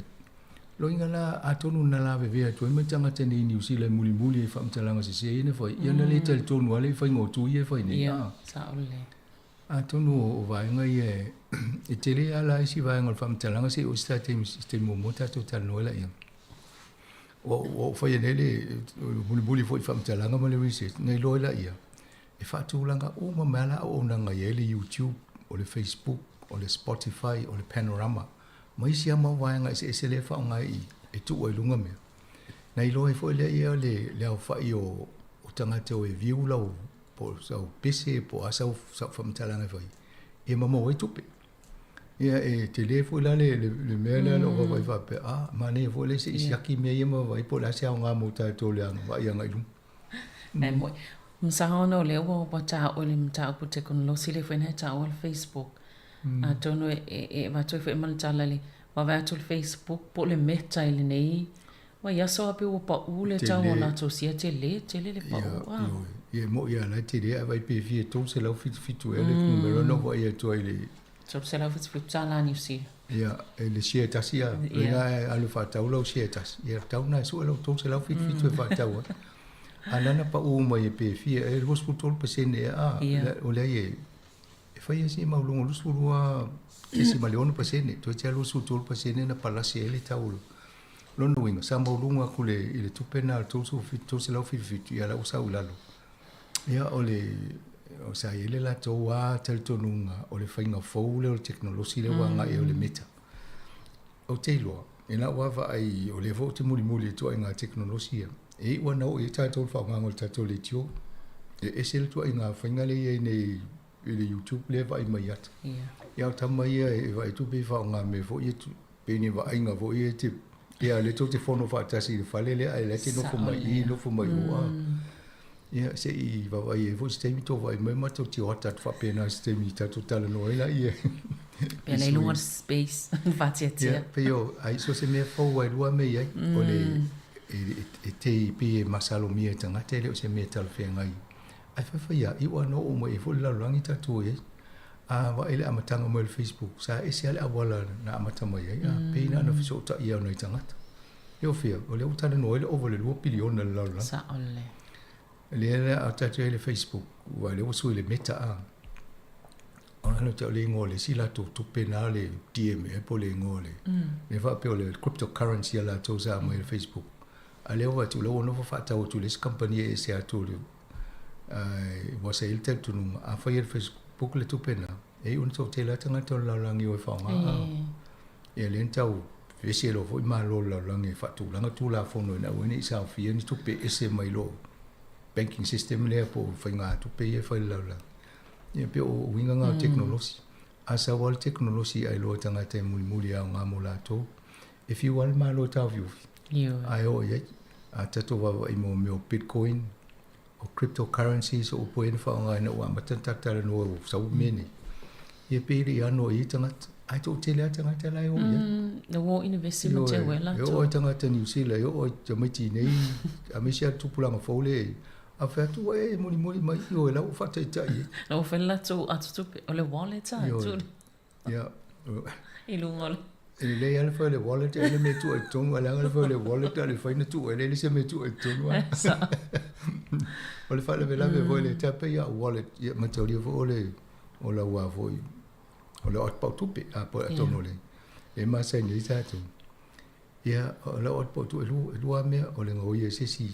Speaker 11: loiga la atonu na lavevea atu ai ma le tagata nei i Niu Sila e mulimuli ai i faamatalaga sese ia na fai, ia na le talitonu lava lea i faiga o tu ia e fai nei.
Speaker 9: Ia, sao lelei.
Speaker 11: Atonu o vaega ia e tele lava la isi vaega o le faamatalaga se i oo i se taimi se taimi muamua tatou talanoa ai laia. Ua ou faia nei le mulimuli foi i faamatalaga ma le research na iloa ai laia e faatulaga uma mai lava la auaunaga e i ai le YouTube, o le Facebook, o le Spotify, o le Panorama ma isi lava mau vaega eseese lea e faaaoga i e tuu ai i luga mea. Na iloa ai foi laia le aofai o tagata o e view lau po o sau pese po o a sau faamatalaga e fai, ia ma maua ai tupe. Ia e tele foi la le, le, le mea lea mm. o vaai faapea, ah, manaia foi le se i siaki mea ia ma vaai po o le a se aoga mo tatou le aga vaai agai i luma.
Speaker 9: Nai moi. Masaga ona o lea ua ua taua i le mataupu tekonolosi lea foi na e taua le Facebook. Atonu e e e avatu ai foi ma le tala le vaavaai atu i le Facebook po o le Meta i lenei Vaiaso a pei ua paʻu le tau o latou sia tele, tele le paʻu a.
Speaker 11: Ia, e moʻi lava la e tele ae vaai pe fia 377 ea le numera na ou vaai atu ai i le.
Speaker 9: 377 tala Niu Sila.
Speaker 11: Ia, e le sia e tasi a, lena e alu e faatau lau sia e tasi, ia tau na e sue lau 377 e faatau ai. A na na paʻu mai e pe fia, e 23% ea a, o lea e, e fai a si mau luga 22.6%, toeitiiti lava 23% na palasi ai le tau o le. Lona uiga, sa maualuga atu le, i le tupe lena o le 377, ia la ua sau i lalo. Ia, o le, o sa i ai le latou lava talitonuga o le faiga fou lea o le tekonolosi lea ua agai i ai o le Meta. Ou te iloa, i lau lava vaai, o lea foi ou te mulimuli i ituaiga tekonolosi ia, e iu lava ina oo i ai tatou i le faaaogaina o le tatou leitio, e ese le ituaiga faiga lea e i ai nei i le YouTube lea e vaai mai ata. Ia, a o tama ia e vaai atu pei e faaaoga mea foi ia, pei ni vaaiga foi ia e te, ia lea tou te fono faatasi i le fale lea ae la e te nofo mai i, nofo mai o a. Ia, se i vaavaai i ai foi se taimi tou vaai mai matou te o ata atu faapena i se taimi tatou talanoa ai laia.
Speaker 9: Pea lea i luga o le space, faatiatia.
Speaker 11: Ia, pei o, ai so o se mea fou lava e lua mea i ai. O le, e te, pei e masalomia e tagata e le o se mea talafeagai. Ae faifai lava, iu lava ina oo mai i ai foi le lalolagi tatou i ai. A vaai i le amataga mai o le Facebook, sa ese lava le auala na amata mai ai, a pei na ona fesootai lava o nai tagata. Ioe fia, o lea ua talanoa ai le ova o le 2 piliona i le lalolagi.
Speaker 9: Sao lelei.
Speaker 11: Lea la a tatou i ai i le Facebook, aua o lea ua sui i le Meta a. Ona tau le igoa o le isi latou tupe na le DMA po o le igoa o le, lea faapea o le cryptocurrency a latou sa aumai i le Facebook. A lea ua vaai atu, o lea ua nofo faatau atu i le isi kamupani e ese atu ua sa i ai le talitonuga, a fai e le Facebook le tupe lena, e iu ina toatele lava tagata o le lalolagi e o e faaaoga. Ia lea na tau vevesi ai loa foi Malo o le lalolagi e faatulaga Tulafono ina aua ne i saofia ni tupe ese mai lo banking system lea po o faigatupe ia e fai i le lalolagi. Ia pei o uiga na o tekonolosi. A sau lava le tekonolosi ae iloa e tagata e mulimuli e aoga mo latou, e fiu lava le Malo e taofiofi, ae oo i ai. A tatou vaavaai i mea o Bitcoin, o cryptocurrencies o upu ai na faaaoga ina ua amata ona tatou talanoa ua sau mea nei. Ia pei e le i ano i ai tagata, ae toatele lava tagata la e o i ai.
Speaker 9: Le ua inivesi ma te ue
Speaker 11: latou. E oo i tagata Niu Sila, e oo i tamaiti nei, aemaise lava le tupulaga fou lea e a fai atu ua e mulimuli mai, ioe, la ua faataitai ai.
Speaker 9: La ua fai le latou atutupe, o le wallet a, tu.
Speaker 11: Ia.
Speaker 9: I luga o le.
Speaker 11: E lelei lava le fai o le wallet e le mea tuu ai i totonu, ae leaga le fai o le wallet a o le fai na tuu ai lea e le se mea tuu ai i totonu. O le faalavelave foi le tai pei a wallet, ia mataulia foi o le o lau a foi o le atu pau tupe a po atonu o le e masani ai tatou. Ia o lau atu pau tupe e lua mea o le gaoia e se isi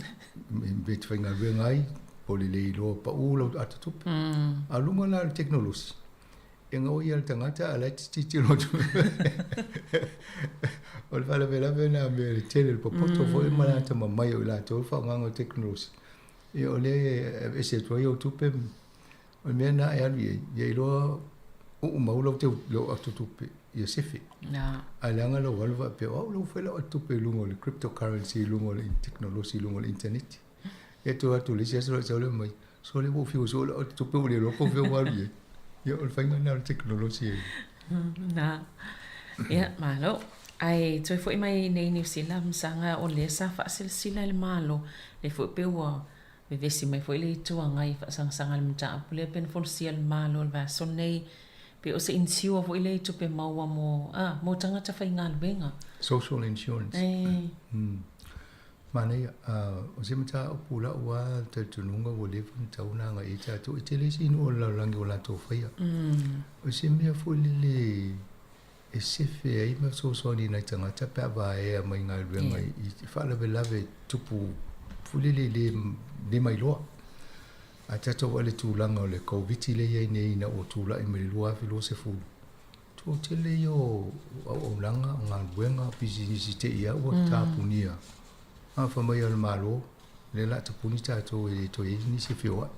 Speaker 11: mea e te faigaluega ai po o le le iloa pau lau ata tupe. A o luga la o le tekonolosi, E gaoi lava le tagata a o la e te tilotilo atu. O le faalavelave lena mea i le tele o le popoto foi ma le atamamai o i latou i le faaaogaina o le tekonolosi. Ia o lea e aveese atu ai ou tupe, o le mea lena e alu i ai, ia iloa uu mau lau teu lau atotupe ia sefe. Ae leaga lou alu faapea, o au la ua fai lau atotupe i luga o le cryptocurrency i luga o le tekonolosi i luga o le initaneti. Ia toe atu i le isi aso lou sau lea mai, sole ua ou fiu e sue lau tupe ua le iloa po o fea ua alu i ai. Ia o le faiga lena o le tekonolosi e.
Speaker 9: Na. Ia, malo. Ae toe foi mai nei Niu Sila, masaga o lea sa faasilasila e le Malo, lea foi pei ua vevesi mai foi le Itu Agai e faasagasaga i le mataupu lea pei ona folasia e le Malo i le vaiaso lenei, pei o se insure foi lea i tupe maua mo, a, mo tagata faigaluega.
Speaker 11: Social insurance.
Speaker 9: E.
Speaker 11: Manaia, o se mataupu lau lava talitonuga ua leva ona tatau ona agai i ai tatou. E tele isi nuu o le lalolagi ua latou faia. O se mea foi lele e sefe ai ma fesoasoani i nai tagata pe a vaea mai galuega i faalavelave tupu foi lele le, le mailoa. A tatou vaai i le tulaga o le Koviti lea e i ai nei ina ua tulai mai i le 2020, Toatele ia o auaunaga, o galuega, o pisinisi te i lava ua tapunia. A fai mai a le Malo, lea o le a tapuni tatou e le toe i ai nisi e feoai.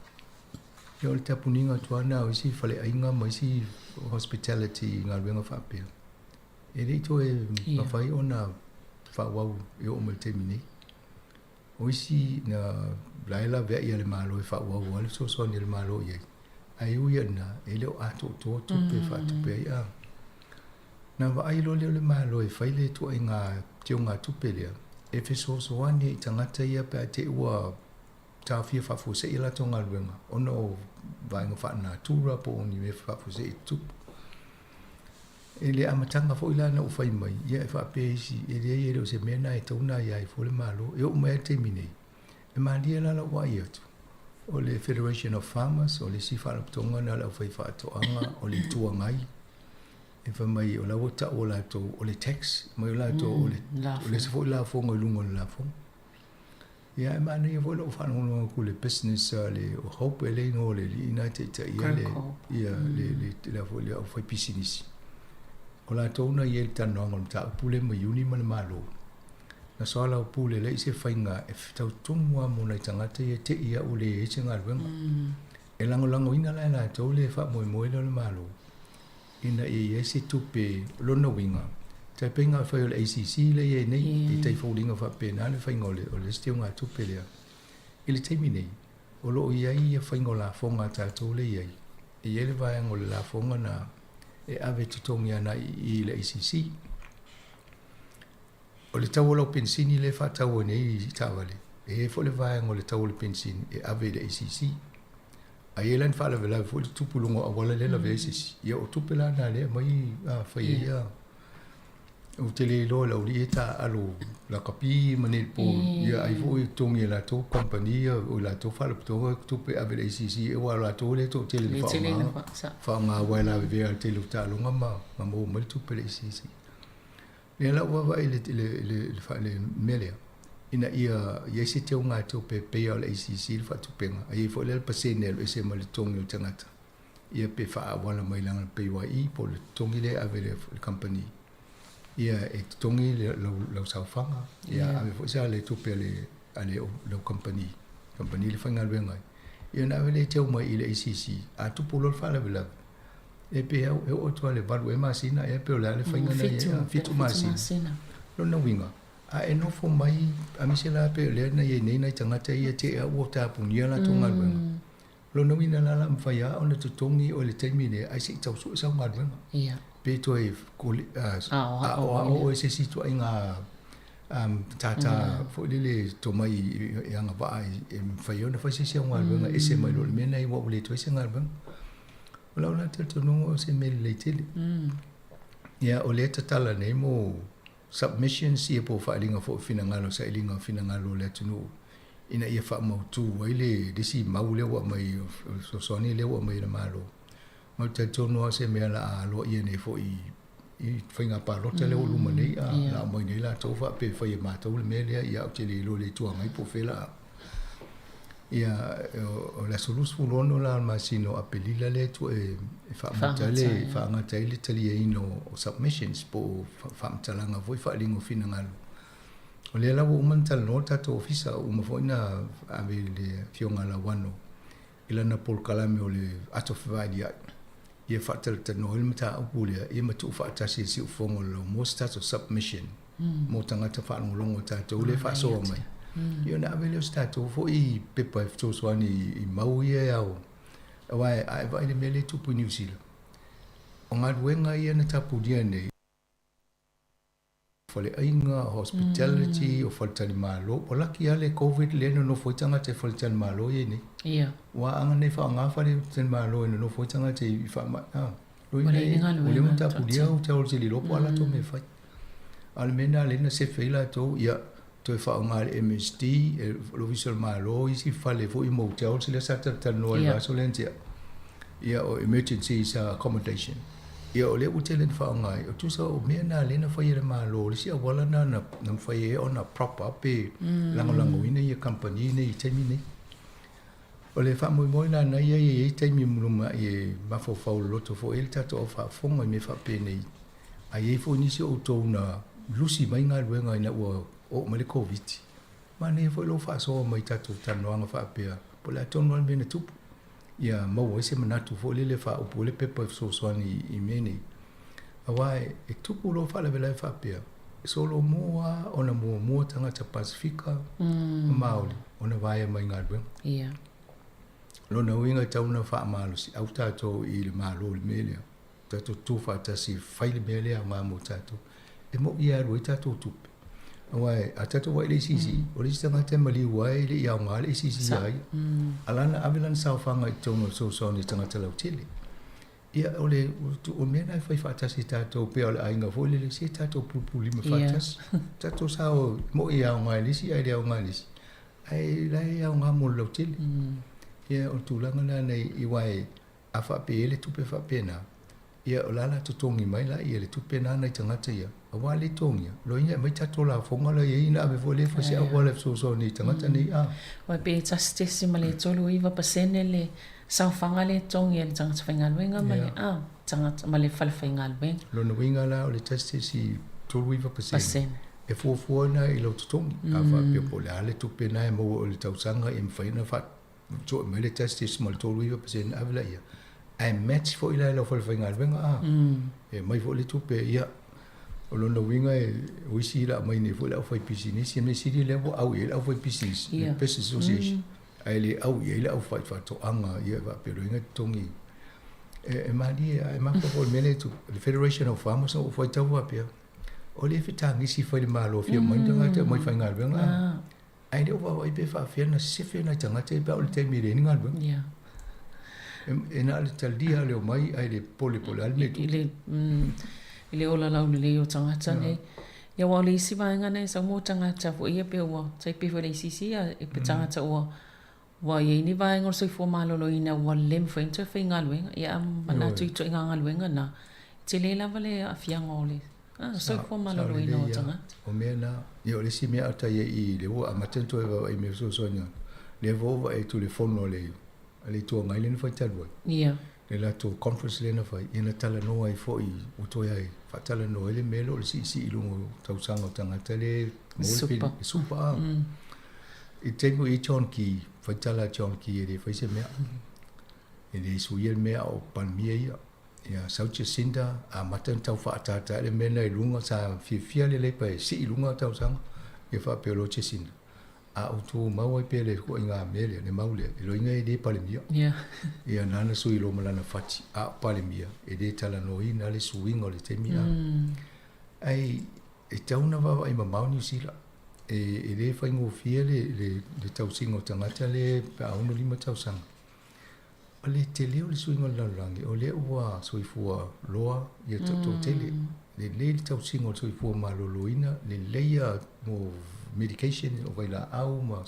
Speaker 11: Ia o le tapuniga atu lava lena o isi faleaiga ma isi hospitality galuega faapea, e le i toe mafai ona faaauau e oo mai i le taimi nei. O isi na la e laveai a le Malo e faaauau ai le fesoasoani a le Malo i ai, ae ui lava i lena, e le o atoatoa tupe e faatupe ai. A na vaai loa lea o le Malo e fai le ituaiga teugatupe lea e fesoasoani ai i tagata ia pe a te i ua taofia faafuasei a latou galuega ona o vaega faalenatura po o ni mea faafuasei e tutupu. I le amataga foi la na ou fai mai, ia e faapea isi, e leai e le o se mea lena e tatau ona aia ai fua le Malo. E oo mai lava i le taimi nei, e malie la lau vaai atu, o le Federation of Farmers, o le isi faalapotopotoga lena a le aufaifaatoaga, o le Itu Agai. E fai mai o la ua taua latou o le tax, mai o latou o le, o le isi foi lafoga i luga o le lafoga. Ia ae manaia foi lou faalogologo atu i le business a le o Hope e le igoa o le alii na e taitaia le, ia le, le, le foi le aufaipisinisi. O latou na i ai le talanoaga o le mataupu lea ma Iuni ma le Malo. Na soalaupule lea i se faiga e tau tumu lava mo nai tagata ia te i au le i ai se galuega. E lagolagoina la e latou le faamoemoe lea o le Malo ina ia i ai se tupe lona uiga, tai pei na fai o le ACC lea i ai nei, e tai foliga faapena le faiga o le o le isi teugatupe lea. I le taimi nei, o lo o i ai ia faiga o lafoga a tatou lea e i ai. E i ai le vaega o le lafoga na e ave e totogi agai i i le ACC. O le tau o lau penisini lea e faatau ai nei i taavale, e i ai foi le vaega o le tau o le penisini e ave i le ACC. A i ai la ni faalavelave foi le tupu i luga o auala lea e lavea ai se isi, ia o tupe la na lea e aumai a fai ai ia. Ou te le iloa i le aualii ia e taaalo lakapi ma netball, ia ai foi e totogi e latou kamupani ia o latou faalapotopotoga tupe e ave i le ACC aua o latou lea e toatele i le faaaogaina, faaaoga aua e lavevea ai le tele o taaloga ma maua mai le tupe i le ACC. Lea la ua vaavaai i le, le, le, le, le mea lea, ina ia i ai se teugatupe e pei o le ACC le faatupega, a i ai foi lea le pasene e alu ese mai le totogi o le tagata, ia pe faaauala mai lana PAYE po o le totogi lea e ave i le, le company, ia e totogi le, lau, lau saofaga, ia ave foi sa le tupe a le, a le, lau company, company le faigaluega ai, ia ona ave lea e teu mai i le ACC, a tupu loa le faalavelave, E pe au, e oo atu lava i le valu ea masina ea pe o le a le faiga na i ai, a, fitu masina. Lona uiga, a e nofo mai, aemaise la pe o lea na i ai nei nai tagata ia te au ua tapunia latou galuega. Lona uiga la o le a mafai lava ona totogi oe i le taimi lea ae se i tau sue sau galuega. Pe toe aoao oe i se isi ituaiga matata foi lele tomai e agavaa e mafai ai ona fai se isi au galuega ese mai lo le mea lenei aua ua le toe i ai se galuega. O lau la talitonuga o se mea lelei tele. Ia, o lea e tatala nei mo submissions ia po o faaaliga foi o finagalo, sailiga o finagalo o le atunuu ina ia faamautu ai le isi mau lea ua aumai, o le fesoasoani lea ua aumai e le Malo. Ma ou te talitonu lava o se mea o le a aloaia nei foi i faiga palota lea ua luma nei, a o le a aumai nei latou faapea e fai e matou le mea lea, ia ou te le iloa i le Itu Agai po o fea o le a. Ia, o le aso 26 la o le masina o Aperila lea e faamata ai le, faagata ai le taliaina o submissions po o faamatalaga foi, faaaliga o finagalo. O lea la ua uma ona talanoa le tatou ofisa, ua uma foi ona ave i le Afioga ia Lauano i lana polokalame o le ato fevailiai ia faatalatalanoa ai le mataupu lea ia ma tuufaatasi e le siufofoga o le Laumua se tatou submission mo tagata faalogologo a tatou lea e faasoa mai. Ia ona ave lea o se tatou foi pepa e fesoasoani i mau ia e ao. Aua a e vaai i le mea lea e tupu i Niu Sila, o galuega ia na tapunia nei, faleaiga, o hospitality, o faletalimalo. Ua laki lava le Covid lea e nonofo ai tagata i faletalimalo ia nei.
Speaker 9: Ia.
Speaker 11: Ua aga nei faaaoga faletalimalo e nonofo ai tagata i faamai. Ah,
Speaker 9: Ua leai ni galuega.
Speaker 11: Ua leva ona tapunia ou te olo te le iloa po o a latou mea e fai. A o le mea lena lea na sefe ai latou, ia, toe faaaoga e le MSD, e le Ofisa o le Malo, isi fale foi motels lea sa talatalanoa i le vaiaso lea na tea. Ia, o emergencies accommodation. Ia, o lea ua tele ina faaaoga ai. O tusa o mea na lea na fai e le Malo, o le isi auala lena na mafai ai ona prop up pe lagolagoina ia kamupani nei i taimi nei. O le faamoemoe la na ia e i ai taimi mulimai e mafaufau loloto foi ai le tatou au faafofoga i mea faapenei. A i ai foi nisi o outou na lusi mai galuega ina ua oo mai le Koviti, manaia foi lou faasoa mai i tatou talanoaga faapea, po o le a tonu lava le mea na tupu, ia maua ai se manatu foi lele e faaupu ai le pepa e fesoasoani i mea nei. Aua e tupu loa faalavelave faapea, e solomua lava ona muamua tagata Pasefika ma Māori ona vaea mai galuega.
Speaker 9: Ia.
Speaker 11: Lona uiga e tatau ona faamalosiau tatou i le Malo i le mea lea. Tatou tutu faatasi e fai le mea lea aoga mo tatou. E moni e alu ai tatou tupe. Aua a tatou vaai i le ACC, o le isi tagata e maliu ai e le i aoga le ACC ia ia. A la na ave lana saofaga i totonu o le fesoasoani i tagata lautele. Ia, o le o mea na e fai faatasi tatou pei o le aiga foi lele, se tatou pulupululima faatasi. Tatou sao, moni e aoga i le isi ae le aoga i le isi. Ae la e aoga mo le lautele. Ia, o le tulaga lena i aua a faapea e i ai le tupe faapena. Ia, o le a la totogi mai la ia le tupe na nai tagata ia, aua le togia, loiga e aumai tatou lafoga la i ai na ave foi lea e fai se auala e fesoasoani i tagata nei a.
Speaker 9: Aua pe 1.39% le saofaga lea e togi e le tagata faigaluega ma le a tagata ma le fale faigaluega.
Speaker 11: Lona uiga la o le 1.39% e fuafua na i lau totogi. A faapea po o le a le tupe na e maua i le tausaga ia mafai ona faa Sue mai le 1.39% ave laia, ae match foi la e lau falefaigaluega a. E aumai foi le tupe, ia, o lona uiga e, o isi la aumai nei foi le aufaipisinisi, mea sili lea ua au i ai le aufaipisinisi, le Business Association, ae le au i ai le aufaifaatoaga, ia e faapea loa e totogi. E, e malie, ae mafua foi i le mea lea e tupu, le Federation of Farmers na ou faitau faapea, o lea e fetagisi fai le Malo fia mai ni tagata e omai faigaluega a. Ae le o vaavaai pe faafefea ona sefe nai tagata ia pe a oo i le taimi e leai ni galuega.
Speaker 9: Yeah.
Speaker 11: E, e na o le talia le omai ae le pole po o le a le mea e
Speaker 9: tupu. I le, mm, i le ola laulelei o tagata yeah. nei. Ia aua o le isi vaega na e sau mo tagata foi ia pe ua tai pei foi le ACC ia e pe tagata ua ua i ai ni vaega o le soifua maloloina ua le mafai ona toe faigaluega. Ia a manatu i ituaiga galuega na, e tele lava le aafiaga o le Ah, soifua maloloina o tagata.
Speaker 11: O mea na, ia o le isi mea a tai ai i le ua amata ona toe vaavaai i mea fesoasoani atu. Lea foi ua vaai atu i le fono a le a le Itu Agai lea na fai talu ai.
Speaker 9: Ia.
Speaker 11: Le latou conference lea na fai, ia na talanoa ai foi, ua toe ai faatalanoa ai le mea lea o le siisii i luga o tausaga o tagata lea e maua le peni, supa a. I le taimi o i ai John Key, fai tala a John Key e le fai se mea. E le suia le mea a o Palemia ia. Ia sau Jacinda, amata ona tau faaataata le mea lena i luga, sa fiafia le Labour e sii i luga tausaga, ia faapea loa Jacinda, a ou tumau ai pea le ituaiga mea lea, le mau lea, e loiga e le Palemia.
Speaker 9: Ia.
Speaker 11: Ia nana sui loa ma lana fati, a o Palemia, e le talanoaina le suiga o le taimi a. Ai, e tatau ona vaavaai mamao Niu Sila. E, e le faigofie le, le, le tausiga o tagata lea pe a 65 tausaga. O le tele o le suiga o le lalolagi, o lea ua soifua loa ia toatele. Lelei le tausiga o le soifua maloloina, lelei ia mo medication, o vailaau ma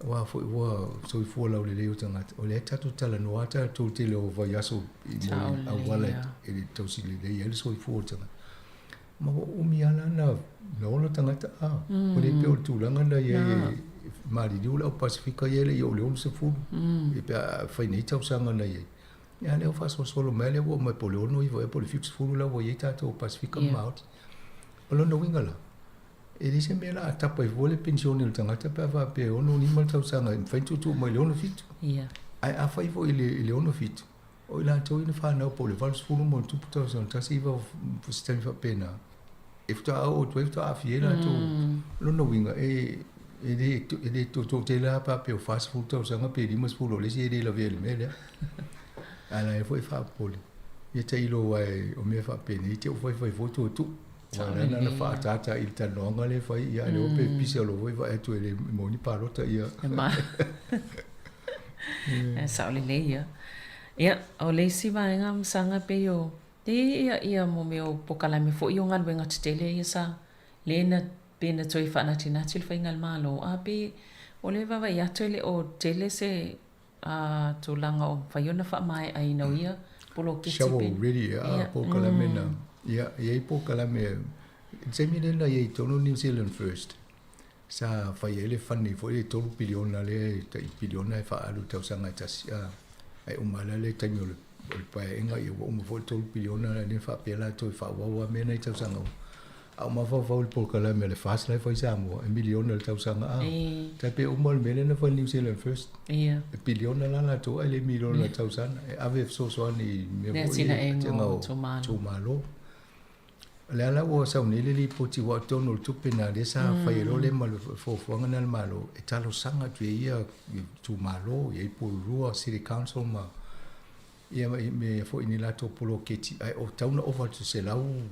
Speaker 11: aua foi ua soifua laulelei o tagata. O lea tatou talanoa lava tatou tele o vaiaso i mo auala e tausi lelei ai le soifua o le tagata. Ma ua umi lava la na na ola tagata a. Ua le pei o le tulaga na i ai e maliliu le au Pasefika ia e le i oo i le 60 e pe a fai nei tausaga na i ai. Ia a lea ua faasolosolo mai lea ua oo mai po o le 69 ea po o le 70 la ua i ai tatou Pasefika ma Maoti. O lona uiga la, e leai se mea o le a tapa ai fua le penisione o le tagata pe a faapea e 65 le tausaga e mafai ona tuutuu mai i le 67. Ae afai foi i le 67, O i latou ia na fanau po o le 80 ma ona tupu tausaga, 19 se taimi faapena, e faatoa oo atu ai faatoa aafia ai latou. O lona uiga, e, e le, e le toatele lava pe a faapea o 40 tausaga pe 50 o le isi e le lavea i le mea lea. Ae la e foi e faapopole. Ia tailo aua o mea faapenei te i ua faifai foi toe tuu. Aua o lea na ona faaataata i le talanoaga lea e fai, ia ae le iloa pe pisa loa foi vaai atu e le maua ni palota ia.
Speaker 9: E sao lelei ia. Ia, o le isi vaega masaga pei o e ia ia mo mea o polokalame foi o galuega tetele ia sa le na pe na toe faanatinati le faiga a le Malo a pe o le vaavaai atu e le o tele se a tulaga o mafai ona faamaeaina o ia poloketi
Speaker 11: pe Shovel ready a polokalame na. Ia, e i ai polokalame i le taimi lea na i ai i totonu o New Zealand First. Sa fai ai le funny foi le 3 piliona lea e tai piliona e faaalu i le tausaga e tasi a ae uma la le taimi o le o le paeaiga ia ua uma foi le 3 piliona la lea faapea la toe faaauau lava mea na i tausaga uma. A o mafaufau i le polokalame a le FAST la e fai i Samoa e miliona i le tausaga a. Tai pe uma le mea lea na fai i le New Zealand First. E piliona la latou ae le miliona i le tausaga e ave e fesoasoani i mea foi ia atinaega o itumalo. O lea la ua sau nei le lipoti aua o totonu o le tupe lena lea sa fai ai loa lea ma le fuafuaga lena a le Malo e talosaga atu ai ia itumalo, i ai Pulurua, City Council ma ia me foi ni latou poloketi ae o tatau ona ova atu i le 100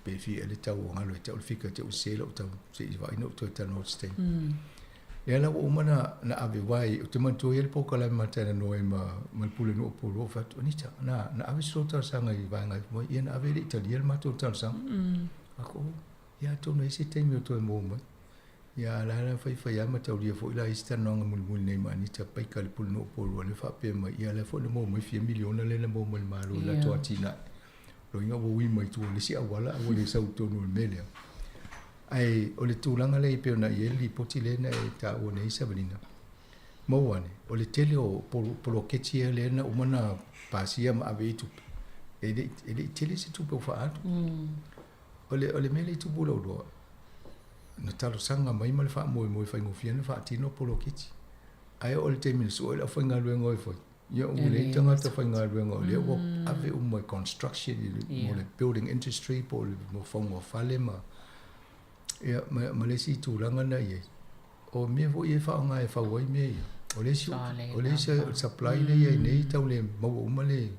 Speaker 11: pe fia ea le tau o galo e tau le fika te ua sese lou tau se i vaai na ou toe talanoa atu i se taimi. Lea la ua uma na, na ave wai, ou te manatua i ai le polokalame ma talanoa ai ma, ma le Pulenuu o Pulua, ou fai atu, Anita, na, na ave se tou talosaga i vaega ifo mai, ia na ave e le i talia le matou talosaga. Ako, oh, ia atonu e i ai se taimi o toe maua mai. Ia, a o la e faifai lava ma taulia foi la isi talanoaga mulimuli nei ma Anita Baker le pulenuu o Porirua lea faapea mai, ia lea foi na maua mai fia miliona lea na maua mai le Malo i latou atinae. O lona uiga ua ui mai tua i le isi auala ae ua le sau i totonu o le mea lea. Ae o le tulaga lea e pei ona i ai le lipoti lea na e taua nei Savalina, maua ane, o le tele o poloketi ia lea na uma ona pasia ma ave i ai tupe, e le e le i tele se tupe ua faaalu. O le o le mea lea e tupu i lou iloa, na talosaga mai ma le faamoemoe faigofie ona faatino poloketi. Ae oo i le taimi na sue ai le aufaigaluega e fai, ia ua leai tagata faigaluega o lea ua ave uma i construction i le mo le building industry po o le mo fauga o fale ma ia ma le isi tulaga na i ai. O mea foi ia e faaaoga e fau ai mea ia, o le isi o le isi supply lea i ai nei tau le maua uma le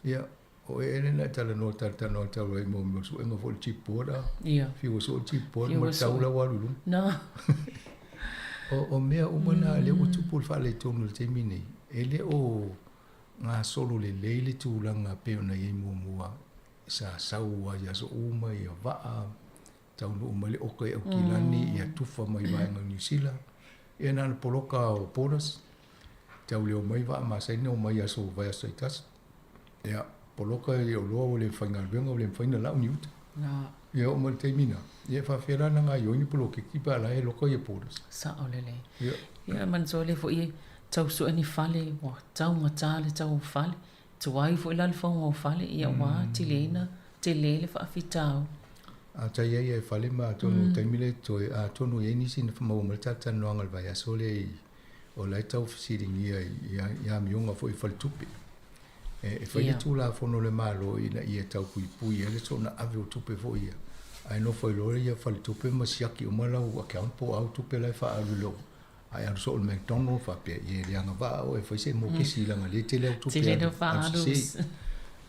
Speaker 11: ia O e ele na e talanoa talatalanoa talu ai mo mea o suega foi le chipboard a.
Speaker 9: Ia.
Speaker 11: Fiu ua sue le chipboard ma le tau la ua alu i luga.
Speaker 9: Na.
Speaker 11: O mea uma na lea ua tupu le faaletonu i le taimi nei, e le o gasolo lelei le tulaga e pei ona i ai muamua sa sau ai i aso uma ia vaa, taunuu mai le oka i Aukilani, ia tufa mai vaega o Niu Sila. Ia na ona poloka o borders, tau le omai vaa masani na omai i aso vaiaso taitasi. Ia, poloka e oloa ua le faigaluega ua le mafai ona lau ni uta. Ia oo mai le taimi na, ia e faafefea la ona gaoioi ni poloketi pe a la e loka ia borders.
Speaker 9: Sao lelei. Ia. Ia manatua lea foi e tau sue ni fale ua taugata le tau o fale, tuai foi la le fauga o fale, ia ua atili ai ona tele le faafitauli.
Speaker 11: A tai ai e fale ma atonu o le taimi lea toe, atonu e i ai nisi na maua mai le talatalanoaga i le vaiaso lea i o la e tau fesiligia i amioga foi i faletupe. E fai le Tulafono a le Malo ina ia tau puipui ai le soona ave o tupe foi ia, ae nofo ai loa ia faletupe ma siaki uma lau account po o au tupe la e faaalu i lou, ae alu soo i le McDonald faapea, ia e le agavaa oe e fai se mokesi leaga o lea e tele au tupe alu sese.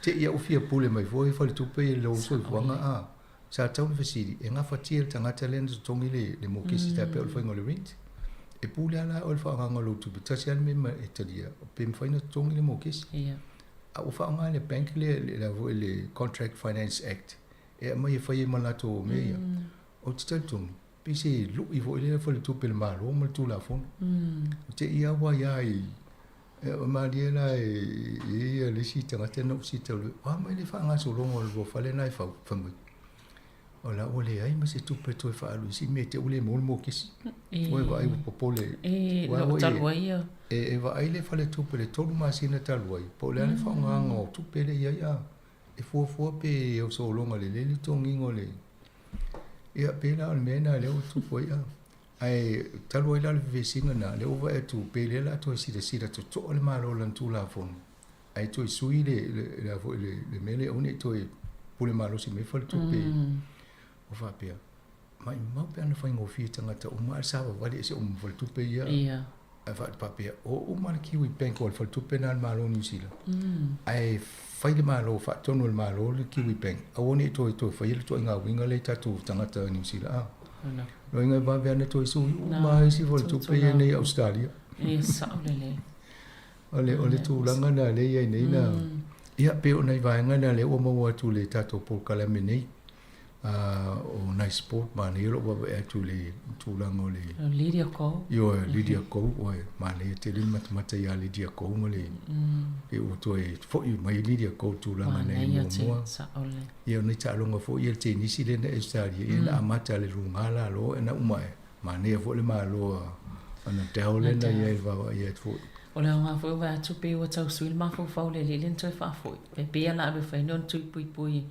Speaker 11: Te i au fia pule mai foi faletupe i lou soifuaga a. Sa tatau ona fesili, e gafatia e le tagata lea ona totogi le mokesi tai pei o le faiga o le rent? E pule lava la oe i le faaaogaina o lou tupe, tasi lava le mea e talia, pe mafai ona totogi le mokesi. A ua faaaoga e le bank le, le, foi le Contract Finance Act e aumai e fai ai ma latou mea ia. Ou te talitonu, pei se lui foi lea faletupe i le Malo ma le Tulafono. Te i lava ua ia i E malie la e i ai le isi tagata na ou sita o a mai le faagasologa o le lua fale na e fau, fai mai. O la ua leai ma se tupe toe faaalu i si mea te ua le maua le mokesi. Ua e vaai ua popole.
Speaker 9: E, ua talu ai ia.
Speaker 11: E vaai le faletupe le 3 masina talu ai, po o le a le faaaogaga o tupe lea i ai a. E fuafua pe o sologa lelei le totogiga o le... Ia, pei la o le mea lena lea ua tupu ai a. Ae talu ai la le vevesiga na, lea ua vaai atu pe lea la a toe silasila totoa le Malo i lana Tulafono, ae toe sui le, le, le, foi le, le mea lea aua ne i toe pule malosi mai faletupe ua faapea, maumau pe ana faigofie tagata uma ae savavali ese uma ma faletupe ia.
Speaker 9: Ia.
Speaker 11: Ae faapea, o uma le Kiwi Bank o le faletupe lena a le Malo o Niu Sila, ae fai le Malo, faatonu e le Malo le Kiwi Bank, aua ne i toe toe faia le ituaiga uiga lea i tatou tagata Niu Sila. A. Lona uiga e vave lava ona toe sui uma isi faletupe ia nei i Ausetalia.
Speaker 9: Ia, sao lelei.
Speaker 11: O le, o le tulaga lena lea e i ai nei na, ia, pei o nai vaega na lea ua maua atu i le tatou polokalame nei. O nai sport manaia lou vaavaai atu i le tulaga o le
Speaker 9: Lydia Ko.
Speaker 11: Ioe, Lydia Ko, oi, manaia tele le matamata ia Lydia Ko ma le e ua toe foi mai Lydia Ko i le tulaga na i ai muamua. Ia o nai taaloga foi ia le tenisi lea na Australia, ia na amata i le luga lalo e na uma ae, manaia foi le malo a Nadal lea na i ai i le vaavaai atu foi.
Speaker 9: O le aoga foi o vaai atu pei ua tau sui le mafaufau o le alii lea na toe faafoi. E pei lava o le a ave e fai ni ona tui puipui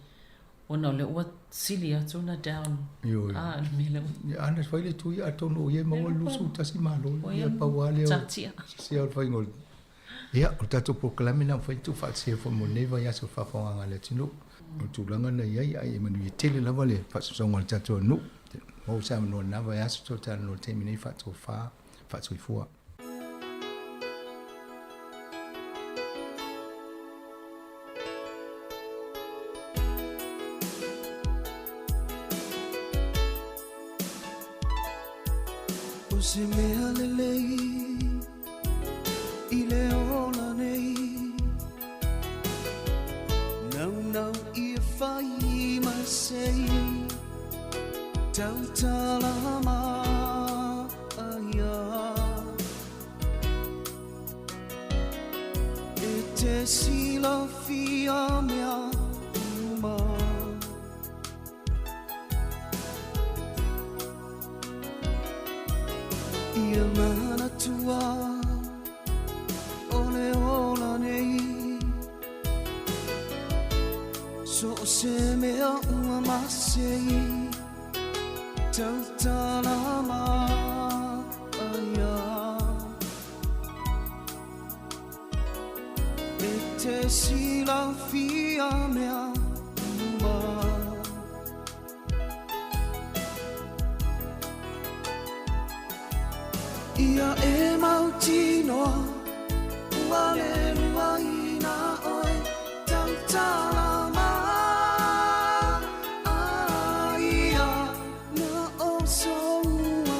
Speaker 9: Ona o lea ua sili atu ona down.
Speaker 11: Ioe.
Speaker 9: Ah, le mea lea.
Speaker 11: Ia, ana fai le tui atonu o ia e maua le 21 malo. Ia pau lava lea.
Speaker 9: Taatia.
Speaker 11: Sia o le faiga o le... Ia, o le tatou polokalame lena ua mafai ona tuufaatasia foi mo lenei vaiaso i le faafofogaaga a le atunuu. O le tulaga na i ai, ae manuia tele lava le faasoasoaga o le tatou nuu. Maua se avanoa i lena vaiaso, toe talanoa i le taimi nei, faatofa, faasoifua.
Speaker 10: O se mea lelei i le ola nei Naunau ia fai ma sei. Tautala maia E te silafia mea uma. Ia manatua o le ola nei So o se mea ua masei Tautala maia E te silafia mea uma. Ia e mautinoa ua le luaina oe tautala maia na o sou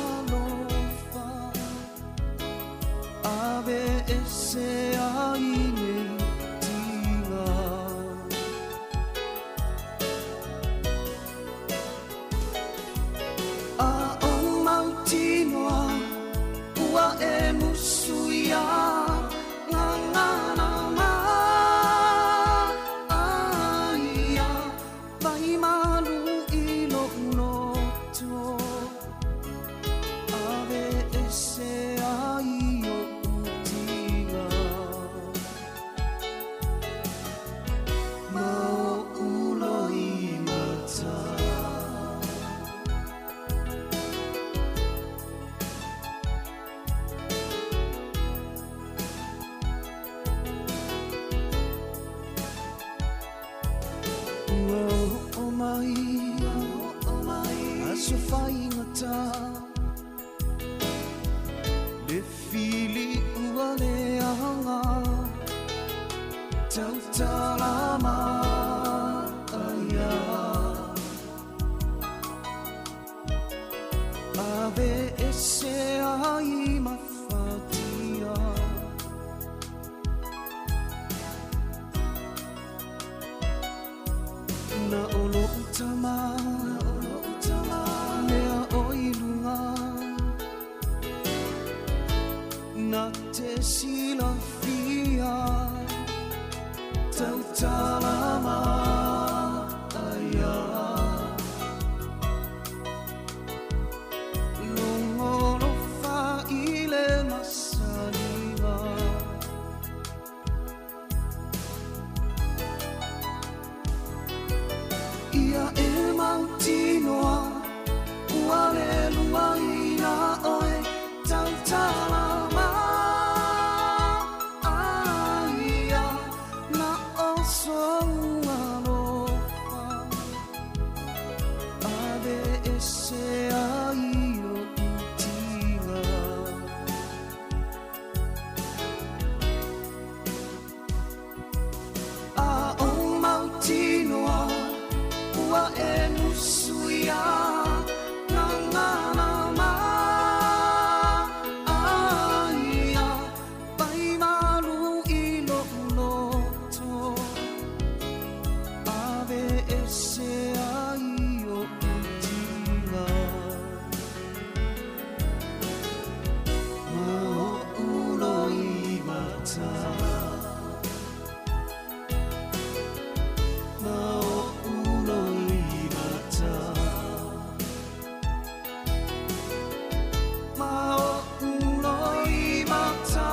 Speaker 10: alofa ave ese ai nei tiga. A o mautinoa ua e musuia ngangana maia vai malu i lo'u loto ave ese ai o'u tiga ma o'u loimata. Ua oo mai aso faigata le fili ua leaga tautala maia ave ese ai mafatia. Na o lo'u tama mea o i luga na te silafia tautala maia logolofa i le masaliga. Ia e mautinoa ua le luaina oe tautala maia na o sou alofa ave ese ai o'u tiga. A o mautinoa ua e musuia ngangana maia vai malu i lo'u loto ave ese ai o'u tiga ma o'u loimata. Ma o'u loimata. Ma o'u loimata.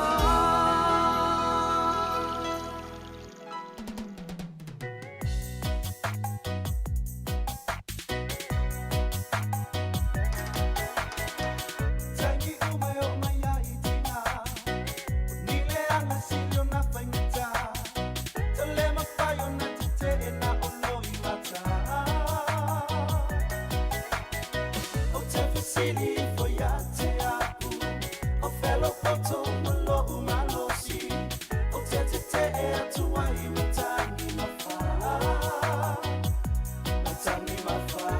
Speaker 4: Tangi uma e o mai ai tina O ni le anga sili o na whaingata Te le mawhai o na te te e na o loi mata O te fasili fo ia te apu O whelo poto mo lo umalosi O te te te e atu ai matangi mawha Matangi mawha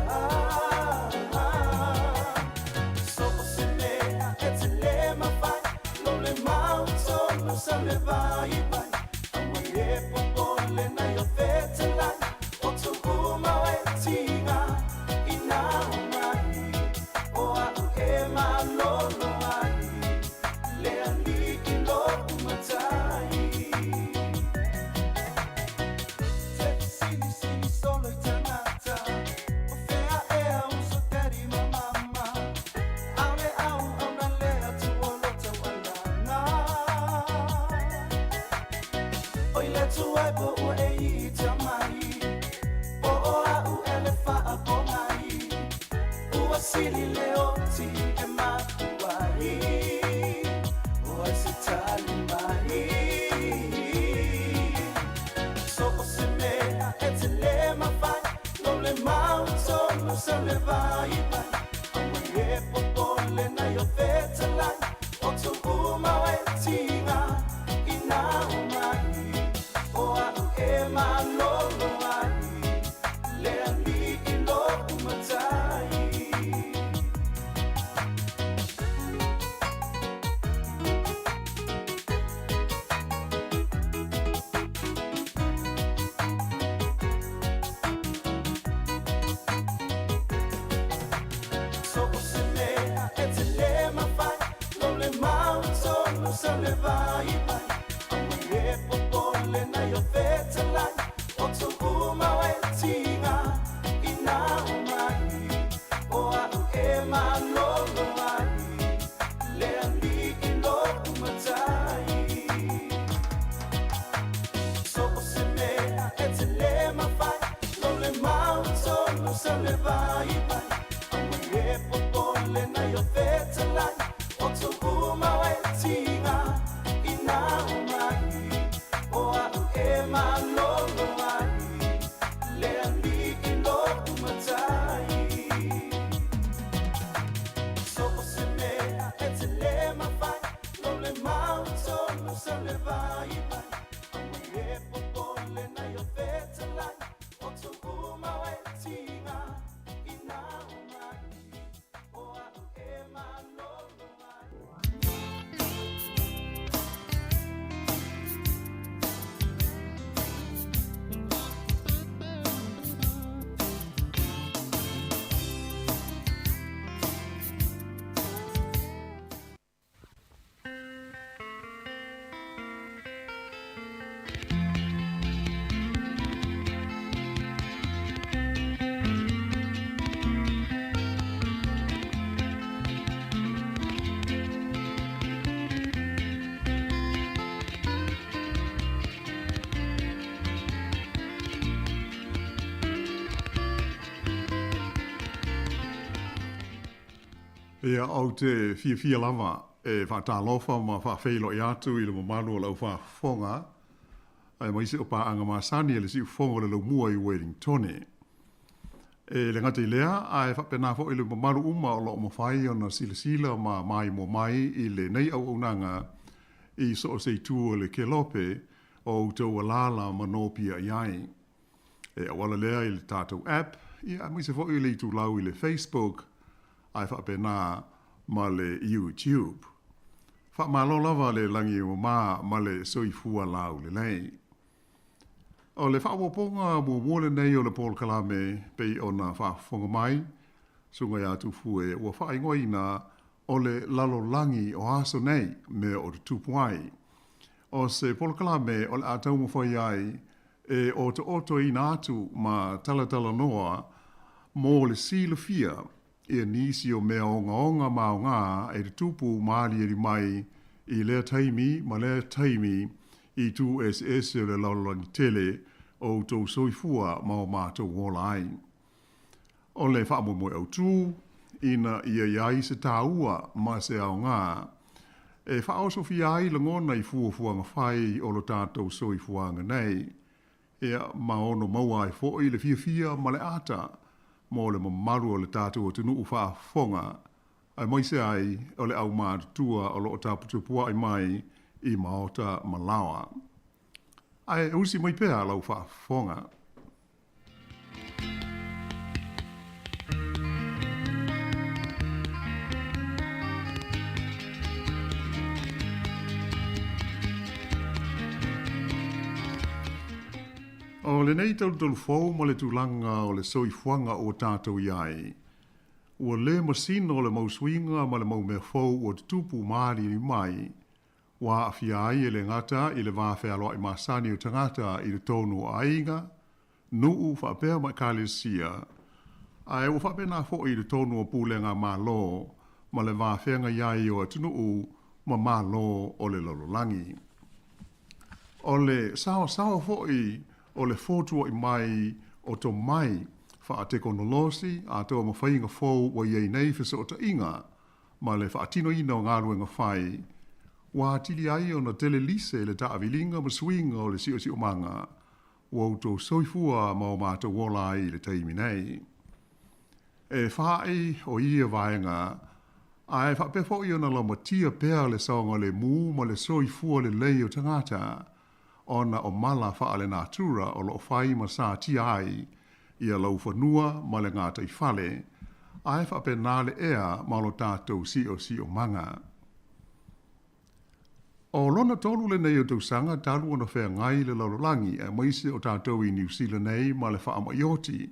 Speaker 4: So o se mea e te le mawhai Lo le mau tonu sa le vai vai Aua le popole na i o whetelai O tu uma o e tinga I nā o mai.
Speaker 10: Atua e po ua e ita mai Po o au e le faapogai Ua sili le oti e mapuai O ai se tali mai So o se mea e te le mafai Lo le mau tonu sa le vai vai Aua e popole na i o fetalai O tū uma e tiga i nā mai O au e malolo ai Le alii lo'u matai. So o se mea e te le mafai Lo le mau tonu sa le vai vai Aua e popole na i o fetalai O tū uma e tiga i nā mai O au e malolo ai Le alii lo'u matai So o se mea e te le mafai Lo le mau tonu sa le vai vai Aua e popole na i o fetalai O tū uma e tiga i nā mai O au e malolo ai Le alii lo'u matai So o se mea e te le mafai Lo le mau tonu sa le vai vai Aua e popole na i o fetalai O tū uma e tiga i nā mai O au e malolo ai.
Speaker 8: Ia, ou te fiafia lava e faatalofa ma faafeiloai atu i le mamalu o le aufaafofoga, aemaise o paaga masani a le Siufofoga o le Laumua i Wellingtone. E le gata i lea, ae faapena foi le mamalu uma o lo o mafai ona silasila ma maimoa mai i lenei auaunaga i so o se itu o le kelope o outou alaala ma nopia i ai. E auala lea i le tatou app, ia aemaise foi le itulau i le Facebook, ae faapena ma le YouTube. Faamalo lava le lagi e mama ma le soifua laulelei. O le faaopoopoga muamua lenei o le polokalame pei ona faafofoga mai, Susuga ia Tufue ua faaigoaina o le lalolagi o aso nei mea o tutupu ai. O se polokalame o le a taumafai ai e otootoina atu ma talatalanoa mo le silafia ia nisi o mea ogaoga ma aoga e tutupu ma aliali mai i lea taimi ma lea taimi i itu eseese o le lalolagi tele o outou soifua ma o matou ola ai. O le faamoemoe autu, ina ia i ai se taua ma se aoga e faaosofia ai lagona i fuafuaga fai o lo tatou soifuaga nei, ia, ma ono maua ai foi le fiafia ma le ata mo le mamalu o le tatou atunuu faafofoga, aemaise ai o le aumatutua o lo o taputapuai mai i maota ma laoa. Ae usi mai pea lau faafofoga. O lenei talutalu fou ma le tulaga o le soifuaga ua tatou i ai, ua le masino le mau suiga ma le mau mea fou ua tutupu ma aliali mai, Ua aafia ai e le gata i le va fealoai masani o tagata i totonu o aiga, nuu faapea ma ekalesia, ae ua faapena foi i totonu o pulega Malo ma le va feagai ai o atunuu ma Malo o le lalolagi. O le saosaoa foi o le fotuaʻi mai o tomai faatekonolosi atoa ma faiga fou ua i ai nei fesootaiga ma le faatinoina o galuega fai, ua atili ai ona tele lise le taaviliga ma suiga o le siosiomaga ua outou soifua ma o matou ola ai i le taimi nei. E faaʻi o ia vaega, ae faapea foi ona laumatia pea le saogalemu ma le soifua lelei o tagata, ona o mala faalenatura o lo o fai ma satia ai ia laufanua ma le gataifale, ae faapena le ea ma lo tatou siosiomaga. O lona tolu lenei o tausaga talu ona feagai le lalolagi aemaise o tatou i Niu Sila nei ma le faamai oti,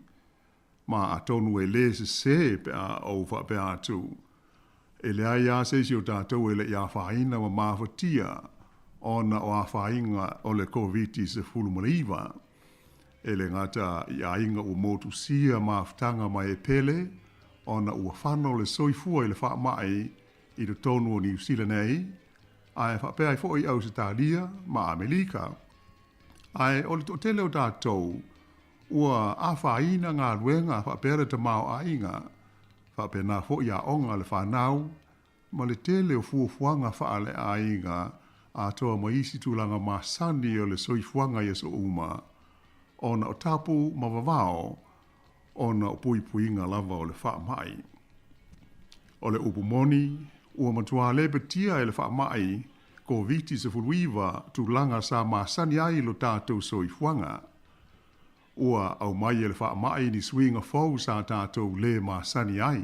Speaker 8: Ma atonu e lē sesē pe a ou faapea atu, e leai lava se isi o tatou e le i afaina ma mafatia ona o afaina o le Koviti-19. E le gata i aiga ua motusia mafutaga ma e pele ona ua fano le soifua i le faamai i totonu o Niu Sila nei, ae faapea ai foi Ausetalia ma Amelika. Ae o le toatele o tatou Ua afaina galuega faapea le tamaoaiga, faapena foi aoga a le fanau, ma le tele o fuafuaga faaleaiga atoa ma isi tulaga masani o le soifuaga i aso uma, ona o tapu ma vavao ona o puipuiga lava o le faamai. O le upu moni, ua matua lepetia e le faamai Koviti-19 tulaga sa masani ai lo tatou soifuaga. Ua aumai e le faamai ni suiga fou sa tatou lē masani ai.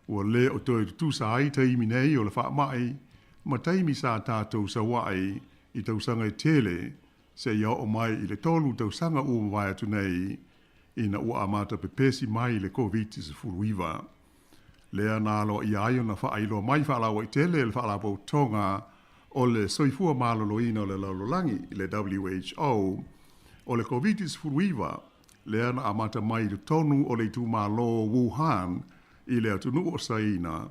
Speaker 8: Ua lē o toe tutusa ai taimi nei o le faamai ma taimi sa tatou sauaʻi i tausaga e tele seia oo mai i le tolu tausaga ua mavae atu nei ina ua amata pepesi mai le Koviti-19. Lea na aloaia ai ona faailoa mai faalauaitele e le Faalapotopotoga o le Soifua Maloloina o le Lalolagi, le WHO, o le Koviti-19 lea na amata mai i totonu o le itumalo o Wuhan i le atunuu o Saina,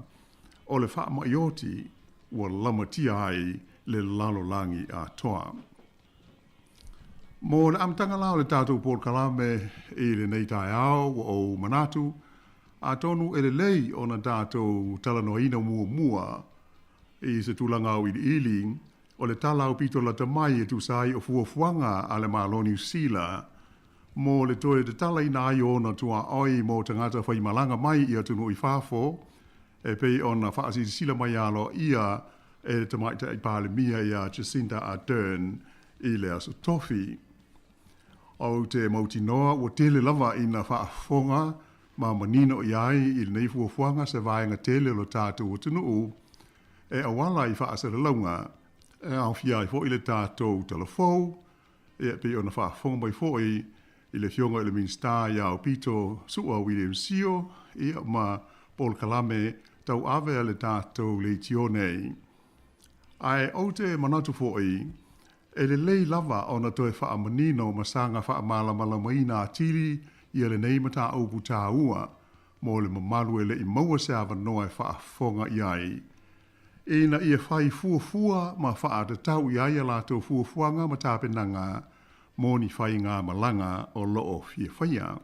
Speaker 8: o le faamai oti ua lamatia ai le lalolagi atoa. Mo le amataga la o le tatou polokalame i lenei taeao, ua ou manatu, atonu e lelei ona tatou talanoaina muamua i se tulaga auiliili o le tala aupito lata mai e tusa ai o fuafuaga a le Malo Niu Sila mo le toe tatalaina ai o ona tuaoi mo tagata faimalaga mai i atunuu i fafo e pei ona faasilasila mai aloaia e le Tamaitai Palemia ia Jacinda Ardern i le Aso Tofi. Ou te mautinoa ua tele lava ina faafofoga ma manino i ai i lenei fuafuaga se vaega tele o lo tatou atunuu e auala i faasalalauga e aofia ai foi le tatou talafou, e pei ona faafofoga mai foi i le Afioga i le Minisita ia Aupito Su'a William Sio, ia ma polokalame tauave a le tatou leitio nei. Ae ou te manatu foi, e lelei lava ona toe faamanino ma saga faamalamalamaina atili ia lenei mataupu taua mo le mamalu e le i maua se avanoa e faafofoga i ai, ina ia fai fuafua ma faatatau i ai a latou fuafuaga ma tapenaga mo ni faigamalaga o lo o fia faia.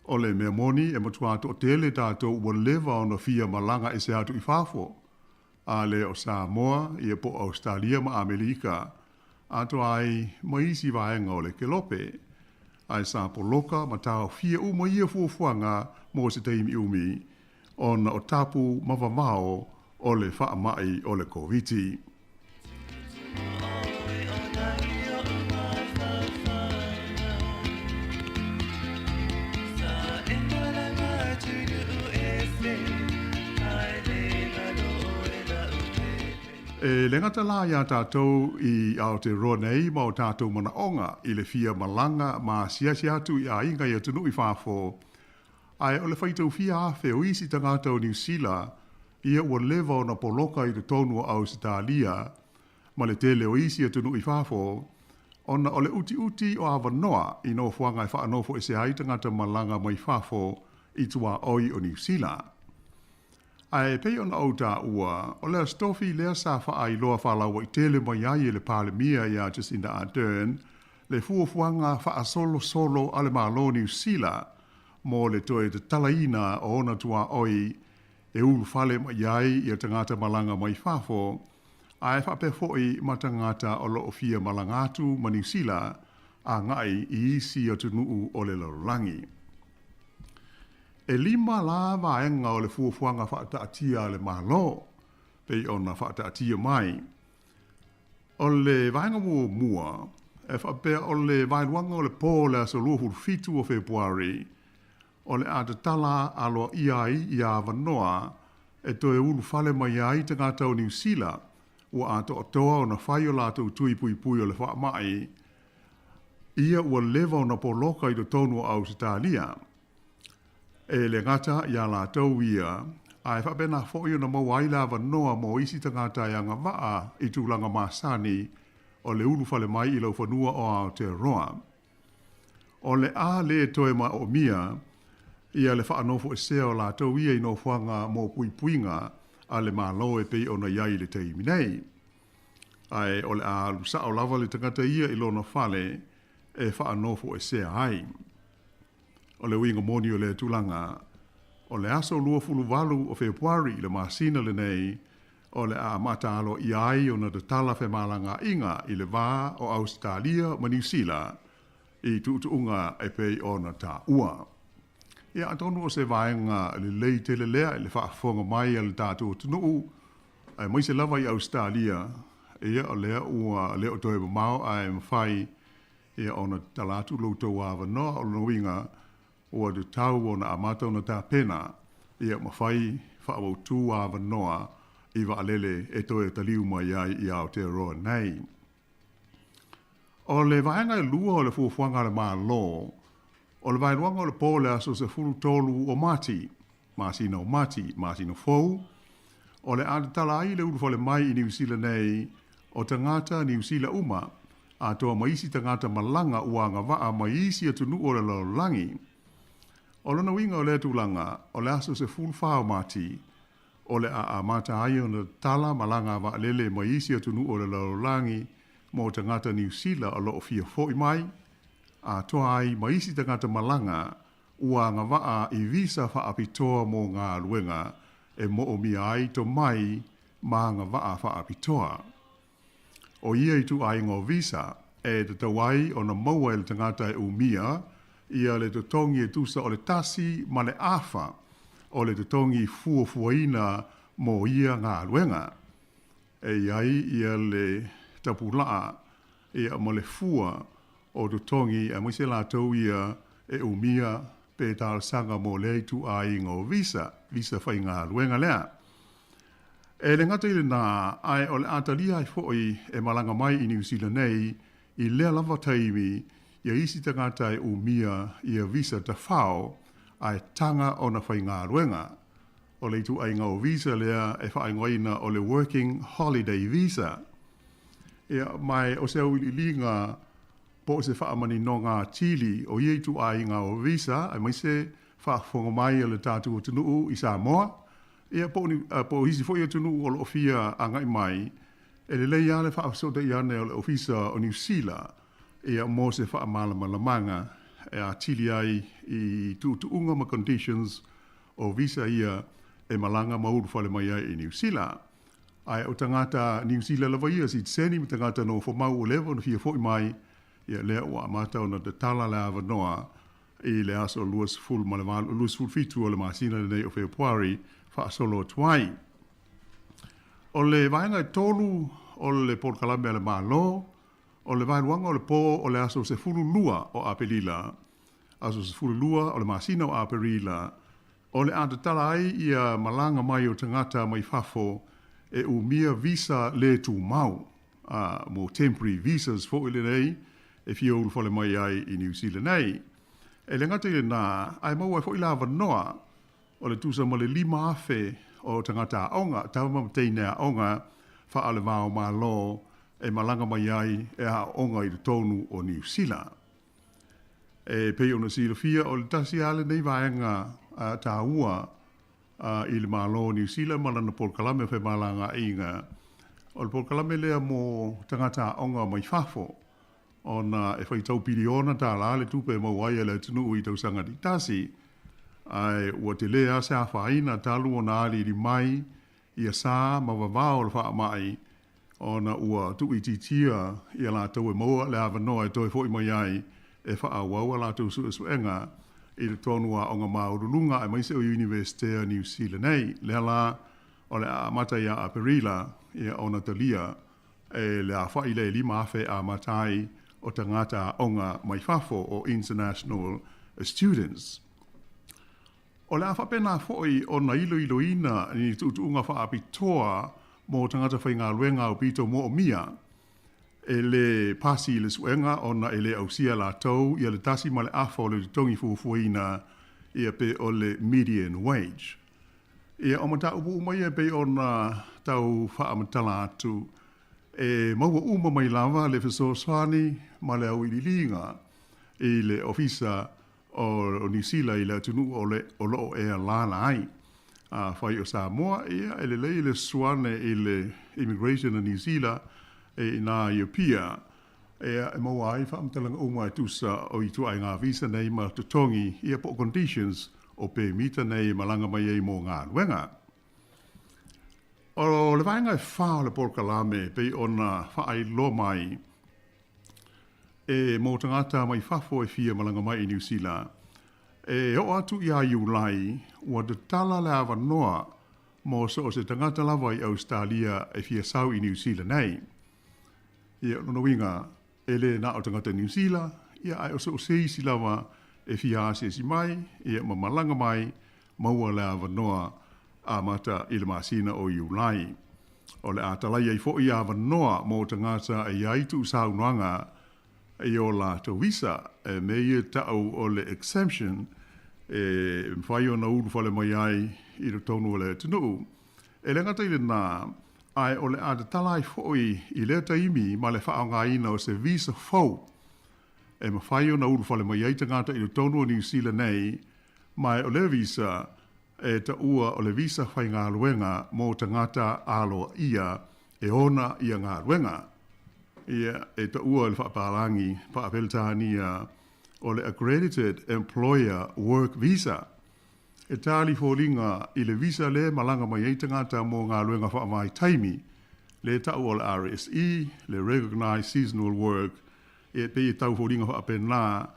Speaker 8: O le mea moni, e matua toatele tatou ua leva ona fia malaga ese atu i fafo, a le o Samoa, ia po o Ausetalia ma Amelika, atoa ai ma isi vaega o le kelope. Ae sa poloka ma taofia uma ia fuafuaga mo se taimi umi, ona o tapu ma vavao o le faamai o le Koviti. E le gata la iā tātou i Aotearoa nei ma o tātou manaʻoga i le fia malaga ma asiasi atu i aiga i atunuu i fafo, Ae o le faitau fia afe o isi tagata o Niu Sila ia ua leva ona poloka i totonu o Ausetalia ma le tele o isi atunuu i fafo, ona o le utiuti o avanoa i nofoaga e faanofo ese ai tagata malaga mai fafo i tuaoi o Niu Sila. Ae pei ona ou taua, o le Aso Tofi lea sa faailoa faalauaitele mai ai e le Palemia ia Jacinda Ardern le fuafuaga faasolosolo a le Malo o Niu Sila mo le toe tatalaina o ona tuaoi e ulufale mai ai ia tagata malaga mai fafo, ae faapea foi ma tagata o lo o fia malaga atu ma Niu Sila agai i isi atunuu o le lalolagi. E lima la vaega o le fuafuaga faataatia a le Malo, pei ona faataatia mai. O le vaega muamua, e faapea o le vaeluaga o le po o le aso 27 o Fepuari, o le a tatala aloaia ai ia avanoa e toe ulufale mai ai tagata o Niu Sila ua atoatoa ona fai o latou tui puipui o le faamai, ia ua leva ona poloka i totonu o Ausetalia. E le gata iā latou ia, ae faapena foi ona maua ai le avanoa mo isi tagata e agavaa i tulaga masani o le ulufale mai i laufanua o Aotearoa. O le a le toe maomia ia le faanofoesea o latou ia i nofoaga mo puipuiga a le Malo e pei ona i ai i le taimi nei. Ae o le a alu sao lava le tagata ia i lona fale e faanofoesea ai. O le uiga moni o lea tulaga, o le aso 28 o Fepuari i le masina lenei, o le a amata aloaia ai ona tatala femalagaaiga i le va o Ausetalia ma Niu Sila i tuutuuga e pei ona taua. Ia, atonu o se vaega lelei tele lea i le faafofoga mai a le tatou atunuu, aemaise lava i Ausetalia, ia o lea ua le o toe mamao ae mafai ia ona tatala atu lo outou avanoa. O lona uiga, ua tatau ona amata ona tapena ia mafai faaauautu avanoa i vaalele e toe taliu mai ai i Aotearoa nei. O le vaega e lua o le fuafuaga a le Malo, o le vaeluaga o le po o le aso 13 o Mati, masina o Mati, masina fou, o le a tatala ai le ulufale mai i Niu Sila nei o tagata Niu Sila uma, atoa ma isi tagata malaga ua agavaa mai isi atunuu o le lalolagi. O lona uiga o lea tulaga, o le aso 14 o Mati, o le a amata ai ona tatala malaga a vaalele mai isi atunuu o le lalolagi mo tagata Niu Sila o lo o fia foi mai, atoa ai ma isi tagata malaga ua agavaa i visa faapitoa mo galuega e moomia ai tomai ma agavaa faapitoa. O ia ituaiga o visa e tatau ai ona maua e le tagata e umia ia le totogi e tusa o le 1.5 o le totogi fuafuaina mo ia galuega. E i ai ia le tapulaa ia ma le fua o totogi aemaise latou ia e umia pe talosaga mo lea ituaiga o visa, visa faigaluega lea. E le gata i lenā, ae o le a talia ai foi e malaga mai i Niu Sila nei i lea lava taimi ia isi tagata e umia ia visa tafao ae taga ona faigaluega. O le ituaiga o visa lea e faaigoaina o le Working Holiday Visa. Ia, ma o se auiliiliga po o se faamaninoga atili o ia ituaiga o visa, aemaise faafofoga mai a le tatou atunuu i Samoa, ia po o ni, po o isi foi atunuu o lo o fia agai mai, e lelei lava le faafesootai ane o le Ofisa o Niu Sila ia mo se faamalamalamaga e atili ai i tuutuuga ma conditions o visa ia e malaga ma ulufale mai ai i Niu Sila. Ae o tagata Niu Sila lava ia, sitiseni ma tagata nofomau ua leva ona fia foi mai, ia lea ua amata ona tatala le avanoa i le aso 28, 27 o le masina lenei o Fepuari faasolo atu ai. O le vaega e tolu o le polokalame a le Malo, o le vaeluaga o le po o le aso 12 o Aperila, aso 12 o le masina o Aperila, o le a tatala ai ia malaga mai o tagata mai fafo e umia visa le tumau, mo temporary visas foi lenei e fia ulufale mai ai i Niu Sila nei. E le gata i lenā, ae maua ai foi le avanoa o le tusa ma le 5,000 o tagata aoga, tama ma teine aoga faale-va o Malo e malaga mai ai e aooga i totonu o Niu Sila. E pei ona silafia, o le tasi lava lenei vaega taua. i le Malo o Niu Sila ma lana polokalame o femalagaaiga. O le polokalame lea mo tagata aoga mai fafo, ona e faitau piliona tālā le tupe e maua ai e le atunuu i tausaga taitasi, ae ua telē lava se afaina talu ona aliali mai ia sa ma vavao o le faamai ona ua tuuitiitia ia latou e maua le avanoa e toe foi mai ai e faaauau a latou suesuega i totonu o aoga maualuluga aemaise o Iunivesite a Niu Sila nei. Lea la o le a amata ia Aperila ia ona talia e le aofai lea e 5,000 e amata ai o tagata aoga mai fafo o international students. O le a faapena foi ona iloiloina ni tuutuuga faapitoa mo tagata faigaluega aupito moomia e le pasi i le suega ona e le ausia e latou ia le tasi ma le afa o le totogi fuafuaina ia pe o le median wage. Ia, o mataupu uma ia e pei ona tau faamatala atu, e maua uma mai lava le fesoasoani ma le auiliiliga i le Ofisa o Niu Sila i le atunuu o le o lo o e alaala ai. Afai o Samoa, ia e lelei le susu ane i le Immigration a Niu Sila e inā i Apia, ia e maua ai faamatalaga uma e tusa o ituaiga visa nei ma totogi, ia po o conditions o pemita nei e malaga mai ai mo galuega. O le vaega e fa o le polokalame e pei ona faailoa mai e mo tagata mai fafo e fia malaga mai i Niu Sila, e oo atu ia Iulai ua tatala le avanoa mo so o se tagata lava i Ausetalia e fia sau i Niu Sila nei. Ia, o lona uiga, e le na o tagata Niu Sila, ia ae o so o se isi lava e fia asiasi mai, ia ma malaga mai, maua le avanoa amata i le masina o Iulai. O le a talai ai foi avanoa mo tagata e i ai tuusaunoaga i o latou visa, e mea ia tau o le exemption e mafai ona ulufale mai ai i totonu o le atunuu. E le gata i lena, ae o le a tatala ai foi i lea taimi ma le faaaogaina o se visa fou e mafai ona ulufale mai ai tagata i totonu o Niu Sila nei, ma o lea visa e taua o le visa faigaluega mo tagata aloaia e ona ia galuega. Ia, e taua i le faapalagi faa-Peretania o le Accredited Employer Work Visa. E tali foliga i le visa lea e malaga mai ai tagata mo galuega faavaitaimi, lea e tau o le RSE, le Recognised Seasonal Work, e pei e tau foliga faapena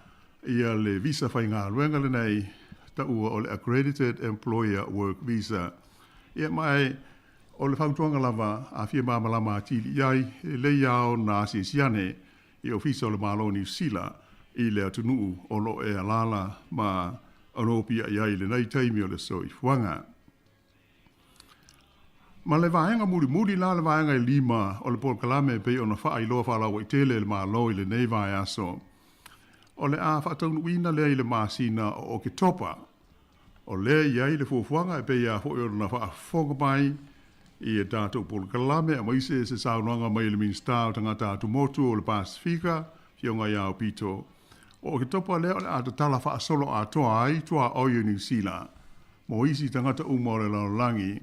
Speaker 8: ia le visa faigaluega lenei, taua o le Accredited Employer Work Visa. Ia ma e o le fautuaga lava a fia malamalama atili i ai, e lelei lava ona asiasi ane i Ofisa o le Malo o Niu Sila i le atunuu o lo o e alaala ma onopia i ai i lenei taimi o le soifuaga. Ma le vaega mulimuli la, le vaega e lima o le polokalame e pei ona faailoa faalauaitele e le Malo i lenei vaiaso, o le a faataunuuina lea i le masina o Oketopa. O lea e i ai le fuafuaga e pei lava foi ona faafofoga mai i a tatou polokalame aemaise se saunoaga mai le Minisita o Tagata Atumotu o le Pasefika, Afioga ia Aupito. O Oketopa lea o le a tatala faasolo atoa ai tuaoi o Niu Sila mo isi tagata uma o le lalolagi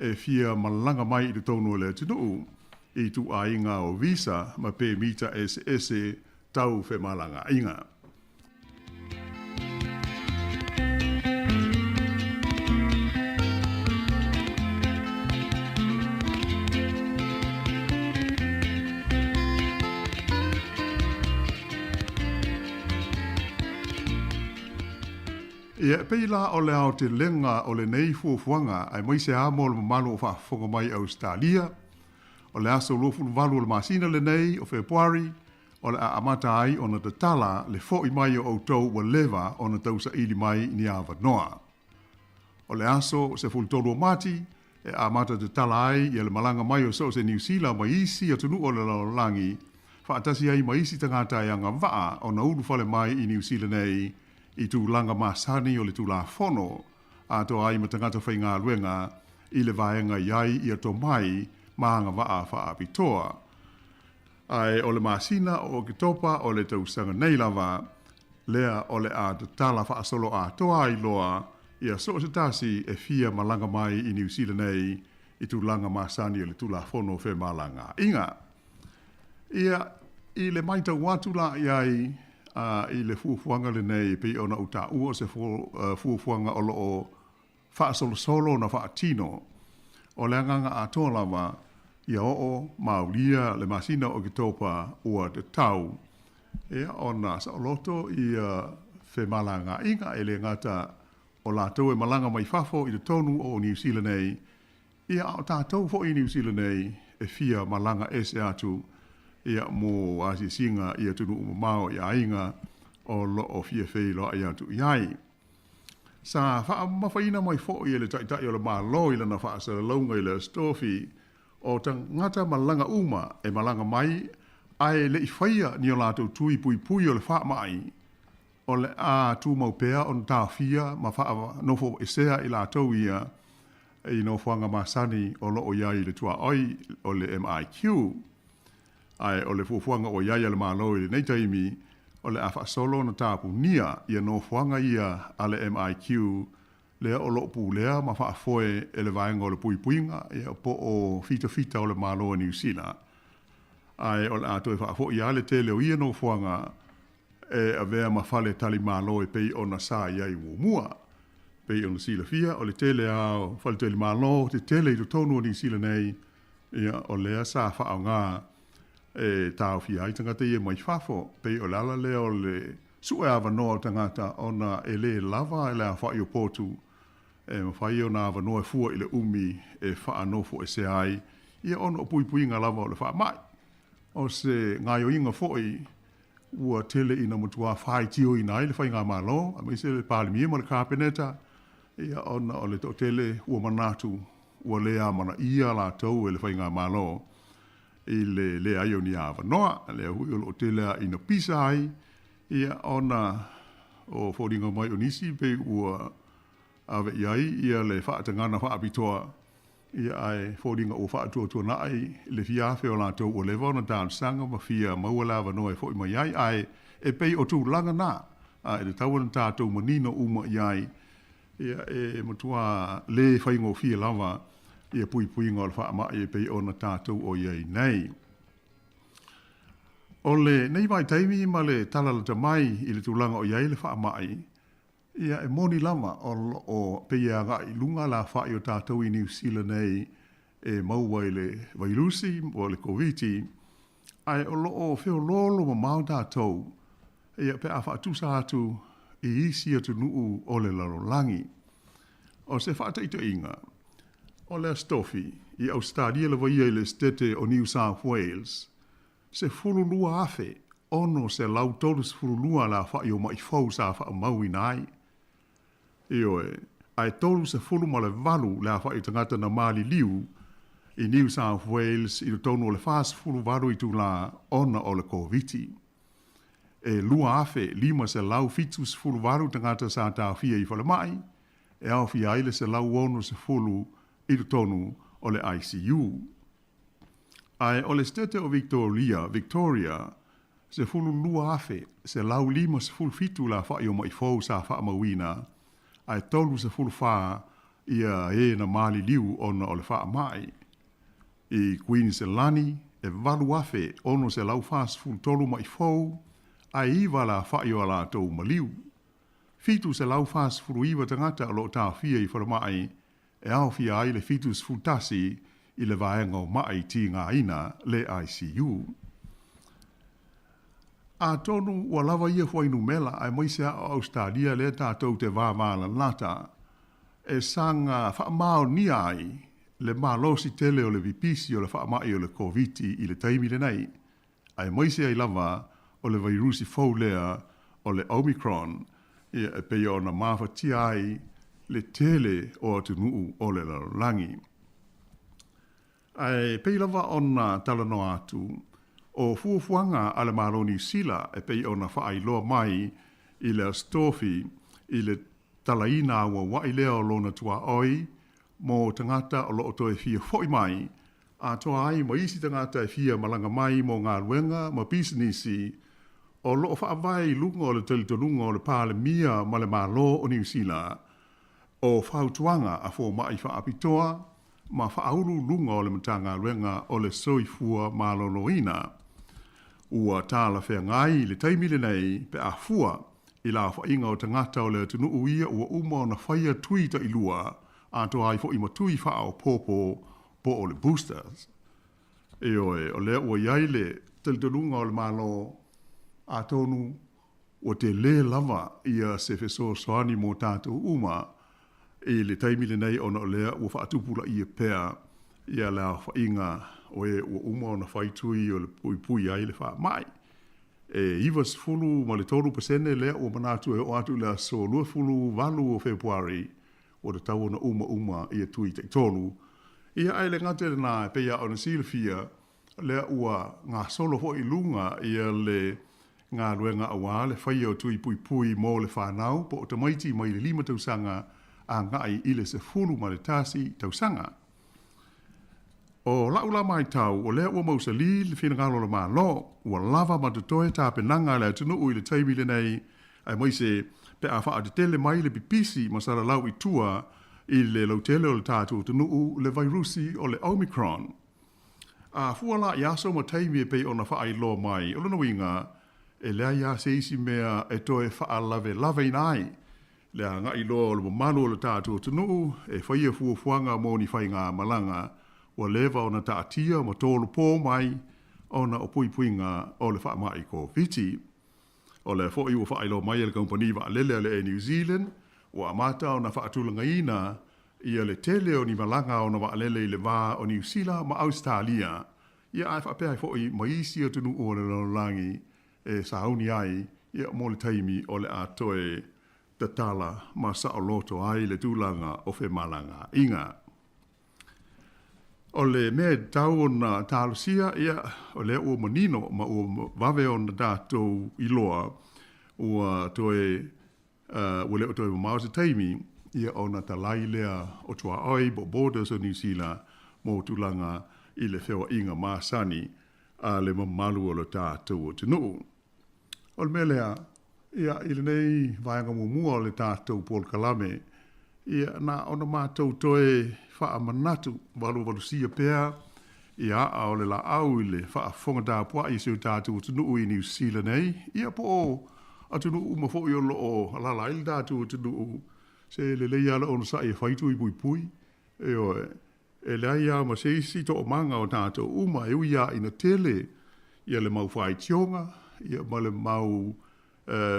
Speaker 8: e fia malaga mai i totonu o le atunuu i ituaiga o visa ma pemita eseese tau femalagaaiga. Ia, e pei la o le aotelega o lenei fuafuaga aemaise lava mo le mamalu o faafofoga mai i Ausetalia, o le aso 28 o le masina lenei o Fepuari, o le a amata ai ona tatala le fo'i mai o outou ua leva ona tausaili mai ni avanoa. O le aso 13 o Mati e amata tatala ai ia le malaga mai o so o se Niu Sila mai isi atunuu o le lalolagi, faatasi ai ma isi tagata e agavaa ona ulufale mai i Niu Sila nei i tulaga masani o le Tulafono, atoa ai ma tagata faigaluega i le vaega i ai ia tomai ma agavaa faapitoa. Ae o le masina o Oketopa o le tausaga nei lava, lea o le a tatala faasolo atoa ai loa Ia so o se tasi e fia malaga mai i Niu Sila nei i tulaga masani o le Tulafono o Femalagaaiga. Ia, i le matau atu la i ai i le fuafuaga lenei e pei ona ou taua o se fuafuaga o lo o faasolosolo ona faatino, o le agaga atoa lava ia oo ma aulia le masina o Oketopa ua tatau ia ona saoloto ia femalagaaiga e le gata o latou e malaga mai fafo i totonu o Niu Sila nei, ia a o tatou foi i Niu Sila nei e fia malaga ese atu ia mo asiasiga i atunuu mamao i aiga o lo o fia feiloai atu i ai. Sa faamamafaina mai foi e le Taitai o le Malo i lana faasalalauga i le Aso Tofi, o tagata malaga uma e malaga mai ae le i faia ni o latou tui puipui o le faamai, o le a tumau pea ona taofia ma faanofoesea i latou ia i nofoaga masani o lo o i ai i le tuaoi o le MIQ. Ae o le fuafuaga ua i ai a le Malo i lenei taimi, o le a faasolo ona tapunia ia nofoaga ia a le MIQ lea o lo o pulea ma faafoe e le Vaega o le Puipuiga ia po o fitafita o le Malo o Niu Sila. Ae o le a toe faafoi lava le tele o ia nofoaga e avea ma fale talimalo e pei ona sa i ai muamua. E pei ona silafia, o le tele lava o faletalimalo tetele i totonu o Niu Sila nei, ia, o lea sa faaaoga e taofia ai tagata ia mai fafo. Pei o le ala lea o le sue avanoa o tagata ona e le lava le aofai o potu e mafai ona avanoa e fua i le umi e faanofoesea ai, ia ona o puipuiga lava o le faamai. O se gaoioiga foi ua tele ina matua faitioina ai le Faigamalo, aemaise le Palemia ma le Kapeneta, ia ona o le toatele ua manatu ua le amanaia latou e le Faigamalo i le leai o ni avanoa. Lea foi o lo o tele lava ina pisa ai, ia ona o foliga mai o nisi pei ua ave i ai ia le faatagana faapitoa Ia, ae foliga ua faatuatuanai le fia afe o latou ua leva ona talosaga ma fia maua le avanoa e foi mai ai, ae e pei o tulaga na, a e tatau ona tatou manino uma i ai, ia, e matua le faigofie lava ia puipuiga o le faamai e pei ona tatou o i ai nei. O lenei vaitaimi ma le tala lata mai i le tulaga o i ai le faamai, Ia, e moni lava, o lo o pei e agai i luga le aofai o tatou i Niu Sila nei e maua i le vairusi po o le Koviti, ae o lo o feoloolo mamao tatou ia pe a faatusa atu i isi atunuu o le lalolagi. O se faataitaiga, o le Aso Tofi, i Ausetalia lava ia i le Esetete o New South Wales, 12,632 le aofai o ma'i fou sa faamauina ai. Ioe, ae 38 le aofai o tagata na maliliu i New South Wales i totonu o le 48 itulā ona o le Koviti. E 2,578 tagata sa taofia i falemai, e aofia ai le 160 i totonu o le ICU. Ae o le Setete o Victoria, Victoria, 12,157 le aofai o ma'i fou sa faamauina, ae 34 ia e na maliliu ona o le faamai. I Kuiniselani, e 8,643 ma'i fou, ae 9 le aofai o a latou maliu. 749 tagata o lo o taofia i falemai e aofia ai le 71 i le vaega o ma'i tigaina, le ICU. Atonu ua lava ia fuainumela aemaise a o Ausetalia lea tatou te vāvālalata e saga faamaonia ai le malosi tele o le pipisi o le faamai o le Koviti i le taimi lenei. aemaise ai lava o le vairusi fou lea o le Omicron, ia, e pei ona mafatia ai le tele o atunuu o le lalolagi. Ae pei lava ona talanoa atu, o fuafuaga a le Malo Niu Sila e pei ona faailoa mai i le Aso Tofi i le talaina auauai lea o lona tuaoi mo tagata o lo o toe fia foi mai atoa ai ma isi tagata e fia malaga mai mo galuega ma pisinisi o lo o faavae i luga o le talitonuga o le Palemia ma le Malo o Niu Sila. O fautuaga a fomai faapitoa ma faauluuluga o le Matagaluega o le Soifua Maloloina, ua talafeagai le taimi lenei pe a fua i le aofaiga o tagata o le atunuu ia ua uma ona faia tui tailua atoa ai foi ma tui faaopoopo po o le boosters. Ioe, o lea ua i ai le talitonuga o le Malo, atonu ua tele lava ia se fesoasoani mo tatou uma i le taimi lenei ona o lea ua faatupulaia pea ia le aofaiga o e ua uma ona fai tui o le puipui ai le faamai. E 93% lea ua manatu e oo atu i le aso 28 o Fepuari ua tatau ona uma uma ia tui taitolu. Ia ae le gata i lena, e pei lava ona silafia, lea ua gasolo foi i luga ia le galuega aua le faia o tui puipui mo le fanau po o tamaiti mai le 5 tausaga agai i le 11 tausaga. O lau la matau, o lea ua mausali le finagalo o le Malo, ua lava ma totoe tapenaga a le atunuu i le taimi lenei, aemaise pe a faatetele mai le pipisi ma salalau i tua i le lautele o le tatou atunuu le vairusi o le Omicron. A fua la i aso ma taimi e pei ona faailoa mai, o lona uiga, e leai lava se isi mea e toe faalavelave-ina ai le agai loa o le mamalu o le tatou atunuu e faia fuafuaga mo ni faigamalaga ua leva ona taatia ma tolopo mai ona o puipuiga o le faamai Koviti. O lea foi ua faailoa mai e le kamupani vaalele a le Air New Zealand ua amata ona faatulagaina ia le tele o ni malaga a ona vaalele i le va o Niu Sila ma Ausetalia, ia ae faapea ai foi ma isi atunuu o le lalolagi e sauni ai ia mo le taimi o le a toe tatala ma saoloto ai le tulaga o femalagaaiga. O le mea e tatau ona talosia, ia, o lea ua manino ma ua vave ona tatou iloa, ua toe, ua le o toe mamao se taimi, ia ona talai lea o tuaoi po o borders o Niu Sila mo tulaga i le feoaiga masani a le mamalu o le tatou atunuu. O le mea lea, ia, i lenei vaega muamua o le tatou polokalame, ia, na ona matou toe faamanatu valuvalusia pea ia aa o le laau i le faafofoga tapuai a si o tatou atunuu i Niu Sila nei, ia po o atunuu uma foi o lo o alaala ai le tatou atunuu, se lelei lava le onosai e fai tui puipui, ioe. E leai lava ma se isi toomaga o tatou uma e ui lava ina tele ia le mau faitioga ia ma le mau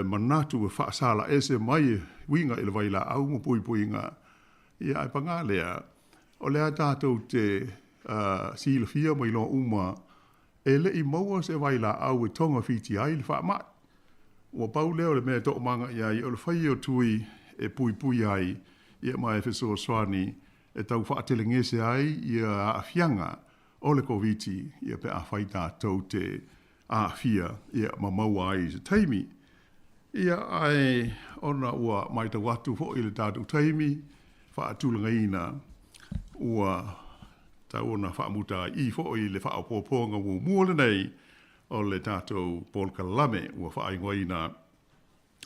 Speaker 8: manatu e faasala ese mai e uiga i le vailaau ma puipuiga, ia ae paga lea, o lea tatou te silafia ma iloa uma e le i maua se vailaau e togafiti ai le faamai. Ua pau lea o le mea e toomaga i ai o le fai o tui e puipui ai ia ma e fesoasoani e tau faatelegese ai ia aafiaga o le Koviti ia pe afai tatou te aafia ia ma maua ai i se taimi. Ia ae ona ua matau atu foi i le tatou taimi faatulagaina ua tau ona faamuta ai i foi le faaopoopoga muamua lenei o le tatou polokalame ua faaigoaina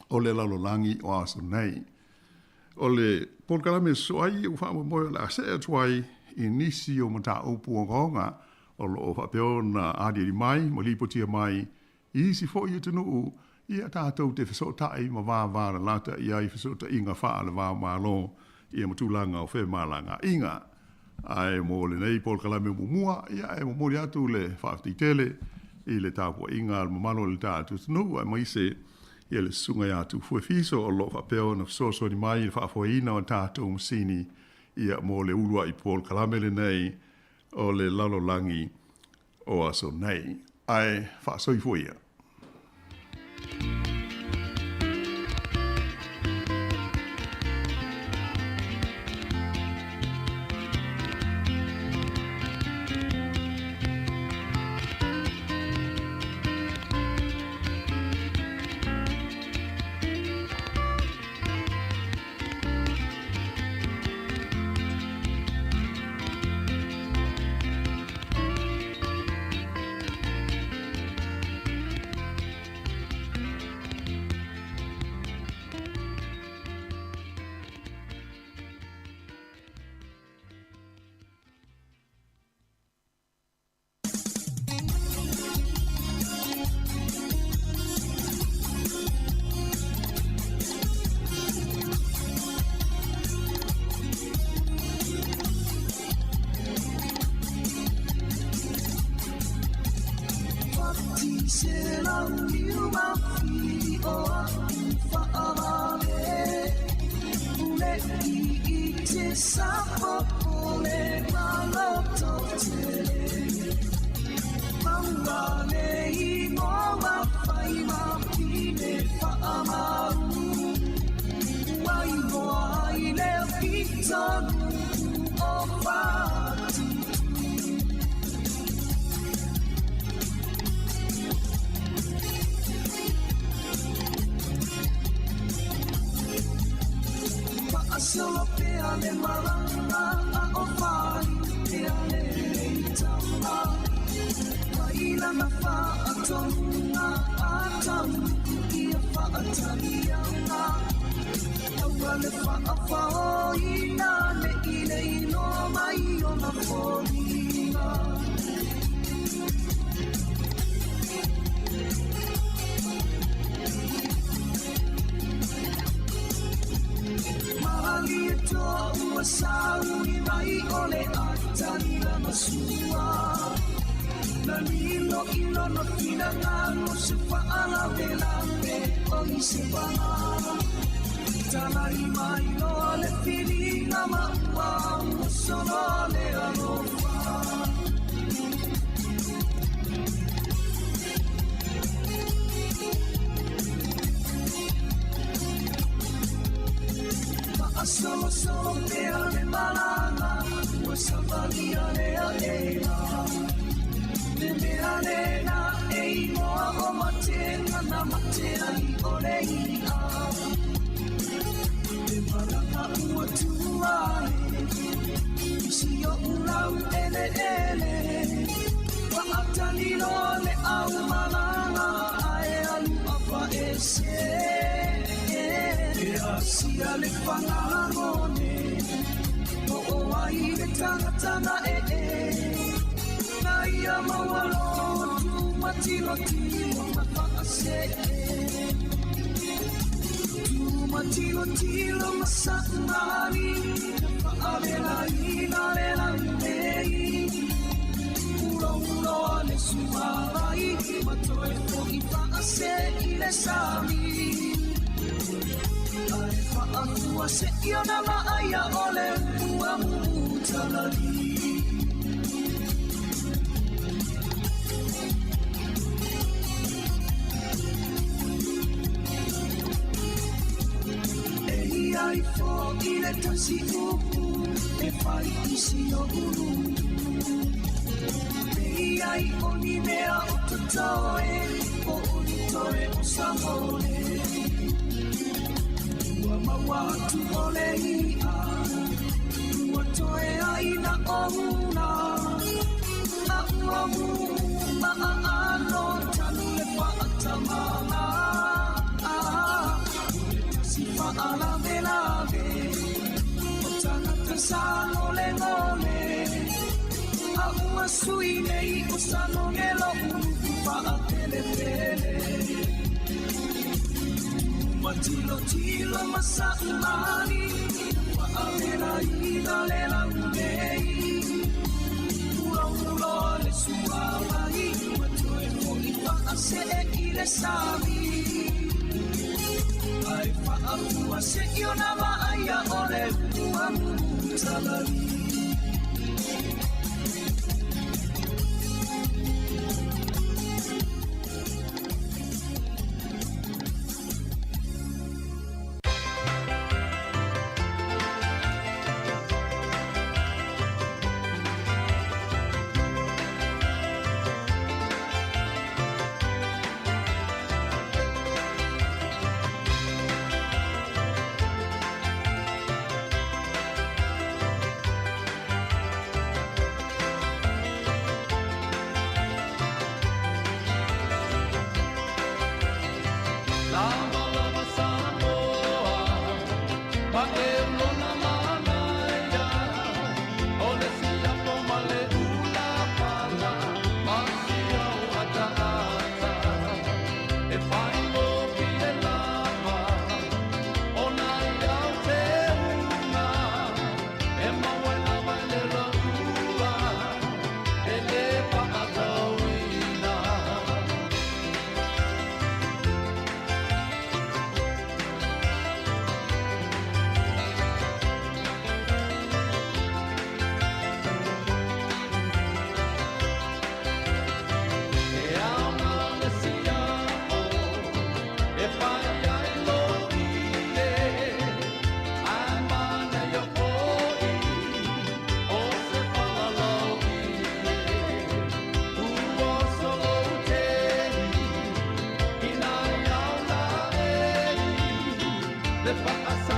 Speaker 8: o le lalolagi o aso nei. O le polokalame sosoo ai ua faamoemoe o le a see atu ai i nisi o mataupu ogaoga o lo o faapea ona aliali mai ma lipotia mai i isi foi atunuu ia tatou te fesootai ma vavalalata i ai fesootaiga faale-va-o-Malo ia ma tulaga o femalagaaiga. Ae mo lenei polokalame muamua, ia e momoli atu le faafetai tele i le tapuaiga a le mamalu o le tatou atunuu aemaise ia le Susuga ia Tufue Fiso o lo o faapea ona fesoasoani mai i le faafoeina o tatou masini ia mo le uluai polokalame lenei o le lalolagi o aso nei. Ae faasoifua ia.
Speaker 10: E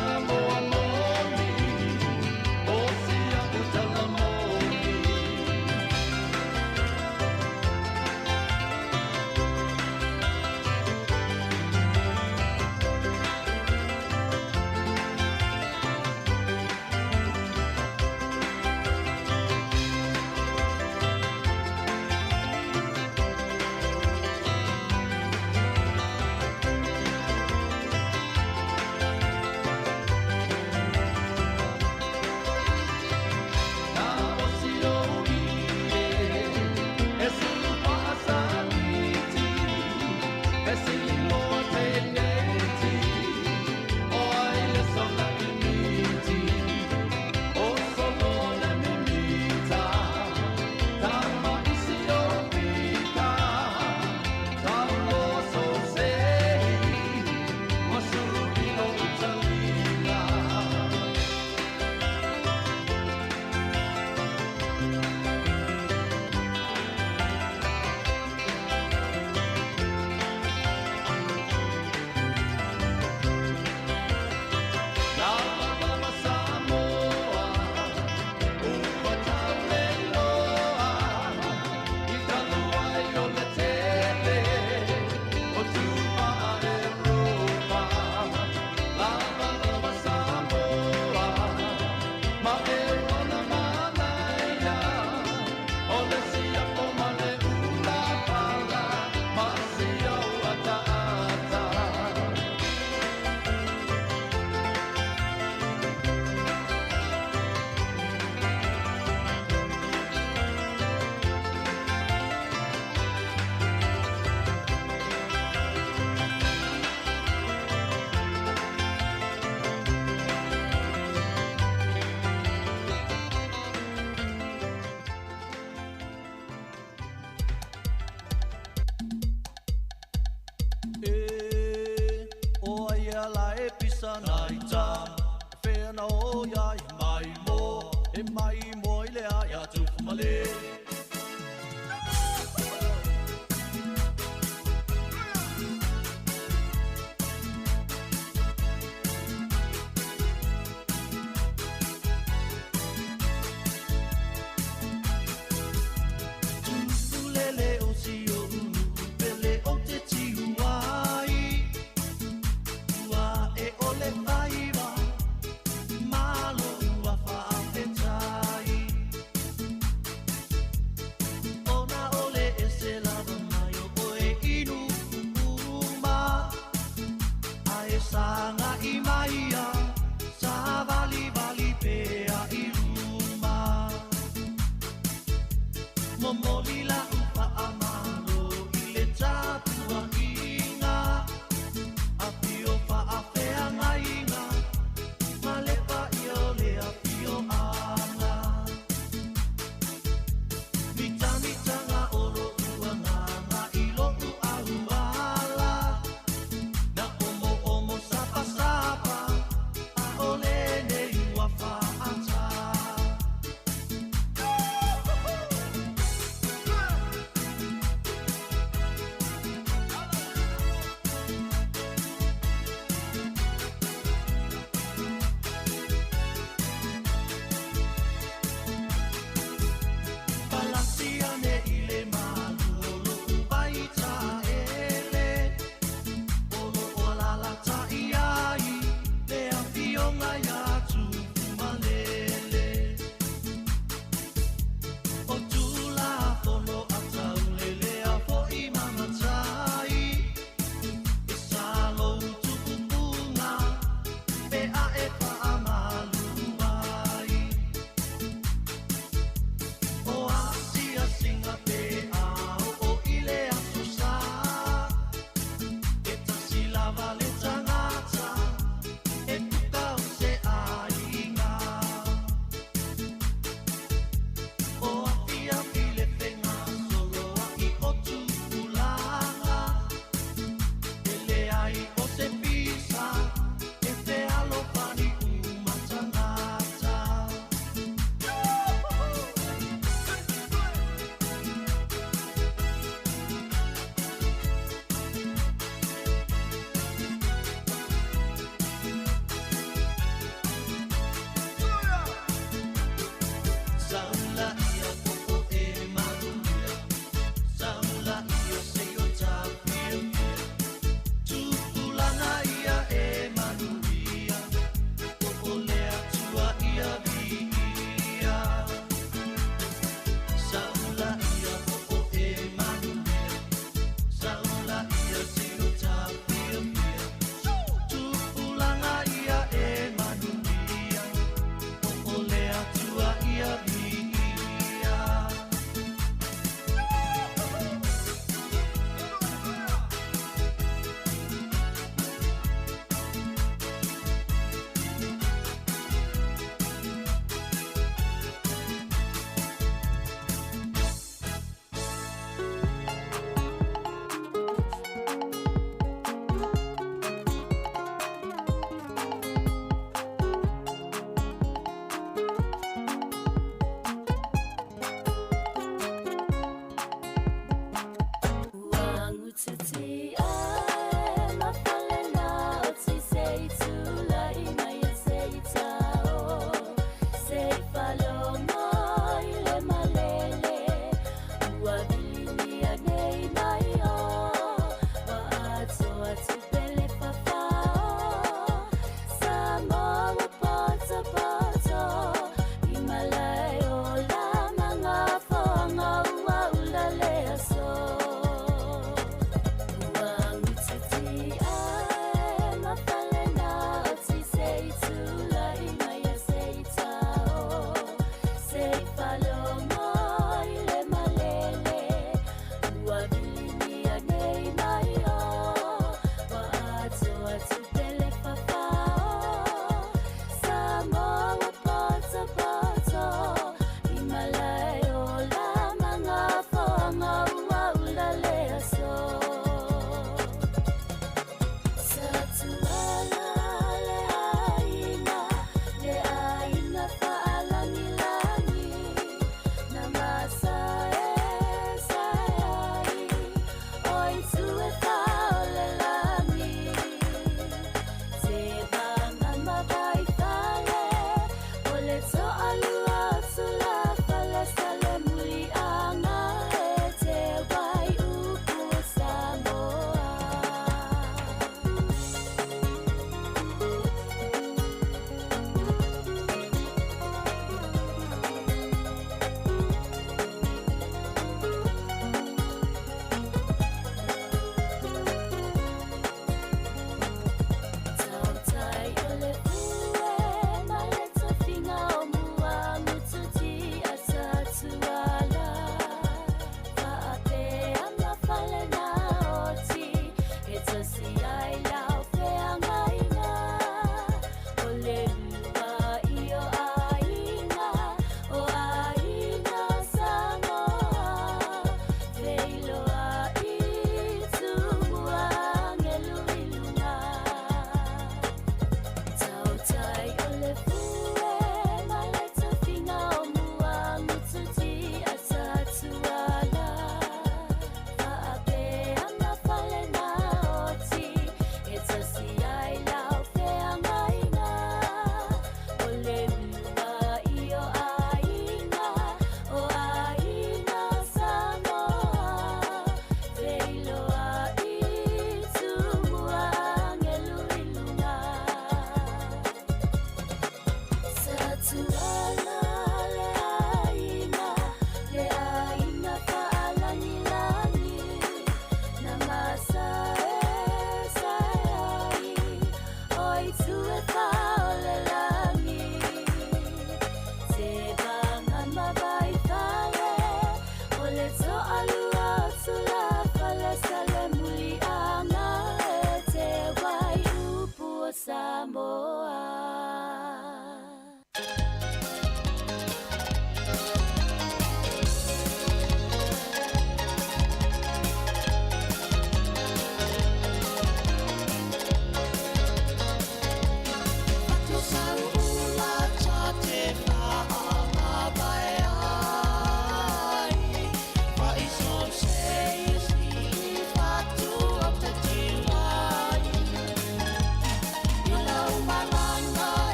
Speaker 10: Samoa moni, o si a'u tala moni.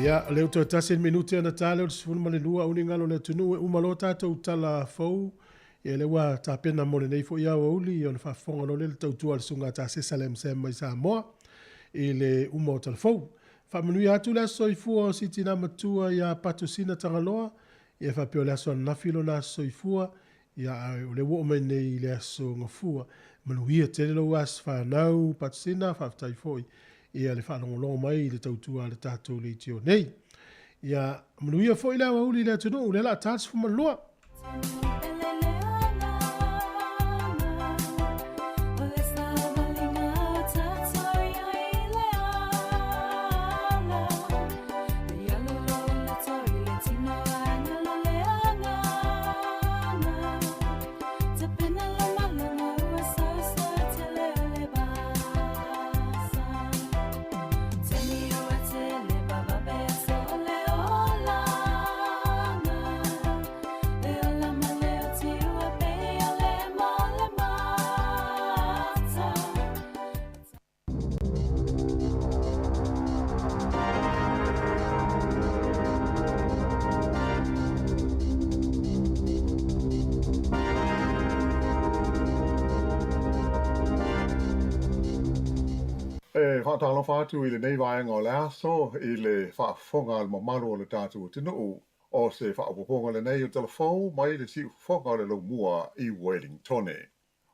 Speaker 2: Ia, o lea ua toe tasi le minute ona ta lea o le 12 aoauli galo o le atunuu e uma loa tatou tala fou. Ia, lea ua tapena mo lenei foi aoauli ona faafofoga loa lea le tautua a le Susuga Tasesa le MSM mai Samoa i le uma o tala fou. Faamanuia atu le aso soifua o si tina matua ia Patosina Tagaloa, ia faapea o le aso ananafi lona aso soifua, ia ae o lea ua oo mai nei i le aso Gafua. Manuia tele lou aso fanau Patosina, faafetai foi ia le faalogologo mai i le tautua a le tatou leitio nei. Ia manuia foi le aoauli i le atunuu, lea o le a ta le 12.
Speaker 8: E faatalofa atu i lenei vaega o le aso i le faafofoga a le mamalu o le tatou atunuu. O se faaopoopoga lenei o tala fou mai le siufofoga o le Laumua i Wellingtone.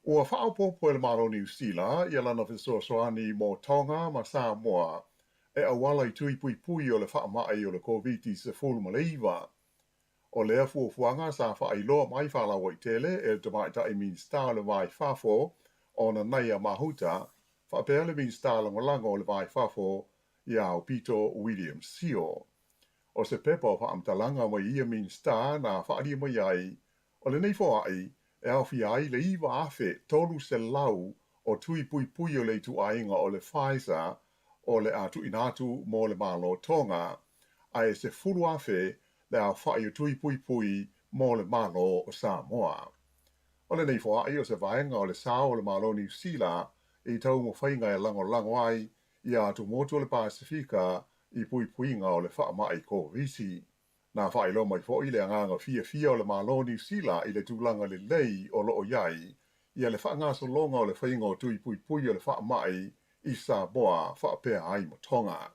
Speaker 8: Ua faaopoopo e le Malo o Niu Sila ia lana fesoasoani mo Tonga ma Samoa e auala i tui puipui o le faamai o le Koviti-19. O lea fuafuaga sa faailoa mai faalauaitele e le Tamaitai Minisita o le Va i Fafo o Nanaia Mahuta faapea le Minisita Lagolago o le Va i Fafo ia Aupito William Sio. O se pepa o faamatalaga mai ia Minisita na faaalia mai ai, o lenei foai e aofia ai le 9,300 o tui puipui o le ituaiga o le Pfizer o le a tuuina atu mo le Malo Tonga, ae 10,000 le aofai o tui puipui mo le Malo o Samoa. O lenei foai o se vaega o le sao o le Malo Niu Sila i taumafaiga e lagolago ai ia atumotu o le Pasefika i puipuiga o le faamai Koviti. Na faailoa mai foi le agaga fiafia o le Malo o Niu Sila i le tulaga lelei o lo o i ai ia le faagasologa o le faiga o tui puipui o le faamai i Samoa faapea ai ma Tonga.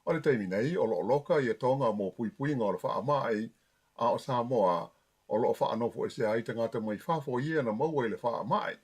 Speaker 8: O le taimi nei, o lo o loka ia Tonga mo puipuiga o le faamai, a o Samoa o lo o faanofoesea ai tagata mai fafo ia na maua i le faamai.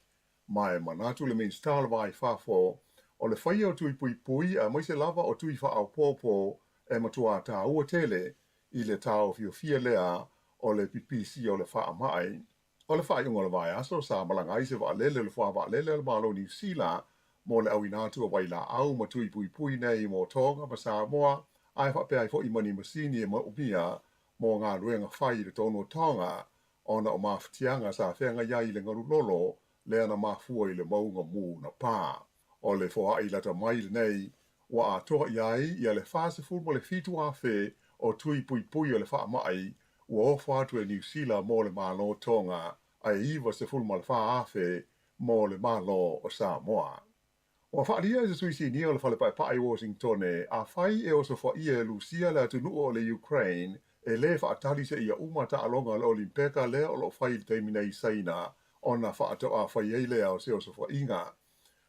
Speaker 8: Ma e manatu le Minisita o le Va i Fafo, o le faia o tui puipui aemaise lava o tui faaopoopo e matuā tāua tele i le taofiofia lea o le pipisi o le faamai. O le faaiuga o le vaiaso sa malaga ai se vaalele o le Foa Vaalele a le Malo o Niu Sila mo le auina atu o vailaau ma tui puipui nei mo Tonga ma Samoa, ae faapea ai foi ma ni masini e maumia mo galuega fai i totonu o Tonga ona o mafatiaga sa feagai ai i le galu lolo lea na mafua i le mauga mu na pā. O le foai lata mai lenei ua atoa i ai ia le 47,000 o tui puipui o le faamai ua ofa atu e Niu Sila mo le Malo Tonga ae 94,000 mo le Malo o Samoa. Ua faaalia e se sui sinia o le Fale Paepae i Washingtone, afai e osofaia e Lusia le atunuu o le Ukraine, e lē faatali seia uma taaloga o le Olimpeka lea o lo o fai i le taimi nei i Saina ona faatoa fai ai lea o se osofaiga.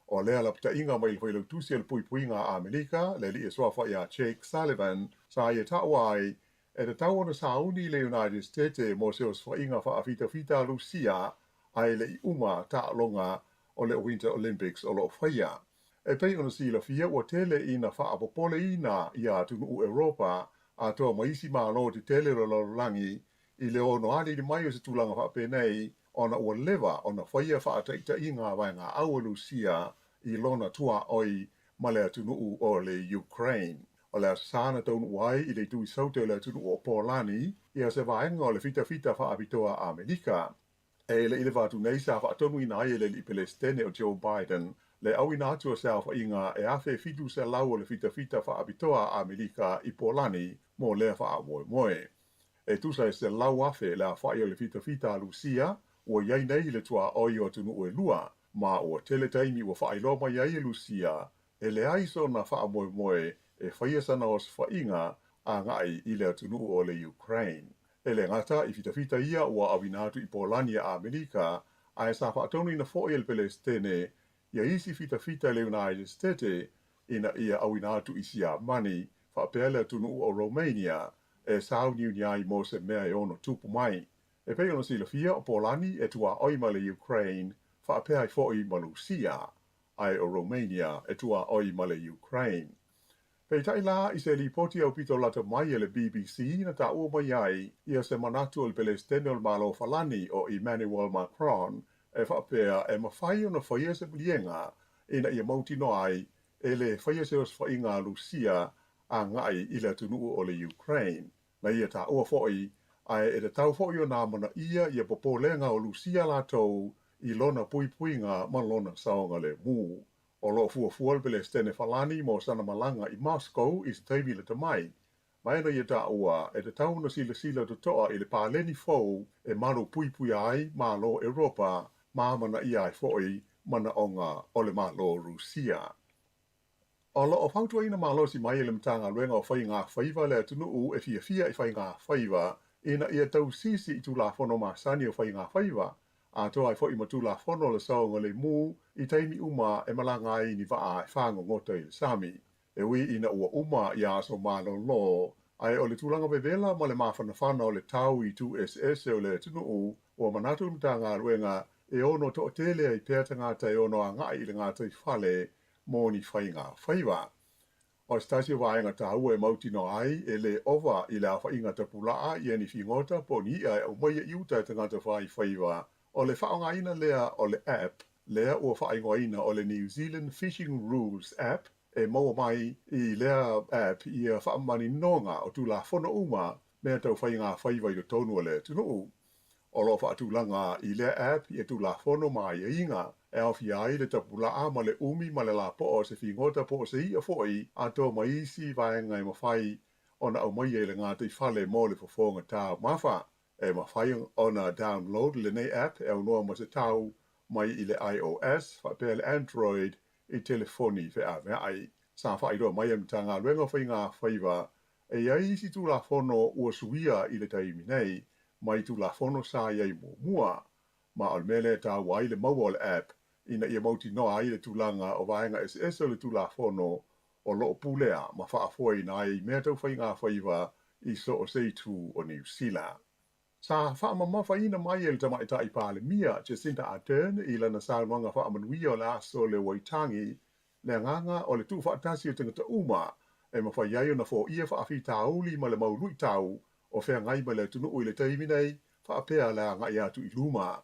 Speaker 8: O lea lapataiga mai le Failautusi o le Puipuiga a Amerika, le alii e suafa ia Jake Sullivan, sa ia taua ai, e tatau ona sauni le United States mo se osofaiga faafitafita a Lusia ae le i uma taaloga o le Winter Olympics o lo o faia. E pei ona silafia ua tele ina faapopoleina ia atunuu Europa atoa ma isi Malo tetele o le lalolagi i le ono aliali mai o se tulaga faapenei ona ua leva ona faia faataitaiga a vaegaau a Lusia i lona tuaoi ma le atunuu o le Ukraine. O le Aso Sa na taunuu ai i le itu i Saute o le atunuu o Polani ia se vaega o le fitafita faapitoa a Amerika. E le i leva atu nei sa faatonuina ai e le alii Pelesitene o Joe Biden le auina atu o se aofaiga e 1,700 o le fitafita faapitoa a Amerika i Polani mo lea faamoemoe. E tusa e 100,000 le aofai o le fitafita a Lusia ua i ai nei i le tuaoi o atunuu e lua, ma ua tele taimi ua faailoa mai ai e Lusia e leai sona faamoemoe e faia sana osofaiga. agai i le atunuu o le Ukraine. E le gata i fitafita ia ua auina atu i Polani a Amerika, ae sa faatonuina foi e le Pelesitene ia isi fitafita i le United Stete ina ia auina atu i Siamani faapea le atunuu o Romania e sauniuni ai mo se mea e ono tupu mai. E pei ona silafia, o Polani e tuaoi ma le Ukraine faapea ai foi ma Lusia, ae o Romania e tuaoi ma le Ukraine. Peitai la, i se lipoti aupito lata mai a le BBC na taua mai ai ia se manatu o le Pelesitene o le Malo o Falani o Emmanuel Macron e faapea e mafai ona faia se maliega ina ia mautinoa ai e le faia se osofaiga a Lusia agai i le atunuu o le Ukraine. Na ia taua foi, ae e tatau foi ona amanaia ia popolega o Lusia latou i lona puipuiga ma lona saogalemu. O lo o fuafua le Pelesitene Falani mo sana malaga i Moscow i se taimi lata mai. Ma e na ia taua, e tatau ona silasila totoa i le paleni fou e malu puipuia ai Malo Europa ma amanaia ai foi manaoga o le Malo Rusia. O lo o fautuaina malosi mai e le Matagaluega o Faiga Faiva le atunuu e fiafia i faiga faiva ina ia tausisi i Tulafono masani o Faiga Faiva, atoa ai foi ma Tulafono o le Saogalemu i taimi uma e malaga ai ni vaa e fagogota i le sami. E ui ina ua uma ia aso malolo, ae o le tulaga vevela ma le mafanafana o le tau i itu eseese o le atunuu, ua manatu le Matagaluega e ono toatele ai pea tagata e ono agai i le gataifale mo ni faiga faiva. O se tasi o vaega taua e mautinoa ai e le ova i le aofaiga tapulaa ia ni figota po o ni i'a e aumaia i uta e tagata faifaiva, o le faaaogaina lea o le app lea ua faaigoaina o le New Zealand Fishing Rules App e maua mai i lea app ia faamaninoga o tulafono uma mea tau faiga faiva i totonu o le atunuu. O lo o faatulaga i lea app ia tulafono ma aiaiga e aofia ai le tapulaa ma le umi ma le lapoa o se figota po o se i'a foi atoa ma isi vaega e mafai ona aumaia i le gataifale mo le fofoga taumafa. E mafai ona download lenei app e aunoa ma se tau mai i le iOS faapea le Android i telefoni feaveai. Sa faailoa mai e le Matagaluega o Faiga Faiva E i ai isi Tulafono ua suia i le taimi nei mai Tulafono sa i ai muamua, ma o le mea lea e taua ai le maua o le app ina ia mautinoa ai le tulaga o vaega eseese o le Tulafono o lo o pulea ma faafoeina ai mea tau faigafaiva i so o se itu o Niu Sila. Sa faamamafaina mai e le Tamaitai Palemia, Jacinda Ardern i lana saunoaga faamanuia o le aso le Waitangi, le agaga o le tuufaatasi o tagata uma e mafai ai ona foia faafitauli ma le mau luitau o feagai ma le atunuu i le taimi nei, faapea le agai atu i luma.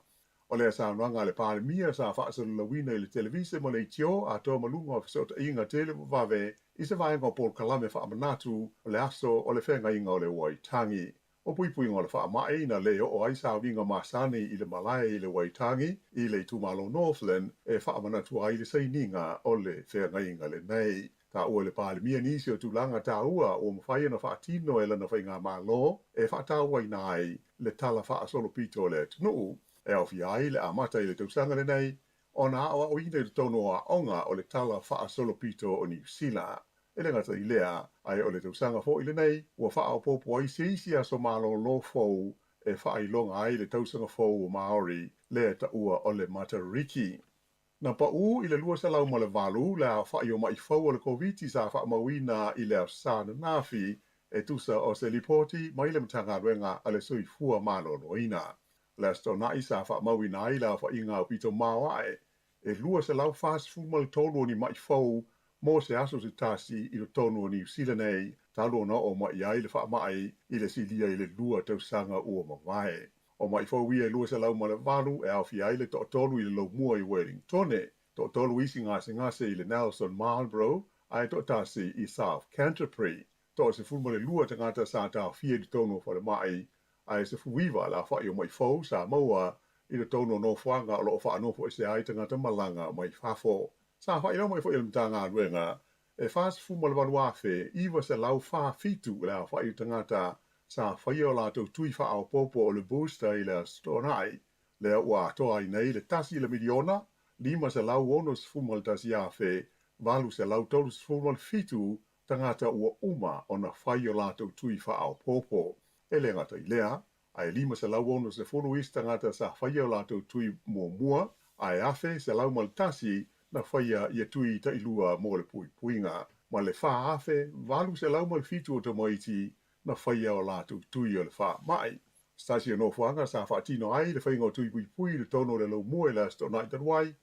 Speaker 8: O lea saunoaga a le Palemia sa faasalalauina i le televise ma leitio atoa ma luga o fesootaiga televavave i se vaega o polokalame faamanatu o le aso o le feagaiga o le Waitangi. O puipuiga o le faamai na le oo ai sauniga masani i le malae i le Waitangi i le itumalo Northland e faamanatu ai le sainiga o le feagaiga lenei. Taua e le Palemia nisi o tulaga taua ua mafai ona faatino e lana faigamalo e faatauaina ai le tala faasolopito o le atunuu e aofia ai le amata i le tausaga lenei ona aoaoina i totonu o aoga o le tala faasolopito o Niu Sila. E le gata i lea, ae o le tausaga foi lenei ua faaopoopo ai se isi aso malolo fou e faailoga ai le tausaga fou o Māori lea e taua o le Matariki. Na paū i le 208 le aofai o maʻi fou o le Koviti sa faamauina i le Aso Sa ananafi e tusa o se lipoti mai le Matagaluega a le Soifua Maloloina. O le Aso Toonai sa faamauina ai le aofaiga aupito maoae e 243 o ni maʻi fou mo se aso se tasi i totonu o Niu Sila nei, talu ona oo mai ai le faamai i le silia i le lua tausaga ua mavae. O maʻi fou ia e 208 e aofia ai le toatolu i le Laumua i Wellingtone, toatolu isi gasegase i le Nelson Marlborough ae toatasi i South Canterbury. Toa-12 tagata sa taofia i totonu o falemai, ae 19 le aofai o maʻi fou sa maua i totonu o nofoaga o lo o faanofoesea ai tagata malaga mai fafo. Sa faailoa mai foi e le Matagaluega, e 48,947 le aofai o tagata sa faia o latou tui faaopoopo o le booster i le Aso Toonai, lea ua atoa ai nei le tasi le miliona, 561,837 tagata ua uma ona fai o latou tui faaopoopo. E le gata i lea, ae 560 isi tagata sa faia o latou tui muamua, ae 1,101 na faia ia tui tailua mo le puipuiga, ma le 4,807 o tamaiti na faia o latou tui o le faamai. Se tasi o nofoaga sa faatino ai le faiga o tui puipui i totonu o le Laumua i le Aso Toonai talu ai,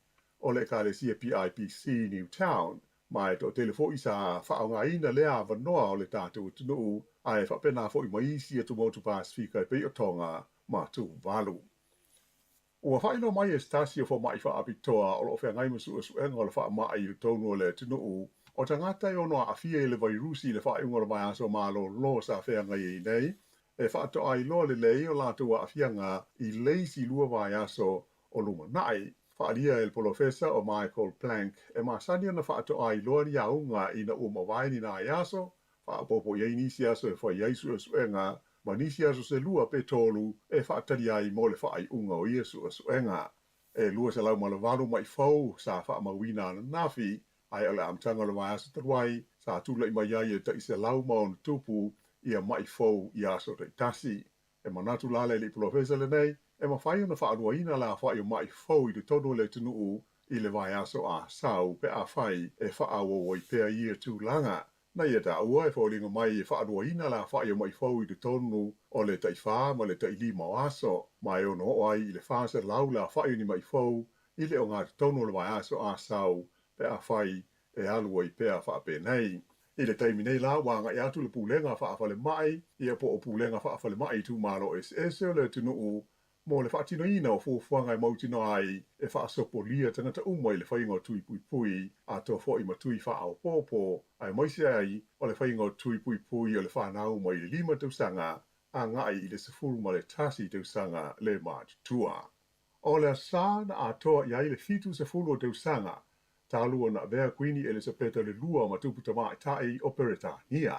Speaker 8: o le Ekalesia PIPC Newtown, ma e toatele foi sa faaaogaina lea avanoa o le tatou atunuu ae faapena foi ma isi atumotu Pasefika e pei o Tonga ma Tuvalu. Ua faailoa mai e se tasi o fomai faapitoa o lo o feagai ma suesuega o le faamai i totonu o le atunuu, o tagata e ono aafia i le vairusi i le faaiuga o le vaiaso malolo sa feagai ai nei, e faatoa iloa lelei o latou aafiaga i le isi 2 vaiaso o lumanai. Faaalia e le polofesa o Michael Plank e masani ona faatoa iloa ni auga ina ua mavae ni nai aso, faaopoopo i ai nisi aso e fai ai suesuega ma nisi aso se 2 pe 3 e faatali ai mo le faaiuga o ia suesuega. E 208 ma'i fou sa faamauina ananafi, ae o le amataga o le vaiaso talu ai sa tula'i mai ai e tai 106 ia ma'i fou i aso taitasi. E manatu la le alii polofesa lenei, e mafai ona faaluaina le afa'i o ma'i fou i totonu o le atunuu i le vaiaso Asau pe afai e faaauau ai pea ia tulaga. Na ia taua e foliga mai e faaluaina le afa'i o ma'i fou i totonu o le tai 4 ma le tai 5 o aso, ma e ono oo ai i le 400 le afa'i o ni ma'i fou i le ogatotonu o le vaiaso Asau pe afai e alu ai pea faapenei. I le taimi nei la ua aga'i atu le pulega faafalemai ia po o pulega faafalemai itumalo eseese o le atunuu mo le faatinoina o fuafuaga e mautinoa ai e faasopolia tagata uma i le faiga o tui puipui atoa foi ma tui faaopoopo, aemaise ai o le faiga o tui puipui o le fanau mai le 5 tausaga agai i le 11 tausaga le matutua. O le aso na atoa i ai le 70 o tausaga talu ona avea Kuini Elisapeta le II ma tupu tamaitai o Peretania.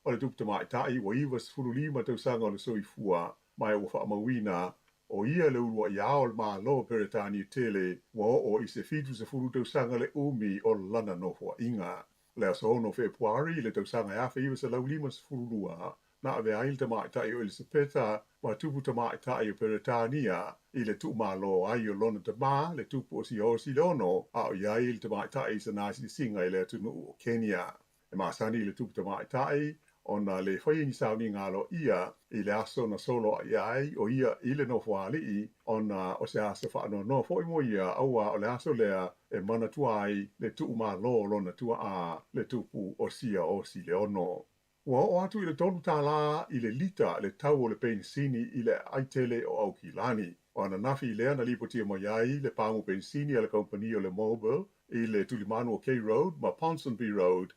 Speaker 8: O le tupu tamaitai ua 95 tausaga o le soifua, ma e ua faamauina o ia le ulua'i ao o le Malo o Peretania tele ua oo i se 70 tausaga le umi o lana nofoa'iga. Le aso 6 Fepuari i le tausaga e 1952 na avea ai le tamaitai o Elisapeta ma tupu tamaitai o Peretania i le tuumalo ai o lona tamā le tupu o Siaosi le 6, a o i ai le tamaitai i sana asiasiga i le atunuu o Kenya. E masani i le tupu tamaitai ona le faia ni sauniga aloaia i le aso na soloa'i ai o ia i le nofoaali'i, ona o se aso faanoanoa foi mo ia, auā o le aso lea e manatua ai le tuumalo o lona tua'a le tupu o Siaosi le 6. Ua oo atu i le $3 i le lita le tau o le penisini i le aai tele o Aukilani. O ananafi lea na lipotia mai ai le pamu penisini a le kamupani o le Mobil i le tulimanu o K Road ma Ponsonby Road,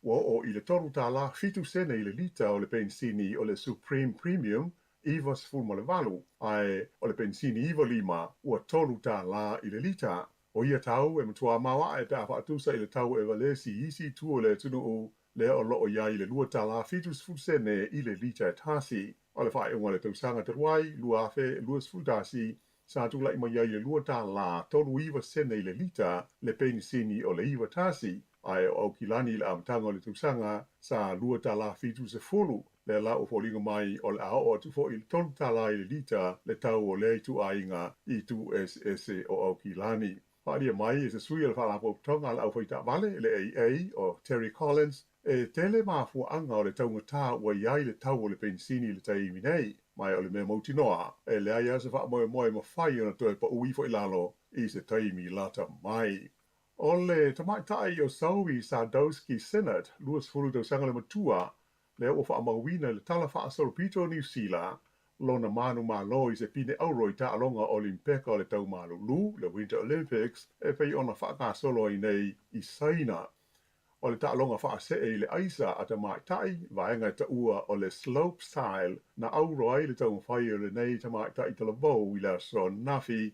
Speaker 8: ua oo i le $3.07 i le lita o le penisini o le Supreme Premium 98, ae o le penisini 95 ua $3 i le lita. O ia tau e matua maoae pe a faatusa i le tau e valesi i isi itu o le atunuu lea o loo i ai le $2.70 i le lita e tasi. O le faaiuga o le tausaga talu ai 2021 sa tula'i mai ai le $2.39 i le lita le penisini o le 91, ae o Aukilani i le amataga o le tausaga sa $2.70. Lea la ua foliga mai o le a oo atu foi i le $3 i le lita le tau o lea ituaiga i itu eseese o Aukilani. Faaalia mai e se sui o le faalapotopotoga a le aufaitaavale le AA o Terry Collins, e tele mafuaaga o le taugatā ua i ai le tau o le penisini i le taimi nei, ma e o le mea mautinoa e leai lava se faamoemoe mafai ona toe paʻu ifo i lalo i se taimi lata mai. O le tamaitai o Zoe Sadowski Synnott, 20 tausaga le matua, lea ua faamauina i le tala faasolopito o Niu Sila lona manumalo i se pine auro i taaloga Olimpeka o le tau malūlū, le Winter Olympics, e pei ona faagasolo ai nei i Saina. O le taaloga faasee i le aisa a tamaitai, vaega e taua o le slope style, na auro ai le taumafai o lenei tamaitai talavou i le aso ananafi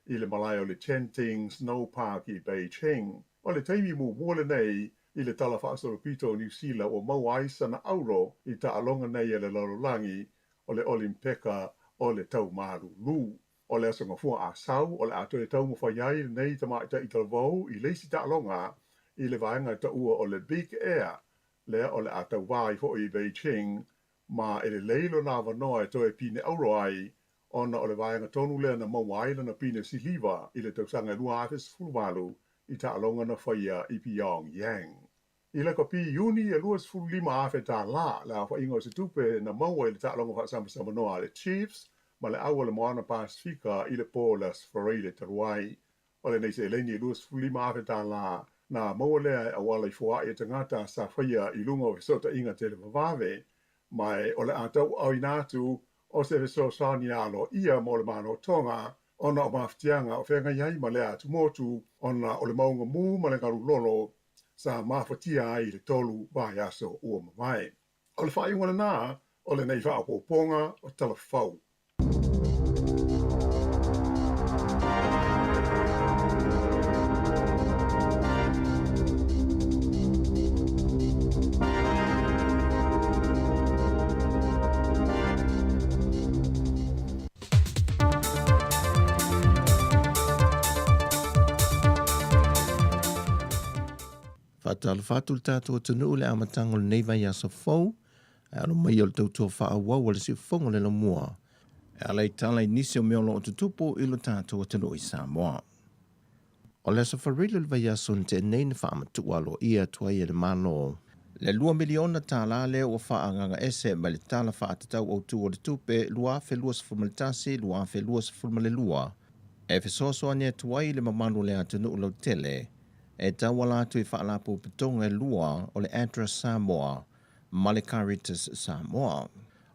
Speaker 8: i le malae o le Genting Snow Park i Beijing. O le taimi muamua lenei i le tala faasolopito o Niu Sila ua maua ai sana auro i taaloga nei a le lalolagi o le Olimpeka o le tau malūlū. O le aso Gafua Asau o le a toe taumafai ai lenei tamaitai talavou i le isi taaloga i le vaega e taua o le Big Air. lea o le a tauvā ai foi i Beijing, ma e lelei lona avanoa e toe pine auro ai, ona o le vaega tonu lea na maua ai lana pine siliva i le tausaga e 2018 i taaloga na faia i Pyongyang. I le kopi Iuni e $25,000 tālā le aofaiga o se tupe na maua i le taaloga faasambasamanoa a le Chiefs ma le Au o le Moana Pasefika i le po o le Aso Faraile talu ai. O lenei seleni e $25,000 tālā na maua lea e auala i foaʻi a tagata sa faia i luga o fesootaiga televavave, ma o le a tauaaoina atu o se fesoasoani aloaia mo le Malo o Tonga ona o mafatiaga o feagai ai ma lea atumotu ona o le mauga mū ma le galu lolo sa mafatia ai i le 3 vaiaso ua mavae. O le faaiuga lenā o lenei faaopoopoga o Tala Fou.
Speaker 6: Faatalofa atu le tatou atunuu i le amataga o lenei vaiaso fou, ae alo mai o le tautua faaauau a le siufofoga o le Laumua e ala i tala i nisi o mea o lo o tutupu i lo tatou atunuu i Samoa. O le Aso Faraile o le vaiaso na tea nei na faamatuu aloaia atu ai e le Malo le $2 miliona tala lea ua faaagagaese mai le Tala Faatatau Autu o le Tupe 2021/2022 e fesoasoani atu ai i le mamalu o le atunuu lautele e tauala atu i faalapotopotoga e lua o le ADRA Samoa ma le Caritas Samoa.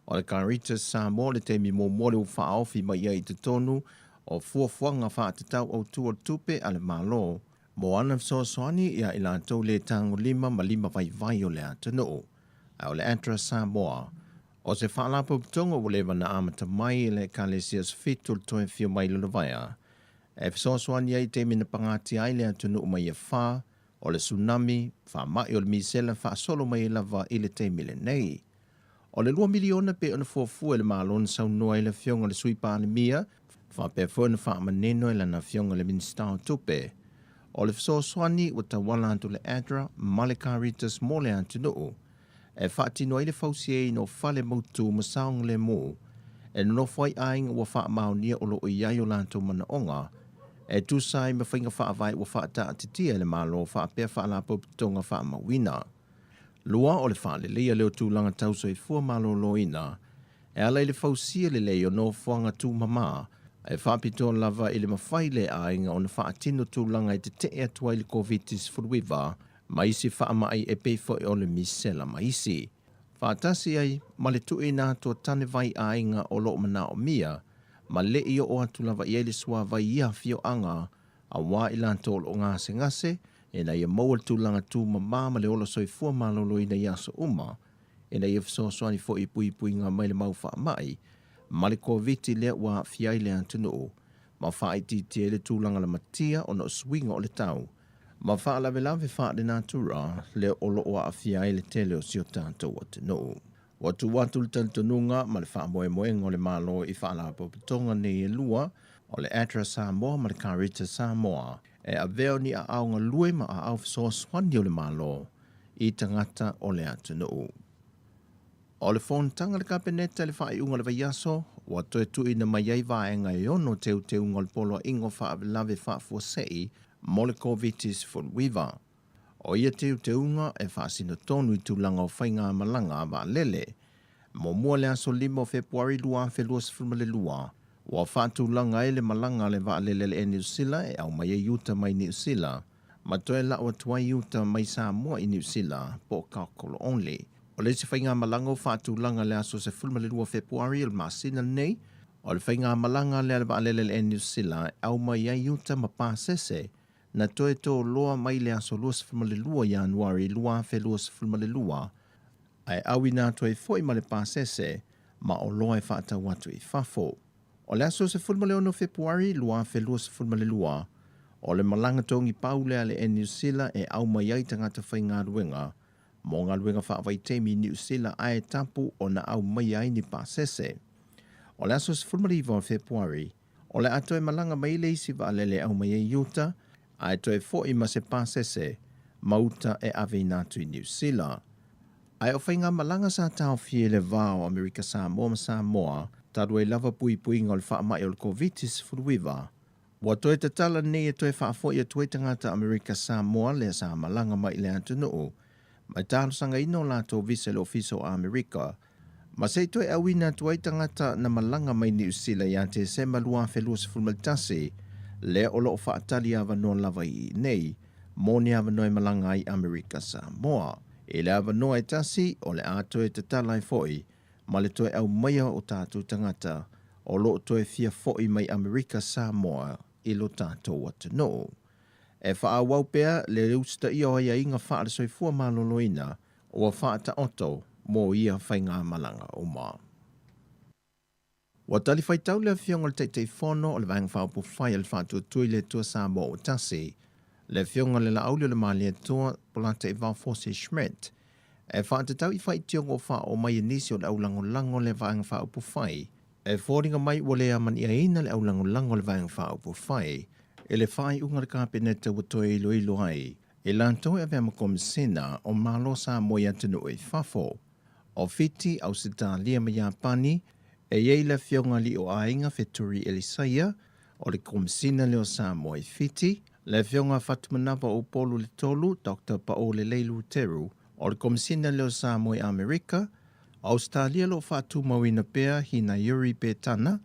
Speaker 6: O le Caritas Samoa le taimi muamua lea ua faaofi mai ai i totonu o fuafuaga faatatau autu o le tupe a le Malo mo ana fesoasoani ia i latou le tagolima ma lima vaivai o le atunuu. Ae o le ADRA Samoa, o se faalapotopotoga ua leva na amata mai e le Ekalesia Sefito le toe afio mai Lalovaea e fesoasoani ai i taimi na pagatia ai le atunuu mai ia fa o le tsunami, faamai o le misela faasolo mai ai lava i le taimi lenei. O le $2 miliona pei ona fuafua e le Malo na saunoa ai le Afioga i le Sui Palemia, faapea foi ona faamanino e lana Afioga i le Minisita o Tupe. O le fesoasoani ua tauala atu le ADRA ma le Caritas mo le atunuu e faatino ai le fausiaina o fale mautu ma saogalemu e nonofo ai aiga ua faamaonia o lo o i ai o latou manaoga e tusa ai ma faiga faavae ua faataatitia e le Malo faapea faalapotopotoga faamauina. Lua, o le faaleleia lea o tulaga tau soifua maloloina e ala i le fausia lelei o nofoaga tumama e faapitoa lava i le mafai lea e aiga ona faatino tulaga e tetee atu ai le Koviti-19 ma isi faamai e pei foi o le misela ma isi. Faatasi ai ma le tuuina atu o tane vai aiga o lo o manaomia ma le i oo atu lava i ai le suavai i ia afioaga Auā i latou o lo o gasegase, ina ia maua le tulaga tumama ma le ola soifua maloloina i aso uma, ina ia fesoasoani foi i puipuiga mai le mau faamai ma le Koviti lea ua aafia ai le atunuu, ma faaitiitia ai le tulaga lamatia ona o suiga o le tau ma faalavelave faalenatura lea o lo o aafia ai le tele o si o tatou atunuu. Ua tuu atu le talitonuga ma le faamoemoega o le Malo i faalapotopotoga nei e lua, o le ADRA Samoa ma le Caritas Samoa, e avea o ni aao galue ma aao fesoasoani o le Malo i tagata o le atunuu. O le fonotaga a le Kapeneta i le faaiuga o le vaiaso, ua toe tuuina mai ai vaega e ono teuteuga o le Poloaiga o Faalavelave Faafuasei mo le Koviti-19. O ia teuteuga e faasino tonu i tulaga o faigamalaga a vaalele. Muamua le aso 5 o Fepuari 2022, ua faatulaga ai le malaga a le vaalele a le Air New Sila e aumai ai uta mai Niu Sila, ma toe lau atu ai uta mai Samoa i Niu Sila, po o Cargo Only. O le isi faigamalaga ua faatulaga le aso 12 o Fepuari o le masina lenei, o le faigamalaga lea a le vaalele a le Air New Sila e aumai ai uta ma pasese na toe toloa mai le aso 22 Ianuari 2022, ae auina atu ai foi ma le pasese ma oloa e faatau atu i fafo. O le aso 16 Fepuari 2022, o le malaga togi pau lea a le Air New Sila e au mai ai tagata faigaluega mo galuega faavaitaimi i Niu Sila ae tapu ona aumaia ai ni pasese. O le aso 19 o Fepuari, O le a toe malaga mai le isi vaalele e aumai ai i uta, ae toe foi ma se pasese ma uta e aveina atu i Niu Sila. Ae o faigamalaga sa taofia i le va o Amerika Samoa ma Samoa talu ai lava puipuiga o le faamai o le Koviti-19, ua toe tatala nei e toe faafoi atu ai tagata Amerika Samoa lea sa malaga mai i le atunuu ma e talosagaina o latou visa i le Ofisa o Amerika ma se i toe auina atu ai tagata na malaga mai Niu Sila ia Tesema 2021, lea o lo o faatali avanoa lava i inei mo ni avanoa e malaga ai Amerika Samoa. I le avanoa e tasi, o le a toe tatala ai foi ma le toe aumaia o tatou tagata o lo o toe fia fo'i mai Amerika Samoa i lo tatou atunuu. E faaauau pea le usitaia o aiaiga faale-soifua maloloina ua faataoto mo ia faigamalaga uma. Ua talifuaitau le Afioga i le Taitaifono o le Vaega Faaupufai a le Faatuatua i le Atua Samoa ua Tasi, le Afioga i le Laauli o le Malietoa Polataivao Fosi Schmidt, e faatatau i faitioga ua faaoo mai e nisi o le aulagolago o le Vaega Faaupufai e foliga mai ua le amaniaina le aulagolago a le Vaega Faaupufai i le faaiuga a le Kapeneta ua toe iloilo ai i latou e avea ma Komisina o Malo Samoa i atunuu i fafo o Fiti, Ausetalia ma Iapani, e i ai le Afioga Alii o Aiga Feturi Elisaia o le Komisina lea o Samoa i Fiti, le Afioga Fatumanava o Upolu le Tolu, Doctor Paolelei Luteru o le Komisina lea o Samoa i Amerika, Ausetalia o lo o faatumauina pea Hinaiuri Petana,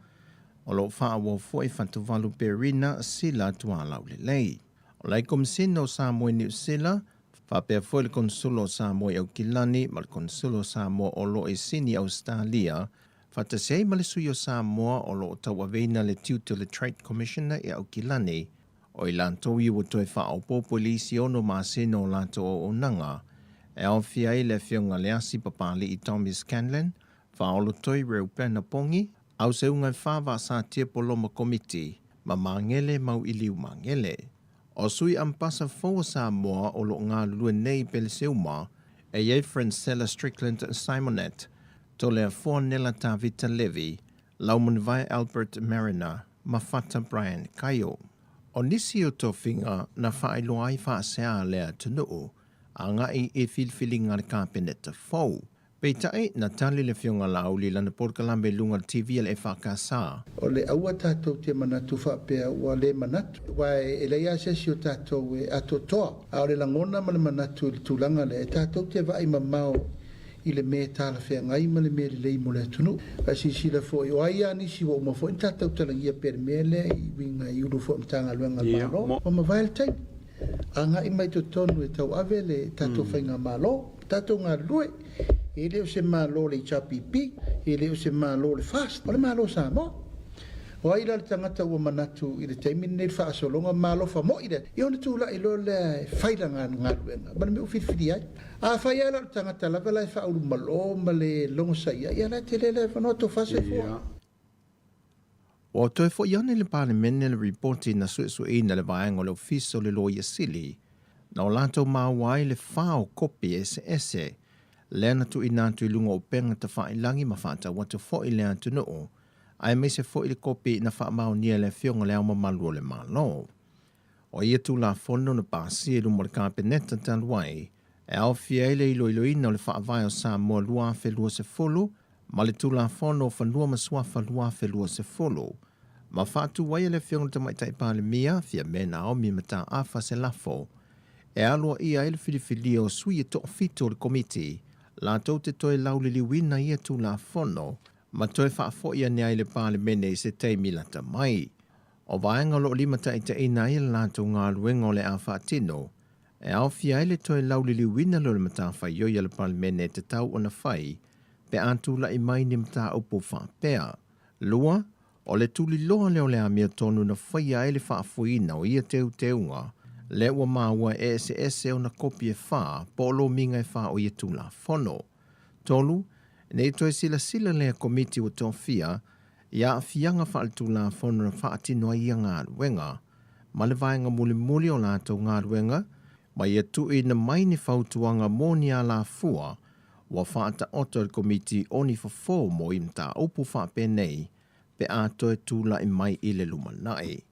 Speaker 6: o lo o faaauau foi Fatuvalu Perina Sila Tualaulelei. O le Komisina o Samoa i Niu Sila, faapea foi le Konesula o Samoa i Aukilani ma le Konesula o Samoa o lo o i Sini, Ausetalia, faatasi ai ma le Sui o Samoa o lo o tauaveina le tiute o le Trade Commissioner i Aukilani, o i latou ia ua toe faaopoopo i le isi ono masina o latou auaunaga, e aofia ai le Afioga Leasi Papali'i Tommy Scanlan, Faaolotoi Reupena Pongi, Auseuga e fa Vaasatia Poloma Komiti, ma Magele Mauiliu Magele. O sui ampasa fou o Samoa o lo o galulue nei i Peleseuma, e i ai Francella Strickland Simonet, Toleafoa Nela Tavita Levy, Laumunivae Albert Mariner ma Fata Brian Kaio. O nisi o tofiga na faailoa ai faasea a le atunuu agai i filifiliga a le Kapeneta fou. Peitai, na tali le Afioga Laauli i lana polokalame i luga o le TV a le EFKS.
Speaker 7: O le aua tatou te manatu faapea ua le manatu, aua e leai lava se isi o tatou e atoatoa. A o le lagona ma le manatu i le tulaga lea, e tatou te vaai mamao i le mea e talafeagai ma le mea lelei mo le atunuu. Ae silasila foi, o ai lava nisi ua uma foi ona tatou talagia pea i le mea lea i uiga i ulu foi o Matagaluega a le Malo, ua mavae le taimi. Agai mai totonu e tauave le tatou Faigamalo. Tatou galulue, e le o se Malo o le HRPP, e le o se Malo o le FAST, o le Malo o Samoa. O ai la le tagata ua manatu i le taimi lenei le faasologa malofa moi lea, ia ona tulai loa lea e fai lana galuega ma le mea ua filifili ai. A fai lava la o le tagata lava la e faaulumalo ma le logosaia, ia la e tele le avanoa tofa soifua.
Speaker 6: Ua toe foi ane i le Palemene le ripoti na suesueina e le vaega o le Ofisa o le Loia Sili, na o latou maua ai le fa o kopi eseese lea na tuuina atu i luga o upega tafailagi ma faatau atu foi i le atunuu, aemaise foi le kopi na faamaonia e le Afioga i Le Ao Mamalu o le Malo. O ia Tulafono na pasia i luma o le Kapeneta talu ai, e aofia ai le iloiloina o le Faavae o Samoa 2020 ma le Tulafono o Fanua ma Suafa 2020, ma faatu ai e le Afioga i le Tamaitai Palemia, Fiame Naomi Mataafa se lafo e aloaia ai le filifilia o sui e toafitu o le Komiti latou te toe lauliliuina ia Tulafono ma toe faafoi ane ai le Palemene i se taimi lata mai. O vaega o lo o limataitaiina ai le latou galuega o le a faatino, e aofia ai le toe lauliliuina lea o le matafaioi a le Palemene e tatau ona fai pe a tulai mai ni mataupu faapea. 2, O le tuliloa lea o le amiotonu na faia ai le faafoeina o ia teuteuga, lea ua maua e eseese ona kopi e fa po o lomiga e fa o ia Tulafono. 3, Ne i toe silasila lea Komiti ua tofia i aafiaga faaletulafono na faatino ai ia galuega, ma le vaega mulimuli o latou galuega, ma ia tuuina mai ni fautuaga mo ni alafua ua faataoto e le Komiti o ni fofo mo i mataupu faapenei pe a toe tulai mai i le lumanai.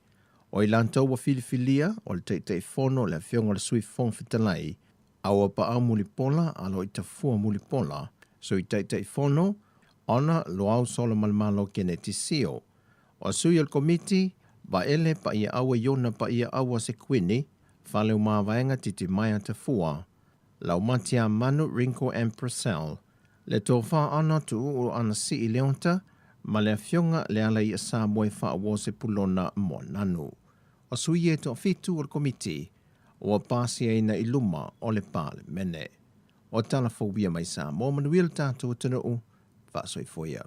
Speaker 6: O i latou ua filifilia, o le Taitaifono, le Afioga i le Sui Fofoga Fetalai, Aua Paau Mulipola, Alo Itafua Mulipola, Sui Taitaifono, Hon Loau Solamalemalo Keneti Sio. O sui o le Komiti, Vaele Paia-aua Iona Paia-aua Sekuini, Faleomavaega Titimaea Tafua, Laumatia Manu Rinko M. Purcell, le Tofa Ana Tuuu Anasii Leota ma le Afioga Lealai'a Samoe Faauo Sepulona Moananu. O sui e toafitu o le Komiti ua pasiaina i luma o le Palemene. O tala fou ia mai Samoa, manuia le tatou atunuu, faasoifua ia.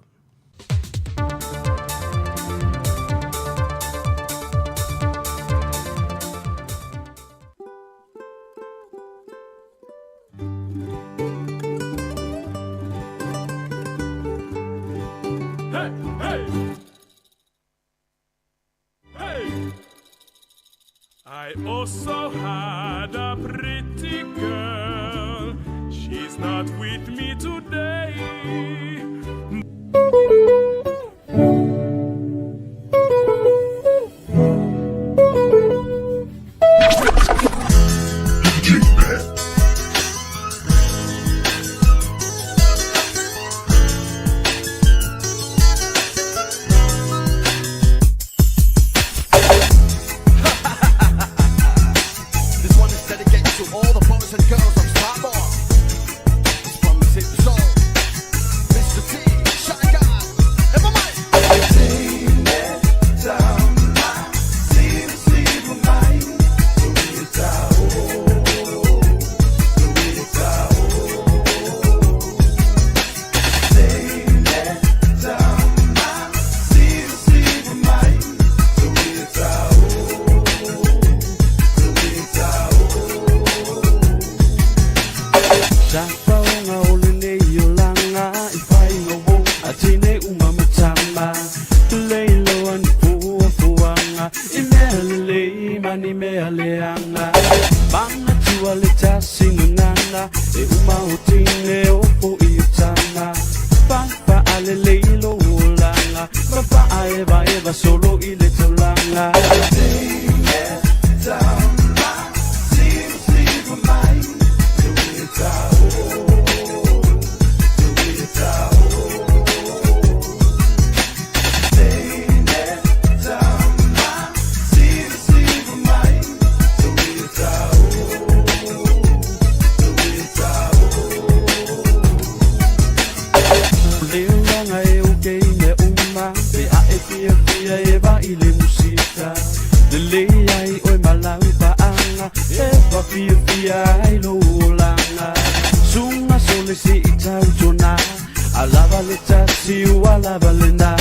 Speaker 10: I also had a pretty girl. She's not with me today. This one is dedicated to all the boys and girls of Samoa. It's from Tip Soul, Mr. T, Shy Guy, and my mic. Sa faoga o lenei olaga i faiga ua a tine uma ma tama Leiloa ni fuafuaga i mea lelei ma ni mea leaga Manatua le tasi gagana e uma o tine o fo'i o tama Fa'afa'alelei lou olaga ma fa'aevaeva solo i le taulaga O le olaga e ok mea uma Pe a e fiafia e vaai le musika Lelei ai oe ma lau paaga E faafiafia ai lou olaga Suga sole seʻi tautuana A lava le tasi ua lava lena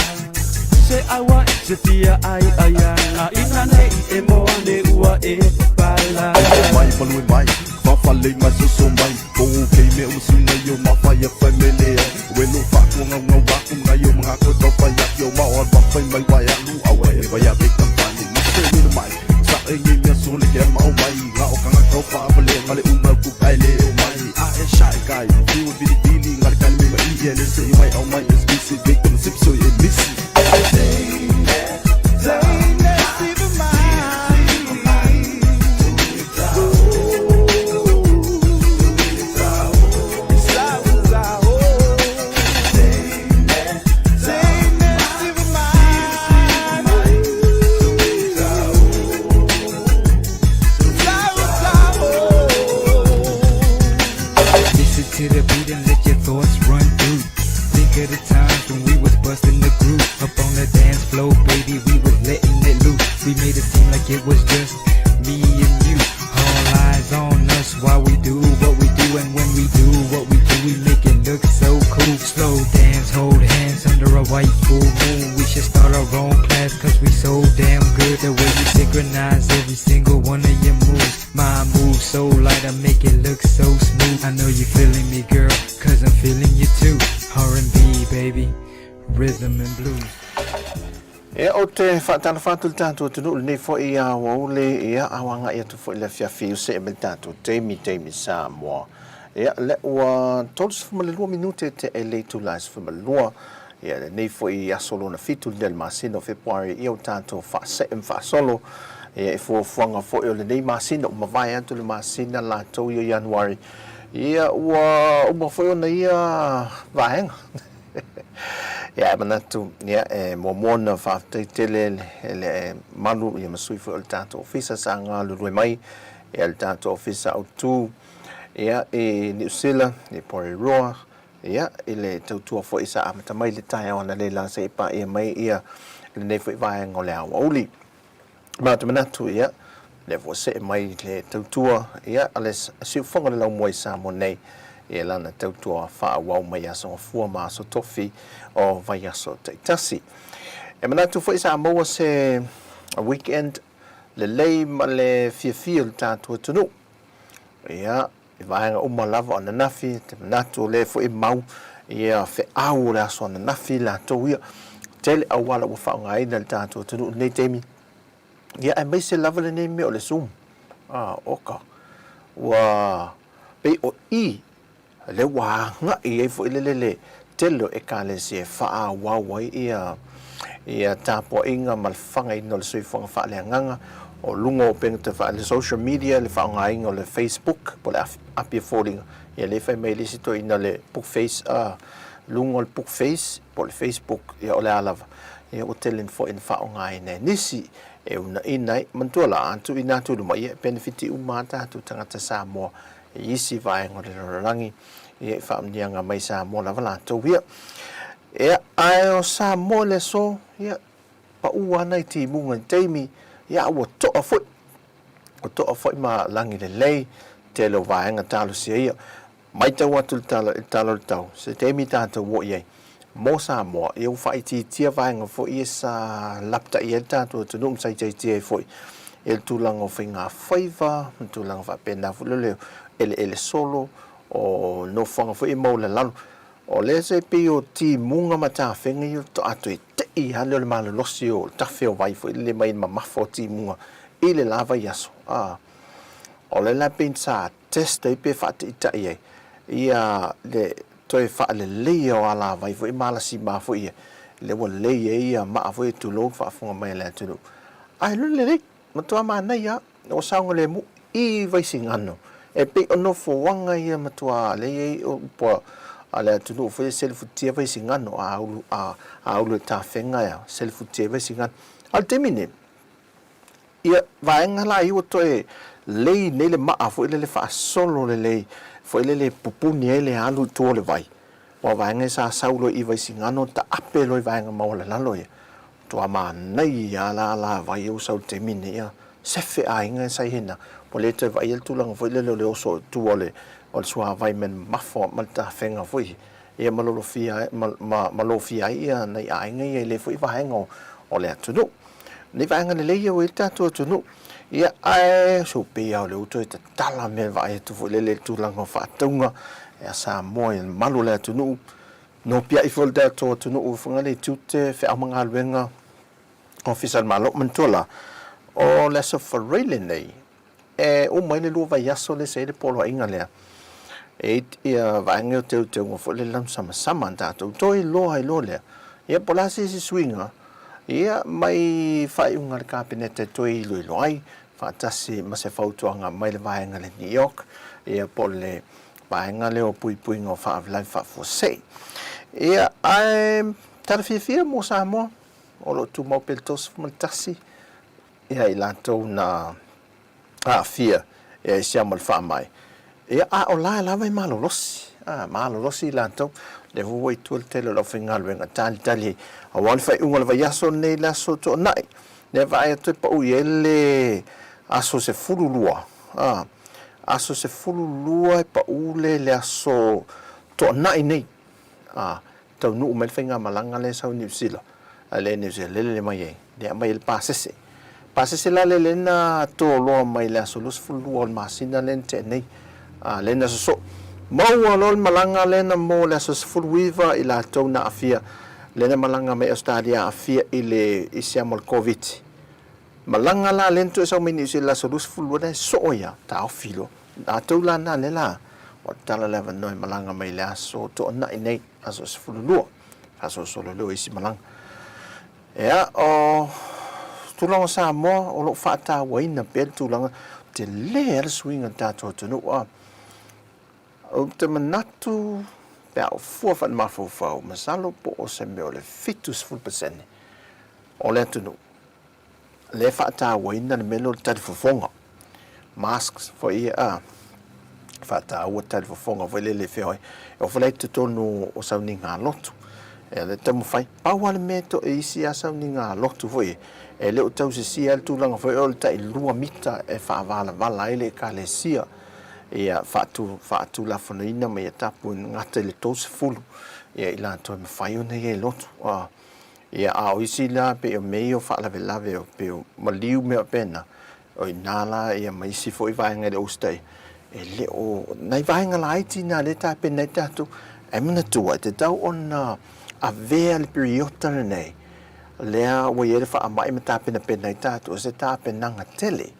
Speaker 10: Se aua e te fia ai aiaga Ina nei e moa ne ua e papala. Mai palue mai, fafale mai soso mai, po o kei mea uma sunga i o mawhai a whai mele ai, welo whakua ngau ngau waku mga i o mga koe kau whai aki o mao al whai mai wai alu au e vai a ve kampani ma se mira mai sa e ngi mea sole ke mao mai nga o kanga kau wha wale nga le uma ku kai le o mai a e shy guy fiu vili vili nga le kai me mai i e le se i mai au mai exclusive victim sip so e missy. Listen to the beat and let your thoughts run through. Think of the times when we was busting the groove up on the dance floor, baby. We was letting it loose. We made it seem like it was just me and you. All eyes on us while we do what we do, and when we do what we do, we make it look so cool. Slow dance, hold hands under a white full moon. We should start our own class, cause we so damn good. The way you synchronize every single one of your moves. My moves so light, I make it look so smooth. I know you're feeling me, girl, cause I'm feeling you too. R&B, baby, rhythm and blues. Ia, ou te faatalofa atu i le tatou atunuu i lenei foi aoauli, ia, a ua agai atu foi i le afiafi ua see mai le tatou taimi, taimi Samoa. Ia, lea ua 32 minute te e le itula e 12, ia, lenei foi aso lona fitu lenei o le masina o Fepuari, ia, ua tatou faasee ma faasolo,
Speaker 6: Ia, i fuafuaga foi o lenei masina, ua mavae atu le masina latou ia o Ianuari, ia ua uma foi ona ia vaega. Ia, ae manatu, ia, e muamua ona faafetai tele le malu ia ma sui foi o le tatou ofisa sa galulue mai, ia le tatou ofisa autu, ia, i Niu Sila, i Porirua, ia, i le tautua foi sa amata mai le taeao analeila seia paia mai ia lenei foi vaega o le aoauli. Ma ou te manatu, ia, lea foi ua see mai le tautua, ia, a le siufofoga o le laumua i Samoa nei, ia lana tautua faaauau mai i Aso Gafua ma Aso Tofi o vaiaso taitasi. E manatu foi sa maua se weekend lelei ma le fiafia o le tatou atunuu. Ia, i vaega uma lava o ananafi, te manatu o lea foi e mau ia feau o le aso ananafi latou ia. Tele auala ua faaaogaina e le tatou atunuu i lenei taimi, ia aemaise lava lenei mea o le Zoom. A, oka, ua pei o i lea ua agai ai foi lele le tele o Ekalesia e faaauau ai ia ia tapuaiga ma le fagaina o le soifuaga faaleagaga o luga o upega tafaala, le social media, le faaaogaina o le Facebook po o le api e foliga, ia lea e fai mai le isi toeaina le book face, a, luga o le book face po o le Facebook, ia o le a lava, ia ua tele foi ina faaaogaina e nisi e uunaina ai. Manatua la, a tuuina atu i luma, ia e penefiti uma lava tatou tagata Samoa i isi vaega o le lalolagi, ia i faamanuiaga mai Samoa lava latou ia. Ia, ae o Samoa i le aso, ia, paʻu ana i timuga i taimi, ia, a ua toʻa foi. Ua toʻa foi ma lagi lelei, tele o vaega talosia ia. Matau atu i le tala, i le tala o le tau, se taimi tatou o i ai, mo Samoa, ia ua faaitiitia vaega foi ia sa lapataia ai le tatou atunuu ma sa itiitia ai foi i le tulaga o faigafaiva ma tulaga faapena foi lele o eleele solo, o nofoaga foi ia maualalalo. O lea se pei o timuga ma tafega ia faatoa toe tei lava lea o le malolosi o le tafe o vai foi lele mai le mamafa o timuga i le la vaiaso. A, o lea la pei sa test ai pe faataitai ai ia le toe faaleleia o alavai foi ma alasima foi ia, lea ua lelei ai ia maa foi ia tulou le faafofoga mai a le atunuu. Ae lele lelei, matua manaia lava. Ua saogalemu i Vaisigano e pei o nofoaga ia matua lea i ai upu a le atunuu foi e selefutia Vaisigano a ulu a ulu e tafega e selefutia ai Vaisigano. A o le taimi nei, ia vaega la ia ua toe lei nei le maa foi lele faasolo lelei foi lele e pupuni ai le alu i tua o le vai. Aua o vaega ia sa sau loa i Vaisigano taape loa i vaega maualalalo ia. Matua manaia lava la alavai ia ua sau i le taimi lenei ia sefe aiga sa i ai na, ua le toe vaaia le tulaga foi lele o le oso i tua o le o le suavai me le mamafa ma le tafega foi ia ma lolofia ai ma ma ma lofia ai ia nai aiga ia i lea foi vaega o o le atunuu. Nei vaega lelei ia ua i ai le tatou atunuu. Ia ae so pei lava o lea ua toe tatala mea e vaai atu foi lele i le tulaga o faatauga a Samoa i le mamalu o le atunuu. Nopiai foi le tatou atunuu i Fugalei tiute, feau ma galuega, Ofisa o le Malo. Manatua la, o le Aso Faraile lenei, e uma ai le lua vaiaso lea sa i ai le poloaiga lea, e i ai vaega ia o teuteuga foi lele lanusamasama a tatou. Toe iloa ai loa lea, ia po o le a se isi suiga, ia mai faaiuga a le Kapeneta e toe iloilo ai, faatasi ma se fautuaga mai le vaega le NEOC, ia po o le vaega lea o puipuiga o faalavelave faafuasei. Ia, ae tala fiafia mo Samoa, o lo o tumau pea le 31 ia i latou na aafia i siama o le faamai. Ia, a o la e lava e malolosi, a, malolosi i latou. O lea foi ua i tua le tele o le aufaigaluega talitali ai, aua o le faaiuga o le vaiaso lenei i le aso Toonai, lea e vaai atu e pau i ai le aso 12, a, aso 12 e pau le le aso Toonai nei, a, taunuu mai le faigamalaga lea e sau i Niu Sila, a lea i Niu Sila lele mai ai, lea aumai ai le pasese. Pasese la lea lea na toloa mai le aso 22 o le masina lea na tea nei, a, lea na sosoo. Maua loa le malaga lea na mo le aso 19 i latou na aafia, lea na malaga mai Ausetalia aafia i le i siama o le Koviti. Malaga la lea na toe sau mai Niu Sila i le aso 22 lea e soo ai lava, taofi loa. Latou la na lea la ua tatala le avanoa e malaga mai le aso Toonai nei, aso 12, faasolosolo loa isi malaga. Ia, o Tulaga o Samoa o lo o faatauaina pea le tulaga, tele lava le suiga o le tatou atunuu a. Ou te manatu pe a ou fua faale-mafaufau, masalo po o se mea o le 70% o le atunuu lea e faatauaina le mea lea o le talifofoga, masks foi ia a, faataua talifofoga foi lele e feoai, e oo foi la i totonu o sauniga a lotu, ia lea e taumafai. Pau lava le mea e isi lava sauniga a lotu foi ia, e le o tausisia ai le tulaga foi o le tai lua mita e faavalavala ai le Ekalesia, ia faatulafonoina ma ia tapu e gata i le 30 ia i latou e mafai ona i ai i lotu. Ia, a o isi la pei o mea ia o faalavelave pei o maliu mea faapena, o i ina la ia ma isi foi vaega e le o usitaia, e le o, nai vaega laiti na lea e tapena ai tatou. Ae manatua, e tatau ona avea le piriota lenei lea ua i ai le faamai ma tapenapena ai tatou, o se tapenaga tele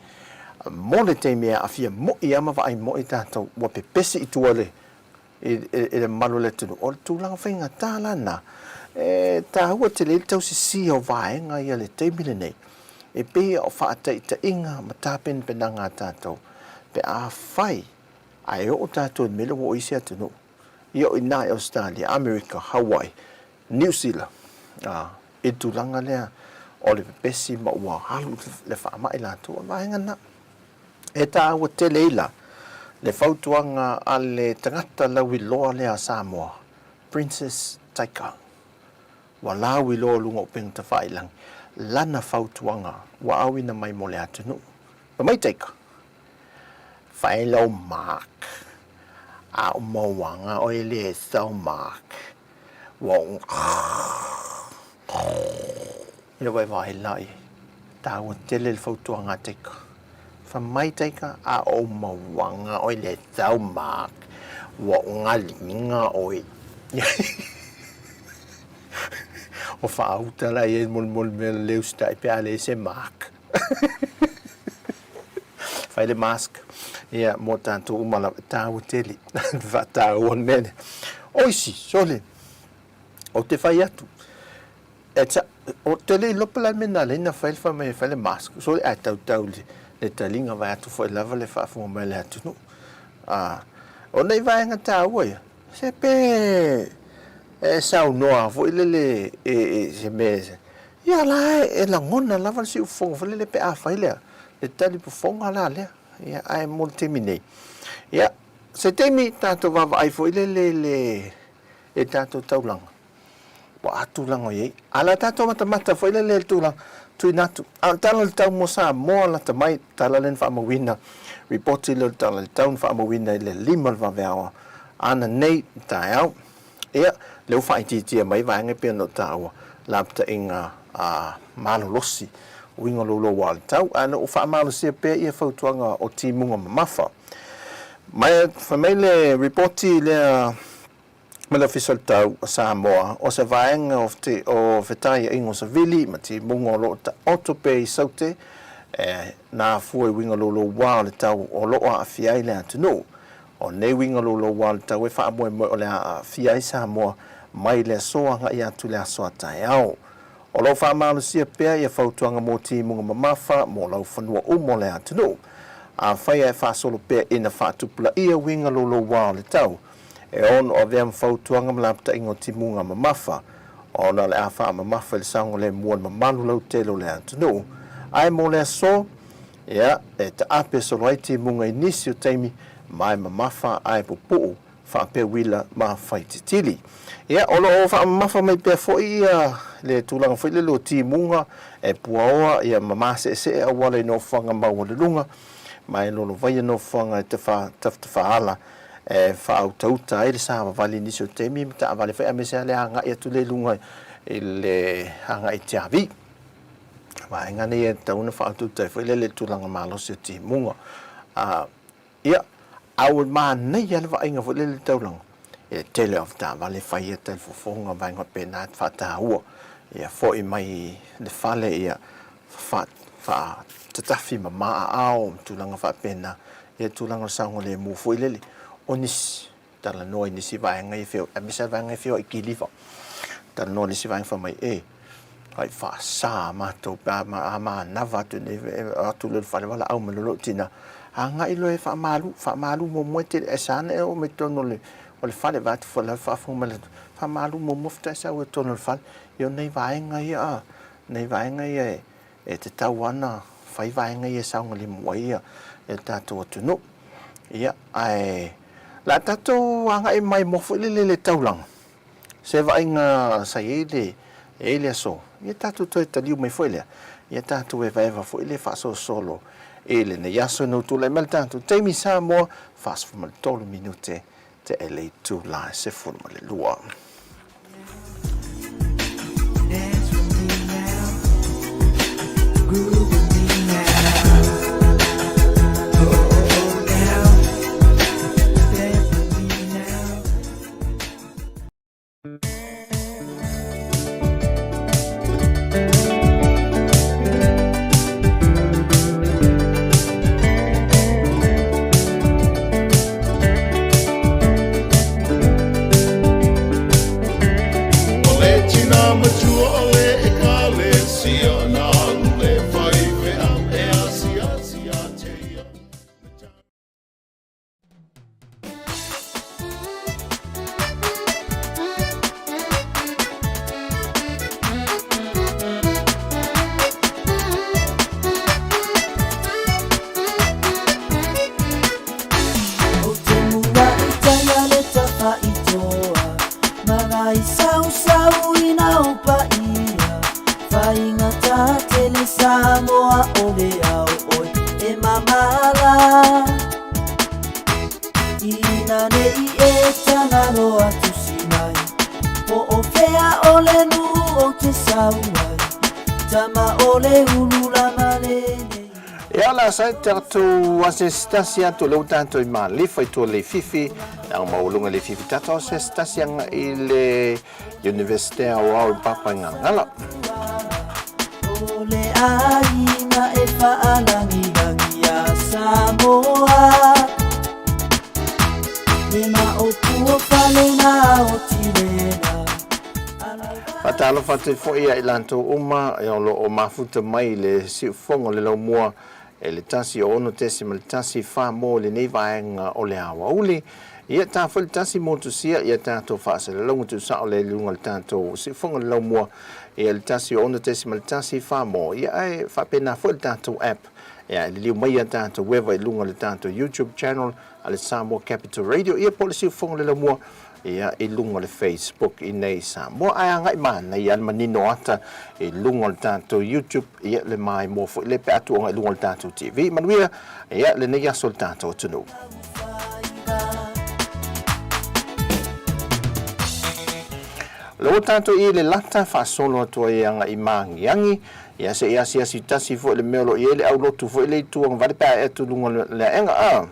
Speaker 6: mo le taimi e aafia moi lava ma vaai moi tatou ua pepesi i tua i le i le mamalu o le atunuu, o le tulaga faigata la lena. E taua tele ai le tausisia o vaega ia i le taimi lenei, e pei o faataitaiga ma tapenapenaga a tatou pe afai ae oo tatou i le mea lea ua oo i isi atunuu, ia o i ina i Ausetalia, Amerika, Hawaii, Niu Sila, i le tulaga lea o le pepesi ma ua alu le faamai latou, o le vaega lena. E taua tele ai la le fautuaga a le tagata lauiloa lea a Samoa, Princess Taika. Ua lauiloa luga o upega tafailangi lana fautuaga ua auina mai mo le atunuu. Fai mai Taika, Fai lau mark, a o mauaga oe le sau mark. Ua Ia vaivai la i taua tele le fautuaga a Taika. Fa mai Taika a ou mauaga oe le tau mark ua ou galiga oe. O faauta la i ai molimoli mea le usitai pe a leai se mark. Fai le mask ia mo tatou uma lava, e taua tele le faataua o le mea lea. O isi, sole, ou te fai atu, e ta, ou te le iloa pe o le a le mea na ala ai ona fai le fai mai e fai le mask, sole ae tautau i le taliga vaeatu foi lava le faafofoga mai a le atunuu. A, o nai vaega taua ia, se pe e saunoa foi lele i se mea Ia la e lagona lava le siufofoga foi lele pe a fai le le talifofoga la lea. Ia ae mo le taimi nei, ia se taimi tatou vaavaai foi lele i le i le tatou taulaga, ua a tulaga o i ai. A o le a tatou matamata foi lele i le tulaga tuuina atu. A o le Tala o le Tau mo Samoa lata mai, tala lea na faamauina, lipoti lea o le Tala o le Tau na faamauina i le 5 o le vaveao ananei i le taeao. Ia, lea ua faaitiitia mai vaega e pei ona ou taua, lapataiga malolosi, uiga louloua o le tau, ae o lo o faamalosia pea ia fautuaga o timuga mamafa. Ma fai mai le ripoti lea mai le Ofisa o le Tau o Samoa, o se vaega o fetaiaiga o savili ma timuga o lo o taoto pea i Saute, e na afua i uiga louloua o le tau o lo o aafia ai le atunuu. O nei uiga louloua o le tau e faamoemoe o le a aafia ai Samoa mai le aso agai atu i le aso a taeao. O lo o faamalosia pea ia fautuaga mo timuga mamafa mo laufanua uma o le atunuu. Afai ae faasolo pea ina faatupulaia uiga louloua o le tau, e ono avea ma fautuaga ma lapataiga o timuga mamafa, ona o le a faamamafa i le saogalemu o le mamalu lautele o le atunuu. Ae mo le aso, Ia, e taape solo ai timuga i nisi o taimi ma e mamafa ae pupuu faapea uila ma faititili. Ia, o lo o faamamafa mai pea foi ia le tulaga foi lele o timuga e puaoa ia ma maseesee auala i nofoaga maualuluga ma e lolovaia nofoaga e tafatafaala e faautauta ai le savavali i nisi o taimi ma taavale foi aemaise lava le agai atu lea i luga i le agai i Tiavi. Vaega nei e tatau ona faautauta ai foi lele i le tulaga malosi o timuga. Ia, a ua manaia lava le vaaiga foi lele i le taulaga, i le tele o taavale e fai ai talifofoga ma vaega faapena e faataua, ia foi mai i le fale, ia faatatafi mama aao ma tulaga faapena, ia tulaga o le saogalemu foi lele o nisi. Talanoa i nisi vaega ia feoai, aemaise lava vaega ia feoai i kiliva. Talanoa i nisi vaega fai mai, e, Kai faasa matou pe a a manava atu nei atu loa i le fale valaau mai loa lou tina, agai loa e faamalu, faamalu muamua e te ae sa ana e oo mai totonu o le o le fale vaai atu foi la faafofoga mai le faamalu muamua faatoa e sau ai totonu o le fale. Ia o nai vaega ia a, nai vaega ia e e tatau lava ona fai vaega ia e saogalemu ai ia le tatou atunuu. Ia ae o le a tatou agai mai mo foi lele i le taulaga. Se vaaiga sa i ai le, i ai le aso, ia tatou toe taliu mai foi lea, ia tatou evaeva foi le faasolosolo i lenei aso ina ua tulai mai le tatou taimi Samoa, 43 minute te e le itula e 12.
Speaker 1: O le tina matua o le ekalesia nāu le faifeau e asiasi ia te ia.
Speaker 10: O te mua i taia le tafaitoa Magai sausau ina o paia Faigata tele Samoa o le ao oe e mamala Ina nei e Tangaroa tusi mai Po o fea o le nuu ou te sau ai Tama o le ulu lama lenei.
Speaker 6: Ia la sa tatou asiasi atu lea ua tatou i Malifa i tua Leififi, leaga maualuga Leififi tatou asiasi agai i le Iunivesite Aoao i Papaigalagala.
Speaker 10: O le aiga e faalagilagi ia Samoa Le maopu o fale na o Tirena
Speaker 6: Faatalofa atu foi ia i latou uma o lo o mafuta mai i le siufofoga o le laumua e le 106.1 fa mo lenei vaega o le aoauli. Ia ta foi le tasi motusia ia tatou faasalalauga tuusao lea i luga o le tatou siufofoga o le laumua ia le 106.1 fa mo ia ae faapena foi le tatou app ia e liliu mai ia tatou eva i luga o le tatou YouTube channel a le Samoa Capital Radio ia po o le siufofoga o le laumua ia i luga o le Facebook i nei Samoa ae agai manaia le manino ata i luga o le tatou YouTube ia le maimoa foi le pe a tuuga i luga o le tatou TV. Manuia ia lenei aso o le tatou atunuu. Le ua tatou i le lata faasolo atu ai agai maagiagi ia se i asiasi tasi foi le mea o lo o i ai le aulotu foi le itu agavale pe a e atu i luga o le aega a.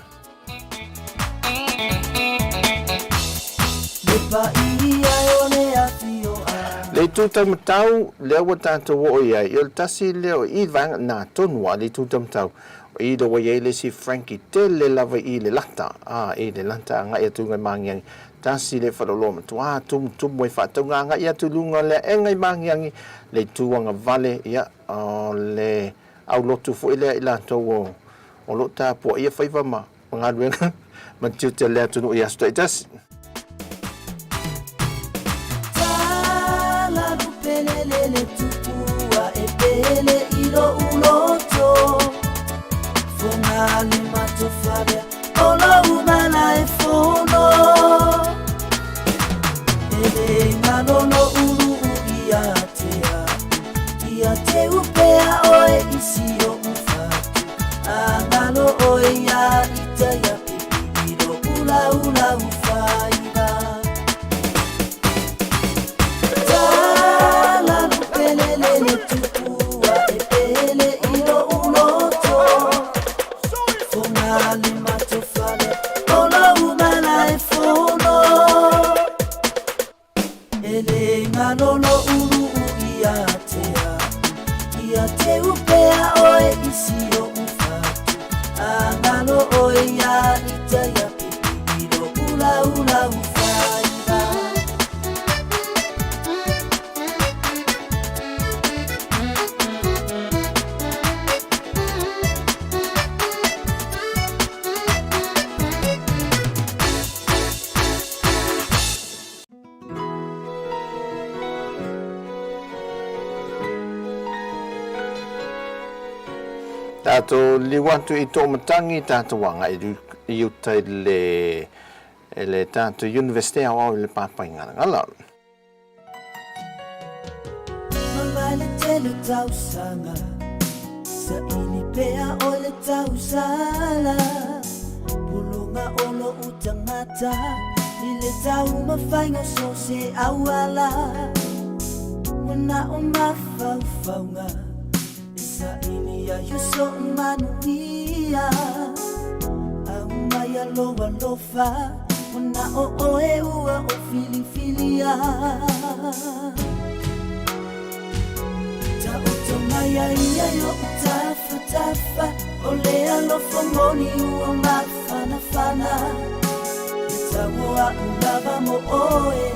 Speaker 6: Le itu taumatau lea ua tatou oo i ai, o le tasi lea o i vaega na tonu a le itu taumatau, o i lea ua i ai le isi Frankie tele lava i le lata, a i le lata agai atu i luga i Magiagi, tasi lea faleoloa matua tumutumu ai faatauga agai atu i luga le aega i Magiagi, le itu agavale, ia, o le aulotu foi lea i latou o o lo o tapuaia faiva ma galuega ma tiute o le atunuu i aso taitasi. Tatou liu atu i Toomatangi, tatou agai i uta i le i le tatou Universite Aoao i le Papaigalagala.
Speaker 10: Mamae le tele o tausaga Saili pea oe le tausala Pulunga o lou tagata I le taumafaiga o so o se auala Manao mafaufauga E saili ai o so'u manuia Aumaia lou alofa Ua na o oe ua ou filifilia Taoto mai a ia i o'u tafatafa O le alofa moni ua mafanafana E tau o a'u lava mo oe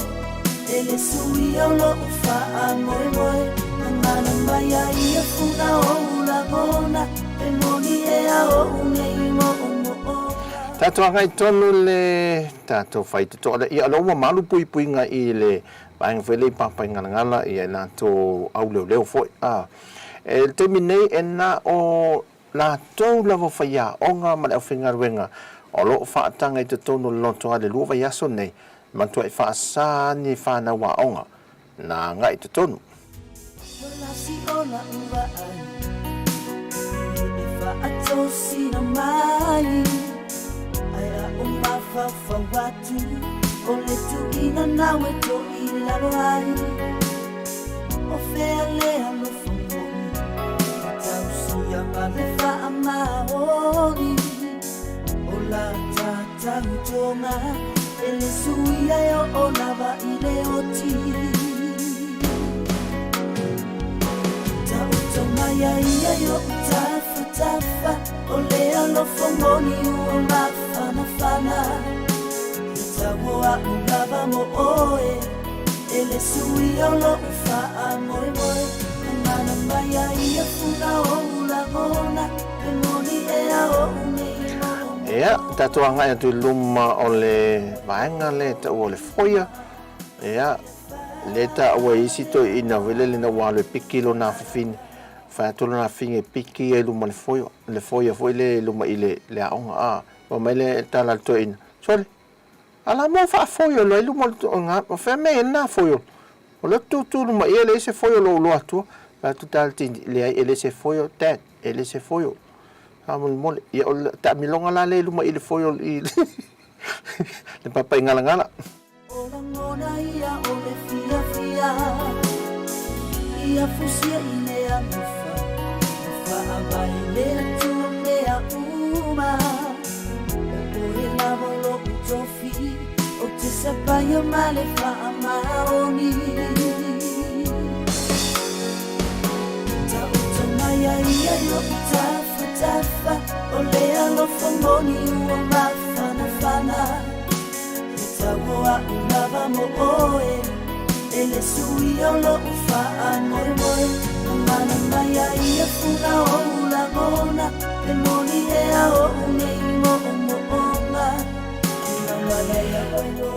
Speaker 10: E le suia o lo'u faamoemoe Gagana mai a ia funa o'u lagona Pe moni ea o'u nei mo'omo'oga.
Speaker 6: Tatou agai tonu le tatou faitotoa lea. Ia, o lea ua malu puipuiga i le vaega foi lea i Papaigalagala, ia i latou auleoleo foi. A, e le taimi nei e na o latou lava faiaoga ma le aufaigaluega o lo o faataga i totonu o le lotoa i le lua vaiaso nei, matuai faasa ni fanau aoga na agai i totonu.
Speaker 10: Tautoga e le suia e oo lava i le oti. Taoto mai a ia i o'u tafatafa, o le alofa moni ua mafanafana. E tau o a'u lava mo oe, e le suia o lo'u faamoemoe. Gagana mai a ia funa o'u lagona, pe moni ea o'u nei mo'omo'oga.
Speaker 6: Ia, tatou agai atu i luma o le vaega lea e taua o le foia. Ia, lea e taua e isi toeaiina foi lele ina ua alu e piki lona afafine, fai atu lona afafine e piki ia i luma o le foia, le foia foi lea i luma i le, le aoga. A, fai mai le tala a le toeaina, Sole, ala mo faafoiolo ai luma o le, o fea mea e i ai lena foiolo? O lea ou te tutu luma i ai, e leai se foiolo o ou iloa atua. Fai atu tala tini, leai, e le se foiolo, Dad, e le se foiolo. Faamolemole, ia o le taamiloga la lea i luma i le foiolo i le Papaigalagala.
Speaker 10: O lagona ia o le fiafia Ia fusia i le alofa Ua faavae le Atua mea uma O oe lava o lo'u tofi Ou te sapaia ma le faamaoni Taoto mai a ia i o'u tafatafa O le alofa moni ua mafanafana E tau o a'u lava mo oe E le suia o lo'u faamoemoe Gagana mai a ia funa o'u lagona Pe moni ea o'u nei mo'omo'oga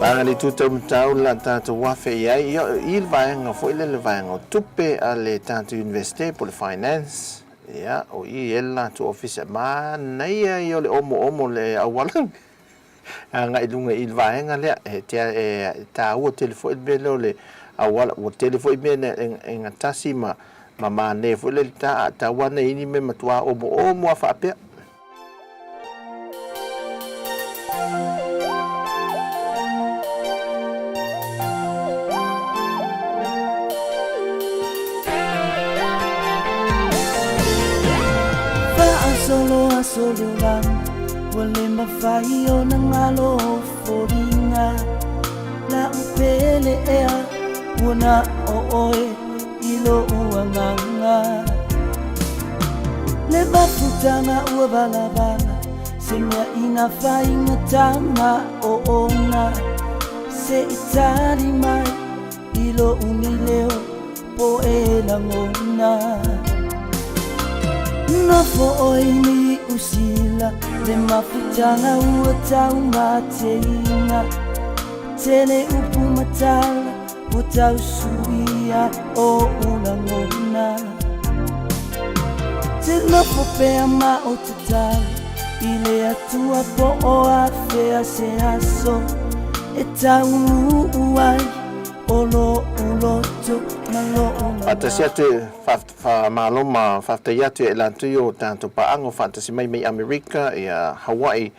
Speaker 6: Vaega le itu taumatau la tatou afe i ai, ia, i le vaega foi lea le vaega o tupe a le tatou Universite po o le Finance, ia, o i e le latou ofisa, manaia ia o le omoomo o le auala agai i luga i le vaega lea, e, e taua tele foi le mea lea o le auala, ua tele foi mea e gatasi ma, ma manaia foi lea le ta, a tau ana i ni mea matua omoomo lava faapea.
Speaker 10: Faasolo aso le olaga Ua le mafai ona galo foliga La'u pele ea ua na o oe i lo'u agaga Le mafutaga ua valavala Se mea ina faigata ma oona Se i tali mai i lo'u nei leo po e lagona Nofo oe i Niu Sila Le mafutaga ua taumateina Tele upu ma tala ua tausuia o'u lagona. te nofo pea ma ou tatalo i le Atua po o afea se aso e taunuu ai o lo'u loto ma lo'u
Speaker 6: Faatasi atu e faamalo ma faafetai atu ia i latou i o tatou paaga o faatasi mai mai Amerika, ia Hawaii,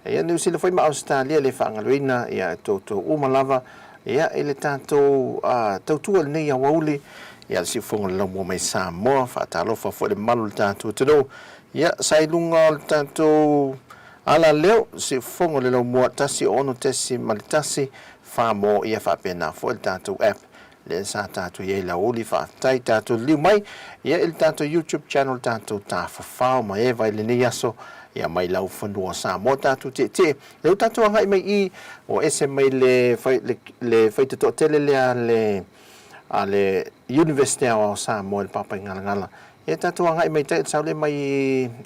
Speaker 6: ia Niu Sila foi ma Ausetalia le faagaloina ia e toutou uma lava ia i le tatou tautua i lenei aoauli ia le siufofoga o le laumua mai Samoa. Faatalofa foi i le mamalu o le tatou atunuu ia sa i luga o le tatou alaleo siufofoga o le laumua 106.1 Famo ia faapena foi le tatou app lea sa tatou i ai i le aoauli. Faafetai tatou liliu mai ia i le tatou YouTube channel tatou tafafao ma Eva i lenei aso ia mai laufanua Samoa tatou tietie lea ua tatou agai mai i ua ese mai le le le faita toatele lea a le a le Universite Aoao o Samoa i le Papaigalagala ia tatou agai mai tai sau lea mai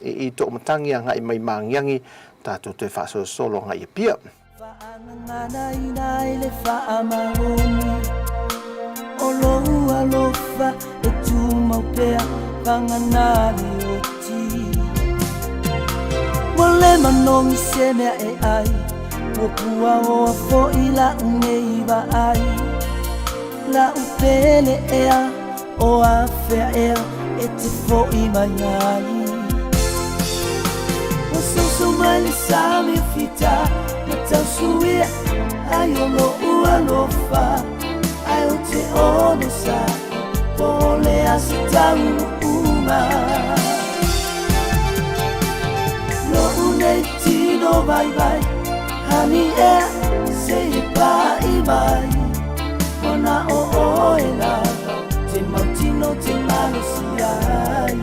Speaker 6: i i Toomatagi agai mai Magiagi tatou toe faasolosolo agai i Apia.
Speaker 10: Faagaganaina ai le faamaoni o lou alofa e tumau pea vagana le oti. Ua le manogi se mea e ai, ua puaoa foi la'u nei vaai. La'u pele ea, o afea ea e te fo'i mai ai. Ua soso mai le sami o Fita ma tausuia ai o lo'u alofa, ae ou te onosai po o le a se taunuuga. Lo'u nei tino vaivai, hani ea se i pa'i mai. Mana'o oe lava te mautino te malosi ai.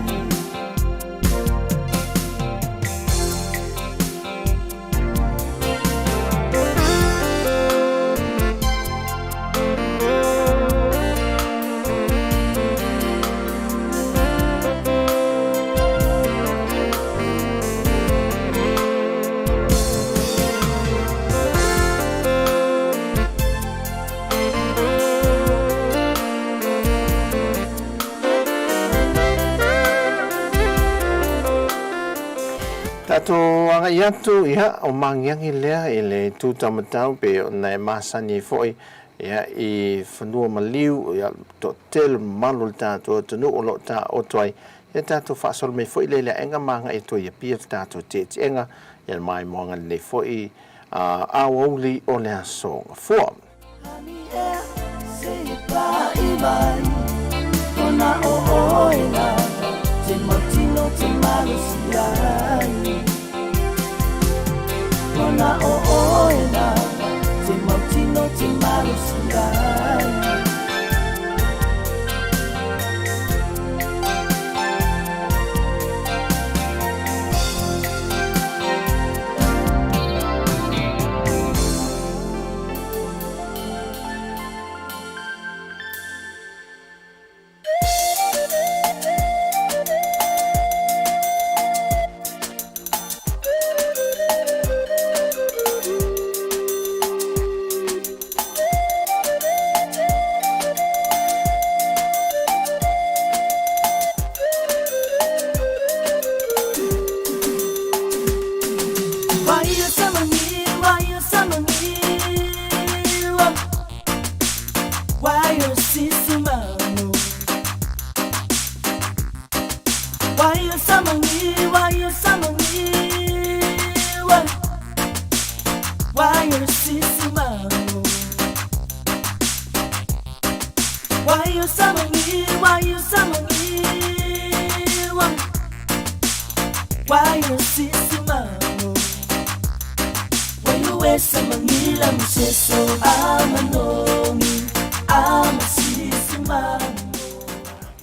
Speaker 6: Tatou agai atu, ia, o Magiagi lea i le Tutamatau pei ona e masani ai foi, ia, i fanua maliu, ia, toatele mamalu o le tatou atunuu o lo o taoto ai, ia tatou faasolo mai foi lea i le aega ma agai atu ai i Apia le tatou tietieega, ia le maimoaga lenei foi a aoauli o le aso Gafua.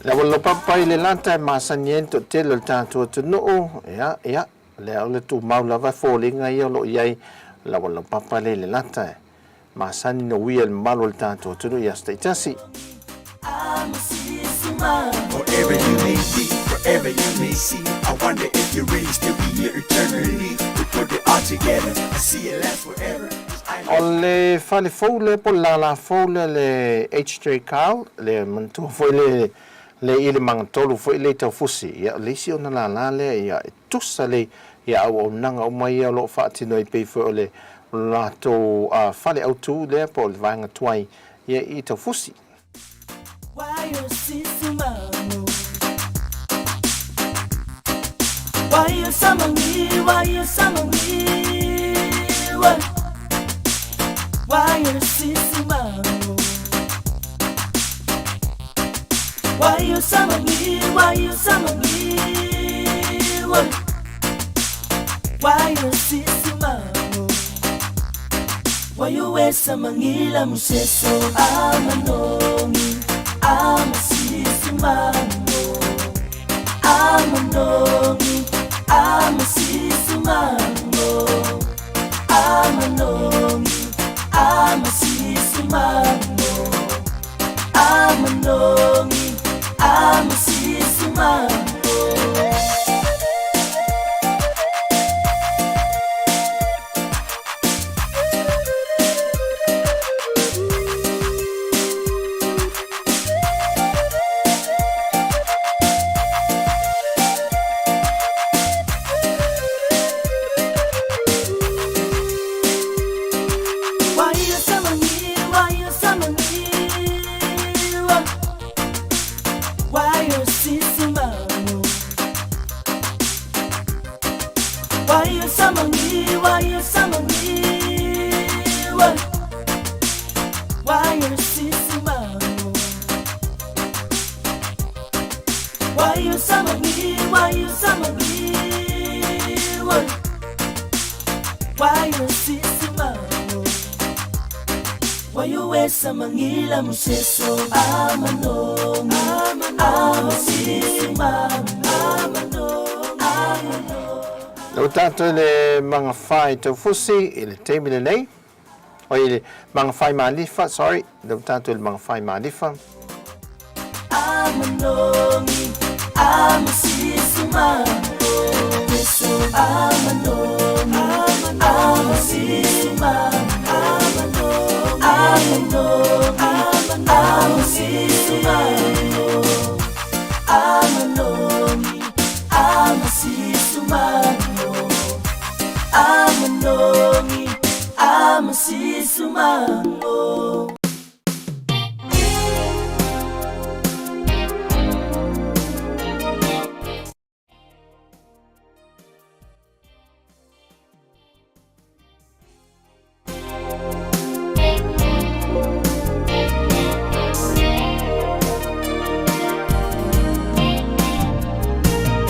Speaker 6: Le auala-laupapa i le lata e masani ai le toatele o le tatou atunuu, ia, ia, lea o le tumau lava e foliga ia o lo o i ai le auala-laupapa lea i le lata e masani ona uia e le mamalu o le tatou atunuu i aso taitasi.
Speaker 10: Wherever you may be, wherever you may see, I wonder if you really still be here eternally. We put it all together, I see it last forever.
Speaker 6: O le fale fou lea po o le lālā fou lea le HJ Kyle, le manatua foi le le i le magatolu foi lea i Taufusi, ia, o le isi ona lālā lea, ia, e tusa lelei ia auaunaga uma ia o lo o faatino ai pei foi o le latou fale autu lea po o le vaega tuai ia i Taufusi. Ua tatou i le magafai taufusi i le taimi lenei, oi i le magafai malifa, sorry, lea ua tatou i le magafai malifa.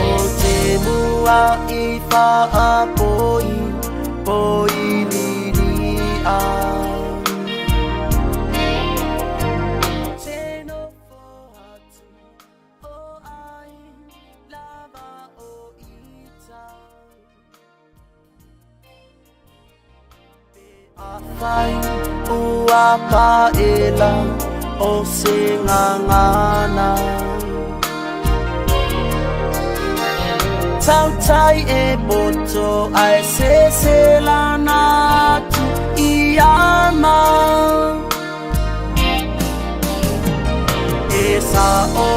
Speaker 10: O te mua i whaapoi, poi riri a. Te nofo atu o ai lava o ita. Afai ua paela o se gagana. Tautai e poto ae seselana atu i ama. E sa'o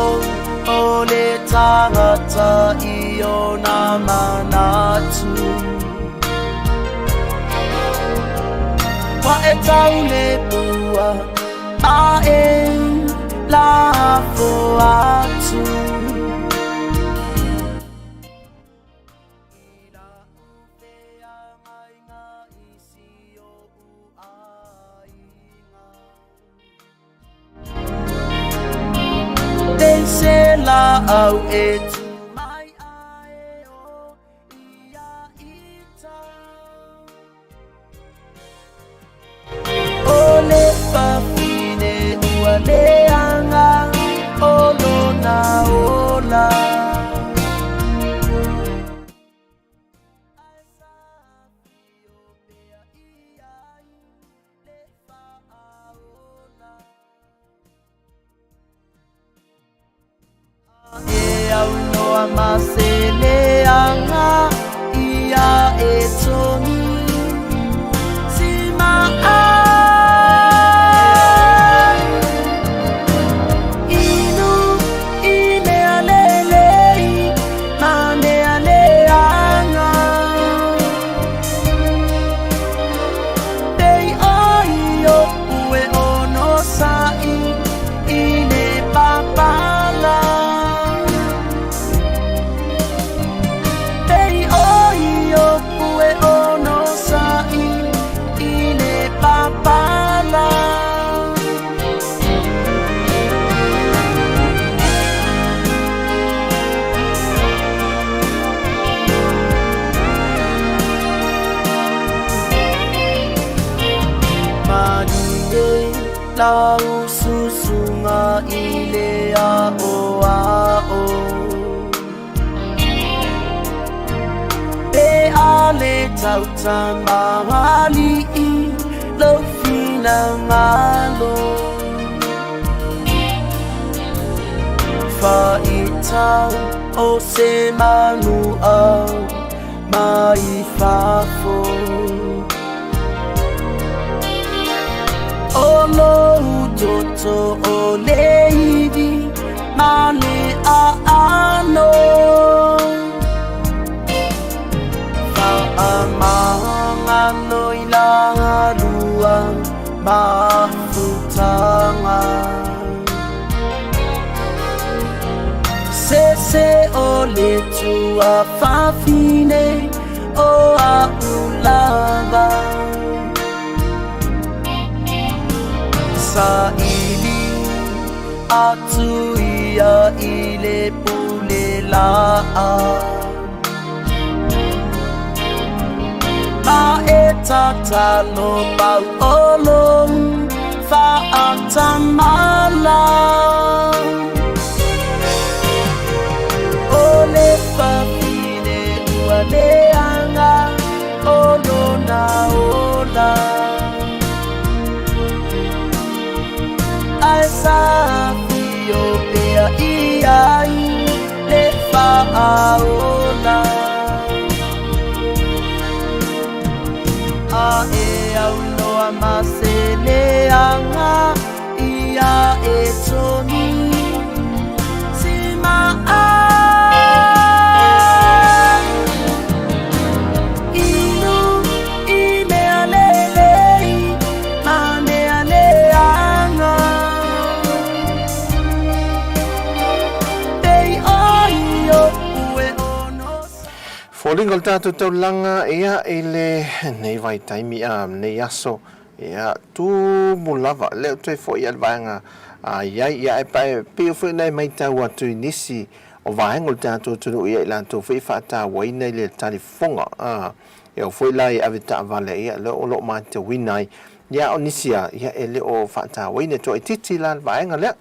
Speaker 10: o le tagata i ona manatu. Ua e tau le pua a e lafo atu. O le fafine ua leaga o lona ola. E aunoa ma se leaga ia e togi sima ai. Inu i Lau susuga i le aʻoaʻo Pe a le tautamaaliʻi lou finagalo Faitau o se manu au mai fafo O lou toto o le ivi ma le aano Faamagalo i la lua mafutaga Se o le tuafafine o a'u lava Saili atu ia i le pule la'a Ma e tatalo pau o lou fa'atamala O le fafine ua leaga o lona ola Ae sa afio pea i ai le fa'aola A e auloa ma se leaga ia e togi Sima'a Inu i mea lelei ma mea leaga Pei o io'u e ono
Speaker 6: Foliga o le tatou taulaga ia i lenei vaitaimi a lenei aso ia tumu lava lea ua toe foi i le vaega a i ai ia e pa e pei foi ona e matau atu i nisi o vaega o le tatou atunuu ia i latou foi e faatauaina i le talifofoga a e oo foi la i ave taavale ia lea o lo o matauina ai ia o nisi a ia e le o faatauaina e toaitiiti la le vaega lea.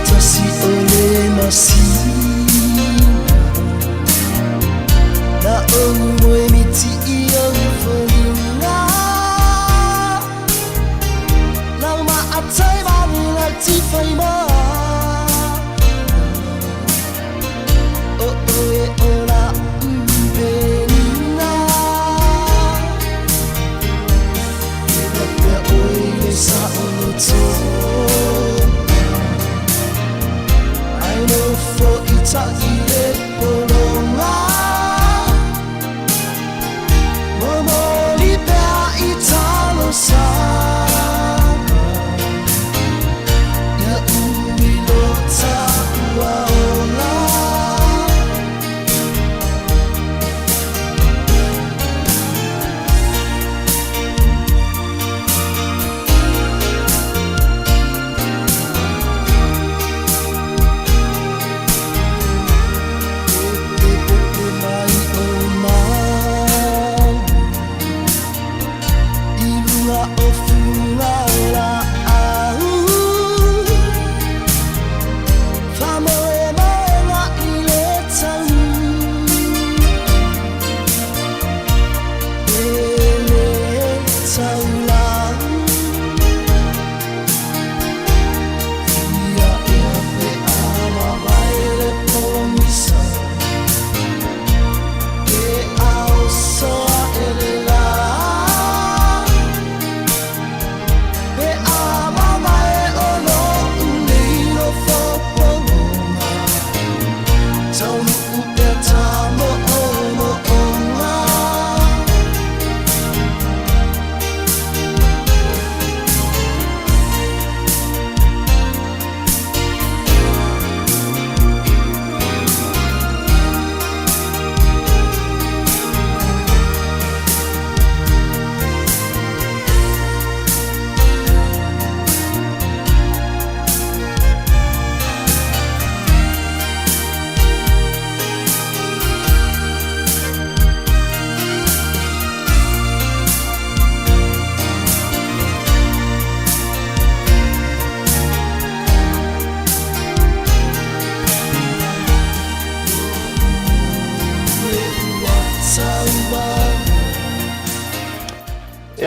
Speaker 10: Tasi o le masina Na ou moe miti i ou foliga Lau maatai mani lau tifai ma O oe o la upenina E papea oe le sa o loto Ai nofo i ta'i le pologa Momoli pea i talosaga Ia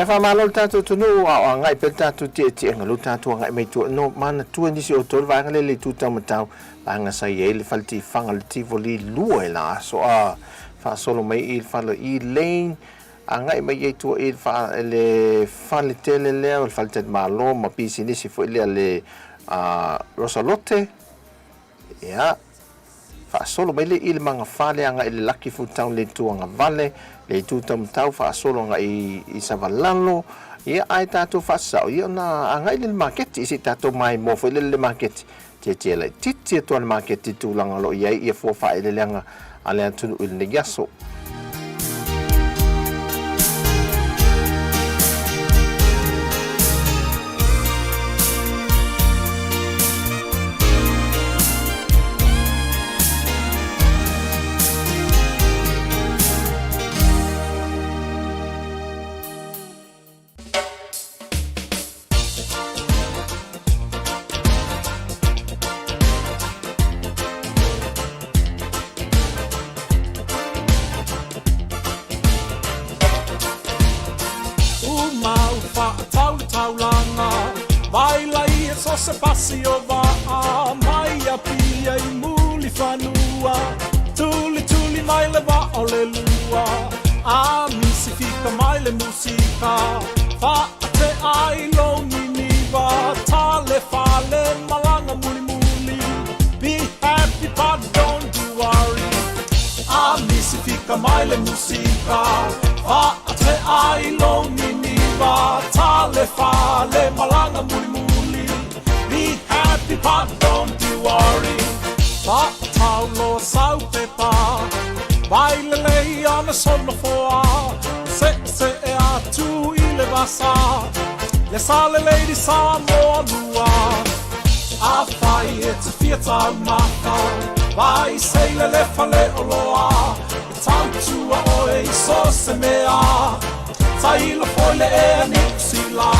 Speaker 6: Ia faamalo le tatou atunuu a o agai pea le tatou tietiega lea ua tatou agai mai tua no manatua nisi o outou le vaega lea i le itu taumatau vaega sa i ai le fale tifaga le Tivoli 2 i la aso a faasolo mai i le fale o Elaine agai mai ai tua i le fale tele lea o le fale talimalo ma pisinisi foi lea le Rosalote Ia, faasolo mai le i le magafa le agai i le Lucky Food Town le itu agavale, le itu taumatau faasolo agai i Savalalo, ia ae tatou faasasao ia ona agai lea i le maketi, se i tatou maimoa foi lea i le maketi, tietie laitiiti atu lava le maketi i tulaga o lo o i ai ia fua faaeleeleaga a le atunuu i lenei aso.
Speaker 10: So se pasi o waa mai Apia i Mulifanua Tuli tuli mai le vaa o le lua A misifika mai le musika Faatea ai lou niniva Tale fale malaga mulimuli Be happy but don't you worry A misifika mai le musika Faatea ai lou niniva Tale fale malaga mulimuli Be happy but don't you worry Faatau loa sau pepa Vai lelei ana sona foa Se'ese'e atu i le vasa Le sa lelei di Samoa lua Afai e te fia taumafa Vai seila le fale oloa E tautua oe i so o se mea Tailo foi le Ea Niu Sila.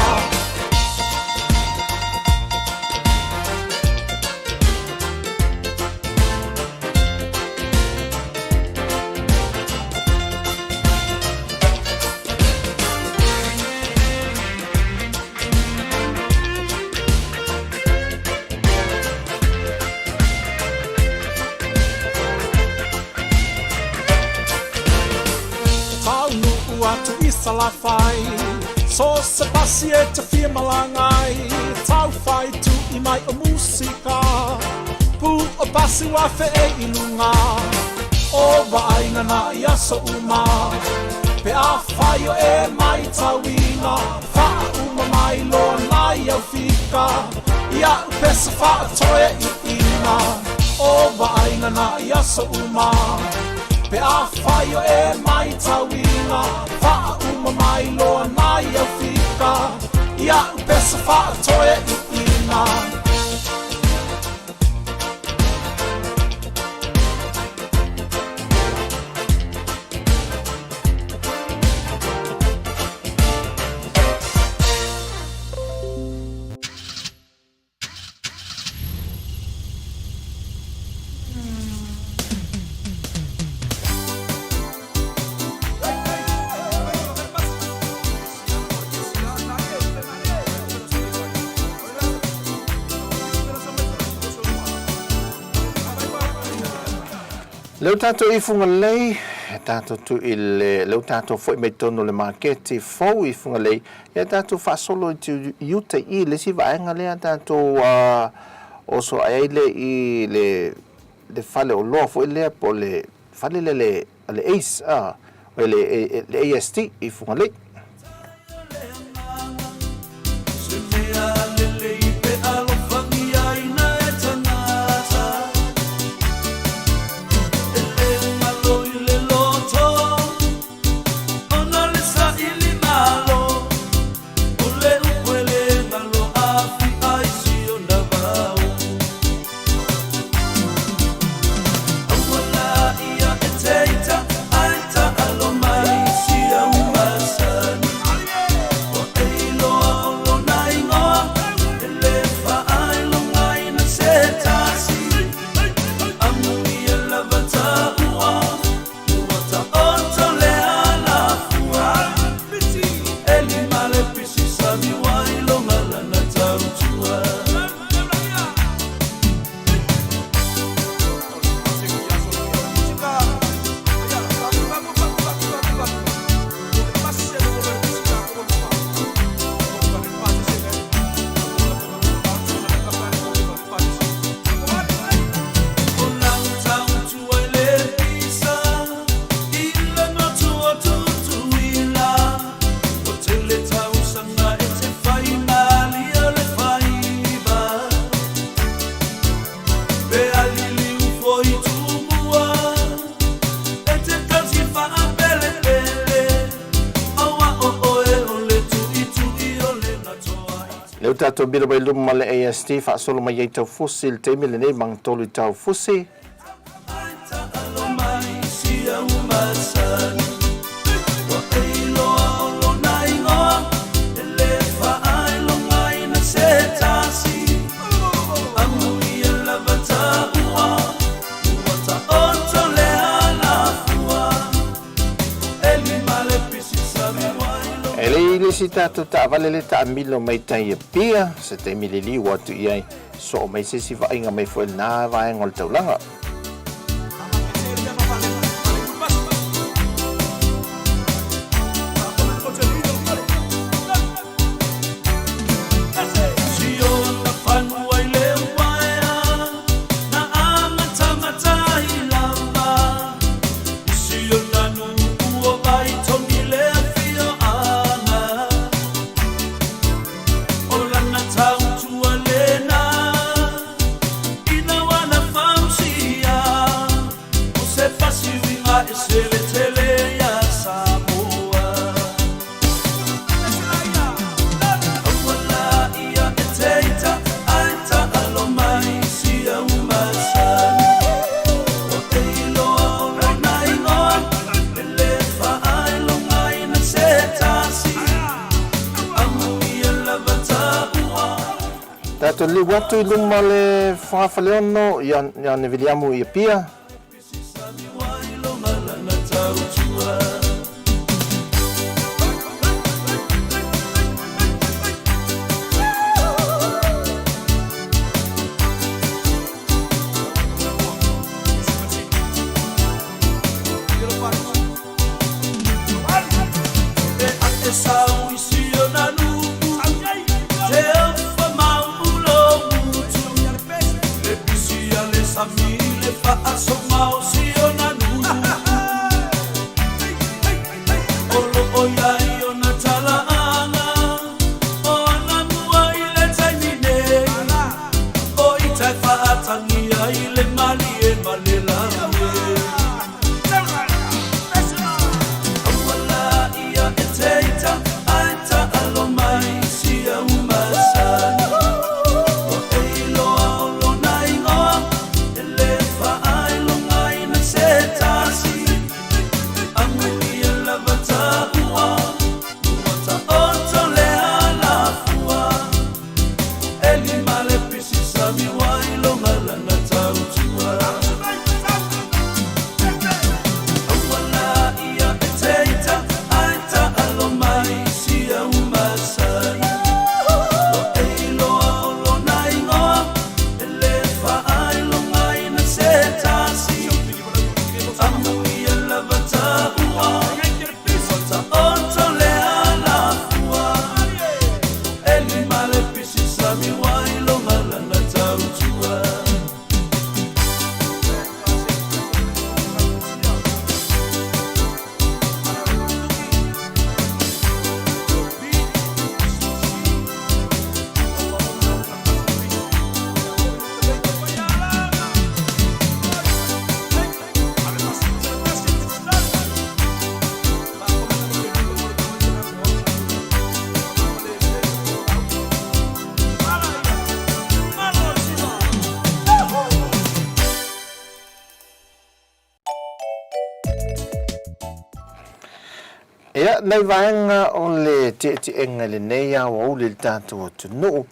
Speaker 10: Taunuu atu i Salafai, So se pasi e te fia malanga ai, Tau whai tu i mai o musika, Pu o pasi wa fe e i lunga, O vaaiga na i aso uma, Pe a whai o e mai tauina, Whaauma mai loa nai au fika, I a'u pesa whaatoe i ina, O vaaiga na i aso uma, Pe a whai o e mai tauina, Whaauma mai loa nai au fika, I a'u pesa whaatoe i ina.
Speaker 6: Lea ua tatou i Fugalei, e tatou tu i le, lea ua tatou foi mai totonu o le maketi fou i Fugalei, ia tatou faasolo i te i uta i le isi vaega lea tatou oso ae ai lea i le, le fale oloa foi lea po o le fale lea le, le Ace, le, le ASD i Fugalei. Lea ua tatou mila mai luma ma le AST faasolo mai ai Taufusi i le taimi lenei magatolu i Taufusi. E leai le isi tatou taavale le taamilo mai tai Apia, se taimi liliu atu i ai, soo mai se isi vaaiga mai foi i lena vaega o le taulaga. Tatou liu atu i luma le Fogafaleono ia Neviliamu i Apia. Ia, nai vaega o le tietieega i lenei aoauli i le tatou atunuu,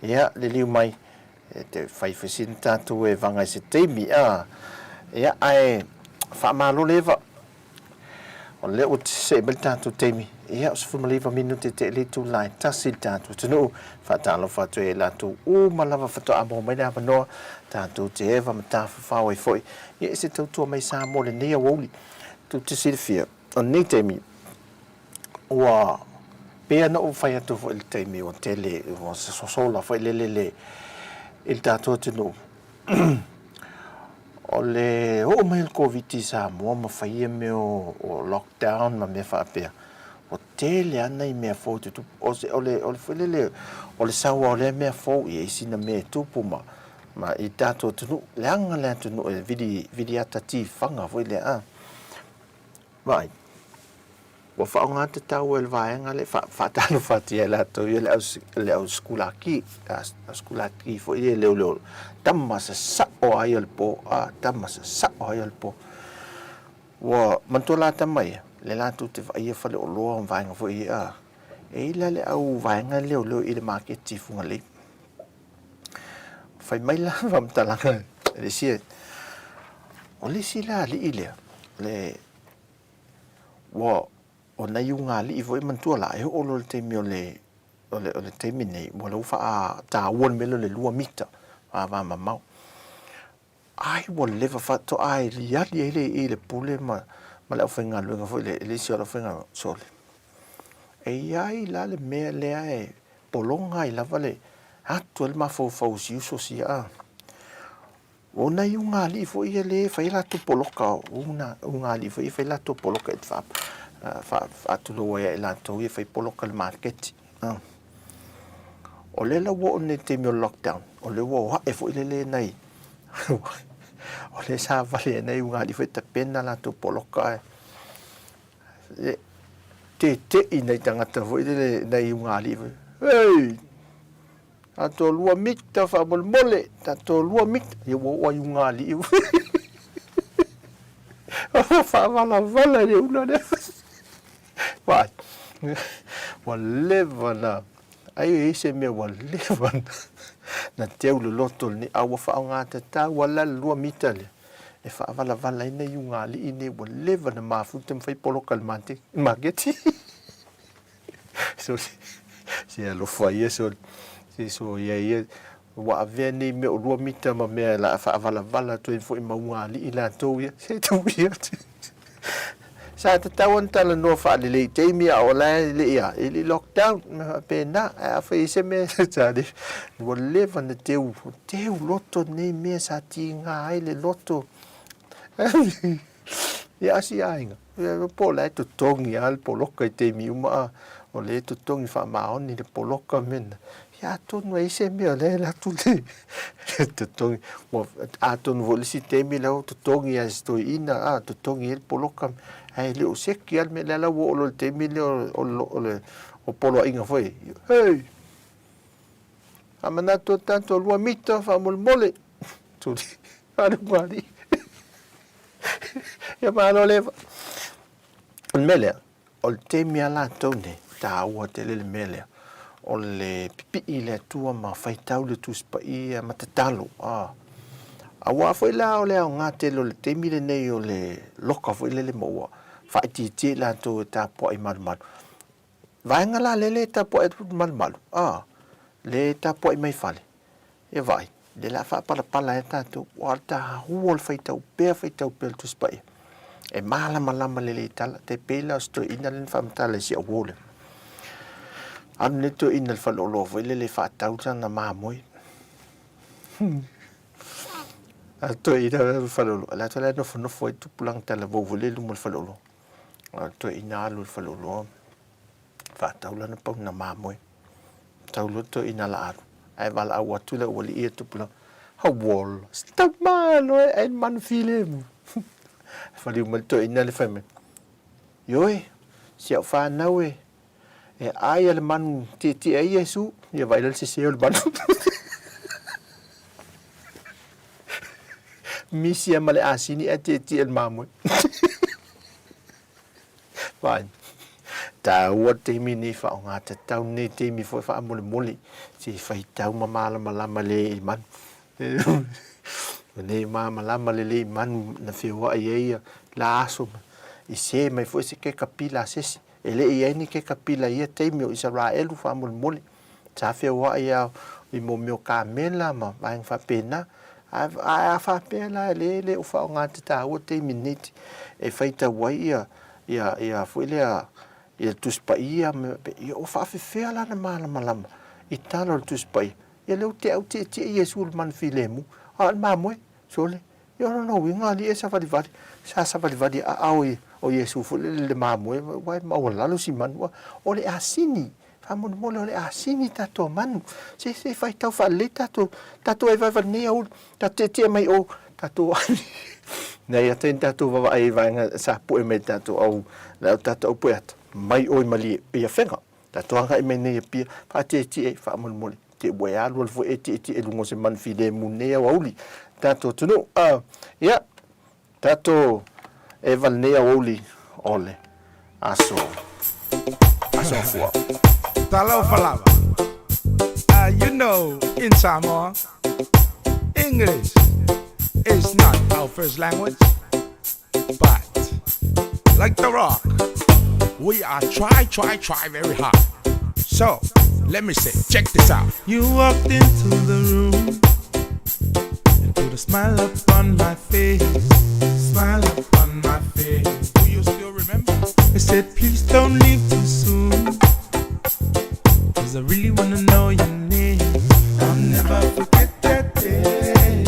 Speaker 6: ia, liliu mai, e te fai foi sina tatou e vaga i se taimi, a, ia, ae faamalo le eva. O lea ua see mai le tatou taimi, ia, o 19 minute te le itula e tasi i le tatou atunuu. Faatalofa atu ai i latou uma lava faatoa maua mai le avanoa, tatou te eva ma tafafao ai foi, ia, i se tautua mai Samoa i lenei aoauli. Tou te silafia, o lenei taimi, ua pei lava ona ou fai atu foi i le taimi ua tele, ua sosola foi lele le, i le tatou atunuu, o le oo mai o le Koviti i Samoa ma fai ia mea o lockdown ma mea faapea, ua tele lava nai mea fou e tutupu. O se, o le, o le foi lele, o le sau lava o lea mea fou, e i ai sina mea e tupu ma, ma i le tatou atunuu, leaga le atunuu e vili, vili ata tifaga foi lea, a. Vaai. Ua faaaoga tatau e le vaega lea e faatalofa atu ia i latou ia le au sikulaki, au sikulaki foi ia leoleo, tama sasao lava ia o le po, a, tama sasao lava ia o le po. Ua manatua la tama ia, lea latou te vaaia faleoloa ma vaega foi ia, a, e i ai la le au vaega leoleo i le maketi i Fugalei. Fai mai la le faamatalaga a le isi, o le isi la alii lea, le Ua, o nai ugaalii foi manatua la, e oo loa i le taimi o le, o le, o le taimi nei, ua lea ua faataua le mea lea o le 2 mita vavamamao. Ai ua leva faatoa aliali ai le i le pule ma, ma le aufaigaluega foi le, le isi o le aufaigaluega, sole. E i ai la le mea lea e pologa ai lava le atu ai le mafaufau o si uso sia, a. O nai ugaalii foi ia lea e fai a latou poloka, o ugaalii foi ia e fai a latou poloka e faatulou ai ia i latou ia e fai poloka i le maketi. O lea la ua oo nei i le taimi o le lockdown, o lea ua o ae foi lele nai, o lea e savali ai nai ugaalii foi e tapena a latou poloka ae tete'i nai tagata foi lele, nai ugaalii foi, Hei! Tatou lua mita faamolemole, tatou lua mita. Ia ua oo lava i ugaalii. Ua faavalavala i le ula lea. Vaai, ua leva na, ai e i ai se mea ua leva na teu le loto lenei, a ua faaaoga tatau lava la le lua mita lea e faavalavala ai nai ugaalii nei ua leva na mafuta ma fai poloka i le maketi. Sole, se alofa ia sole, se soia ia, ua avea nei mea o lua mita ma mea la faavalavala atu ai foi ma ugaalii latou ia, se tuu ia. Sa tatau ona talanoa faalelei i taimi a o la e le i a, e le i lockdown, mea faapena. Ae afai e i ai se mea sa le, ua leva ona teu, teu loto nei mea sa tiga ai le loto. Ia a si aiga, po o la e totogi lava le poloka i taimi uma a o lea e totogi faamaoni le poloka mea na. Ia atonu e i ai se mea o lea e alu atu le totogi. Ua, atonu foi le isi taimi la ua totogi lava e si toeaina a, totogi ai le poloka ae le o seki lava le mea lea la ua oo loa i le taimi lea o le o poloaiga foi, hei! Faamanatu atu tatou lua mita faamolemole. Tuli, alu alii. Ia malo le. O le mea lea, o le taimi a latou nei, taua tele le mea lea, o le pipii i le Atua ma faitau le Tusi Paia ma tatalo. A. Aua foi la o le aoga tele o le taimi lenei o le loka foi lele ma ua faaitiitia i latou e tapuai malumalu. Vaega la lea e tapuai atu malumalu, a, le tapuai mai fale, Ia vaai, lea o le a faapalapala ai tatou, ua le taua o le faitau pea, faitau pea o le Tusi Paia. E malamalama lelei tala, tai pei la o si toeaina lea na faamatala i si au uo lea. Alu nei le toeaina i le faleoloa foi lele e faatau sana mamoe. A le toeaina i le faleoloa, o le atu la e nofonofo ai tupulaga talavou foi lea i luma o le faleoloa. A le toeaina alu i le faleoloa, faatau lana pauna mamoe. Tau loa toeaina la alu, ae valaau atu le aualii ia tupulaga, Hauola, se tama loa e ai le manu filemu. Faliu mai le toeaina le fai mai, Ioe, si au fanau e, e ai a le manu tietie ai Iesu, ia vaai la le sese o le manu. Misi a ma le asini ae tietie le mamoe. Vaai, tāua le taimi nei whaonga tatau nei taimi foi whaamolemole se i whaitau ma mālamalama le i manu. Nei māmalama le le i manu na whioai ai ia la aso i se mai foi se keka pila a sesi. E le i ai ni keka pila i ia taimi o Isaraelu whaamolemole. Sa feoai a i mo mea o kamela ma vaega faapena. Ae a faapea la e le le o faaaoga te taua taimi nei e faitau ai ia ia ia foi lea ia Tusi Paia ma ia ua faafefea la ona malamalama i tala o le Tusi Paia. Ia lea ua te au tietie Iesu i le manu filemu, a o le mamoe, sole. Ia o lona uiga alii e savalivali, sa savalivali aao o Iesu foi lele i le mamoe, ua e maualalo si manu, o le asini Faamolemole o le asini tatou manu. Se se faitau faalelei tatou, tatou e vaevae nei aoauli, tatou tietie mai o, tatou Nei a taimi tatou vaavaai i vaega sa pue mai tatou au, le au tatou au pueata. Mai ʻoe malie i Afega. Tatou agai mai nei e Apia, faatietie, faamolemole, te ua e alu alu foi e tietie i luga o se manu filemu nei aoauli. Tatou atunuu, a, ia, tatou eva lenei aoauli o le aso, aso Gafua.
Speaker 12: Talofa lava. You know, in Samoa, English is not our first language, but like The Rock, we are try, try, try very hard. So, let me say, check this out. You walked into the room and put a smile upon my face. Smile upon my face. Do you still remember? I said, please don't leave too soon. Cause I really wanna know your name. I'll never forget that day.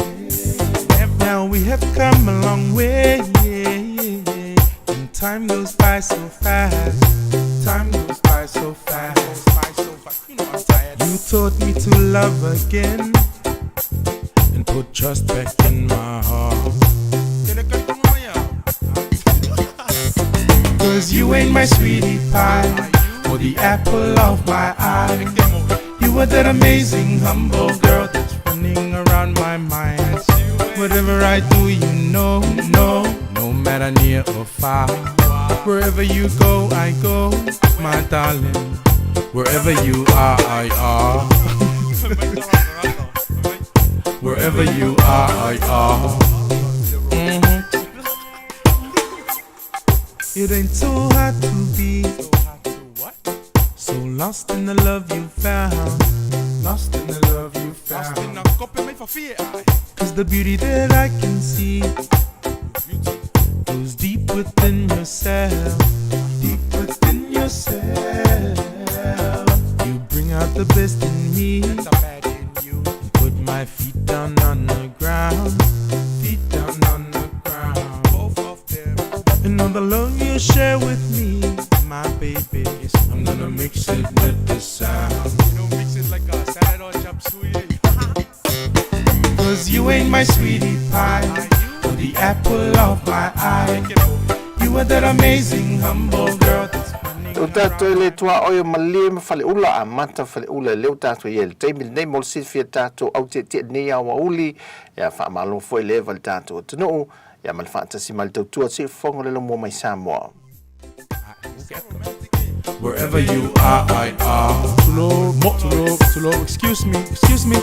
Speaker 12: Now we have come a long way. And time goes by so fast. Time goes by so fast. You know I'm tired. You taught me to love again and put trust back in my heart. Cause you ain't my sweetie pie or the apple of my eye. You were that amazing, humble girl that's running around my mind. Whatever I do, you know, no, no matter near or far. Wherever you go, I go, my darling. Wherever you are, I are. Wherever you are, I are. It ain't so hard to be so lost in the love you found. Lost in the love you found. Cause the beauty that I can see goes deep within yourself. Deep within yourself. You bring out the best in me. And put my feet down on the ground. Feet down on the ground. Both of them. And all the love you share with me, my baby. I'm gonna mix it with the sound. You know, mix it like a salad or chop suey. Cause you ain't my sweetie pie or the apple of my eye. You are that amazing, humble girl that's
Speaker 6: O tatou e le tuaoi o Malie ma Faleula, amata Faleula e leo tatou i ai le taimi lenei mo le silafia tatou au tietie lenei aoauli, ia faamalo foi le eva i le tatou atunuu, ia ma le faatasi mai le tautua siufofoga o le Laumua mai Samoa.
Speaker 12: Wherever you are, I are. Tulo, mo, tulo, tulo, excuse me, excuse me.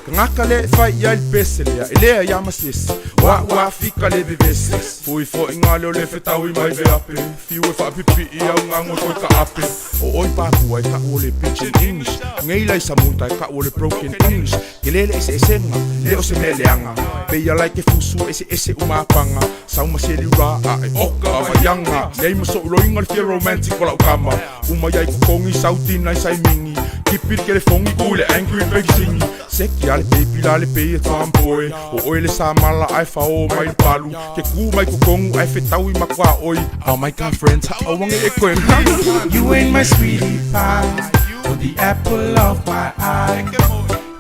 Speaker 12: Kangaka le fai ia le pese lea, e lea ia ma sisi. Wa wa fika le vevesi. Fui fo inga leo le fetaui mai ve ape. Fiu e whaapipi i au ngango toi ka ape. O oi pāpua e ka o le pidgin English. Ngei lai sa munta e ka o le broken English. Ke lele ese esenga, le o se meleanga. Peia lai ke fusu ese ese umapanga. Sau ma seli ra a e oka vaianga. Nei ma so'u loiga le fia romantic o la'u kama. Uma iai kokogi sauti nai sai mingi. Kipi le kelefogi ku i le angry baby singi. Seki a le baby la le pei e tomboy. O oe le samala ae fao mai le palu. Ke ku mai kokogu ae fetaui ma kuaʻoi. Oh my god friends, auage e koe. You ain't my sweetie pie or the apple of my eye.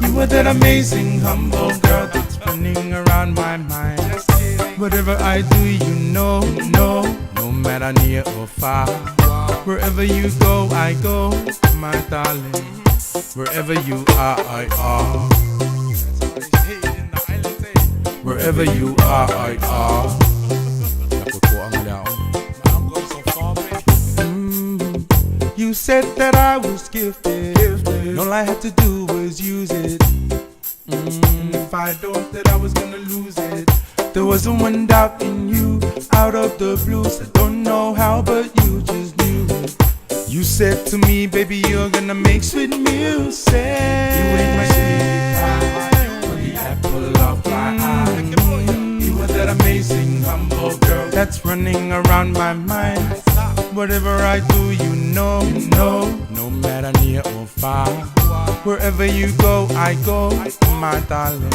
Speaker 12: You were that amazing humble girl that's running around my mind. Whatever I do, you know, no, no matter near or far. Wherever you go, I go, my darling. Wherever you are, I are. Wherever you are, I are. You said that I was gifted. And all I had to do was use it. And if I don't, that I was gonna lose it. There wasn't one doubt in you, out of the blue. I don't know how, but you just knew it. You said to me, baby, you're gonna make sweet music. You ain't my sweetie pie, or the apple of my eye. You were that amazing, humble girl that's running around my mind. Whatever I do, you know, no, no matter near or far. Wherever you go, I go, my darling.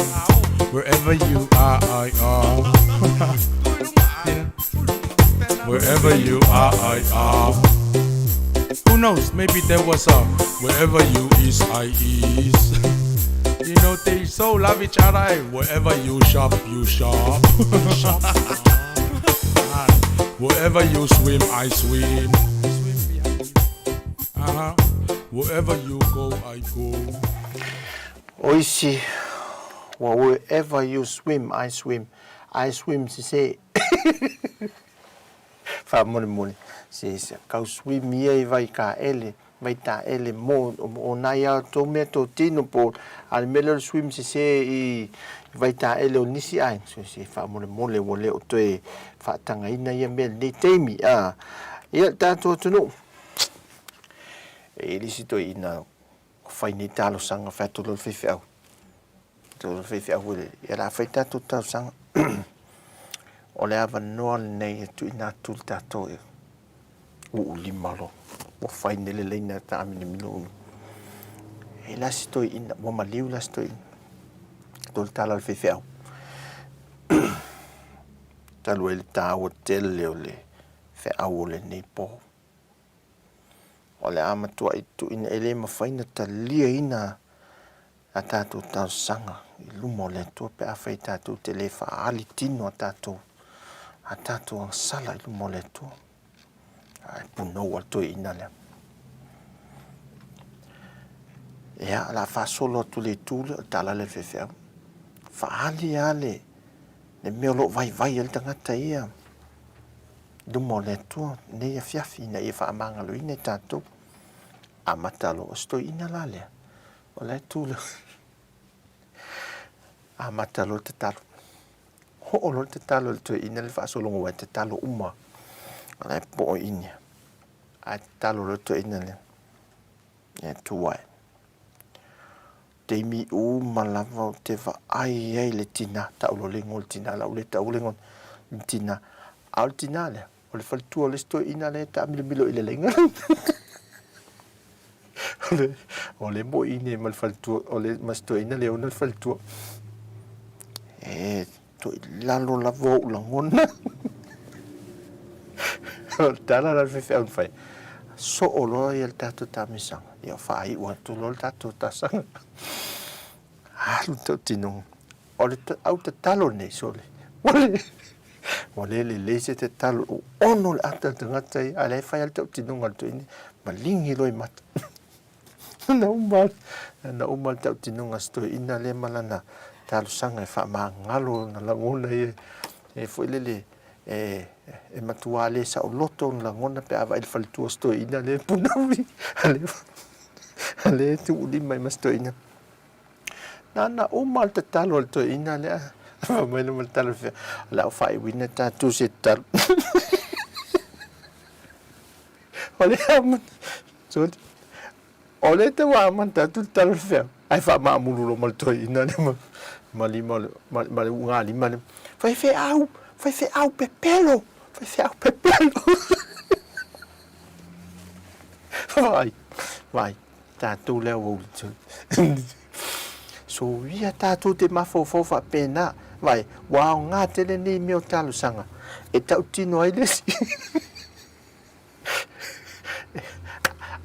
Speaker 12: Wherever you are, I are. Yeah. Wherever you are, I are. Who knows? Maybe there was a wherever you is, I is. You know, they so love each other. eh? Wherever you shop, you shop. Wherever you swim, I swim. Uh-huh. Wherever you go, I go.
Speaker 6: O isi, ua wherever you swim, I swim. I swim sese. Faamolemole, se se kau swim ia i vai kaele, vai taele mo o nai a tou mea tou tino po a le mea lea o le swim sese i vai taele o nisi aiga. So se faamolemole ua le o toe faatagaina ia mea i lenei taimi. A, ia le tatou atunuu, e i ai le isi toeaina ua fai nei talosaga fai atu loa le faifeau. Atu loa le faifeau e ia o le a fai tatou talosaga. O le avanoa lenei e tuuina atu le tatou e uu lima loa. Ua fai nei le laina taaminomino. E la se toeaina, ua maliu la se toeaina. Atu le tala a le faifeau. Talu ai le taua tele o le feau o lenei po. O le a matuai tuuina, e le mafai ona taliaina a tatou talosaga i luma o le Atua pe afai tatou te le faaali tino a tatou, a tatou agasala i luma o le Atua. Ae punou a le toeaina lea. Ia, o le a faasolo atu le itu lea, o le tala lea a le faifeau. Faaali lava le, le mea o lo o vaivai ai le tagata ia i luma o le Atua nei afiafi ina ia faamagaloina i tatou. Amata loa, o se toeaina la lea, o la e tu le amata loa le tatalo. Oo loa le tatalo i le toeaina le faasologa aua e tatalo uma. O la e po'o i Inia. Ae tatalo loa le toeaina lea. E tu ae. Taimi uma lava ou te vaai ai i le tina, tau loa le igoa o le tina, o le a ou le taua le igoa o le tina. A o le tina lea, o le faletua o le isi toeaina lea e taamilomilo i le laina. O le moʻi nei ma le faletua, o le ma si toeaina lea e ona le faletua. E toilalo lava ou lagona. O le tala la le faifeau na fai, soo loa ia le tatou taamisaga, ia faaiu atu loa le tatou talosaga. Alu le tautinoga. O le au tatalo nei, sole, ua le lelei se tatalo, ua ono le ata o le tagata ia, a o la e fai lava le tautinoga a le toeaina, maligi loa i mata. Na uma, na uma le tautinoga a si toeaina lea ma lana talosaga e faamagalo ona lagona ia, e foi lele, e, e matua le saoloto ona lagona pe a vaai i le faletua o si toeaina lea e punaui, a lea e tuulima ai ma si toeaina. Nana uma le tatalo a le toeaina lea, fai mai le ma le tala fea, o le a ou faaiuina tatou se tatalo. O le amata, sorry, o lea tau amata atu le tala fea, ae faamaamulu loa ma le toeaina lea ma, ma lima, ma, ma le ugalima lea. Faifeau, faifeau pepelo, faifeau pepelo. Vai, vai. Tatou le aoauli So ia tatou te mafaufau faapena vai ua aoga tele nei mea o talosaga e tautino ai le isi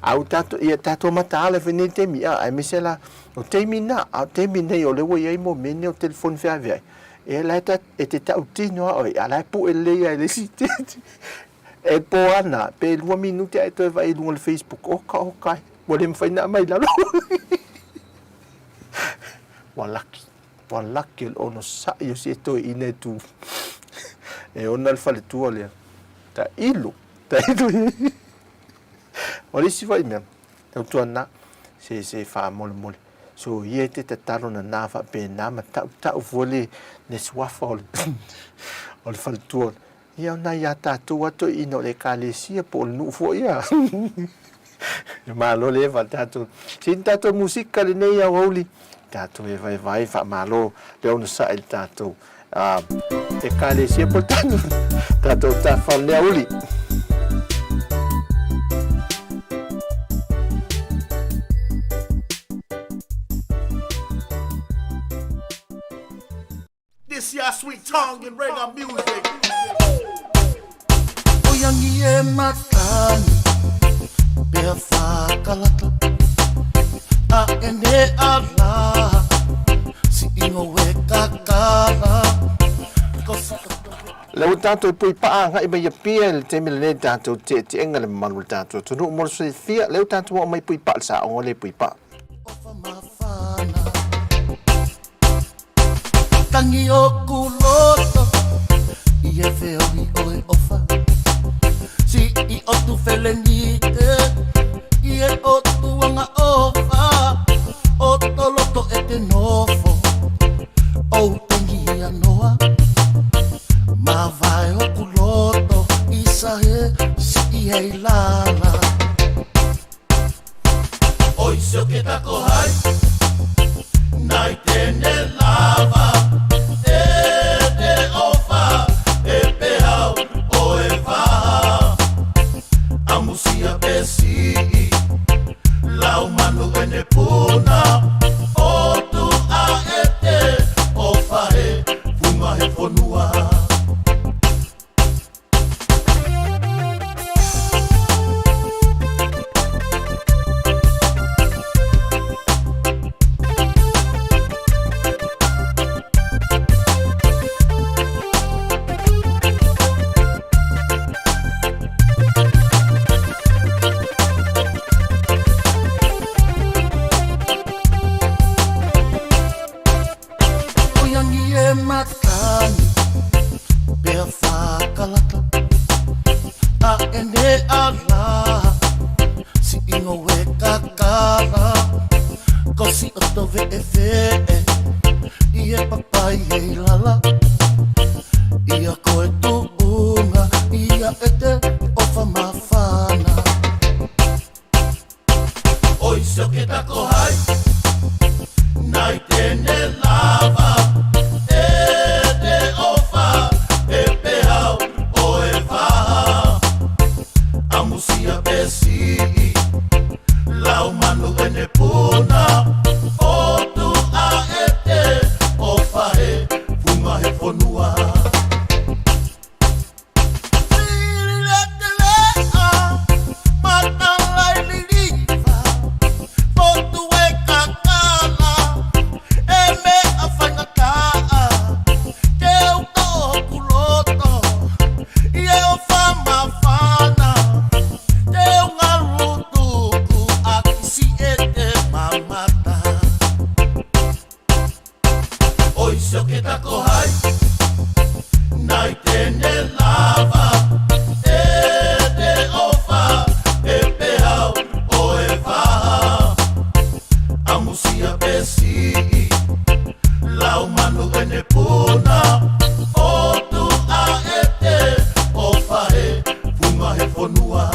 Speaker 6: Au tatou ia tatou mataala foi nei taimi a aemaise la o taimi na a o taimi nei o lea ua i ai mo mea nei o telefoni feaveai e la e te tautino a oe a la e pue lelei a e le isi E po ana, pe lua minute ae toe vaai i luga o le Facebook, oka oka e, ua le mafai ona aumai i lalo. Ua laki, ua laki o le onosai o si e toeaina e tu, e ona le faletua lea. Tailo, tailo i O le isi foi mea, tautuana, se, se faamolemole, so ia e te tatalo nana faapena ma tautau fua le, le suafa o le, o le faletua. Ia o nai a tatou a toeaina o le Ekalesia po o le nuu foi ia. Malo le eva tatou. Sini tatou musika lenei aoauli. Tatou e vaevae faamalo le onosai le tatou Ekalesia po o le tatou tafa o lenei aoauli.
Speaker 1: This ya sweet tongue and reggae music.
Speaker 10: Oiangi e matani pea whakalata A ene ala si ingo e kakala Ko
Speaker 6: Lea ua tatou puipaa agai mai Apia i le taimi lenei i le tatou tietieega i le mamalu o le tatou atunuu mo le soifia, lea ua tatou oo mai i Puipaa le saoga lea i Puipaa.
Speaker 10: Tangi o kuloto i e feoi oe ofa Si i o tu felenite i e o tuanga ofa O toloto e te nofo o tengi ia noa Mavae o kuloto i sahe si i hei lala Oi se o ke tako hai Nai tene lava E te ofa E pehau o e vaha Amusia pesi Lau manu e ne puna O tu a e te ofa he Funga he fonua. Oiangi e matani pea whakalata A ene ala si ingo e kakala Ko si o tove e fe i e papai e lala Ia koe tuunga ia e te ofa mawhana Oi se o ke tako hai Nai tene lava E te ofa E pehau o e vaha Amusia pesi Lau manu e ne puna O tu a e te ofa he Funga he fonua. Oi se o ke tako hai Nai tene lava E te ofa E pehau o e vaha Amusia pesi Lau manu e ne puna O tu a e te ofa he Funga he fonua.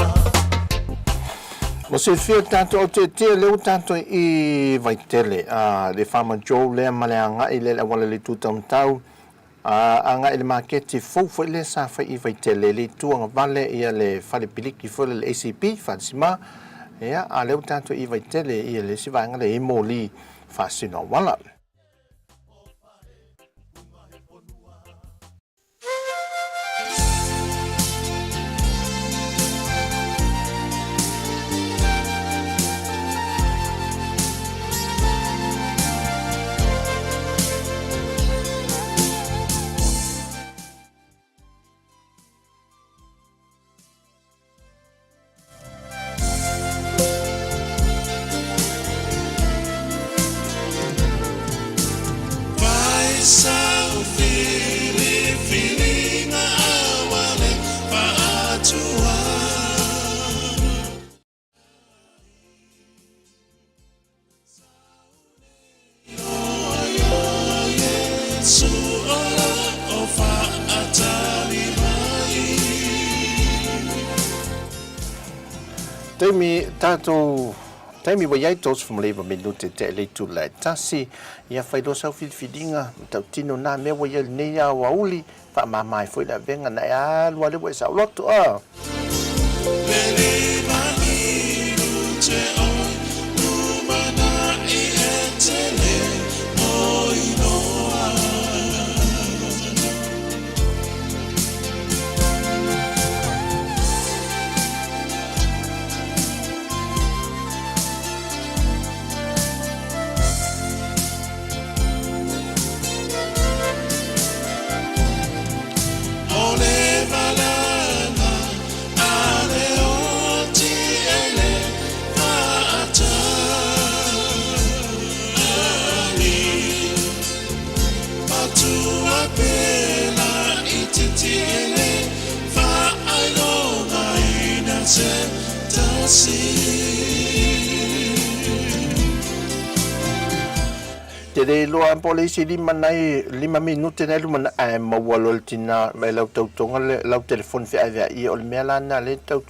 Speaker 6: Ua silafia tatou au tietie lea ua tatou i Vaitele, a le Farmer Joe lea ma le agai lea i le auala i le itu taumatau, a agai i le maketi fou foi lea sa fai i Vaitele i le itu agavale ia le fale piliki foi lea le ACP, fale sima, ia, a lea ua tatou i Vaitele ia le isi vaega lea i moli faasino auala. Taimi tatou taimi ua iai 39 minute te le itu la e tasi ia fai loa sau filifiliga ma tautino na mea ua iai lenei aoauli faamama ai foi le avega na e alu a le ua e saoloto a. Te le iloa po o le isi lima minute nai lumanai ae maua loa e le tina e lau tautoga lau telefoni feaveai ia o le mea la lena lea e tau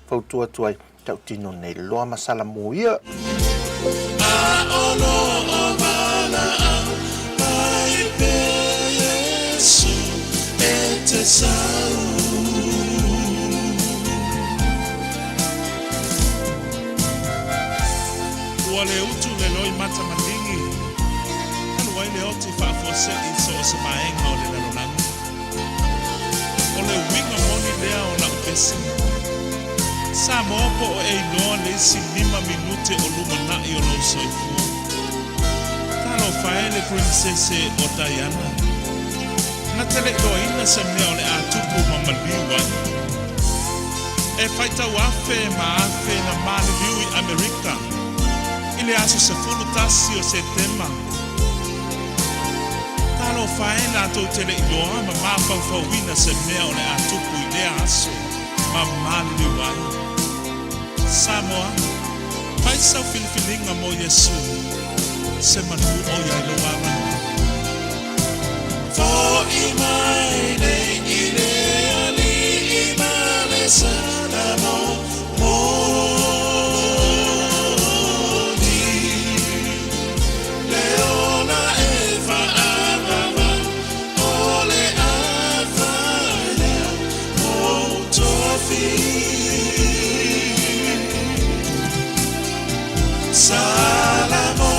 Speaker 6: fautua atu ai tautino nei loa ma salamu ia.
Speaker 13: Ua le utu le loi mata maligi, Talu ai le oti faafuasei i so o se vaega o le lalolagi. O le uiga moni lea o lau pese. Samoa po o e iloa le isi lima minute o lumanai o lou soifua. Talofa e le Prinsese o Diana. Na te le iloaina se mea o le a tupu ma maliu ai. E faitau afe ma afe na maliliu i Amerika i le aso 11 o Setema. Talofa e latou te le iloa ma mafaufauina se mea o le a tupu i lea aso ma maliliu ai. Samoa, fai sau filifiliga mo Iesu, se manu o ia i lou avanoa. Fo'i mai nei i le Alii ma le Salamo moni, le ola e faaavaava o le afa lea o tofi. Salamo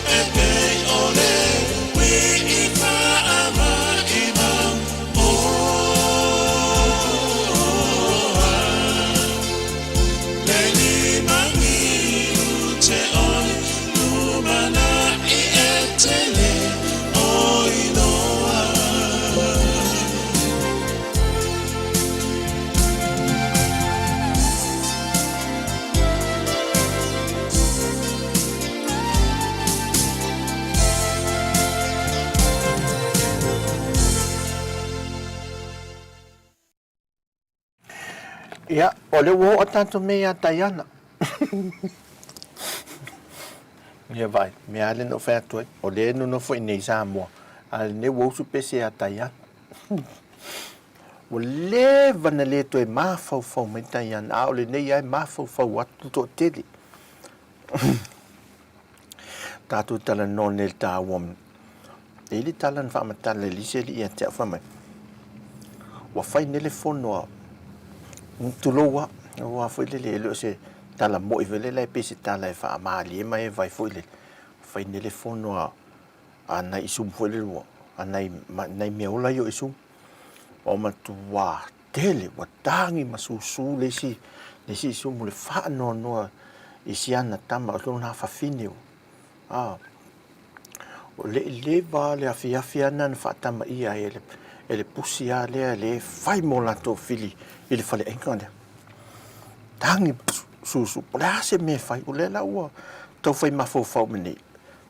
Speaker 13: e pei o le wī i mau oa. Le limangi te oi lumana'i e te le o iloa.
Speaker 6: Ia, o lea ua oo tatou mea iā Taiana. Ia vai, mea lea na ou fai atu ai, o lea e nonofo i inei i Samoa, a o lenei ua usu pese iā Taiana. Ua leva na le toe mafaufau mai Taiana, a o lenei lava e mafaufau atu le toatele. Tatou talanoa nei i le taua e i ai le tala na faamatala e le isi alii ia te au fai mai, ua fai nei le fono a, tulou lava, aua foi lele e le o se tala moi foi lele ae pei se tala e faamalie ma e vai foi lele, fai nei le fono a a nai isumu foi lele ua, a nai, nai meaola ia o isumu. Ua matua tele, ua tagi ma susu le isi, le isi isumu le faanoanoa i si ana tama, o lona afafine ua. A, o le i leva le afiafi ana na faatamaia ai e le, e le pusi lava lea le fai mo latou fili i le faleaiga lea. Tagi susu, po o le a se mea e fai, o lea la ua tau fai mafaufau mai nei,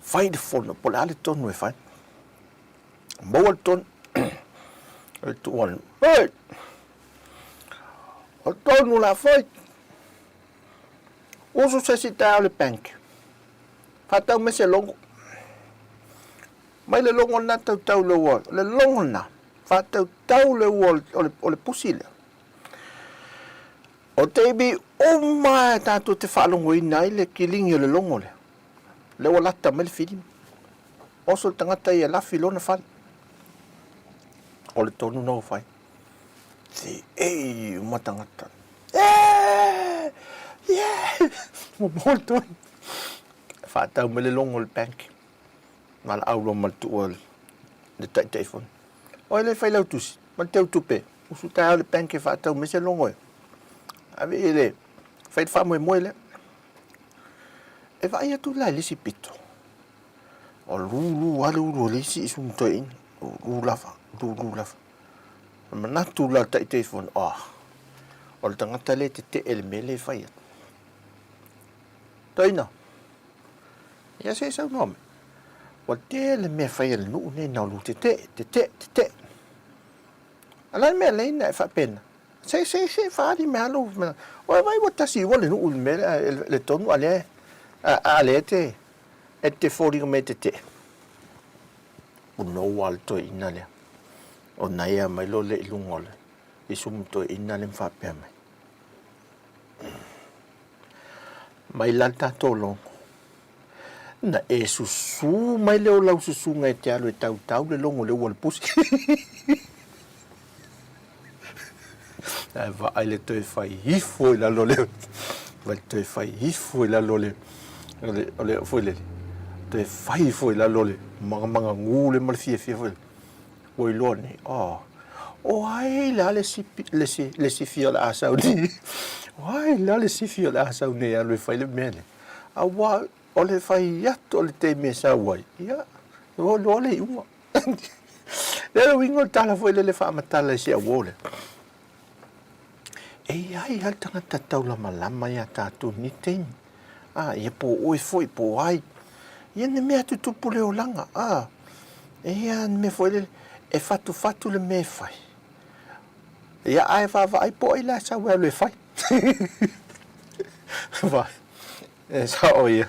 Speaker 6: fai le fono, po o le a le tonu e fai. Maua le tonu, o le tuu anu, hei! O le tonu o le a fai, usu se isi taeao i le bank, faatau mai se logo. Mai le logo lena tautau le ua, le logo lena, faatautau le ua o le pusi lea. O taimi uma e tatou te faalogoina ai le kiligi o le logo lea, lea ua lata mai le filimi. Oso le tagata ia e lafi lona fale. O le tonu na ua fai. Se ei uma tagata. Yeah! Yeah! Ua maua le tonu. Faatau mai le logo i le bank. Valaau loa ma le tuua le Taitaifono. Oe le Failautusi, ma le Teutupe, usu taeao i le bank e faatau mai se logo e ave i le fai le faamoemoe lea. E vaai atu la i le isi pito, o lulu lava le ulu o le isi isumu toeaina, lulu lava, lulu lava. E manatu la le Taitaifono, ah, o le tagata lea e tetee i le mea lea e fai atu. Toeaina, ia se i saunoa mai. Ua tele mea fai a le nuu nei na o lu tetee, tetee, tetee. A o le a le mea lea ina e faapena?
Speaker 7: Se se se faaali mai lava lou Ua vaai ua 19 le nuu i le mea lea le tonu a lea a lea e te e te foliga mai e tetee. Unou lava le toeaina lea. Ona ea mai loa lea i luga o le isumu toeaina lea ma faapea mai, Mai la le tatou logo. Na e susu mai lea o lau susuga e te alu e tautau le logo i le ua o le pusi. Ae vaai le toe fai ifo i lalo le vaai le toe fai ifo i lalo le o le o le foi lele toe fai ifo i lalo le magamagagū le ma le fiafia foi ua iloa nei oh o ai la le sipi le si le sifi o le a sau nei o ai la le sifi o le a sau nei e alu e fai le mea lea aua o le fai atu o le taimi e sau ai ia ua iloa le iuga. Lea le uiga o le tala foi lele faamatala i si au uo lea. E i ai lava le tagata taulamalama iā tatou i lenei taimi. A, ia po o oe foi po o ai. Ia ni mea tutupu le olaga. A, e i ai lava ni mea foi lele e fatufatu le mea e fai. Ia ae vaavaai po o ai la e sau e alu e fai. Vaai, e sao ia.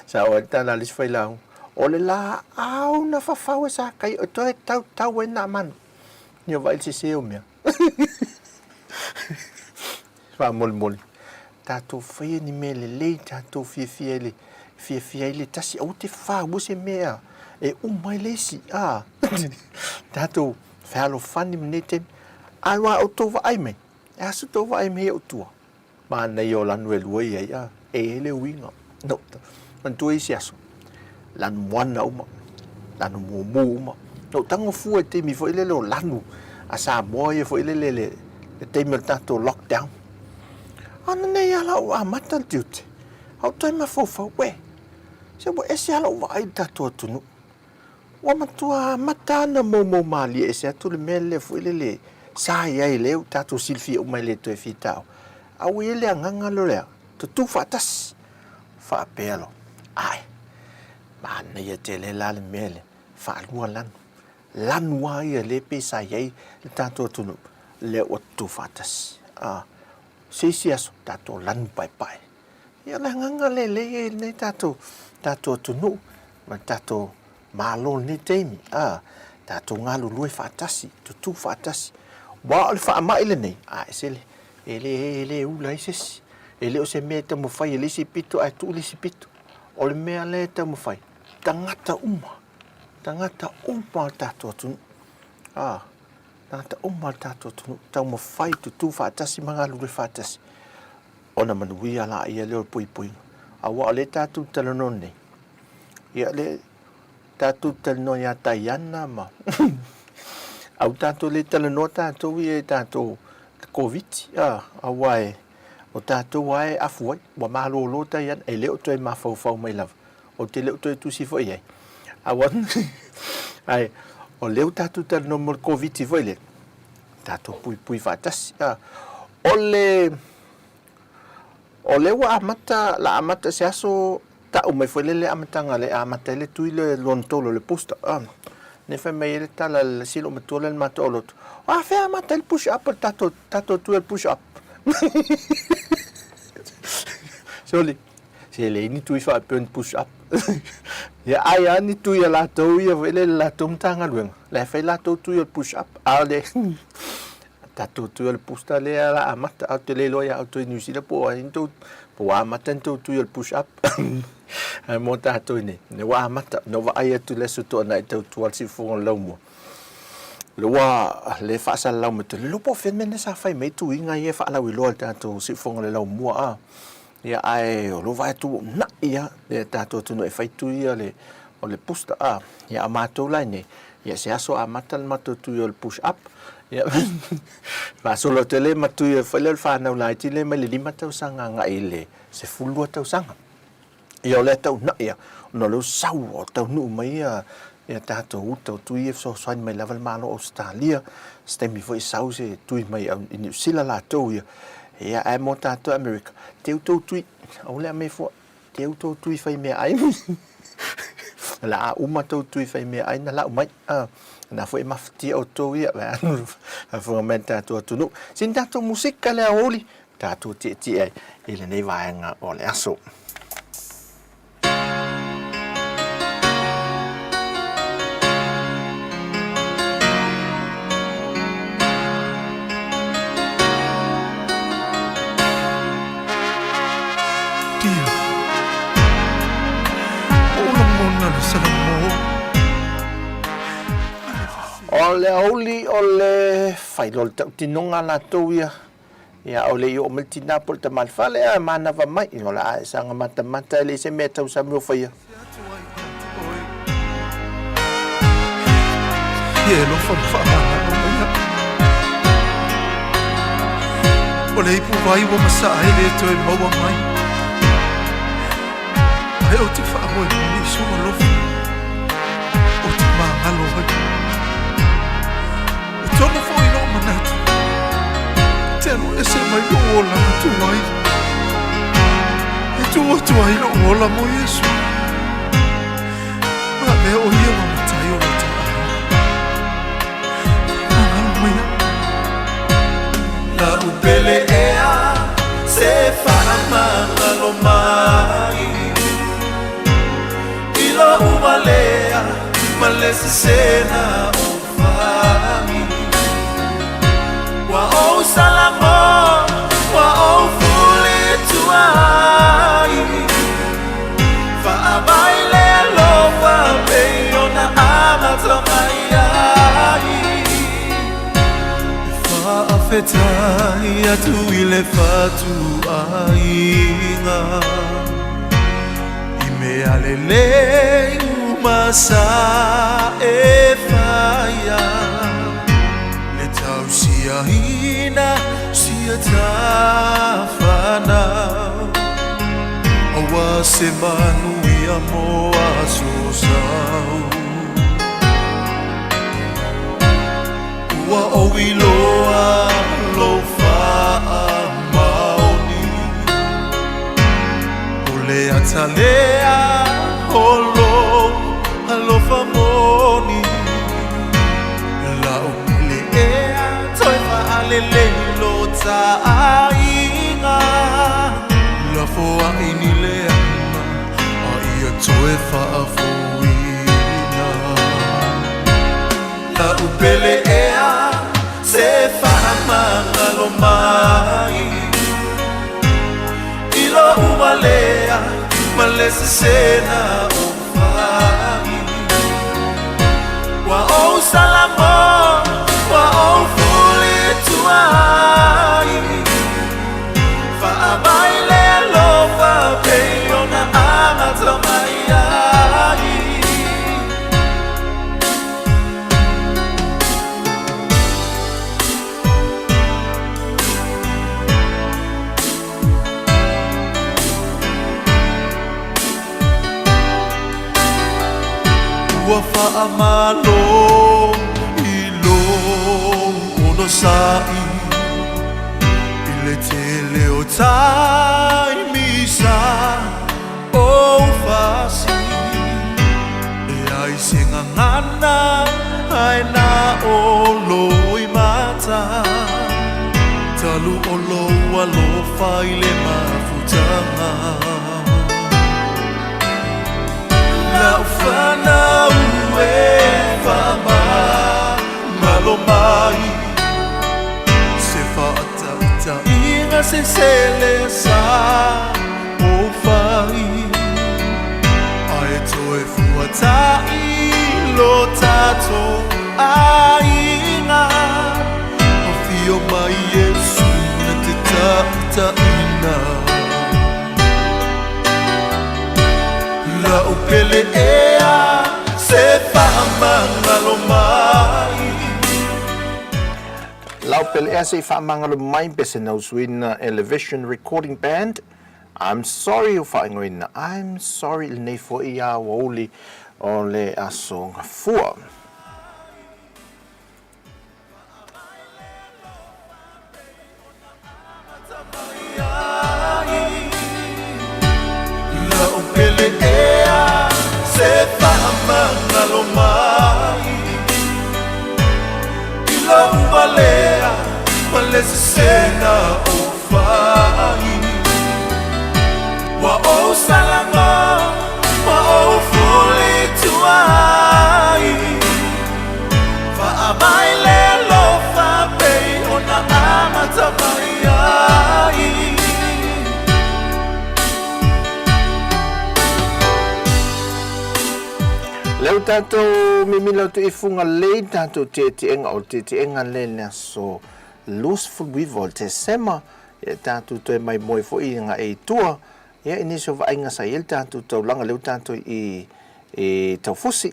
Speaker 7: Sao ai le tala a le isi failauga, O le laau na fafau e Sakai e toe tautau ai nā manu. Ia vaai le sese o mea. Faamolemole, tatou faia ni mea lelei, tatou fiafia ai le, fiafia ai le tasi, aua te faua se mea e uma ai le isi, a. Tatou fealofani ma nei taimi. Ae ua outou vaai mai, e aso tou vaai mai i ou tua. Manaia o lanu e lua i ai, a, e i ai le uiga. No, manatua isi aso, lanu moana uma, lanu mumu uma. Na ou tago fua i taimi foi lele o lanu a Samoa ia foi lele le, le taimi o le tatou lockdown. A na nei lava la ua amata le tiute, a ou toe mafaufau, uē, se ua ese lava lou vaai i le tatou atunuu. Ua matua amata lava ona moumou malie ese atu le mea lea foi lele sa i ai lea ua tatou silafia uma e le toe fia taua. A ua i ai le agaga lea o le a? Tutū faatasi. Faapea loa, Ae, manaia tele la le mea lea, faalua lanu. Lanu lava ia lea pei sa i ai le tatou atunuu, lea ua tutū faatasi. A, se isi aso, tatou lanu paepae. Ia o le agaga lea lea e i ai lenei tatou, tatou atunuu ma le tatou Malo i lenei taimi, a, tatou galulue faatasi, tutū faatasi. Aua o le faamai lenei, a, e sele, e le, e le ula ai se isi. E le o se mea e taumafai e le isi pito ae tuu le isi pito. O le mea lea e taumafai, tagata uma, tagata uma o le tatou atunuu, a, tagata uma o le tatou atunuu, taumafai, tutū faatasi ma galulue faatasi. Ona manuia laia lea o le puipuiga. Aua o lea tatou te talanoa nei, ia lea tatou te talanoa ia Taiana ma au tatou le talanoa tatou ia i tatou Koviti, a, aua e o tatou lava e afu ai, ua malolo Taiana, e le o toe mafaufau mai lava, ou te le o toe tusi foi i ai. Aua, ae o lea ua tatou talanoa mo le Koviti foi lea, tatou puipui faatasi. A, o le O lea ua amata, la amata se aso tau mai foi lele amataga le amata ai le tui le lona tolu o le booster. Ah, ne fai mai ai le tala le si loomatua lea le matou oloto. Ah, fea amata ai le push up o le tatou, tatou tui o le push up. Soli, se leai ni tui faapea ni push up. Ia ai lava ni tui a latou ia foi lele latou Matagaluega, la e fai latou tui o le push up, a o le tatou tui o le booster lea la amata, ae ou te le iloa ia outou i Niu Sila po o ai ni tou, po ua amata ni tou tui o le push up. Ae mo tatou i nei, lea ua amata. Na ou vaai atu i le aso Toonai i tautua le siufofoga o le laumua, lea ua le faasalalau mai atu, le iloa po o fea le mea lea sa fai mai ai tuiga ia e faalauiloa i le tatou siufofoga o le laumua a. Ia ae o lou vaai atu ua una'i lava le tatou atunuu e fai tui ia o le booster a. Ia a matou la i inei, ia se aso amata le matou tui o le push up, ia faasolo atu ai lea ma tui foi lea o le fanau laiti lea mai le 5 tausaga agai i le 12 tausaga. Ia o lea tau una'i lava ona o lea ua sau ua taunuu mai ia ia tatou uta o tui ia e fesoasoani mai lava le Malo o Ausetalia, se taimi foi sau se tui mai i Niu Sila latou ia, ia ae mo tatou i Amerika, teu tou tui, aua le aumai fua, teu tou tui fai meaai.
Speaker 6: O le a uma tou tui fai meaai na lau mai. A, na foi e mafatia outou ia, vaeanu le faafofoga mai a le tatou atunuu. Sina tatou musika le aoauli, tatou tietie ai i lenei vaega o le aso.
Speaker 14: Dia, ua ou lagona le salamo.
Speaker 6: O le aoauli o le failoa le tautinoga a latou ia. Ia, ʻaʻole i oo mai le tinā po o le tama i le fale, a e manava mai, o le a e saga matamata e leai se mea e tausami o faia.
Speaker 14: Ia e alofa ma faamagalo mai au. O le ipu vai ua masaa e le toe maua mai. Ae ou te faamoemoe i sou alofa, ou te magalo ai. E tonu foi lou manatu, te alu ese mai lou olaga tuai, e tuu atu ai lou ola mo Iesu. Ma avea o ia ma matai o lota aiga. Faamagalo mai au.
Speaker 10: La'u pele ea se faamagalo mai i lo'u valea ma le sesena o fai. Ua ou salamo, ua ou fulitua ai, Faavae le alofa pei ona amata mai ai. E faafetai atu i le fatuaiga i mea lelei uma sa e faia, le tausiaina sia tafanau aua se manuia mo aso sau. Ua ou iloa lou faamaoni, o le ata lea o lou alofa moni. La'u pele ea toe faalelei lo ta aiga, lafoai ni leaga a ia toe faafouina. La'u pele ea se faamagalo mai i lo'u valea ma le sesena o fai. Ua ou salamo, ua ou fulitua ai, Faavae le alofa pei ona amata mai ai. Ua faamalo i lou onosai i le tele o taimi sa ou fasi. E ai se gagana ae na o loimata, talu o lou alofa i le mafutaga. Lau fanau e faamagalo mai, se faataitaiga se sele sa ou fai, ae toe fuata'i lo tatou aiga. Afio mai Iesu na te taitaiina. La'u pele ea se faamagalo mai.
Speaker 6: Lau pele ea se i faamagalo mai pe se nausuina e le Vision Recording Band. I'm sorry u faaigoina I'm sorry lenei foi aoauli o le aso Gafua.
Speaker 10: La'u pele ea se faamagalo. magalo mai I lou valea ma le sese na ou fai Ua ou salago ma ou fuli tua ai Faamai le alofa pei ona amata mai ai.
Speaker 6: Lea ua tatou mimila atu i Fugalei tatou tietieega o le tietieega lea i le aso 29 o Tesema ia tatou toe maimoe foi agai i tua ia i nisi o vaaiga sa i ai le tatou taulaga lea ua tatou i i Taufusi.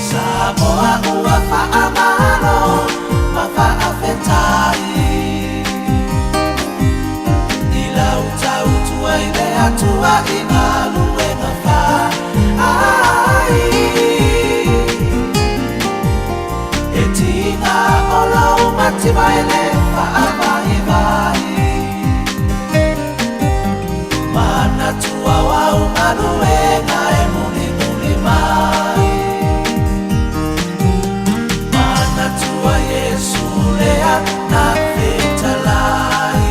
Speaker 10: Samoa ua faamalo ma faafetai I lau tautua i le Atua i galuega fai E tiga o lou mativa e le faavaivai Manatua o au galuega e mulimuli mai Manatua Iesu lea na fetalai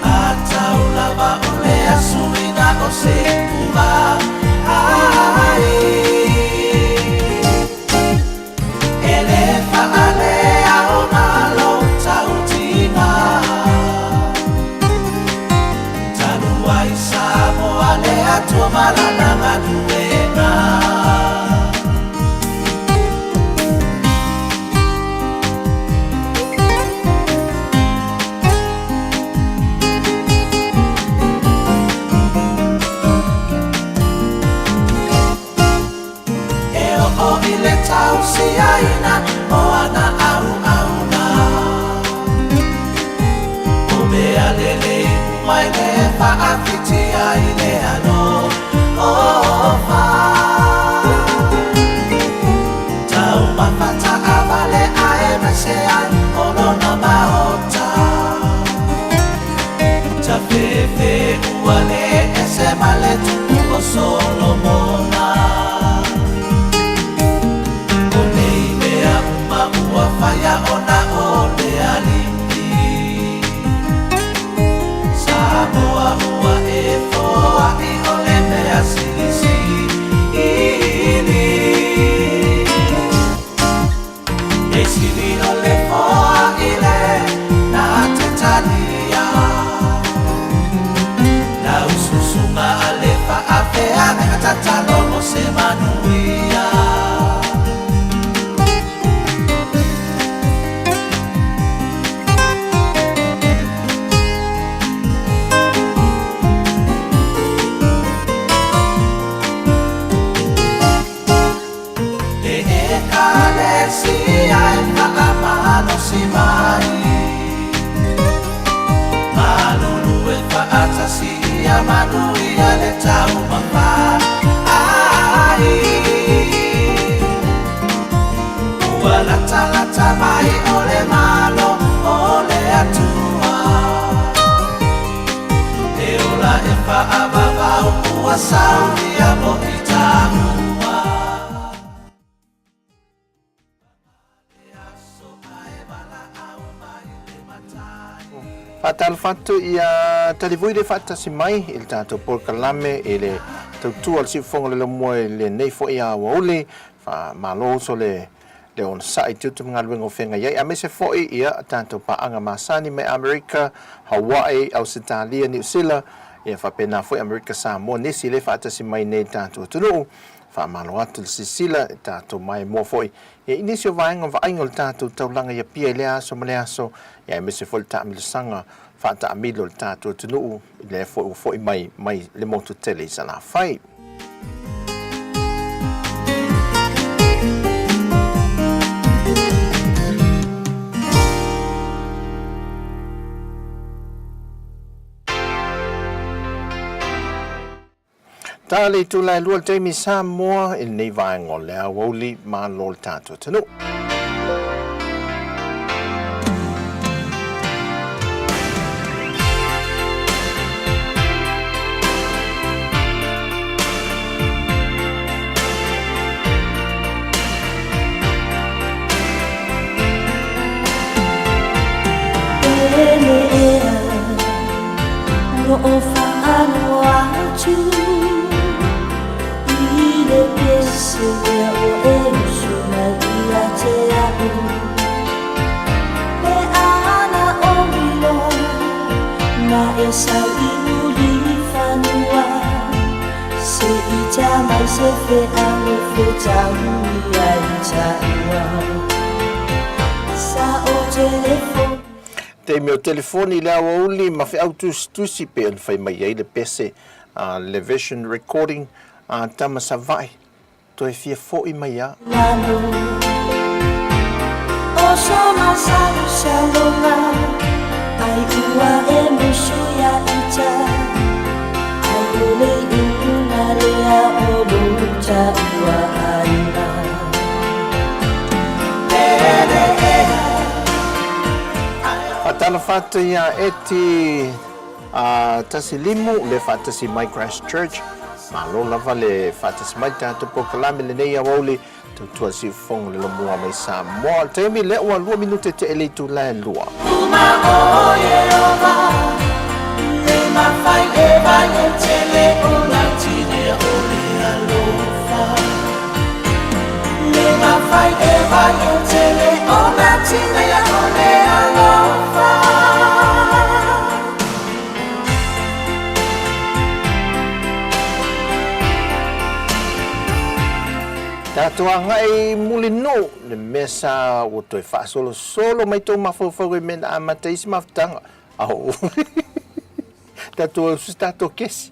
Speaker 10: Atau lava o le asuina o se uva ai E le faalea ona lou tautiga Talu ai Samoa le Atua ma lana galuega. E oo i le tausiaina o ana auauna. O mea lelei uma e le faafitia i le alofa. Taumafa taavale aemaise ai o lona maota. Tafefe ua le ese ma le tupu o Solomona. O nei mea uma ua faia ona o le Alii. Samoa ua e foai o le mea silisili. E sili o le foai le na te talia. Lau susuga a le faafeagaiga tatalo mo se manuia. E Ekalesia e faamalosi mai, Malulu e faatasi ia manuia le taumafa ai. Ua latalata mai o le Malo o le Atua, E ola e faavavau ua saunia mo i taua.
Speaker 6: Faatalofa atu ia Talivui le faatasi mai i le tatou polokalame i le tautua o le siufofoga o le laumua i lenei foi aoauli. Faamalo uso le le onosai tiute ma galuega o feagai ai, aemaise foi ia tatou paaga masani mai Amerika, Hawaii, Ausetalia, Niu Sila, ia faapena foi Amerika Samoa, nisi le faatasi mai nei i le tatou atunuu. Faamalo atu le silasila i tatou maimoa foi ia i nisi o vaega o vaaiga o le tatou taulaga i Apia i lea aso ma lea aso, ia aemaise foi le taamilosaga faataamilo i le tatou atunuu i lea foi ua foi mai mai le motu tele i Salafai. Ta le itula e lua le taimi i Samoa i lenei vaega o le aoauli malo le tatou atunuu. Taimi o telefoni i le aoauli ma feau tusitusi pei ona fai mai ai le pese a le Vision Recording a Tama Sava'i toe fia fo'i mai a. Faatalofa atu iā Eti a Tasi Limu le faatasi mai Christchurch. Malo lava le faatasi mai tatou polokalame lenei aoauli tautua siufofoga le lomua mai Samoa. O le taimi lea ua lua minute te'e le itula e lua. Tatou agai i Mulinuu, le mea sa ua toe faasolosolo mai tou mafaufau i mea na amata ai se mafutaga. Ao. Tatou se tatou kesi.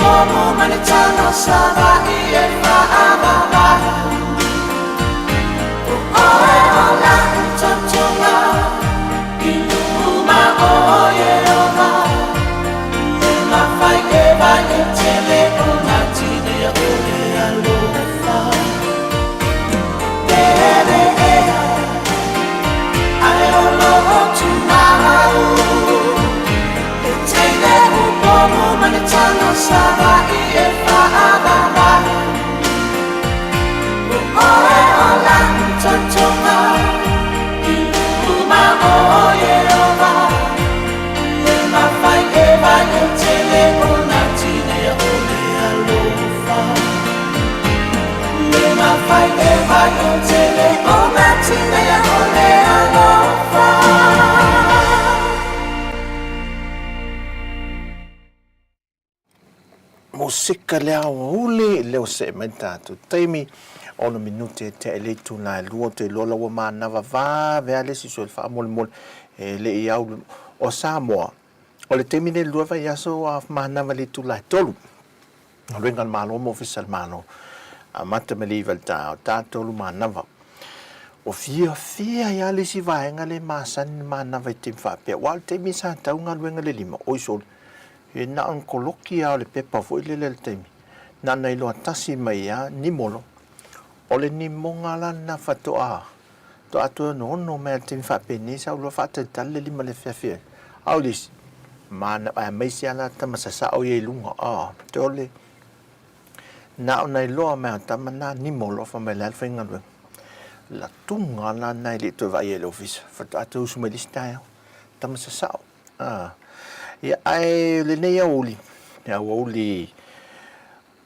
Speaker 10: upomu ma le taga Savaii e fa'avavae. O oe o la'u tautoga i luma o Ieova, le mafai e vai e tele o na tineia o le alofa. Lele ea, ae o lo'o tumau, e teine upomu ma le taga Savaii e fa'avavae. O oe o la'u tautoga i luma o Ieova, le mafai e vai e tele o na tineia o le alofa. Le mafai e vai e tele o na tineia o le alofa.
Speaker 6: Musika le aoauli, lea ua see mai le tatou taimi, ono minute e tea i le itula e lua, ou te iloa la ua manava vave lava le isi sui le faamolemole e le i au o Samoa. O le taimi lenei i le lua vaiaso ua manava i le itula e tolu. Galuega a le Malo ma Ofisa o le Malo, amata mai le iva i le taeao, tatolu manava. Ua fiafia ai lava le isi vaega lea e masani le manava i taimi faapea, aua o le taimi sa tau galuega i le lima, oi sole, e na ona koloki lava o le pepa foi lele i le taimi, na ona iloa tasi mai lava nimo loa. O le nimoga la lena faatoa Faatoa toe onoono mai lava i le taimi faapenei sa ou iloa faatalitali le lima i le afiafi ai. A o le isi, mana, aemaise lava la tama sasao ia i luga, a, te ole, na ona iloa mai lava o tama na nimo loa fai mai o le a le faigaluega. Latuga la na e le i toe vaaia i le ofisa, faatoa toe usu mai i le isi taeao, tama sasao. A, ia, ae o lenei aoauli, le aoauli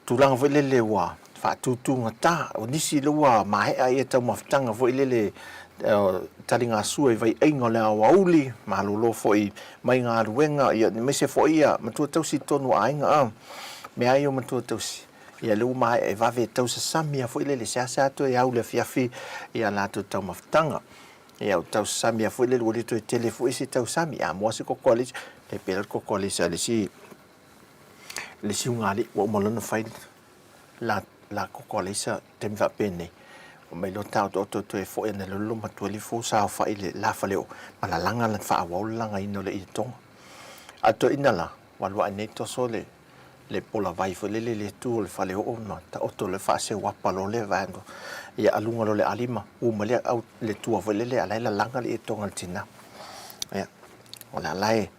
Speaker 6: tulaga foi lele ua faatutugata, o nisi lea ua maea ia taumafataga foi lele taligasua i vaiaiga o le aoauli, malolo foi mai galuega, ia aemaise foi ia matua tausi i totonu o aiga a, mea lava ia o matua tausi, ia lea ua maea e vave e tausasami lava foi lele, seasea toe au i le afiafi ia latou taumafataga. Ia o tausasami lava foi lele ua le toe tele foi se tausami, a moa se koko a le isi, e pei la le koko a le isi a le isi le isi ugalii ua uma loa ona fai la la koko a Leisa taimi faapenei ua mai loa taotooto toe foi ane loa le lomatua le ifo saofai i le la faleoo ma lalaga lana faaauau le lagaina o le ietoga. A toeaina la ua alu ae nei toso le le pola vai foi lele i le itu o le faleoo ma taoto loa faaseuapa loa le vaega ia aluga loa le alima u mai le au le tua foi lele a la e lalaga le ietoga a le tina. Ia o le ala e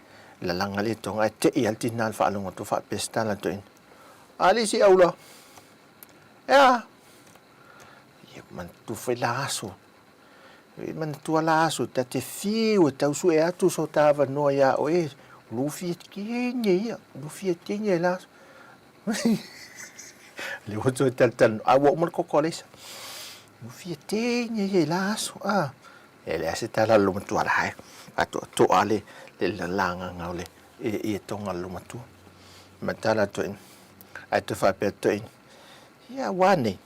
Speaker 6: Lalaga le toga ae tei lava le tina i le faalogo atu faapea se tala a le toeaina, A le isi aula, e a? Ia manatua foi la aso. E manatua la aso ta te fiu e tau sue atu so ta avanoa iā oe, o lou fia teine ia, lou fia teine i la aso. Lea ua toe talatalanoa, a ua uma le koko a Leisa. Lou fia teine ia i la aso, a. E leai se tala a le lomatua la e faatoatoa le le lagaga o le ietoga a le lomatua. Ma tala atu ai, ae toe faapea atu ai, ia ua nei,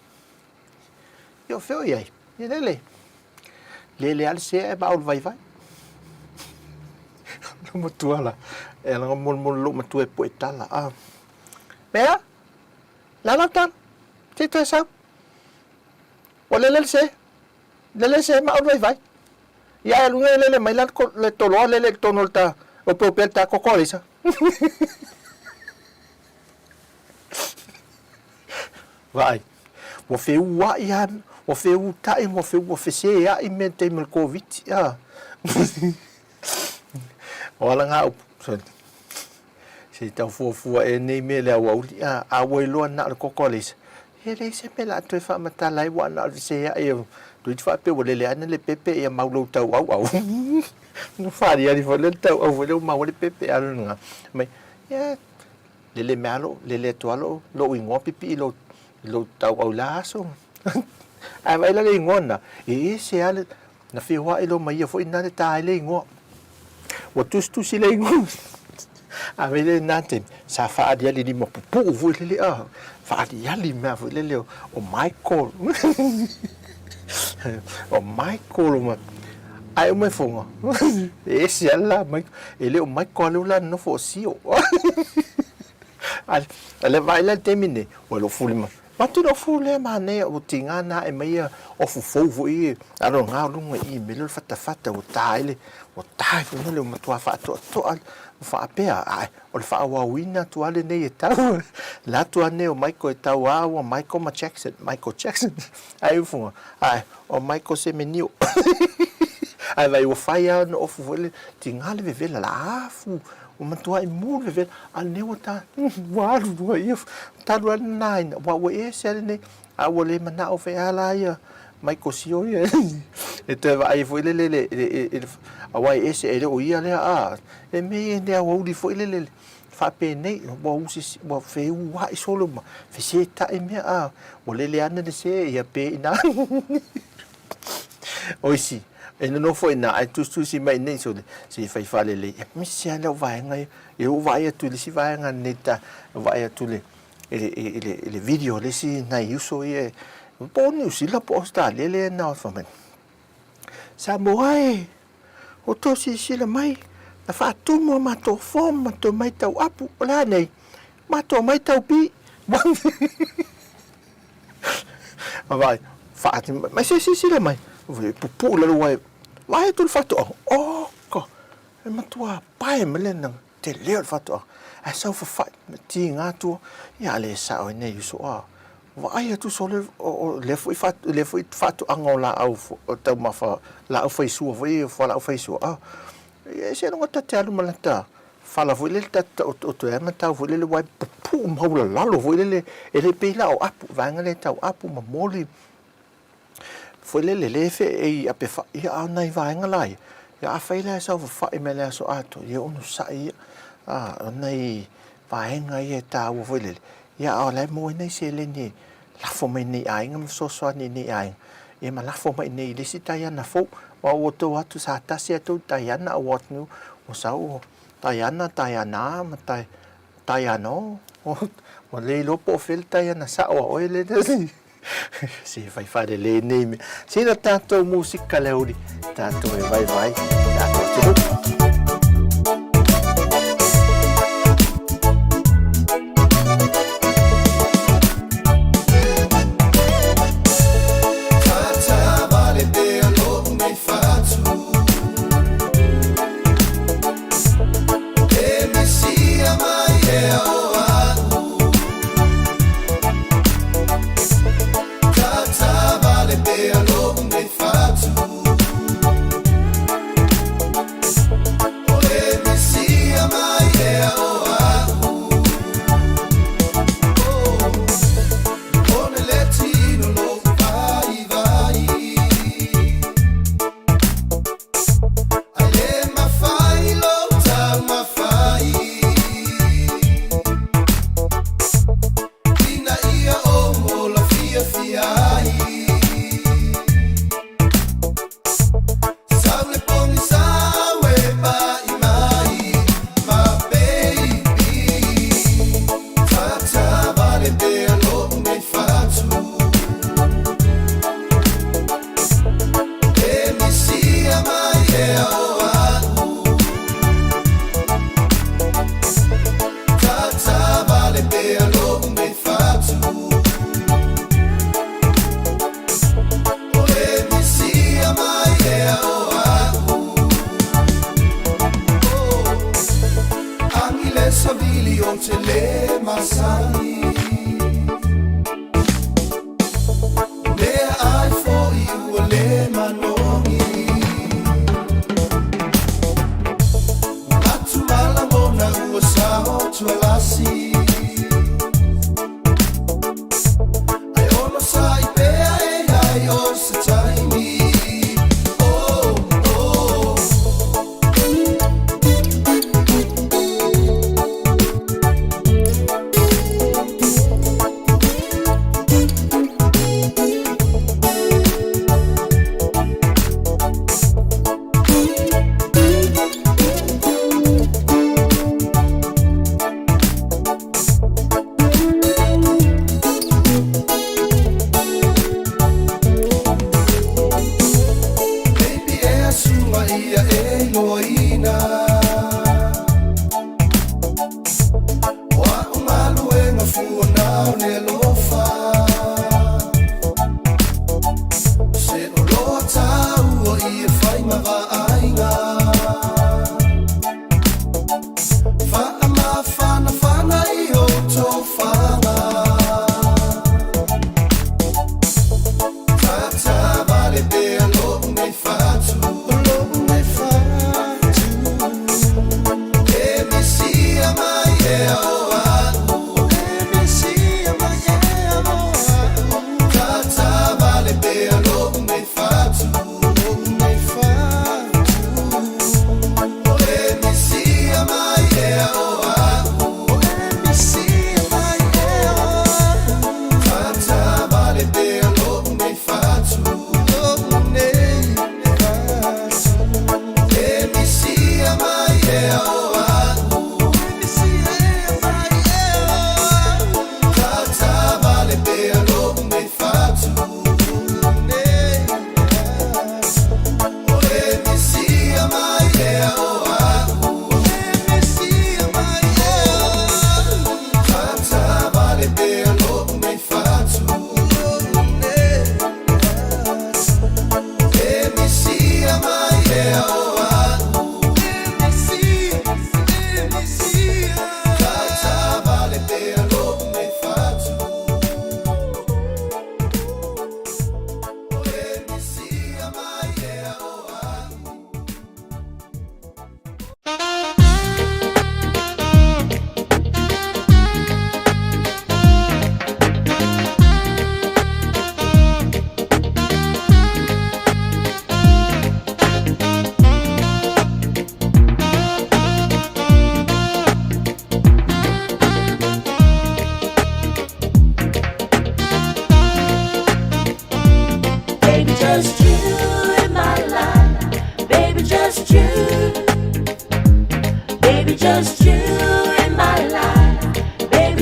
Speaker 6: ia o fea o i ai? Ia lele, lele lava le sea ae maau le vaivai. Lomatua la, e laga molimoli lou matua e poe tala, a. Mea, le a lau tala, se i toe sau. Ua lele le sea. Lele se ma vai vai. Ia e lunga lele mai la le toloa lele i totonu o le ta opeopea le ta koko a Lisa. Vaai, ua feuaʻi lava, ua feutaʻi, ua feu, ua feseaʻi mea i le taimi o le Koviti, a. O ala ngā upu, se i tau fuafua ea nei mea i le aoauli, a, a ua iloa na o le koko a Lisa, E leai se mea la toe faamatala ai ua na o le feseai o toeitiiti faapea ua lele ane le pepe ia mau lou tauauau. Na faaliali foi lea le tauau foi lea ua mau ai le pepe a lona mai ia lele mea lava lou lele atu lava lou lou igoa pipii i lou i lou tauau i la aso. Ae vaai la le igoa lena e ese lava le Na feoai loa ma ia foi na le ta ai le igoa. Ua tusitusi le igoa. A wei le nā taimi, sa whaaliali lima pupuu foi lele, a, whaaliali mea foi lele o, o Michael. o Michael o ma, ae uma e fonga. E ese ala la Michael. E le o Michael aleu la nofo o Sio. A le vaai la i le taimi lenei, ua le ofu lima. Matu le ofu lea manaia ua tiga na ae mai ia ofu fou foi ia alo nga o luga i i mea lea o le fatafata ua ta ai le ua ta ai foi lea ua matua faatoatoa ma faapea ae o le faaauauina atu lava lenei e tau le atu lava lenei o Michael e tau lava ua Michael ma Jackson Michael Jackson ae ufuga ae o Michael Semenio ae vaai ua fai lava ona ofu foi lea tiga le vevela la afu Ua matuai mu le vevela, a lenei ua ta, ua alu lua ia, talu ai lena aina, aua ua ese lava lenei, a ua le manao foi lava la ia Michael Sio ia e toe vaai foi lele i le, aua e ese, e le o ia lea, a, e mea ia i le aoauli foi lele faapenei, ua usisi, ua feuai solo ma fesetai mea, a, ua lele ane le se, ia pe i ina. O isi, e nonofo i ina ae tusitusi mai i inei sole, se i fai faalelei, e misi lava lau vaega ia. Ia ua vaai atu i le isi vaega lenei ta, vaai atu i le, i le, i le, i le video a le isi nai uso ia, po o Niu Sila po o Ausetalia lea na fai mai, Samoa e, ua outou silasila mai, na faatumu a matou form matou omai tau apu, o le a nei? Matou omai tau pi. Vaai, faati mai se silasila mai, pupuu i lalo aua e vaai atu le faatoaga, oka, e matua pae mai le tele o le faatoaga, ae sau fafai, tiga atu, ia a le sao ai nei uso a, vaai atu sole o lea foi lea foi faatoaga o laau taumafa, laau faisua foi, fualaau faisua, a, E ese luga ta te alu ma lata fala foi lele ta te taotooto ai ma tau foi lele aua e pupuu maulalalo foi lele e le pei la o apu vaega lea e tau apu ma moli foi lele le fe e ape fa ia a o nai vaega la ia ia afai la e saofafai mai le aso atoa ia onosai ia a o nai vaega ia e taua foi lele ia a o la e maua ai nai seleni e lafo mai nei aiga ma fesoasoani i nei aiga, ia ma lafo mai nei i le isi taiana fou. Aua ua outou atu sa tasi a outou taiana a ua atunuu ua sau ua taiana, taiana ma tai, taiano. Ua le iloa po o fea le taiana sao a oe le se fai faalelei nei mea. Sina tatou musika le aoauli, tatou e vaivai, tatou atunuu.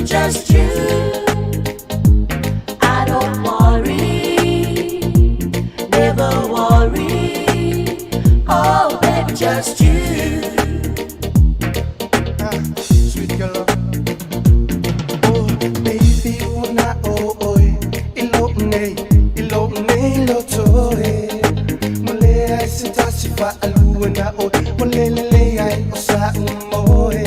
Speaker 10: just you. I don't worry, never worry. Oh, baby, just you.
Speaker 14: Sweet girl. Oh, baby, una o oi. Ilo nei, ilo nei lo toe. Mole ai se tasi fa alua na o. Mole le le ai o sa umoe.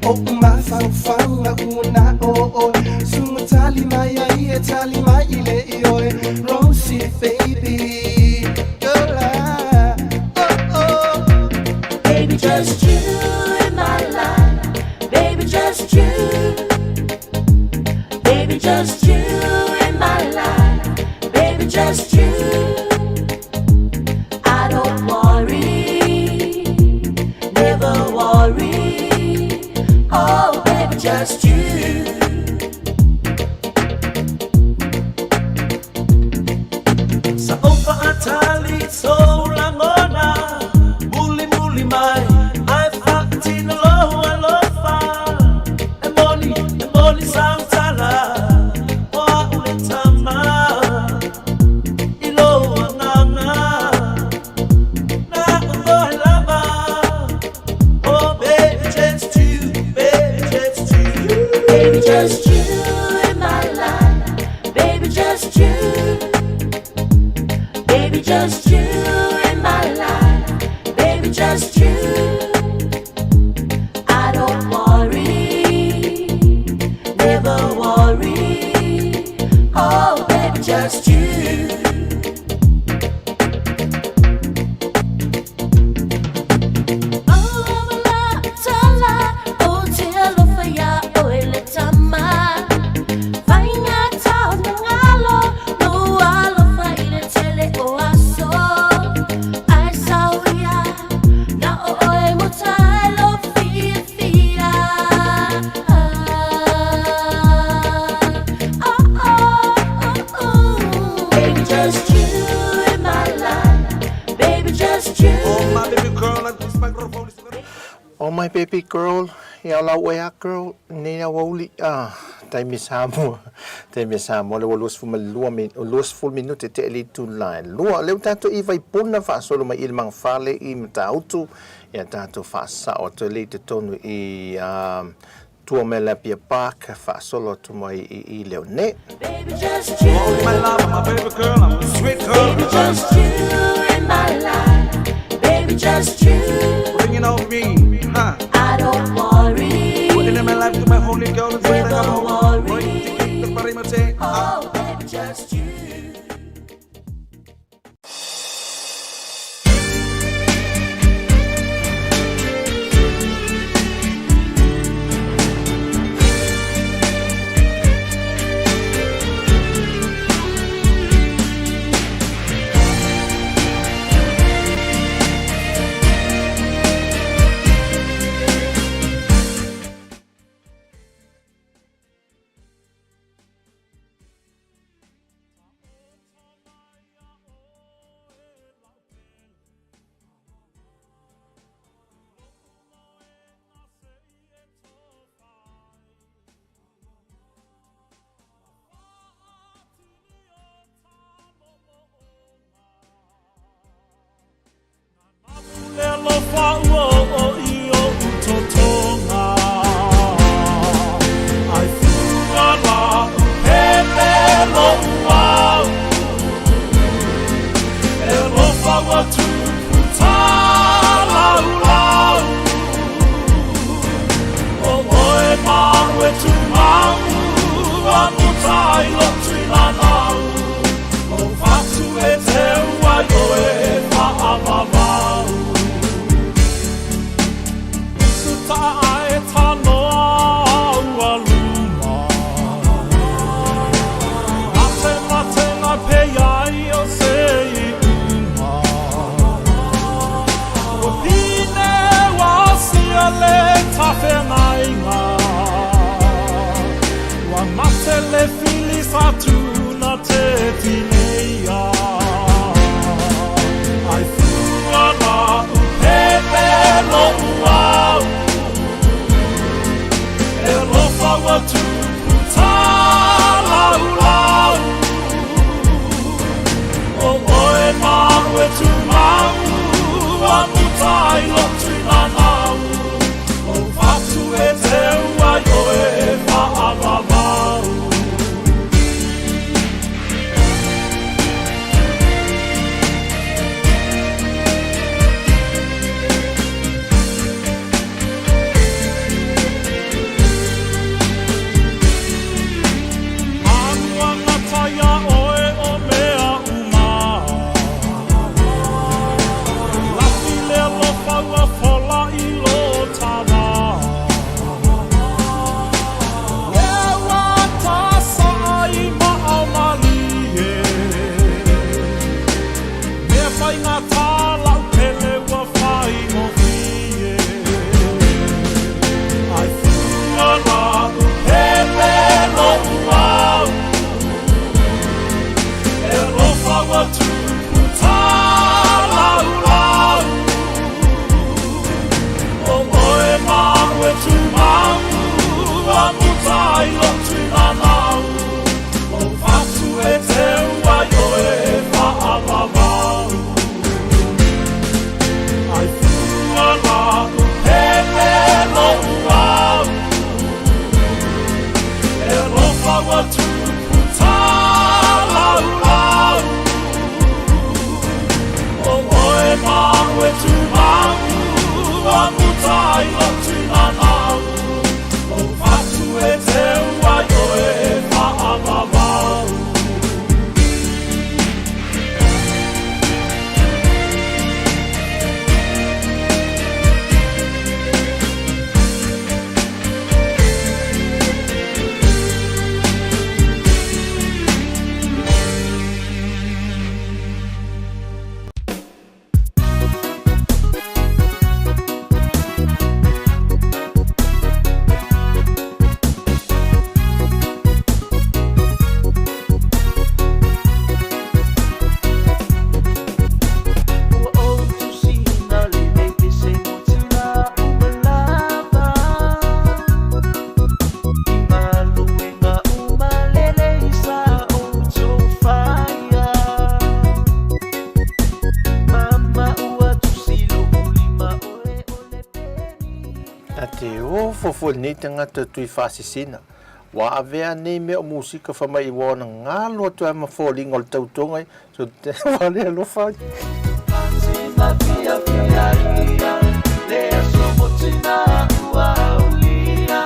Speaker 14: O uma fau fau na una o o. Sunga tali mai ai e tali mai ile i oe. Rosie, baby, girl, I, oh oh.
Speaker 10: Baby, just you in my life. Baby, just you. Baby, just you in my life. Baby, just you. I don't worry, never worry. Oh, baby, just you.
Speaker 15: Sa ofa atali so langona Muli muli mai ai whakatina lohu alofa E moni, e moni sautala O a ule tama I loa nganga Na ulohe lava. Oh baby, just you, baby, just you.
Speaker 10: Baby, just you in my life. Baby, just you. Baby, just you in my life. Baby, just you. I don't worry, never worry. Oh, baby, just you. Baby, just you in my life. Baby, just you.
Speaker 15: Oh my baby girl, this microphone is
Speaker 6: Oh my baby girl, ia lau ea girl, nei au auli, ah, taimi Samoa, taimi Samoa, le ua 22 min, 20 minute te le itula e lua. Lea ua tatou i Vaipuna faasolo mai i le magafale i Matautu, ia tatou faasao atu ai lea i totonu i, ah, tua mai le Apia Park, faasolo atu mai i i Leone.
Speaker 10: Baby, just you.
Speaker 15: Oh my love, my baby girl, I'm a sweet girl.
Speaker 10: Baby, just you in my life. Baby, just you.
Speaker 15: Bringing on me, huh?
Speaker 10: I don't worry.
Speaker 15: Putting in my life to my holy girl and say
Speaker 10: Never
Speaker 15: like I'm home.
Speaker 10: worry. Oh, baby, just you.
Speaker 13: Le alofa ua o i o utotonga. Ai fuga la upele lo uau. E alofa ua tupu talau lau. O oe mau e tumau, a muta i lotu i lanau. O fatu e te ua i oe whaavavau. tālaulau O oe ma au e tumau Ua muta ai lotu i nanau O fatu e teu ai oe e whaavavau. Anuanga tai a oe o mea uma. Lafi le alofa ua fola i lo tama. Lea ua tasaa i maao malie. Mea faigata lau pele ua faigofie. Ai fua lau pele lo'u au. E alofa ua tupu tālaulau. O oe ma au e tumau, ua muta ai lotu i nanau. O fatu e teu ai oe e whaavavau. Ai fua lau pele lo'u au. E alofa ua tupu tālaulau. O oe ma au e tumau, ua muta ai lotu i nanau. O fatu e teu ai oe e whaavavau.
Speaker 10: Ua ou tusina lenei pese mo tina uma lava I galuega uma lelei sa outou faia Mama ua tusi lo'u lima oe o le peni
Speaker 6: Na te ofo foi lenei tagata tui faasesena, ua avea nei mea o musika fai mai ua ona galo atu ai ma foliga o le tautoga ia, so te wale alofa ai.
Speaker 10: Tina fiafia ia le aso mo tina ua aulia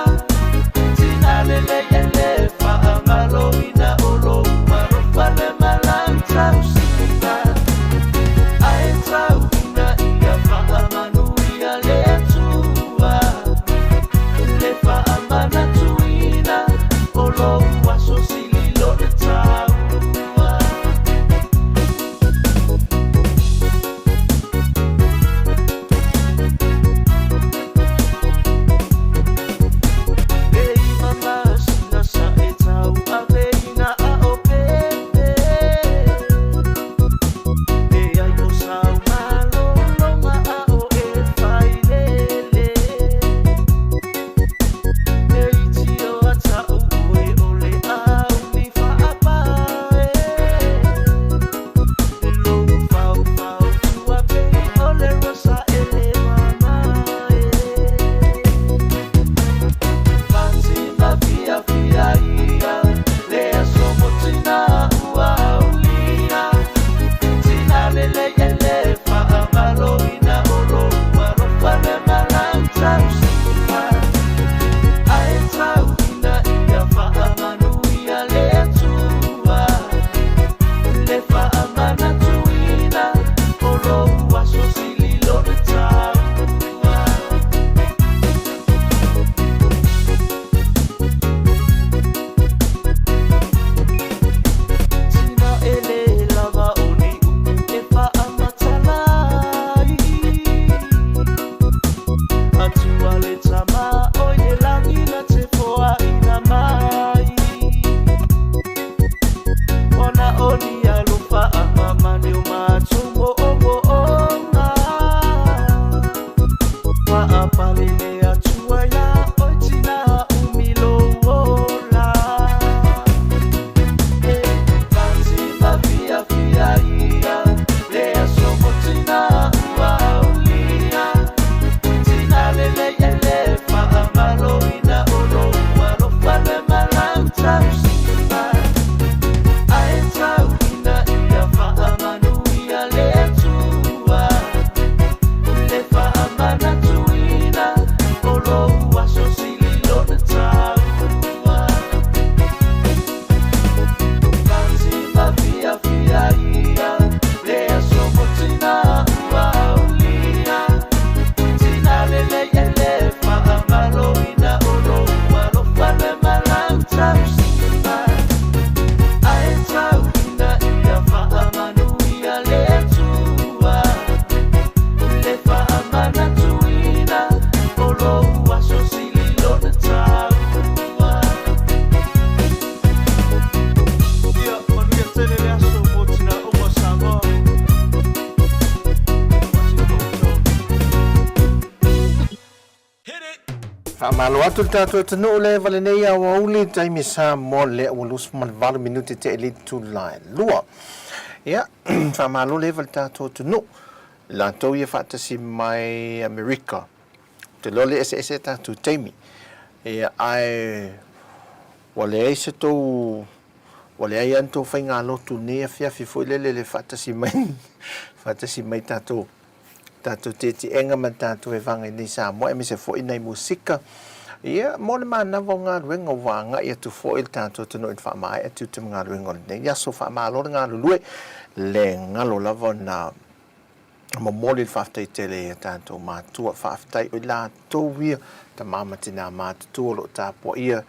Speaker 10: Tina lelei e le faamaloina o lou alofa le malau tausina Ae tauina ia faamanuia le Atua Le faamanatuina o lou aso sili lo le taua.
Speaker 6: Faamalo atu le tatou atunuu le eva lenei aoauli taimi Samoa lea ua 28 minute te le itula e 2. Ia, faamalo le eva le tatou atunuu latou ia faatasi mai Amerika. Ou te iloa le eseese tatou taimi. Ia, ae ua leai se tou ua leai lava ni tou faigalotu i lenei afiafi foi lele le faatasi mai faatasi mai tatou tatou tietiega ma le tatou evaga i nei Samoa aemaise foi nai musika ia mo le manava o galuega ua agai atu foi le tatou atunuu i le faamaea tiute ma galuega o lenei aso. Faamalo le galulue le galo lava na momoli le faafetai tele i a tatou matua. Faafetai o i latou ia tama ma tinā matutua o lo o tapuaia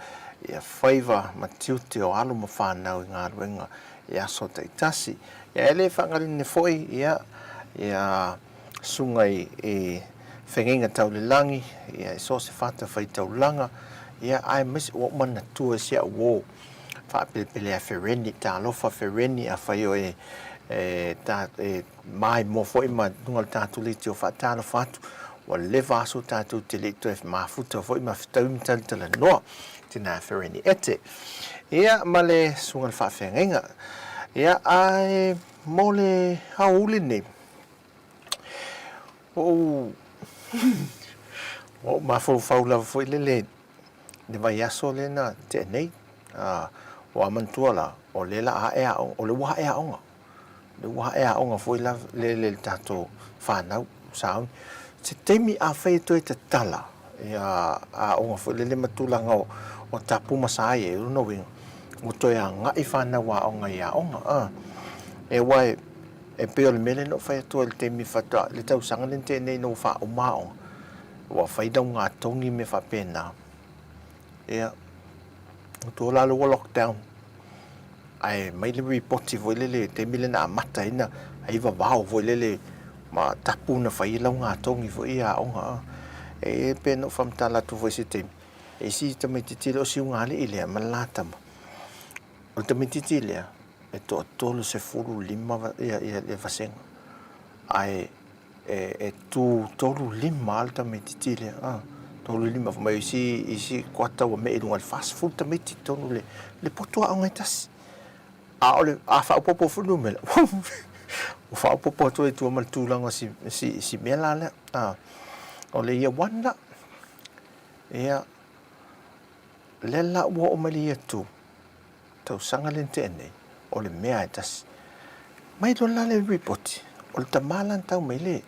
Speaker 6: ia faiva ma tiute o alo ma fanau i galuega i aso taitasi. Ia e le faagalinine foi ia ia susuga i i fegeiga tau le lagi, ia i so o se fatafaitaulaga, ia aemaise ua ou manatua i si au uo faapelepele a Fereni, talofa Fereni afai o e e ta e maimoa foi ma luga o le tatou leitio faatalofa atu, ua leva aso tatou te le i toe mafuta foi ma fetaui ma talatalanoa. Tina Fereni Ete. Ia, ma le susuga i le faafeagaiga. Ia, ae mo le aoauli lenei, ua ou ua ou mafaufau lava foi lele i le vaiaso lea na tea nei. Ua manatua la, o lea la ae aoga, o lea ua ae aoga. O lea ua ae aoga foi la lele i le tatou fanau, sauni. Se taimi afai e toe tatala ia aoga foi lele ma tulaga o tapu ma sa ai, o lona uiga, ua toe agai fanau aoga i aoga. A, e aua e, e pei o le mea lea na ou fai atu ai i le taimi faatoa, le tausaga lea na tea nei ina ua faauma aoga, ua fai laugatogi ma mea faapena. Ia, ua la lea ua lockdown, ae aumai le ripoti foi lele i le taimi lea na amata ai ona ai vavao foi lele ma tapu na fai ai laugatogi foi ia aoga. E pei ona ou faamatala atu foi i se taimi, e isi tamaitiiti le o siugalii lea ma le la tama. O le tamaitiiti lea, e toa-35 le vasega, ae e tu 35 lava le tamaitiiti lea, a, 35, fai mai o isi, isi kuata ua me'i i luga i le 40 tamaiti i totonu o le, le potu aoga e tasi. A o le, a faaopoopo foi le numera, ua faaopoopo atu ai i tua ma le tulaga o si, si, si mea la lea, a. O le year one la, ia, lea la ua oo mai le year two, tausaga lea na tea nei, o le mea e tasi. Mai loa la le ripoti, o le tama la na tau mai le,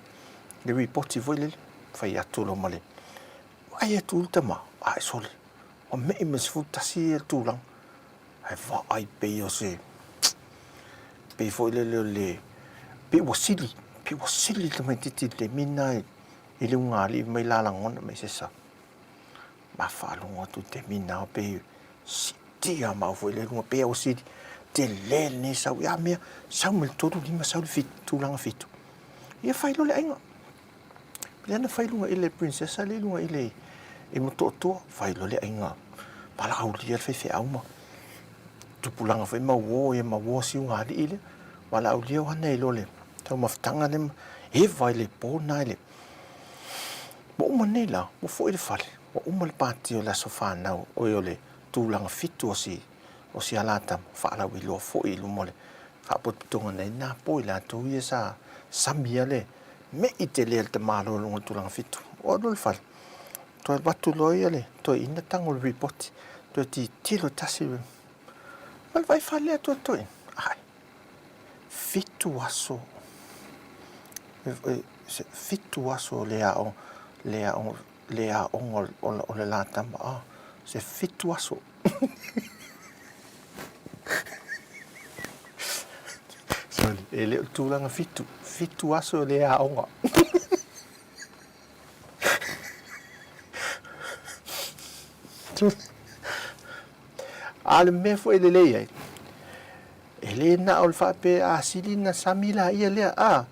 Speaker 6: le ripoti foi lele, fai atu loa ma le, vaai atu le tama, ae sole, ua me'i ma le 11 le tulaga. Ae vaai pei o se, pei foi lele o le, pei ua sili, pei ua sili le tamaitiiti i le taimi lena i le ugaalii mai la lagona mai se sa. Ma faalogo atu i le taimi lena pei siitia mau foi lea i luga pei ua sili tele lenei sau ia mea sau mai le 35 sau le tulaga fitu. Ia fai loa le aiga. Lea na fai luga i le princessa lea i luga i le i Motootua, fai loa le aiga valaaulia le faifeau ma tupulaga foi ma uo ia ma uo siugaalii lea. Valaaulia o ana i lo le taumafataga lea ma eva i le po lena i le Ua uma nei la, ua foi i le fale, ua uma le pati o le aso fanau, oi o le tulaga fitu o si, o si alatama, faalauiloa foi i luma o le faapotopotoga nei na po i latou ia sa sami le me'i tele a le tamaloa i luga o le tulaga fitu. Ua alu i le fale, toe alu atu loa ia le toeaina tago i le ripoti, toe tilotilo tasi, ma le vaai fale atu a le toeaina, ai, fitu aso, fitu aso le aoga, le aoga, le aoga o le la tama, a, se fitu aso. Sorry, e le o le tulaga fitu, fitu aso le aoga. A o le mea foi e lelei ai, e le na o le faapea a sili na sami laia lea, a,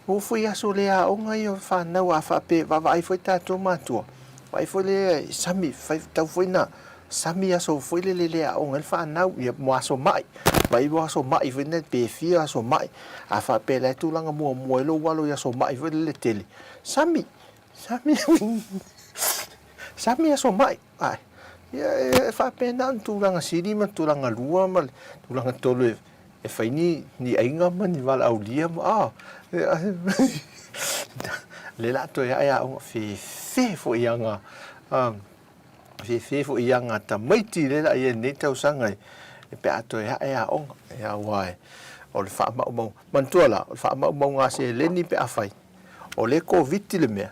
Speaker 6: oo foi i aso le aoga ia o fanau a faapea e vaavaai foi tatou matua, vaai foi lea i sami, fai tau foi na sami aso foi lele le aoga ai le fanau, ia mo aso mai, vaai mo aso mai foi lea pe fia aso mai, a faapea la e tulaga muamua ai lou alo i aso mai foi lele tele, sami, sami,
Speaker 16: Sami aso ma'i, a'e. Ia, e faapena ona tulaga sili ma tulaga lua ma le tulaga tolu e fai ni, ni aiga ma ni valaaulia ma, a, lea la toe ae aoga fefe foi aga, a, fefe foi aga tamaiti lea la i ai lenei tausaga e pe a toe ae aoga. Ia, aua e, o le faamaumauga, manatua la, o le faamaumauga a seleni pe a fai, O le Koviti le mea,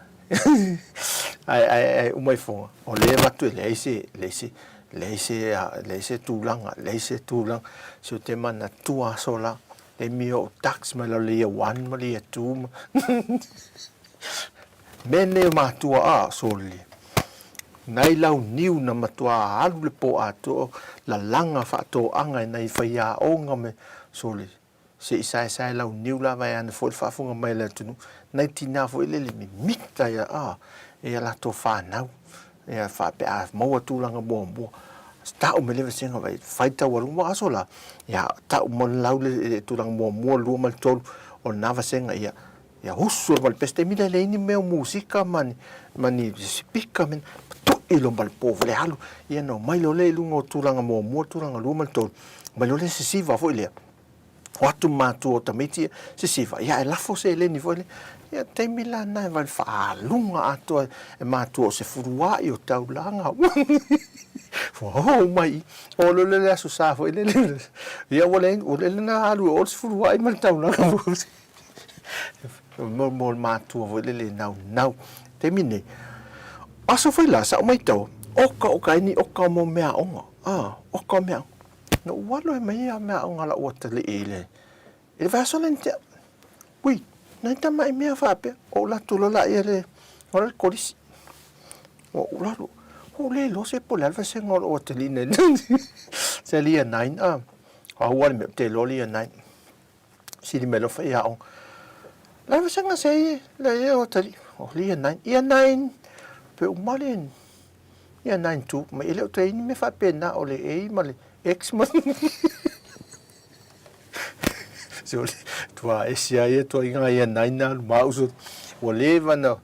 Speaker 16: ae, ae, ae uma ifoga, o lea e avatu e leai se, leai se, leai se, leai se tulaga, leai se tulaga. Se ou te manatua aso la, taimi o ou tax mai lalo le year one ma le year two ma mea nei o matua a, sole. Nai lau niu na matua alu le po atoa o lalaga faatoaga e nai faiaoga me, sole. Se i saesae launiu lava e ana foi le faafofoga mai a le atunuu, nai tinā foi lele mimita ia a ia latou fanau ia faapea a maua tulaga muamua tau mai le vasega vai fai taualuga ma aso la ia tau mo le lau le tulaga muamua lua ma le tolu o lena vasega ia ia usu ma le pese taimi lea leai ni mea o musika ma ni ma ni sipika me to'i loa ma le po le alu ia na omai loa lea i luga o tulaga muamua tulaga lua ma le tolu omai loa lea sisiva foi lea o atu matua o tamaiti ia sisiva ia ae lafo seleni foi lea ia taimi la na e vale faaluga atoa e matua o se fulua'i o taulaga ua oo mai i o loa lea le aso sa foi lele ia ua leai ua lele na alu e oo le sefulua'i ma le taulaga mo mo le matua foi lele e naunau taimi nei aso foi la sa'u maitau oka oka ai ni oka mo meaaoga a oka o meaaoga Na ou alo ai mai ia meaaoga la'u atalii i le i le vaiaso lea na tea. Ui, nai tama'i mea faapea, ou alu atu loa laia i le o le kolisi. Ua ou alu, ua ou le iloa se po o le a le vasega o lou atalii nei se year nine a. O au lava le mea ou te iloa le year nine. Sili mai loa faiaoga. O le a le vasega se i le ia o atalii? O le year nine. Year nine, pe uma le Ia 92 mai e le o toe i ai ni mea faapena o le A ma le X ma So le tua ese lava ia ituaiga ia 9 alu ma au so ua leva na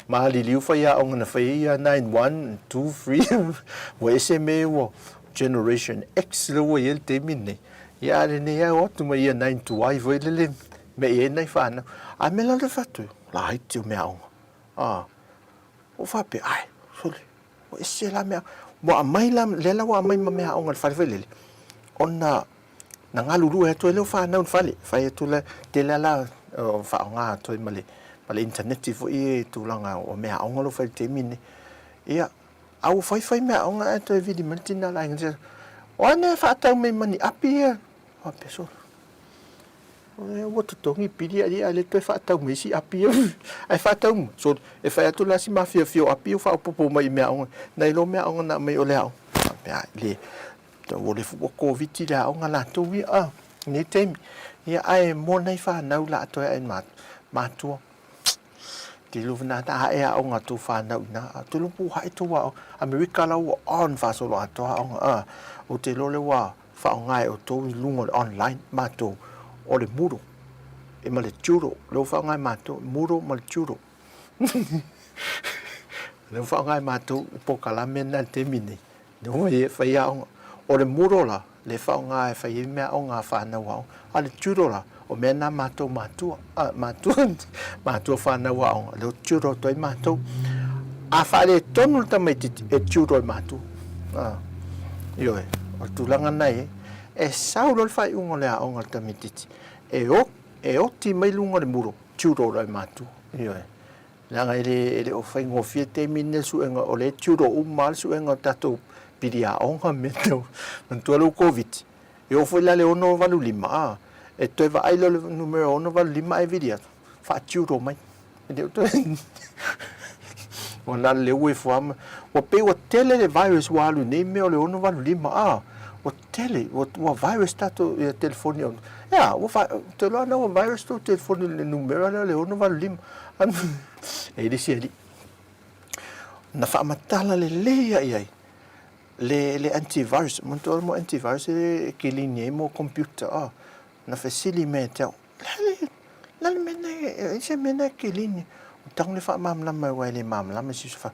Speaker 16: maliliu faiaoga na fai ai ia 9 1 2 3 ua ese mea ua generation X lea ua i ai le taimi lenei. Ia a o lenei lava e o atu ma ia 9 tuai foi lele mea i ai nai fanau. A mea la lea fai atu, laiti o meaaoga. A Ua faapea, ae, sole, ua ese la mea, ua aumai la, lea la ua aumai ma meaaoga i le fale foi lele, ona na galulue atu ai lea o fanau i le fale, fai atu la, tele lava la o faaaoga atu ai ma le, ma le initaneti foi ia i tulaga o meaaoga o lo o fai i le taimi lenei. Ia, a ua fai fai meaaoga ae toe vili mai le tina o le aiga, o a mea e faatau mai ma ni api ia? Faapea, sole, Ua totogi pili alii ae le toe faatau mai isi api ia. Ae faatau mai, sole, e fai atu la si mafiafia o api ua faaopoopo mai i meaaoga. Nai lo meaaoga na aumai o le aoga. Faapea, le, ua le ua Koviti le aoga latou ia, a, lenei taimi. Ia, ae mo nai fanau la atoa ai matua. Tilo na ta ae aoga a tou fanau i ina. Ou te iloa po ua hae tou aoga. Amerika la ua on faasoloatoa aoga, a. Ou te iloa lea ua faaaoga e outou i luga o le online matou o le Moodle e ma le Judo lea ua faaaoga e matou Moodle ma le Judo lea ua faaaoga e matou le polokalame lena i le taimi lenei lea ua i ai e fai aoga o le Moodle la lea e faaaoga e fai ai meaaoga a fanau aoga a o le Judo la o mea na a matou matua matua matua fanau aoga lea ua judo atu ai matou. A faaletonu le tamaitiiti e judo e matua. Ioe, o le tulaga lena e i ai. E sau loa le faaiuga o le aoga a le tamaitiiti e o e oti mai luga o le mulo, judo loa e matua. Ioe, leaga e le e le o faigofie le taimi lenei le suega o lea e judo uma lava le suega o tatou pili aoga ma mea tau. Manatua lou Koviti, E oo foi la i le 685, a, e toe vaai loa i le numera 685 ae vili atu, faa-judo mai. E le o toe ua na o le ue ifo lava ma, ua pei ua tele le virus ua alu i nei mea o le 685, a, ua tele, ua, ua virus tatou ia telefoni. E a, ua fa, ou te iloa na ua virus tou telefoni i le numera lea o le 685. E i ai le isi alii na faamatala lelei lava i ai le le antivirus manatua mo antivirus e kilini ai mo computer a na fesili mai ia te au le le a le mea lena e ai se mea lena e kilini o tago le faamalamalama aua e le malamalama si uso fa.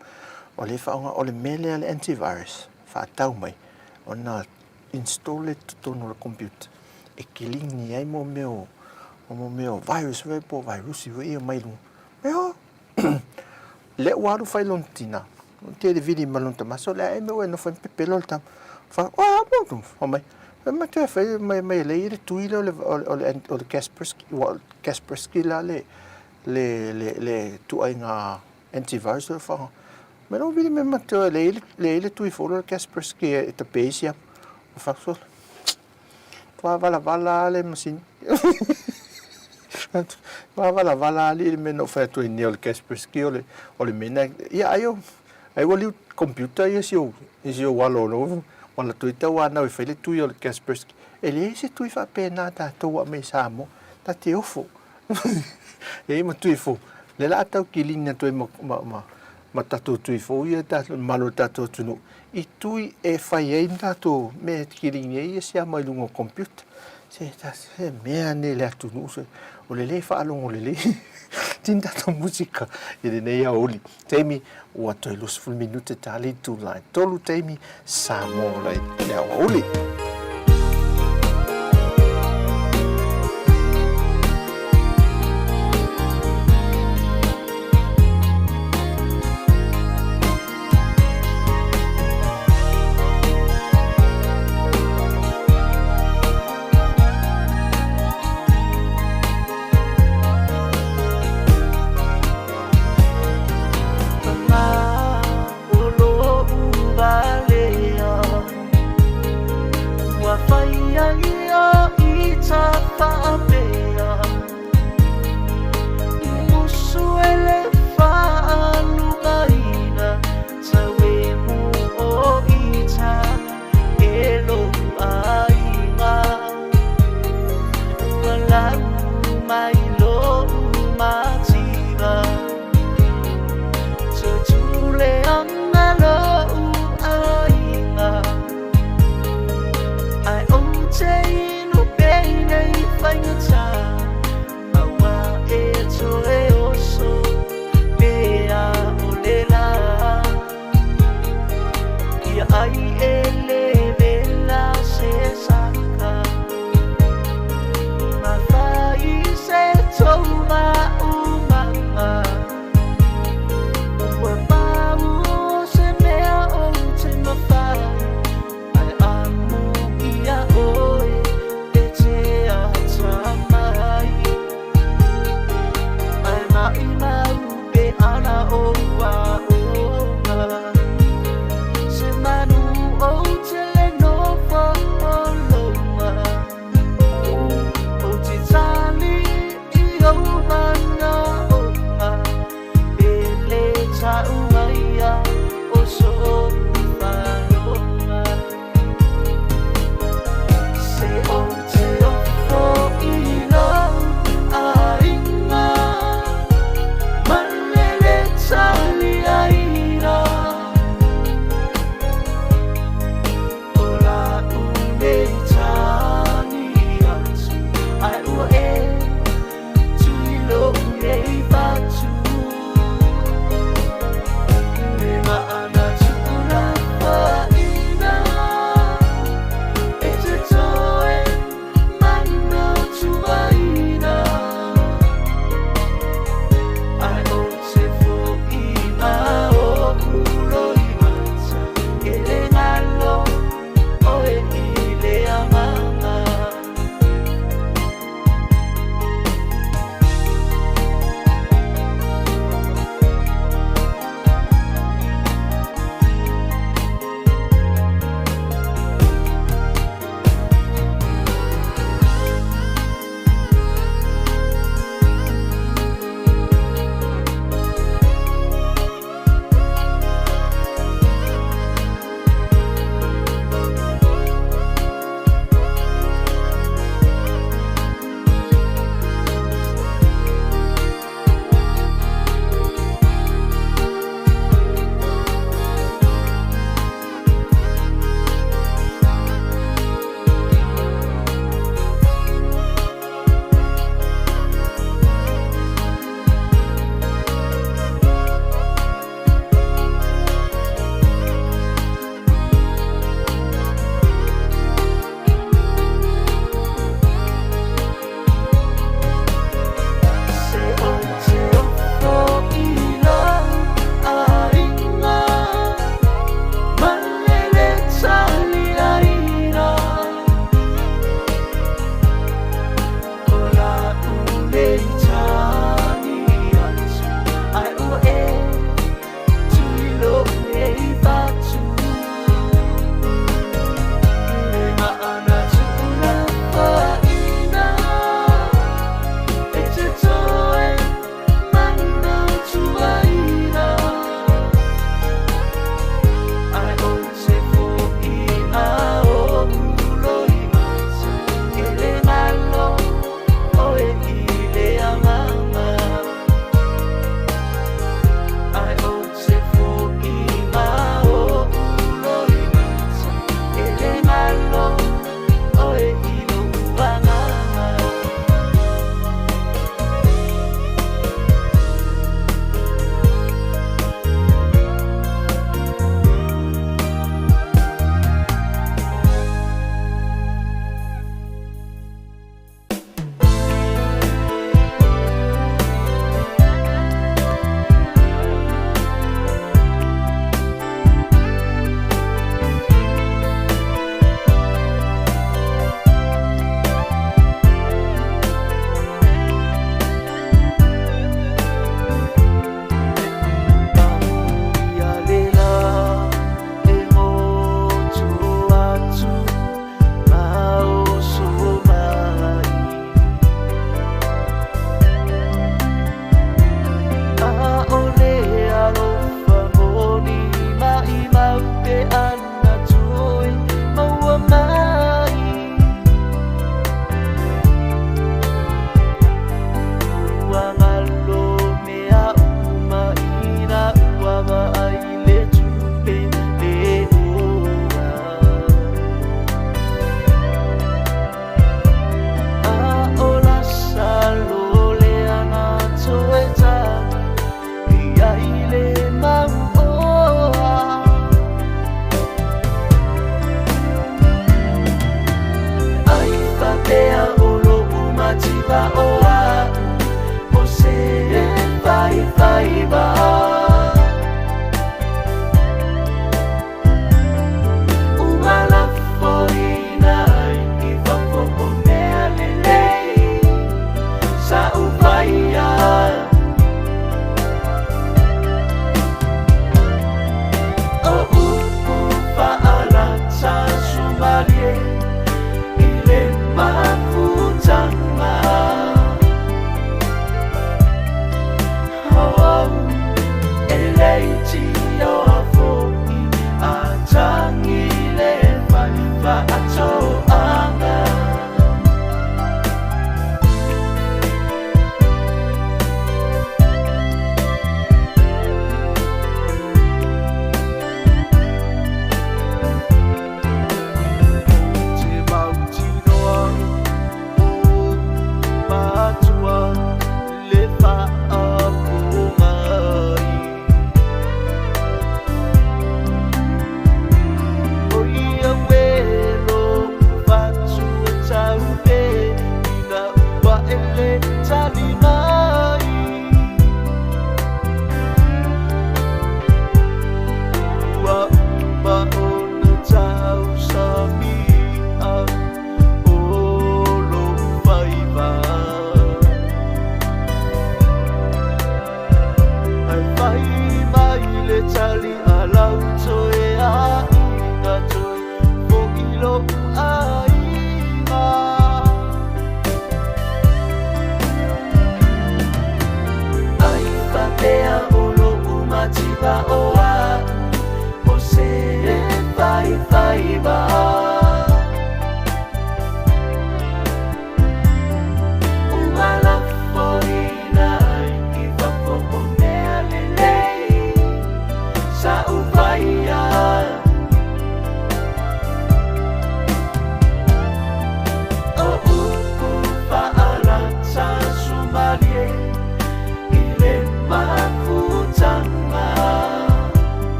Speaker 16: O lea e faaaoga, o le mea lea le antivirus faatau mai ona install lea i totonu o le computer e kilini ai mo mea o mo mea o virus foi po o vairusi foi ia mai luga. Ioe, lea ua alu fai lona tina, tele vili ma lona tama, so le a ea mea ua e nofo ai ma pepelo le tama. Fa, oe a mo, fai mai, fai mai toe fai mai mai e lei le tui lea o le o le o le Kaspersky, ua o le Kaspersky la le le le le ituaiga antivirus lea fa. Mai lou vili mea ma toe lei le le tui fou lea o le Kaspersky e tape ai siama. Fa so, Ua valavala lava le masini. Ua valavala lava le mea na ou fai atu ai nei o le Kaspersky o le, o le mea na, ia ai o, ai ua liu computer ia si ou, i si ou alo no, ua alu atu ai tauanau e fai le tui o le Kaspersky. E leai se tui faapena a tatou a aumai i Samoa, ta te ofo. E i ai ma tui fou. Lea la a tau kilini atu ai ma, ma, ma, ma tatou tui fou ia tatou, le mamalu o le tatou atunuu i tui e fai ai ni tatou mea e kilini ai ia siama i luga o computer. Se se mea nei le atunuu se o le lē faalogo lelei tini tatou musika i lenei aoauli. Taimi ua toe 20 minute ta le itula e tolu taimi Samoa ola i le aoauli.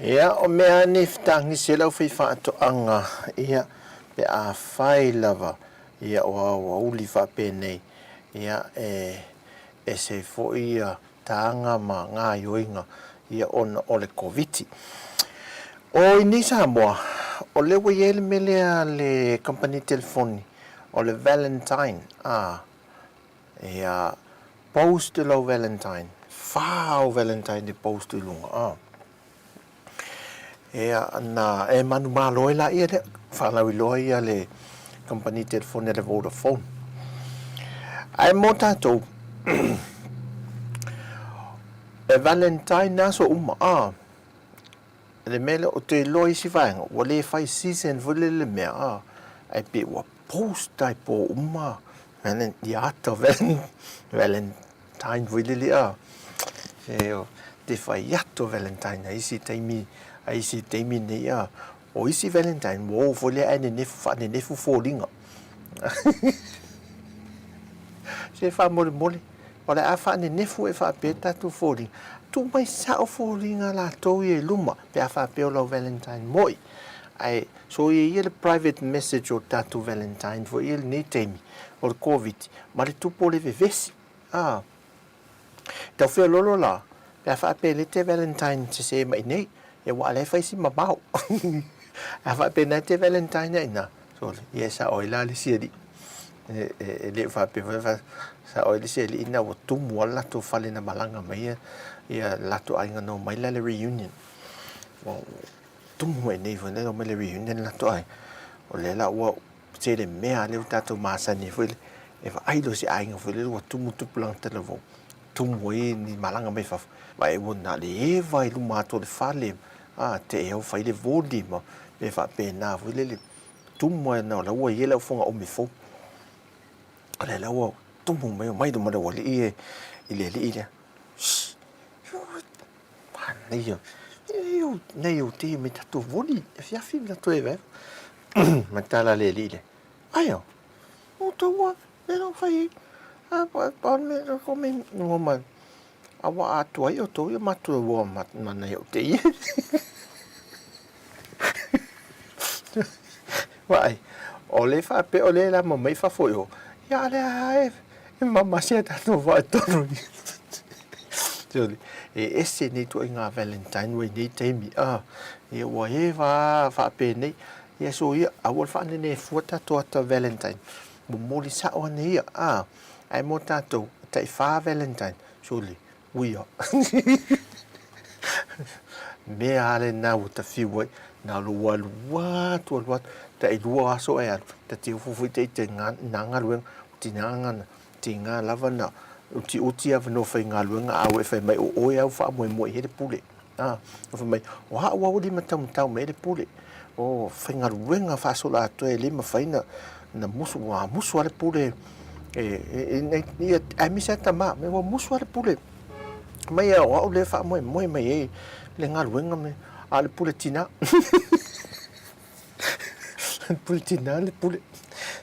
Speaker 16: Ia, o mea nei fetagisi e le aufaifaatoaga, ia, pe afai lava, ia, o aoauli faapenei, ia, e ese ai foi ia taga ma gaoioiga, ia, ona o le Koviti. O i nei Samoa, o lea ua i ai le mea lea a le kamupani telefoni, o le Valentine, a, ia, post lau Valentine, fa au Valentine e post i luga, a. Ia, na e manumalo ai laia lea, faalauiloa ia le kamupani telefoni a le Vodafone. Ae mo tatou, e Valentine aso uma, a, le mea lea, ou te iloa isi vaega, ua le fai season foi lele le mea, a, ae pei ua post ai po uma ia ata Valentine foi lele, a. E, o, te fai atu Valentine a isi taimi, a isi taimi nei, a. O isi Valentine, ua oo foi lea ae nenefu, faanenefu foliga. Se faamolemole, o le a faanenefu e faapea tatou foliga. Tuu mai sao foliga latou ia i luma, pe a faapea o lau Valentine moi. Ae soia ia le private message o tatou Valentine foi ia i lenei taimi o le Koviti ma le tupu o le vevesi. A. Tau feololo la, pe a faapea e le te Valentine sese mai nei, ia ua ala e fai si mamao. A faapea na te Valentine ai na, sole, ia e sao ai la le isi alii. E, e, e le faapea foi fa, sao ai le isi alii na ua tumu ala latou fale na malaga mai ia, ia latou aiga na omai la le reunion. Ua tumu mai nei foi na omai le reunion latou aiga. O lea la ua tele mea lea ua tatou masani foi le e vaai loa i se aiga foi lele ua tumu tupulaga talavou, tumu ai ni malaga mai fafo, vaai ua na le eva i luma atu o le fale, a, te au fai le voli ma mea faapena foi lele, tumu ai na o la ua i ai le au fogaomi fou. O lea la ua tumu mai, omai luma le aualii e i le alii lea. Shh! Manaia. Nei o te me tatou voli, afiafi me tatou evaeva. Ma tala le alii lea. Aia, o taua, me lau fai, a pa pa me ko me no ma a wa atu ai o tou ia matua ua mana o te ia. Vaai, o le faapea o le la ma mai fafo i o, ia a le a e, e mama se tatou vaai tonu. E ese nei ituaiga Valentine ua i nei taimi, a, ia ua eva a faapenei, ia so ia, aua le faanenefua tatou ata Valentine, momoli sao ane ia, a, ae mo tatou, e taifa Valentine, sole, uia. Mea a lena ua tafiu ai, na lou alu atu, alu atu, tailua aso e alu, ta te ofo foi ta ita i nā galuega, o tina ngana, tiga lava na utiuti avanoa faigaluega a ua e fai mai o oe au faamoemoe i ai le pule. A, ua fai mai, o a'u au e lima taumatau mai ai le pule. O faigaluega faasola atoa e le mafai na, na musu, ua musu lava le pule e, e, e, ia, aemaise lava tama, me ua musu lava le pule mai a o a'u lea e faamoemoe mai ai le galuega me, a o le pule tina. Pule tina le pule.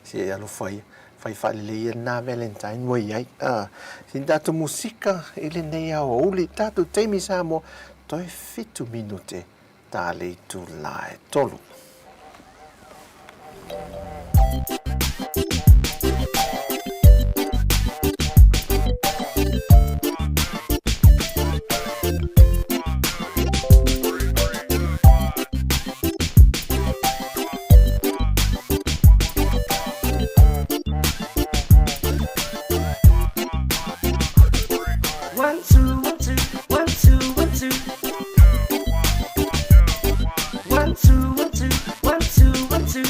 Speaker 16: Se alofa ia. Fai faalelei ia lena Valentine ua i ai. Ah, sina tatou musika i lenei aoauli. Tatou taimi Samoa, toe fitu minute ta le itula e tolu.
Speaker 10: One, two, one, two, one, two, one, two. One, two, one, two, one, two, one, two.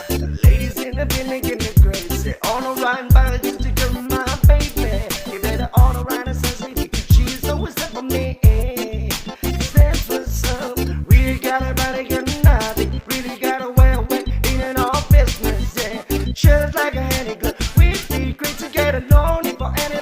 Speaker 10: The ladies in the building getting crazy. On the right by just to get my baby. You better on the right and say, she's always there for me. That's what's up. Really got it right again, nothing. Really got away away in an all business, yeah. Just like a honey glove. We'd be great together, no need for any.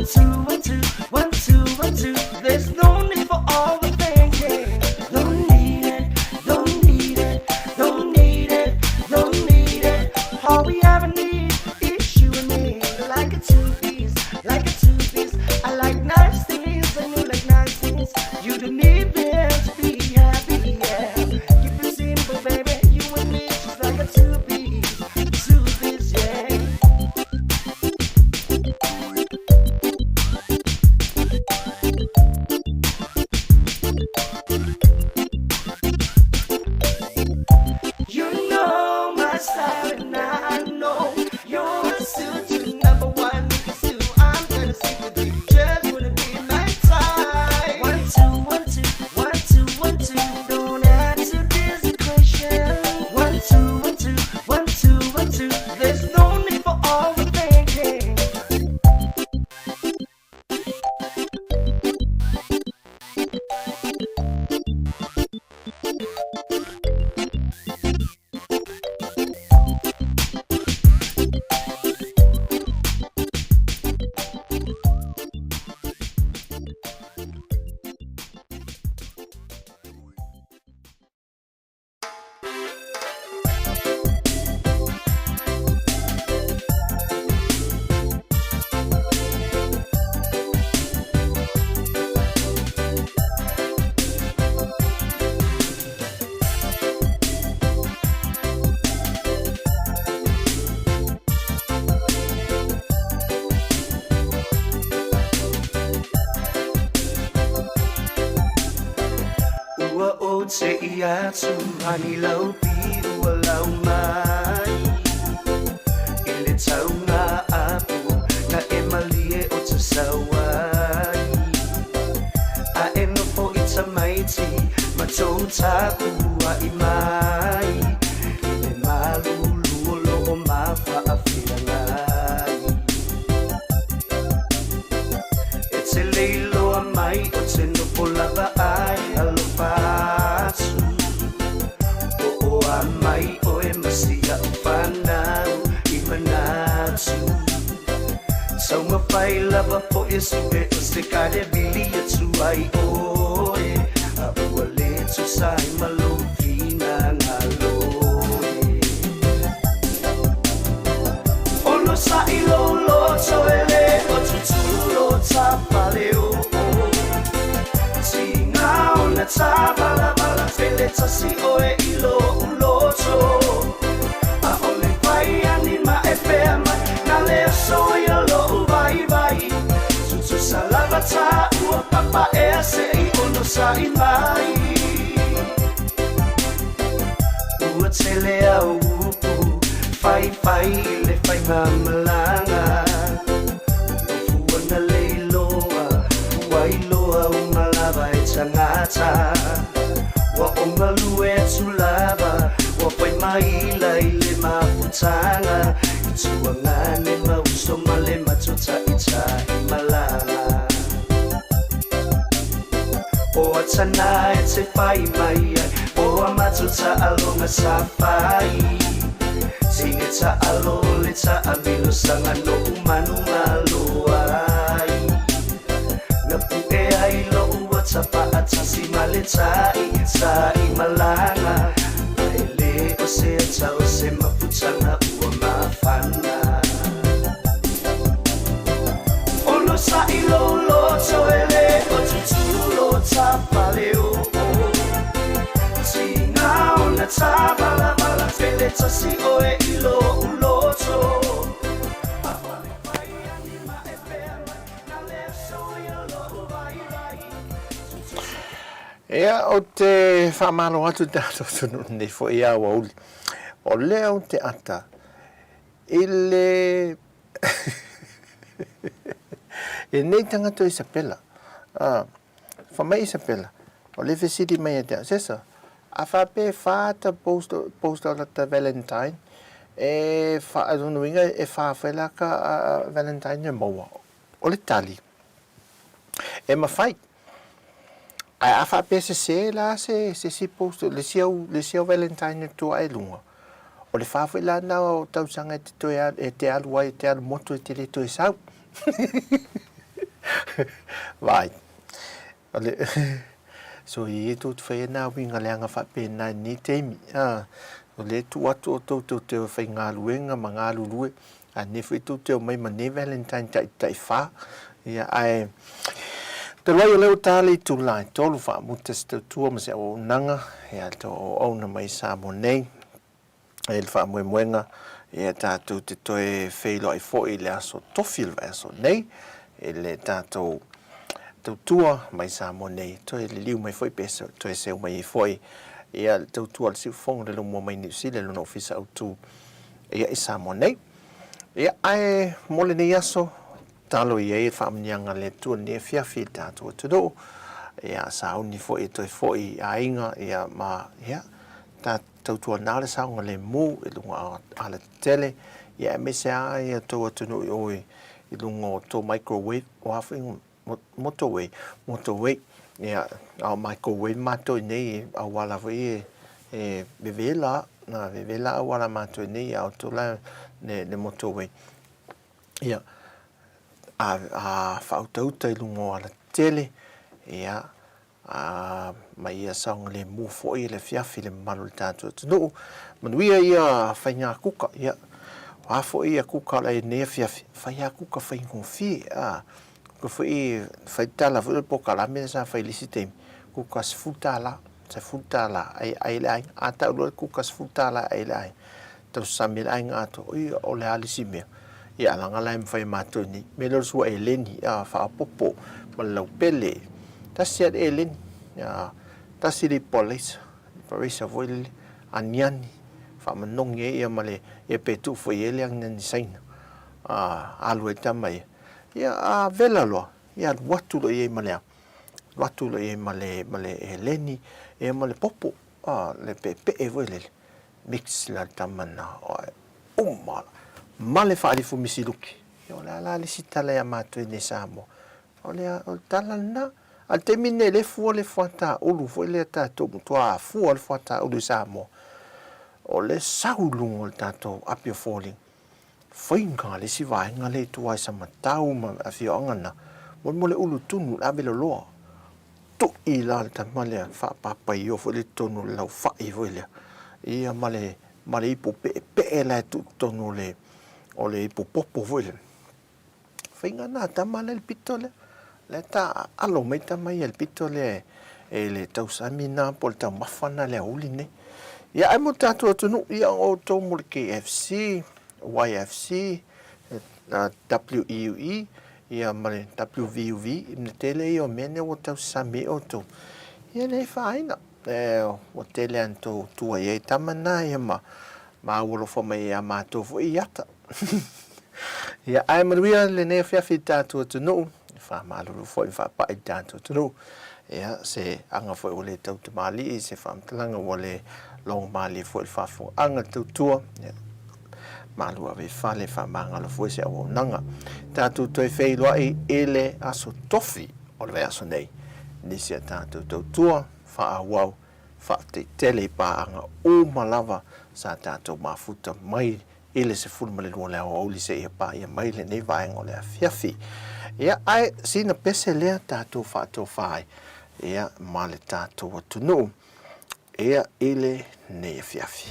Speaker 10: One, two, one, two, one, two, one, two. There's no need for all the thinking. Don't need it, don't need it, don't need it, don't need it. All we ever need is you and me. Like a two-piece, like a two-piece. I like nice things, and you like nice things. You don't need them to be happy, yeah. Keep it simple, baby. You and me, just like a two-piece, two-piece, yeah. You know my style and I know your suit. You're number one, because you I'm gonna stick with you. Just wanna be my type. One, two, one, two, one, two, one, two. Don't add to this equation. One, two, one, two, one, two, one, two. There's no need for all the thinking. Ua ou te i atu ani lau pi ua lau mai I le taunga apu na e malie o te sauai A e nofo i tamaiti ma tou taku a i mai I le malulu o lo o mawhaafeangai E te leiloa mai o te nofo lava ai alofa atu O oa mai oe masia o whanau i manatu Taumafai lava po e sue o se kare vili atu ai oe A ua le tusa ai ma lou finagalo e Ono sa i lou loto e le o tutulo tapale o Tiga ona tabalabala fele tasi oe i lou loto A o le fai ani ma e pea mai Na le aso ia lou vaivai Tutusa lava ta ua papa ea se i ono sa i mai Ua tele au upu Faifai i le faigamalaga Lofua na le iloa Ua iloa uma lava e tagata Ua ou galue atu lava Ua fai maila i le mafutaga I tuagane ma uso ma le matota'ita'i malaga O atana e te fai mai ai O a matota alonga sa fai Tine ta alo le ta amilo sanga no umanu malo ai Na pu'e ai lo ua tapa atasi ma le ta'i ta'i malaga Ae le o se ata o se mafutaga ua mafana Ono sa i lou loto e le o tutulo tapale o Tiga ona tabalabala fele tasi oe i lou loto
Speaker 16: Ia, ou te faamalo atu i tatou atunuu nei foi i aoauli. O lea ou te ata i le i nei tagata o Isapela. A, fa mai Isapela, o le fesili mai ia te au, Sesa, a faapea e fa ata post, post o lata Valentine, e fa, lona uiga e fa foi la ka Valentine e maua. O le tali, e mafai. Ae a faapea sese la se se isi post, le isi au, le isi au Valentine e tua ai luga, o le fa foi la na o tausaga e te toe e te alu ai, e te alu motu e te le toe sau. Vaai. O le so i e tou te faia nā uiga leaga faapena i lenei taimi. A, o lea e tuu atu outou tou te faigaluega ma galulue, a lenei foi tou te omai ma nei Valentine taitaifa. Ia, ae talu ai o lea ua ta le itula e tolu faamuta se tautua ma se auaunaga, ia le tou auauna mai Samoa nei. E le faamoemoega ia tatou te toe feiloai foi i le aso tofi o le vaiaso nei i le tatou tautua mai Samoa nei, toe liliu mai foi pe toe seu mai ai foi ia le tautua a le Siufofoga o le Laumua mai Niu Sila i lona ofisa autu ia i Samoa nei. Ia, ae mo lenei aso, talo i ai le faamanuiaga a le Atua i lenei afiafi i le tatou atunuu, ia sauni foi e toe foi i aiga ia ma ia ta Tautuana le saogalemu i luga o alatetele, ia aemaise lava ia tou atunuu i o i luga o tou microwave, o a foi motorway, motorway, ia a o microwave matou i inei i auala foi ia e vevela, vevela auala matou i inei, a o tou la le motorway, ia a faautauta i luga o alatetele, ia Ā, ma ia saogalemu foi le afiafi i le mamalu o le tatou atunuu. Manuia ia faiga kuka, ia, o a foi ia kuka o le ai i lenei afiafi, fai lava kuka faigofie, ā, kuka foi, fai tala foi le polokalame lea sa fai i le isi taimi, kuka $10, $10 ai ai le aiga. A tau loa le kuka $10 e ai le aiga, tausami ai le aiga atoa, oi, o le a le isi mea? Ia, leaga la e mafai e matou nei, mea lea o le sua eleni, a, faaopoopo ma le laupele, tasi lava le eleni, a, tasi le ipu alaisa, ipu alaisa foi lele, aniani, faamanogi ai ia ma le, ia pe tuu foi i ai le aniani Saina, a, alu ai tama ia, ia, a vela loa, ia alu atu loa i ai ma le a, alu atu loa i ai ma le, ma le eleni, ia ma le popo, a, le peepee foi lele, mix la le tama lena, oe, uma la, ma le faalifu misiluki. Ia o le a la le isi tala ia matou i nei Samoa? O le, o le tala lena. A o le taimi lenei, lea e fua le fuata ulu foi lea tatou, matua fua le fuata ulu i Samoa. O le sau i luga o le tatou api o foliga. Faiga le isi vaega lea i tua i Samatau ma afioaga na, mo le ulu tunu, le ave loloa. Tui la le tama lea, faapapaio foi lea i totonu o le laufai foi lea, ia ma le, ma le ipu peepee la e tuu i totonu o le, o le ipu popo foi lea. Faiga na tama lea i le pito lea. Lea taaalo mai tama ia i le pito lea e le tausami na po o le taumafa na i le aoauli nei. Ia ae mo le tatou atunuu, ia o outou mo le KFC, YFC, WEUE, ia ma le WVUV, le tele ia o mea nei ua tausami ai outou. Ia le faaina, ua tele lava ina tou tua i ai tama na ia ma maua alofa mai ia matou foi i ata. Ia, ae manuia lenei afiafi i le tatou atunuu, e faamalulu foi ma faapai i le tatou atunuu. Ia, se aga foi ua le tautamalii, se faamatalaga ua le logomalie foi i le faafofogaaga a le tautua. Ia, malu ave i fale, faamagalo foi se auaunaga. Tatou toe feiloai i le aso tofi o le vaiaso nei. Nisi a tatou tautua, faaauau, faafetai tele i paaga uma lava sa tatou mafuta mai i le 12 o le aoauli seia paia mai lenei vaega o le afiafi. Ia, ae sina pese lea tatou faatofa ai, ia, ma le tatou atunuu, ia, i lenei afiafi.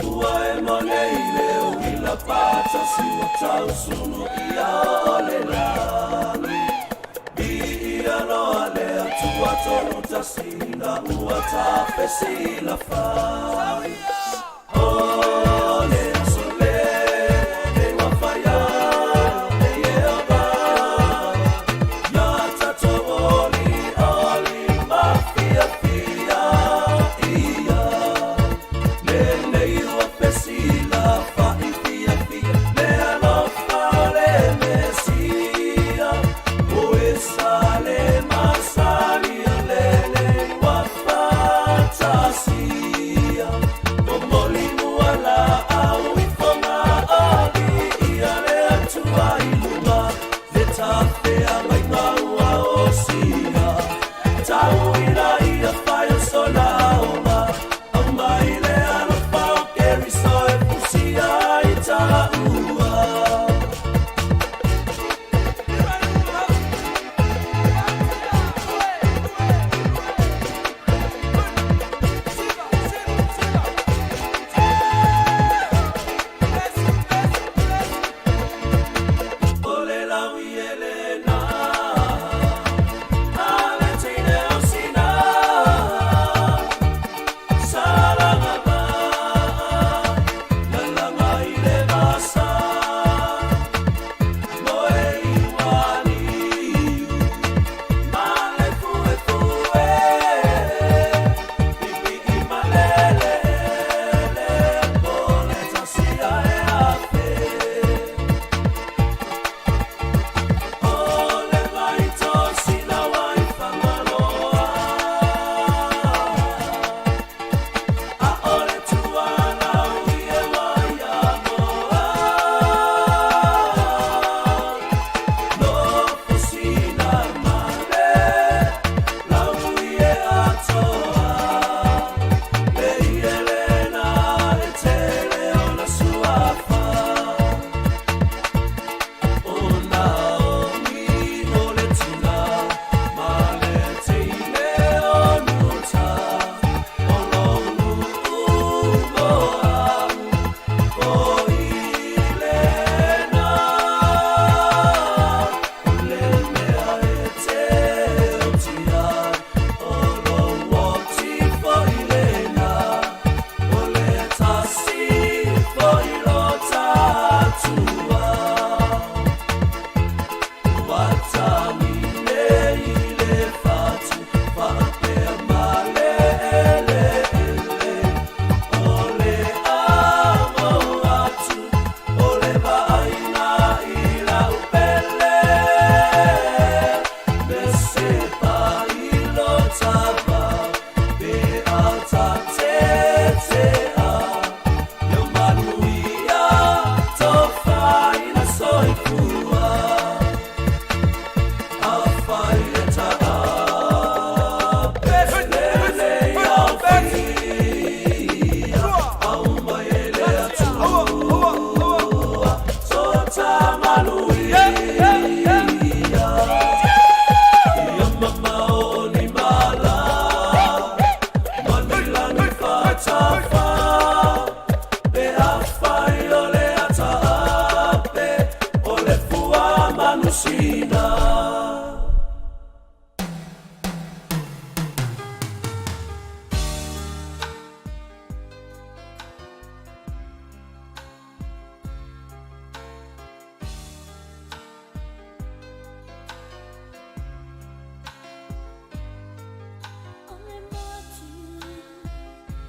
Speaker 10: Ua emo nei le uila patasi ua tausunu ia o le lagi. Viia loa le Atua tonu tasi ina ua tafesi la fai.